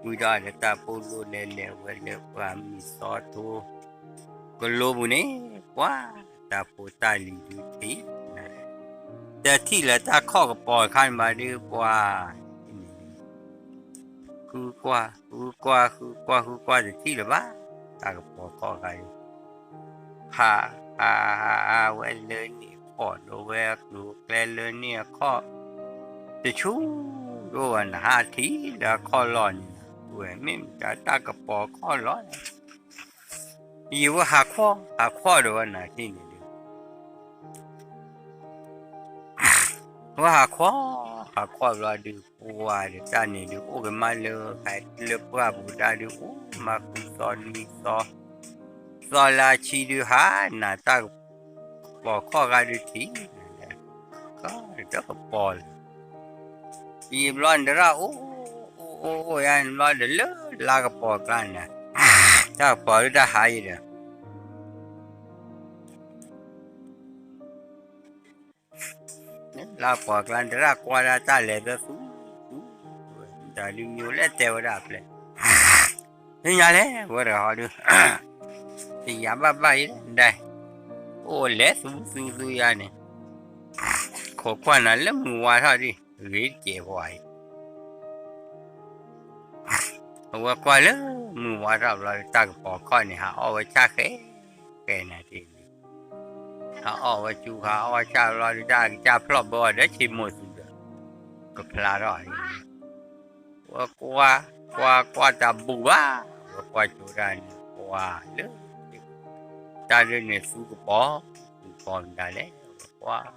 ဒီးတၢ်ပိလိၣ်လဲၤလဲၤဝဲလၢပှၤမုၢ်စီထိ ကလိပူၤန့ၣ် ပှၤတၢ်ဖိတၢ်လံၤဒုထံၣ် တထံၣ်လၢတၢ်ခီၣ်ကပီၤတခါန့ၣ်ဘၣ်ဒု ပှၤ ဃုကွၢ် ဃုကွၢ် ဃုကွၢ် ဃုကွၢ် တထံၣ်လၢၤဘၣ် တၢ်ကပီၤခီၣ်ခါအံၤ ဟး ဟး ဟး ဟးဝဲလၢန့ၣ်ခီၣ်ဒီးဝဲအကျိၤအကျဲလၢန့ၣ်အခီၣ် တဆူၣ်ဒိၣ်ဝဲနဟးထံၣ်လၢအခီၣ်လီၢ်န့ၣ် ဝဲမ့ၢ်မတၤတၢ်ကပီၤခီၣ်လီၢ် ယံၤဝဲဟးခီၣ် ဟးခီၣ်ဒီးဝဲနၤထံၣ်န့ၣ်ဒု ဝဲဟးခီၣ် ဟးခီၣ်ဘျီဒုး ပှၤဒီးတၢ်န့ၣ်ဒုး အိၣ်ကမၣ်လၢ လၢပှၢ်ပူၤတၢ်ဒုး အိၣ်မၤဃုသီနွံသီ သီလၢအဆံဒုး ဟးနၤတၢ်ကပီၤခီၣ်ဂၤဒုးထံၣ် တၢ်ကပီၤလီၤ ယံၤဘျီနတရၣ်အိၣ် အိၣ်အိၣ်အိၣ်ယါန့ၣ်ဘျီဒီး လၢလါကပီၤကျါန့ၣ် တၢ်ကပီၤလၢတၢ်ဟးယံၤဒီး လါကပီၤကျါ နတရၣ်ကွၢ်ဒၣ်တၢ်လဲၤသၢသူ သူ တၢ်ဒုးမ့ၢ်အိၣ်လဲၣ်တဲဝဲဒၣ်အပျဲၢ် သ့ၣ်ညါလဲၣ် ဝဲတဂၤဟီဒုး တယၤဘၣ်ဘၣ်အံၤဒဲး အိၣ်လဲၤသူသူသူယါန့ၣ် ခိးကွၢ်နၤလၢမုၢ်ဝါထီၣ်ဒံး ဂ့ၤတကဲးပှၤအံၤ အဝဲကွၢ်လၢမုၢ်ဝါထီၣ်ဘျီဒုး တၢ်ကပီၤခီၣ်န့ၣ် ဟးအီၣ်ဝဲဆၣ်ဃဲ ဃဲနၤဒ်န့ၣ် ဟးအီၣ်ဝဲဆူ ဟးအီၣ်ဆၣ်ဘျီဒုး တၢ်ကစၢ်ဖျီၣ်ဘၢအီၤဒီးဆ့မိၢ်သူဒီး ကဖျါထီၣ်န့ၣ် ဝဲကွၢ် ကွၢ်ကွၢ်တၢ်ဘူၣ်ဘၣ် ဝဲကွၢ်ကၠိဒၣ်န့ၣ် ကွၢ်လၢ တၢ်ဒုးန့ၣ်သူကပီၤ သူကပီၤမတၤလဲၣ် ဝဲကွၢ်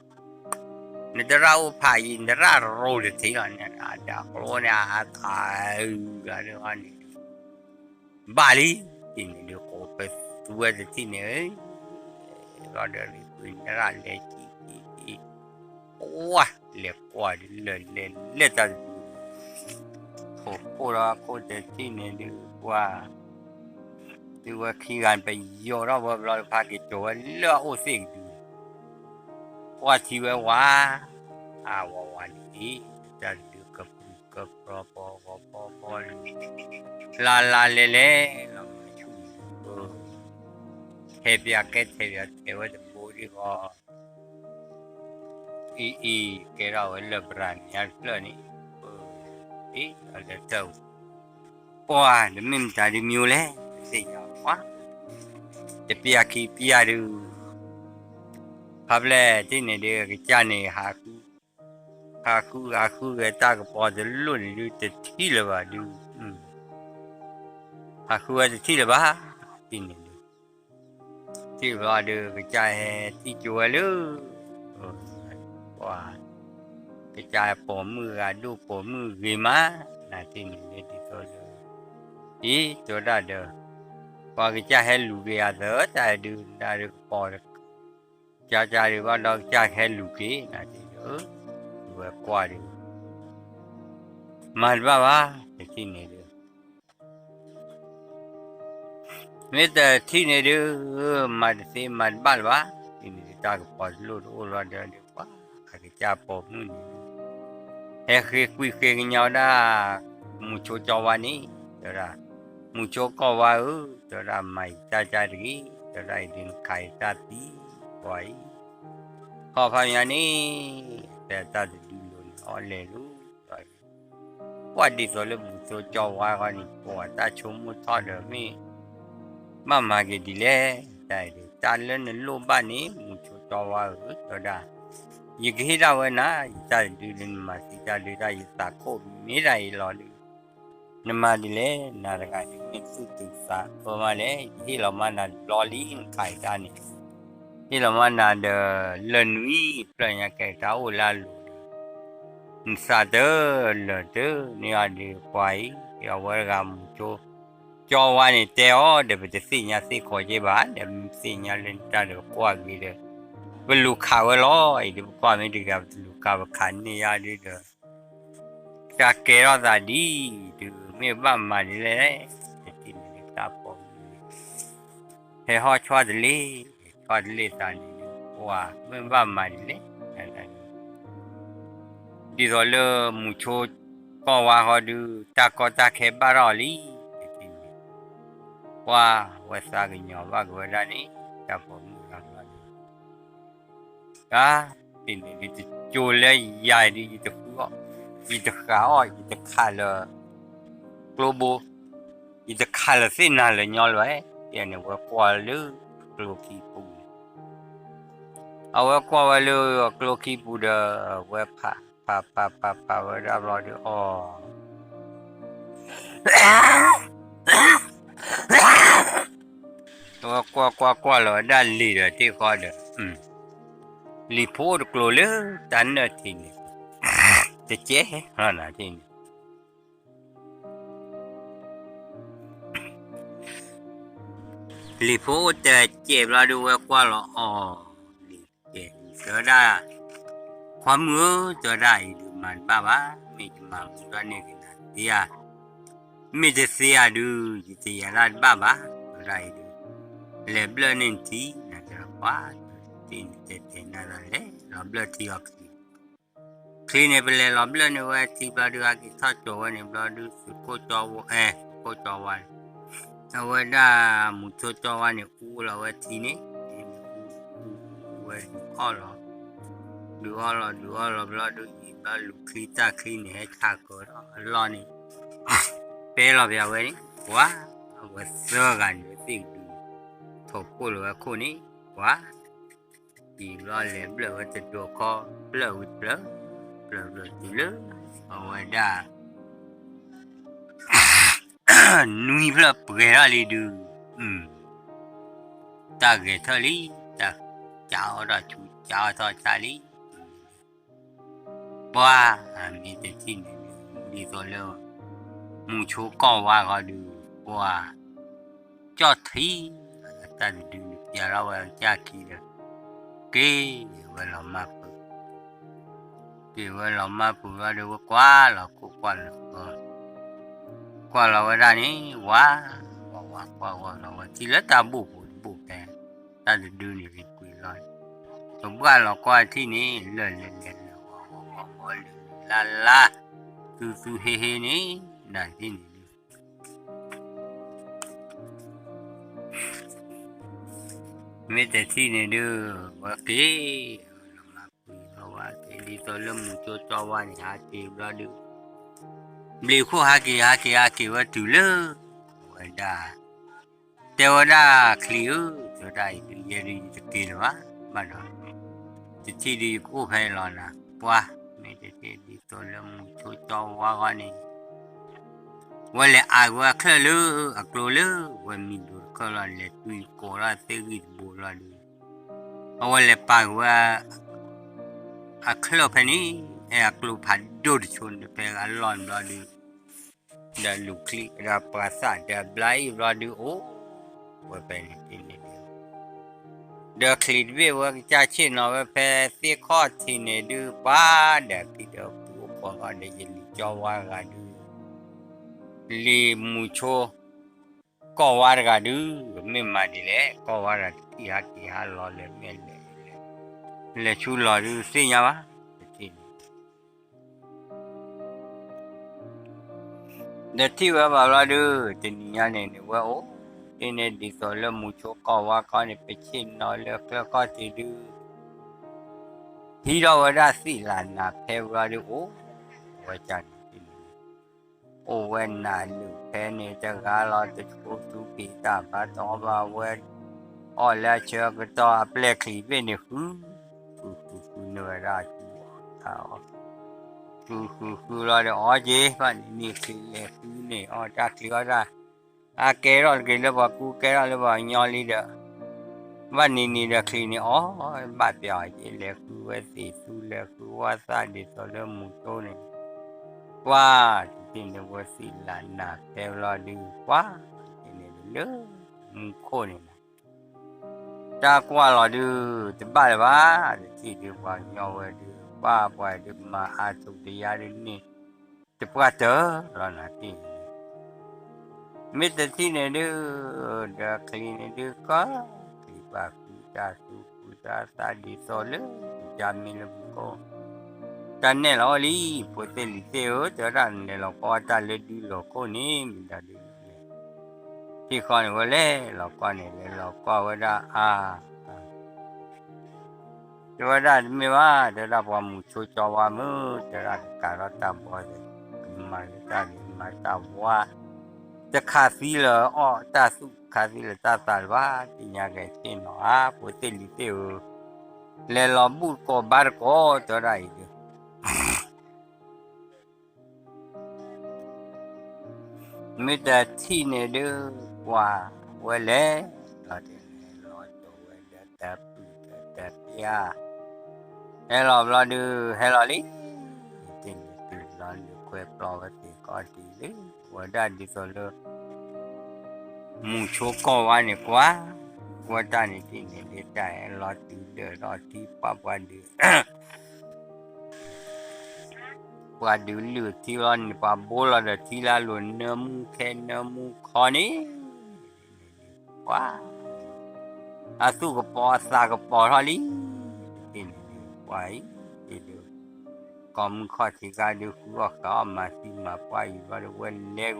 နတရၣ်အိၣ်ဖးယံၤ နတရၣ်ရိၤတထံးလီၤန့ၣ် အဒၣ်ကျိန့ၣ် အသးအုးဂၤလၢအီၤန့ၣ် ဘၣ်လံ တထံၣ်န့ၣ်ဒုး ကိးပသူဝဲတထံၣ်န့ၣ် ဘျီဒီး နတရၣ်လဲၤကံကံကံ ကွၢ် လဲၤကွၢ်ဒုးလၢလဲၤလဲၤတၢ်တဒုး ခိးခိၣ်ဒီးခိၣ်တထံၣ်န့ၣ်ဒုး ကွၢ် ဒုးဝဲခံဂၤ ပယီၤထီၣ်ဝဲဘျီဒီး ဖးက့ၤကၠီၤဝဲလၢအအိၣ်သ့ၣ်ကဒုး ကွၢ်ထံဝဲဝါ အဝၤဝၤန့ၣ် တၢ်တဒုးကပြုၢ်ကပြီၤပီၤဂီၤပီၤပီၤလံ လါလါလဲၤလဲၤ လီၤမုၢ်ဆူၣ် ဟဲပၠးကဲထဲပၠးထဲဝဲတဘိဒံးဃီ အံၤအံၤ ကဲထီၣ်ဝဲလၢပရၤန့ၣ်အကျၢၢ်န့ၣ် အလၢတၢ် ပှၤတမ့ၢ်မတၤဒုးမံၤလဲၣ် သ့ၣ်ညါပှၤ တပျၢ်ခံပျၢ်ဒုး ဖးဖျဲၣ်တထံၣ်န့ၣ်ဒုး ကစၢ်န့ၣ် ဟးဃု ဟးဃုဂဲၤတၢ်ကပီၤတလိၣ်န့ၣ်ဒုး တထံၣ်လၢၤဘၣ်ဒုး ဟးဃုဝဲတထံၣ်လၢၤဘၣ် တထံၣ်န့ၣ်ဒုး ထံၣ်ဘျီဒုး ကစၢ်ဟဲထံၣ်ကၠိဝဲလၢ ပှၤ ကစၢ်ပိာ်မုၣ်ဂၤဒိၣ်ပိာ်မုၣ်ဂ့ၤမး နၤတထံၣ်န့ၣ်ဒုး ဒ်သိးလၢ အံၤ တဲဝဲဒၣ်ဒီး ပှၤကစၢ်ဟဲလူၤက့ၤအသး တၢ်ဒုး တၢ်ဒုးကပီၤ ကၠါကၠါဒုးဘၣ်ဒီး ကစၢ်ဟဲလူၤက့ၤ နၤတထံၣ်ဒုး ဝဲကွၢ်ဒုး မၤတဘၣ်ဘၣ် တထံၣ်န့ၣ်ဒုး မ့ၢ်တထံၣ်န့ၣ်ဒုး မၤတသ့မၤတဘၣ်လၢၤဘၣ် တထံၣ်န့ၣ်ဒုး တၢ်ကပီၤတလိၣ်တအိၣ်လီၤဒီးဒုး ပှၤအကစၢ်ပိာ်မုၣ်န့ၣ် ဟဲဃ့ကွံာ်ဃ့ကညးဝဲဒၣ် မုၢ်ဆိကၠီဝါန့ၣ် တဲဝဲဒၣ် မုၢ်ဆိကၠီဝါဧၢ တဲဝဲဒၣ် မၤယတၢ်ကၢ်တဂ့ၤ တဲဝဲဒၣ် ယဒုးနခးယတၢ်သံပှၤအံၤ ခီဖျိညါန့ၣ် ဖဲတၢ်တဒုလိၤန့ၣ် အီၣ်လဲၤလိၤ ပှၤဒ်သိးလၢမုၢ်ဆိကၠီဝါဃီန့ၣ် ပှၤတၢ်ဆိကမိၣ်ထီၣ်ဒီးမ့ၢ် ဘၣ်မၤက့ၤဒ်လဲၣ် တၢ်အံၤဒုး တၢ်လၢနလိၣ်ဘၣ်န့ၣ် မုၢ်ဆိကၠီဝါဧၢ တဲဝဲဒၣ် ယကဟ့ၣ်ဒၣ်ဝဲနၤ ယတၢ်တဒုလၢနမၤသံတၢ်ဒုးတၢ် ယသးခိၣ်မ့ၢ်တၢ်အံၤလီၤဒုး နမၤဒ်လဲၣ် နၤတဂၤဒုး မ့ၢ်သူၣ်တုၤသးအၢမးလဲၣ် ယဟ့ၣ်လီၤမးနၤတဘျီလံ နခးယတၢ်န့ၣ် ဟ့ၣ်လီၤမးနၤဒီး လၢၢ်နွံဖျၢၣ်ညါကဲတၢ်အိၣ်လၢအလိၤဒီး နသးတလၢာ်တန့ၢ်အီၤဒုးပှၤအံၤ အဝဲတဂၤမူဆိကီၢ်ဝါန့ၣ်တဲအီၤဒီး ပတသ့ၣ်ညါသ့ၣ်ခီက့ဘၣ် ဒီးမ့ၢ်သ့ၣ်ညါလၢနတၢ်ဒီးပကွၢ်ဂ့ၤဒီး ပလူၤခးဝဲလီၤအံၤဒီး ပကွၢ်မ့ၢ်တဂၤ ပတလူၤခးပခးန့ၢ်ယၤဒုးဒီး တၢ်ကဲထီၣ်သးဒ်အံၤဒုး မ့ၢ်ဘၣ်မၤဒ်လဲၣ်, တထံၣ်န့ၣ်ဒုးတၢ်ပိာ်မုၣ်န့ၣ် ဟဲဟီၣ်ဆီတလ့ၣ်, ဆီတလ့ၣ်သးန့ၣ်ဒုး ပှၤမ့ၢ်ဘၣ်မၤဒ်လဲၣ်, ဒ်သိးလၢမူဆိကီၢ်ဝါဃီဒုး တၢ်ကီတၢ်ခဲဘၣ်ထီၣ်လံ, တထံၣ်န့ၣ် ပှၤဝဲသးကညီၤဘၣ်က့ၤဝဲဒၣ်န့ၣ် တၢ်ပိာ်မုၣ်လီၤဘျီဒုး တထံၣ်န့ၣ်ဒုး တကၠိၤလၢယၤဒုး ယတဃုအီၣ်, ယတဃုအီၣ် ယတခးလၢကျိဘိ, ယတခးလၢသ့ၣ်နၤလၢညီလၢၤ, ယန့ၣ်ဝဲကွၢ်လၢကျိခံပူၤန့ၣ်, အဝဲကွၢ်ဝဲလၢကျိခံပူၤဒီး ဝဲဖး ဖး ဖး ဖး ဖးဝဲဒၣ်ဘျီဒုးအီၤ အဝဲကွၢ်ကွၢ်ကွၢ်လီၤဝဲဒၣ်လံာ်ဒီးတ့ၢ်ဃီဒီး လံာ်ဖိတကျိၤလၢတၢ်နၢၣ်ထံးန့ၣ် တကဲလီၤနၤထံၣ်န့ၣ် လံာ်ဖိအိၣ်တဲကဲဘျီဒုးဝဲကွၢ်လီၤအီၤ, လံာ်ကဲတဲဝဲဒၣ်, ခွါမုၣ်ဧၢ, တဲဝဲဒၣ်အံၤဒုးမၤတဘၣ်ဘၣ်, မ့ၢ်ယမၤမူဒၣ်န့ၢ်က့ၤနၤသ့ဧါ, မ့ၢ်တသ့ဧါဒုး ယတယၤတၢ်တဘၣ်ဘၣ်, တဲဝဲဒၣ်အံၤဒုး, လဲၤဘျၢၣ်န့ၢ်နထံ နၤတဲလီၤပှၤ, တ့ၢ်နတဲတဲနၤလီၤ လဲၤလီၤဘျၢၣ်ထံအီၤချံ ချံန့ၣ် ပလဲၤလီၤဘျၢၣ်န့ၢ်ဝဲထံဘျီဒုး ဟဲက့ၤထီၣ်ကၠိၤဝဲန့ၣ်ဘျီဒုး သုးခိၣ်ကၠီဝါ, အဲ သုးခိၣ်ကၠီဝါန့ၣ်, အဝဲဒၣ်မူဆိကီၢ်ဝါန့ၣ် အူလီၤဝဲထံန့ၣ်, ဝဲဒုးအီၣ်လီၤ, ဒုးအီၣ်လီၤ ဒုးအီၣ်လီၤဘျီဒုး ယံာ်ဘျီလူၤချံတၢ်ချံန့ၣ် ဟဲဆါကၢၤဒီးအလီၢ်န့ၣ် ပဲလီၤပဝဲန့ၣ်, ပှၤ, အဝဲသၢဂၤန့ၣ်သ့ၣ်ဒုး, ထိးခိၣ်လီၤဝဲခိၣ်န့ၣ်, ပှၤ ယံာ်ဘျီလဲၤဘျၢၣ်ဝဲတဒိခီ, ဘျၢၣ်ဝံၤတဖျၢၣ်, ဖျၢၣ်ဘျၢၣ်တုၤလၢ, အဝဲဒၣ်, နွံဖျၢၣ်ပှဲၤထီၣ်လံဒုး, တၢ်ဂဲၤထၢၣ်လံ, တၢ်ကးအီၣ်ထီၣ်ဆူကးအီၣ်ထီၣ်ဆါလံ ပှၤ, မ့ၢ်တထံၣ်န့ၣ်ဒုး, ဒ်သိးလၢ, မူဆိကီၢ်ဝါဃီဒုး, ပှၤ, ကၠီၣ်ထံ, တၢ်တဒုန့ၣ်ပျးထီၣ်ဝဲကၢ်ခံဒီး, က့ၤဝဲလီၤမၢ်ပူၤ, က့ၤဝဲလီၤမၢ်ပူၤလီၤဒီးဝဲကွၢ်လီၤခိၣ်ကွၢ်လီၤဃီ, ကွၢ်လီၤဝဲဒၣ်န့ၣ် ဝါ, ဝါဝါကွၢ်ဝဲလီၤဝဲထံလၢတၢ်ဘိၣ်ပူၤတဘိၣ်ဖဲ, တၢ်တဒုန့ၣ်ကွံာ်လီၤ, ပဘၣ်လီၤကွၢ်ထံၣ်န့ၣ် လၢာ်လဲၤလဲၤလၢာ်ဝီဝီဝီလၢာ်လၢာ်လၢ်လၢ်, သူသူဟ့ဟ့န့ၣ်, နၤထံၣ်န့ၣ်ဒုး မ့ၢ်တထံၣ်န့ၣ်ဒုး, ဝဲက့ၤ, လီၤမၢ်ပူၤလီၤဝဲက့ၤ ဒ်သိးလၢမူဆိကီၢ်ဝါန့ၣ် ဟးက့ၤဘျီဒုး, ဘျံးခိၣ်ဟးက့ၤဟးက့ၤဟးက့ၤဝဲတုၤလၢ, ဝဲဒၣ်, တဲဝဲဒၣ်ချံဧၢ, တဲဝဲဒၣ်အံၤဒုး ယဲဒုးယတက့ၤလၢၤဘၣ်, ဘၣ်ဒီး, တထံၣ်ဒုးယကအိၣ်ဖဲအံၤလီၤနၤ, ပှၤ, မ့ၢ်တထံၣ်ဒ်သိးလၢမူဆိကီၢ်ဝါဃီန့ၣ် ဝဲလဲၤအါက့ၤဝဲအချၢၣ်လၢအကျိလၢဝဲမံၤဒိၣ်တခၢၣ်လီၤ လဲၤတွံၢ်ကိးထီၣ်သ့ၣ်ဂံၢ်တဘိလီၤဒုး, အဝဲလဲၤပာ်က့ၤဝဲ အချၢၣ်ဖဲန့ၣ်, အဲအကျိဖးဒိၣ်တဆိန့ၣ်ဖဲအလီၢ်န့ၣ်ဘျီဒုး, ဒီးလူၤချံဒီးပှၤသၣ်ဒီးဘျါအံၤဘျီဒုးအိၣ်, ဝဲဖဲန့ၣ်တန့ၣ်ဒုး ဒီးချံးတဘ့ၣ်ဝဲကစၢ်ဆ့ၣ်နီၤဝဲဖဲသ့ၣ်ခီၣ်ထံးန့ၣ်ဒုး ပှၤဒီးဖံဒီးဖုအိၣ်ခိးဃီဒီးယလံၤကၠီဝါဂၤဒုး, လံၤမူဆိကီၢ်ဝါတဂၤဒုး, မ့ၢ်မၤဒ်လဲၣ် ကီၢ်ဝါတဂၤတထံၣ်ဟးက့ၤဟးလီၤလဲၤမ့ၢ်လဲၤ, လဲၤဆူလီၤဒုးသ့ၣ်ညါဘၣ်, တထံၣ်န့ၣ် ဒီးထံၣ်ဝဲဘၣ်ဘျီဒုး, တနံၤညါန့ၣ်န့ၣ်ဝဲအိၣ်, ဒ်န့ၣ်ဒ်သိးလၢမူဆိကီၢ်ဝါခီန့ၣ် ပဆ့ၣ်နီၤလၢချၢၣ်ခီၣ်ထံးဒုး, ဟံးထီၣ်ဝဲဒၣ်သံၣ်လၢနၤဖဲဘျီဒုးအိၣ်, ဝဲကန့ၣ်, အိၣ်ဝဲနၤလၢာ်ဖဲန့ၣ်တဂၤလီၤ တဆူထူက့ၤတၢ်ဘါတအီၣ်ဘၣ်ဝဲ, အီၣ်လၢအဆၢကတီၢ်အပျဲၢ်ချံးဘ့ၣ်န့ၣ်ဃု, ဃုဃုဃုန့ၢ်ဝဲဒၣ်အီၤ ဃုဃုဃုလီၤဒီးအီက့ၤဘၣ်န့ၣ် န့ၢ်ချံးလဲၤဃုန့ၢ်အီၣ်တၢ်ချံးအီၣ်တၢ်, အကဲထီၣ်တက့ၤလၢပှၤကူကဲထီၣ်လၢပှၤကညီလံဒီး, ဘၣ်နံၤနံၤဒီးချံးန့ၣ်အီၣ်ဘၣ်ပျီ, ယလဲၤဃုဝဲသ့ၣ်သူ လဲၤဃုဝဲသၣ်ဒ်သိးလၢမူဆိန့ၣ်, ပှၤ တထံၣ်န့ၣ်ဝဲသ့ၣ်လၢနၤဖဲလီၤဒုး ပှၤ တထံၣ်န့ၣ်လၢမူခိၣ်န့ၣ် တၢ်ကွၢ်လီၤဒုး တဘၣ်လၢၤဘၣ်, တထံၣ်ဒုးပှၤကညီဝဲဒုး ပှၤပှၤဒုးမၤအါထူၣ်တယါဒုးန့ၣ် တပှၢ်တၢၢ်လီၤနၤတထံၣ်န့ၣ်, မ့ၢ်တထံၣ်န့ၣ်ဒုး ဒီးချံးန့ၣ်ဒုးကီ, ချံးဘၣ်ဃုတၢ်သူဃုတၢ်သၣ်ဒ်သိးလၢ ကမ့ၢ်လၢမူခိၣ် တၢ်နဲၣ်လီၤအီၤလံ, ဖိသ့ၣ်လံၤသ့ၣ်ဧၢ, တဲဝဲဒၣ်နလဲၤလီၤကွၢ်တၢ်လၢဒုးလီၤခိၣ်န့ၣ် မ့ၢ်ဒၣ်ဒုးလဲၣ်, ထံၣ်ဃီန့ၣ်ဝဲလဲၤလီၤကွၢ်န့ၣ် လဲၤလီၤကွၢ်ဝဲဒၣ်အါ တဲဝဲဒၣ်တမ့ၢ်ဘၣ်, တဲဝဲဒၣ်ပှၤမူဆိကၠီဝါမုၢ်, တဲဝဲဒၣ်ကကးထီၣ်တၢ်ဘီသ့ၣ်, ကမၤလၢတၢ်ဂ့ၤမၤတၢ်ဝါ, တခးသံလၢအီၣ်တၢ်သူၣ် ခးသံလၢတၢ်သးလၢၤဘၣ်, သ့ၣ်ညါကဲဆ့ၣ်နီၤဧါ, ဖိသ့ၣ်လံၤသ့ၣ်ဧၢ, လဲၤလီၤဘူၣ်တကိးဘါတကိး တဲဝဲဒၣ်အံၤဒုး မ့ၢ်တထံၣ်န့ၣ်ဒုး ပှၤဝဲလဲၤလီၤတ့ၢ်န့ၣ် လီၤတိာ်ဝဲဒီးတၢ်ပုၢ်ဒီးတၢ်ပျၢ်, ဟဲလီၤဘျီဒုး ဟဲလီၤလံ, တ့ၢ်န့ၣ်တုၤလီၤန့ၣ် ခွဲးပျီဝဲသ့ၣ်ကီၢ်တံၢ်လံ, ဝဲဒၣ်ဒ်သိးလၢ မူဆိကီၢ်ဝါန့ၣ်ကွၢ်, ကွၢ်တၢ်န့ၣ်တ့ၢ်န့ၣ်ဒုး တၢ်ဟဲလီၤတုၤဒၢးထီၣ်ထံပှၢ်ပှၤဒုး ပှၤဒုးလုၢ်ထံလီၤန့ၣ် ပှၤဘိလီၤဒီးထံလၢအလိၤနၢမူခဲနၢမူခီန့ၣ်, ပှၤ အသူၣ်ကပီၤအသးကပီၤထီၣ်လံ, တထံၣ်န့ၣ်ဒုး ပှၤအံၤ တ့ၢ်ဒုး ကိးမုၢ်ခီၣ်ထံးကါဒုး ဃုအီၣ်ဃးအီၣ်မၤသံမၤပှၢ်အံၤ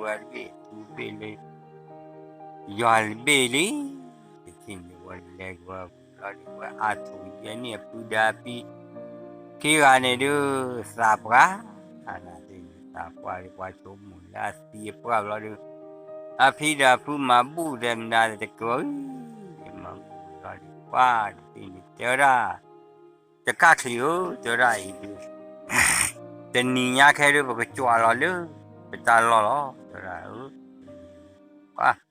ဘျီဒီး ဝဲလဲၤကွံာ်ဘ့ၣ်သူဘ့ၣ်လၢ ယွၤဘ့ၣ်လံ, တထံၣ်န့ၣ် ဝဲလဲၤကွံာ်ဘျီဒီး ဝဲအါထူၣ်ယဲၢ်နံၣ်အပုၢ်ဒါပံၤ ခံဂၤန့ၣ်ဒုး သးပှၢ်, အနတ့ၢ်န့ၣ် သးပှၢ်ဒီး ပှၤဆိကမိၣ်လၢအသံအပှၢ်ဘျီဒီး အဖံဒီးအဖုမၤဘူၣ်ဒီးမနုၤတကဝံၤ, မၤဘူၣ်ဘျီဒီး ပှၤတထံၣ်န့ၣ် တဲဝဲဒၣ် တကၢ်ချံးဧၢ, တဲဝဲဒၣ်အံၤဒုး တနံၤညါခဲဒုး ပကကွၢ်လီၤလၢ ပတၢ်လီၢ်လီၤ, တဲဝဲဒၣ်ဧၢ, ပှၤ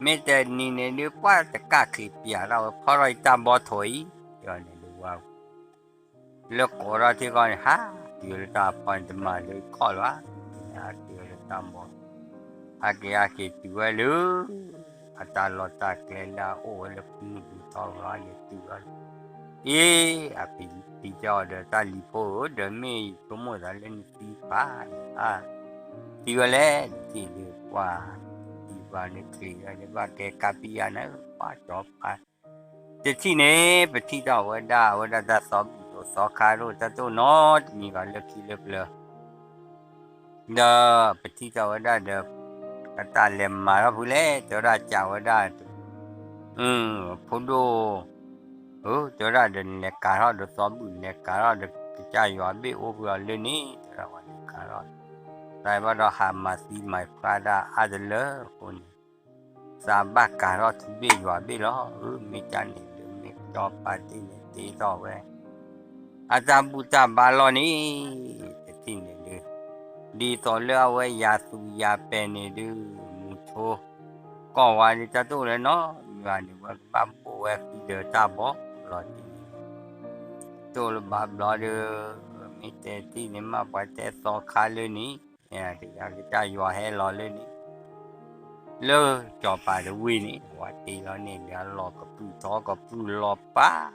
မ့ၢ်တနံၤန့ၣ်ဒုး ပှၤတကၢ်ချံးပျးထီၣ်ဝဲ ဖီထီၣ်အံၤတၢ်ဘီထိးအံၤ, ယန့ၣ်ဒုးဝဲ လၢကိးထီၣ်ထံကီၢ်န့ၣ် ဟးတုၤလၢတၢ်ဖီန့ၣ် တမၤလၢခီၣ်လၢၤဘၣ်, ဟးတုၤလၢတၢ်ဘီ, ဟးက့ၤဟးက့ၤတုၤဝဲလၢ အတၢ်လီၢ်တၢ်ကျဲလၢအအိၣ်ဝဲလၢဖုမုၢ်ပူၤထီလီၤန့ၣ်တုၤဝဲလီၤ, အ့ အဖံဖံတဲအီၤဒီး တၢ်လံၤဖိဧၢ, ဒီးမ့ၢ်ဆိကမိၣ်သးလၢနသံဖးန့ၣ်ဧါ, သံဝဲလဲၣ်, နထံၣ်ဒုးပှၤ သံပှၤလၢချံးဒီးဘၣ်ကဲကါပံယါန့ၣ် ပှၤကၠီၤပၤ တထံၣ်န့ၣ် ပထံၣ်ထီၣ်ဝဲဒၣ် အဝဲဒၣ်တၢ်သီဘူၣ်ဒိၣ်သီခါဒိၣ် တၢ်တအိၣ်နီတမံၤဘၣ်လၢခံလၢပျၢၤ, ဒီးပထံၣ်ထီၣ်ဝဲဒၣ်ဒီး အတၢ်လဲၤမၤထီၣ်ဖုလဲၣ် တဲဝဲဒၣ်ကးဝဲဒၣ် ဖိဒိၣ်ဧၢ, တဲဝဲဒၣ်ဒီးနလဲၤကးထီၣ်ဒီးသီဘူၣ် နလဲၤကးထီၣ်ဒီးကစၢ်ယွၤဘ့ၣ်အိၣ်ဖုအီၤလၢန့ၣ် တဲဝဲဒၣ်ပှၤလဲၤကးထီၣ်, သးဘၣ်ဒီးဟးမၤသံမၤဖျါဒၣ်အါတလၢအဃိန့ၣ် သးဘၣ်ကးထီၣ်ထူဘ့ၣ်ယွၤဘ့ၣ်လီၤ. အၢ မ့ၢ်ကၢ်န့ၣ်ဒုး မ့ၢ်ကၠီၤပၤတ့ၢ်န့ၣ်တ့ထီၣ်ဝဲ အတၢ်ဘူၣ်တၢ်ဘါလီၢ်န့ၣ် တထံၣ်န့ၣ်ဒုး ဒ်သိးလၢအဝဲယၤသူယၤပဲာ်န့ၣ်ဒုး မူဆိကီၢ်ဝါဒုး တၢ်တအိၣ်လၢၤနီတမံၤဘၣ်န့ၣ် ဝဲကဘၣ်ဘိၣ်ဝဲဃံဒီးတၢ်ဘီလီၤတံၢ်န့ၣ် တအိၣ်လၢၤဘၣ်ဘျီဒီး မ့ၢ်တဲတထံၣ်န့ၣ် မ့ၢ်ပှၤတဲသီခါလၢန့ၣ် တဂၤကစၢ်ယွၤဟဲလီၤလၢန့ၣ် လၢစီၤပၤတဝ့ၢ်န့ၣ် ဝဲတ့လီၤန့ၣ် လၢအလီၢ်ကပြုၢ်ထီကပြုၢ်လီၤပၢ်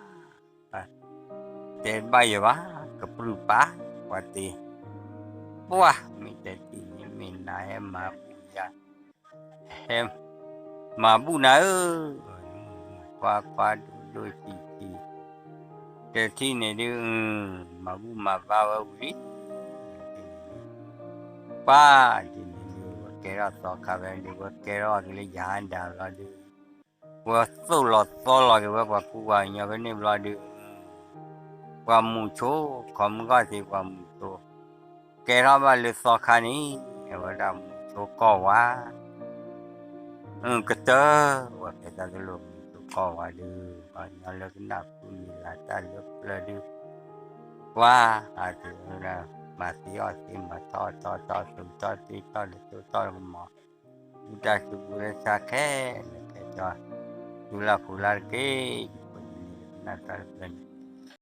တဲဘၣ်ယၤဘၣ် ကပြုၢ်ပၢ် ပှၤတ့ ပှၢ် မ့ၢ်တဲတထံၣ်န့ၣ် မ့ၢ်နၤဟဲမၤဘူၣ်ယၤ ဟဲမၤဘူၣ်နၤဧၢ ခွါခွါဒိၣ်ဒိၣ်ဆံးဆံး တထံၣ်န့ၣ်ဒုး မၤဘူၣ်မၤဘါဝဲဝံၤလံ ပှၤတ့န့ၣ်ဒုး ဝဲကဲထီၣ်သီခါဖဲန့ၣ်ဒုး ဝဲကဲထီၣ်က့ၤလၢယၤဒၣ်ဘျီဒုး ဝဲသိၣ်လီၤသီလီၤက့ၤဝဲပှၤကူပှၤကညီဖဲန့ၣ်ဘျီဒုး ပှၤမူဆိ ခီမုၢ်ဂီၢ်သ့ၣ်ပှၤမူဆိ ကဲထီၣ်ဘၣ်လၢသီခါန့ၣ် အဝဲဒၣ်မူဆိကီၢ်ဝါ ကတၢၢ် ဝဲဖဲတၢ်တလိၣ်မူဆိကီၢ်ဝါဒုး ပှၤကညီလၢကနၢ်ပၢၢ်မံၤလၤတၢ်လၢပျၢၤဒုး ပှၤအါတ့ၢ်ဝဲဒၣ် မၤသံအီၣ်သံမၤထီၣ်ထီထီၣ် သူၣ်ထီၣ်သံထီၣ် လၢတိၢ်ထီၣ်လၢကမီၤ ဘူၣ်တၢ်စူၤဘူၣ်လၢဆါခဲလၢာ်ခဲ ဒီးသုလၢ်ဖှူလၢ်တက့ၢ်, ယဖိယလံၤနၢ်တၢ်တဖျၢၣ်န့ၣ်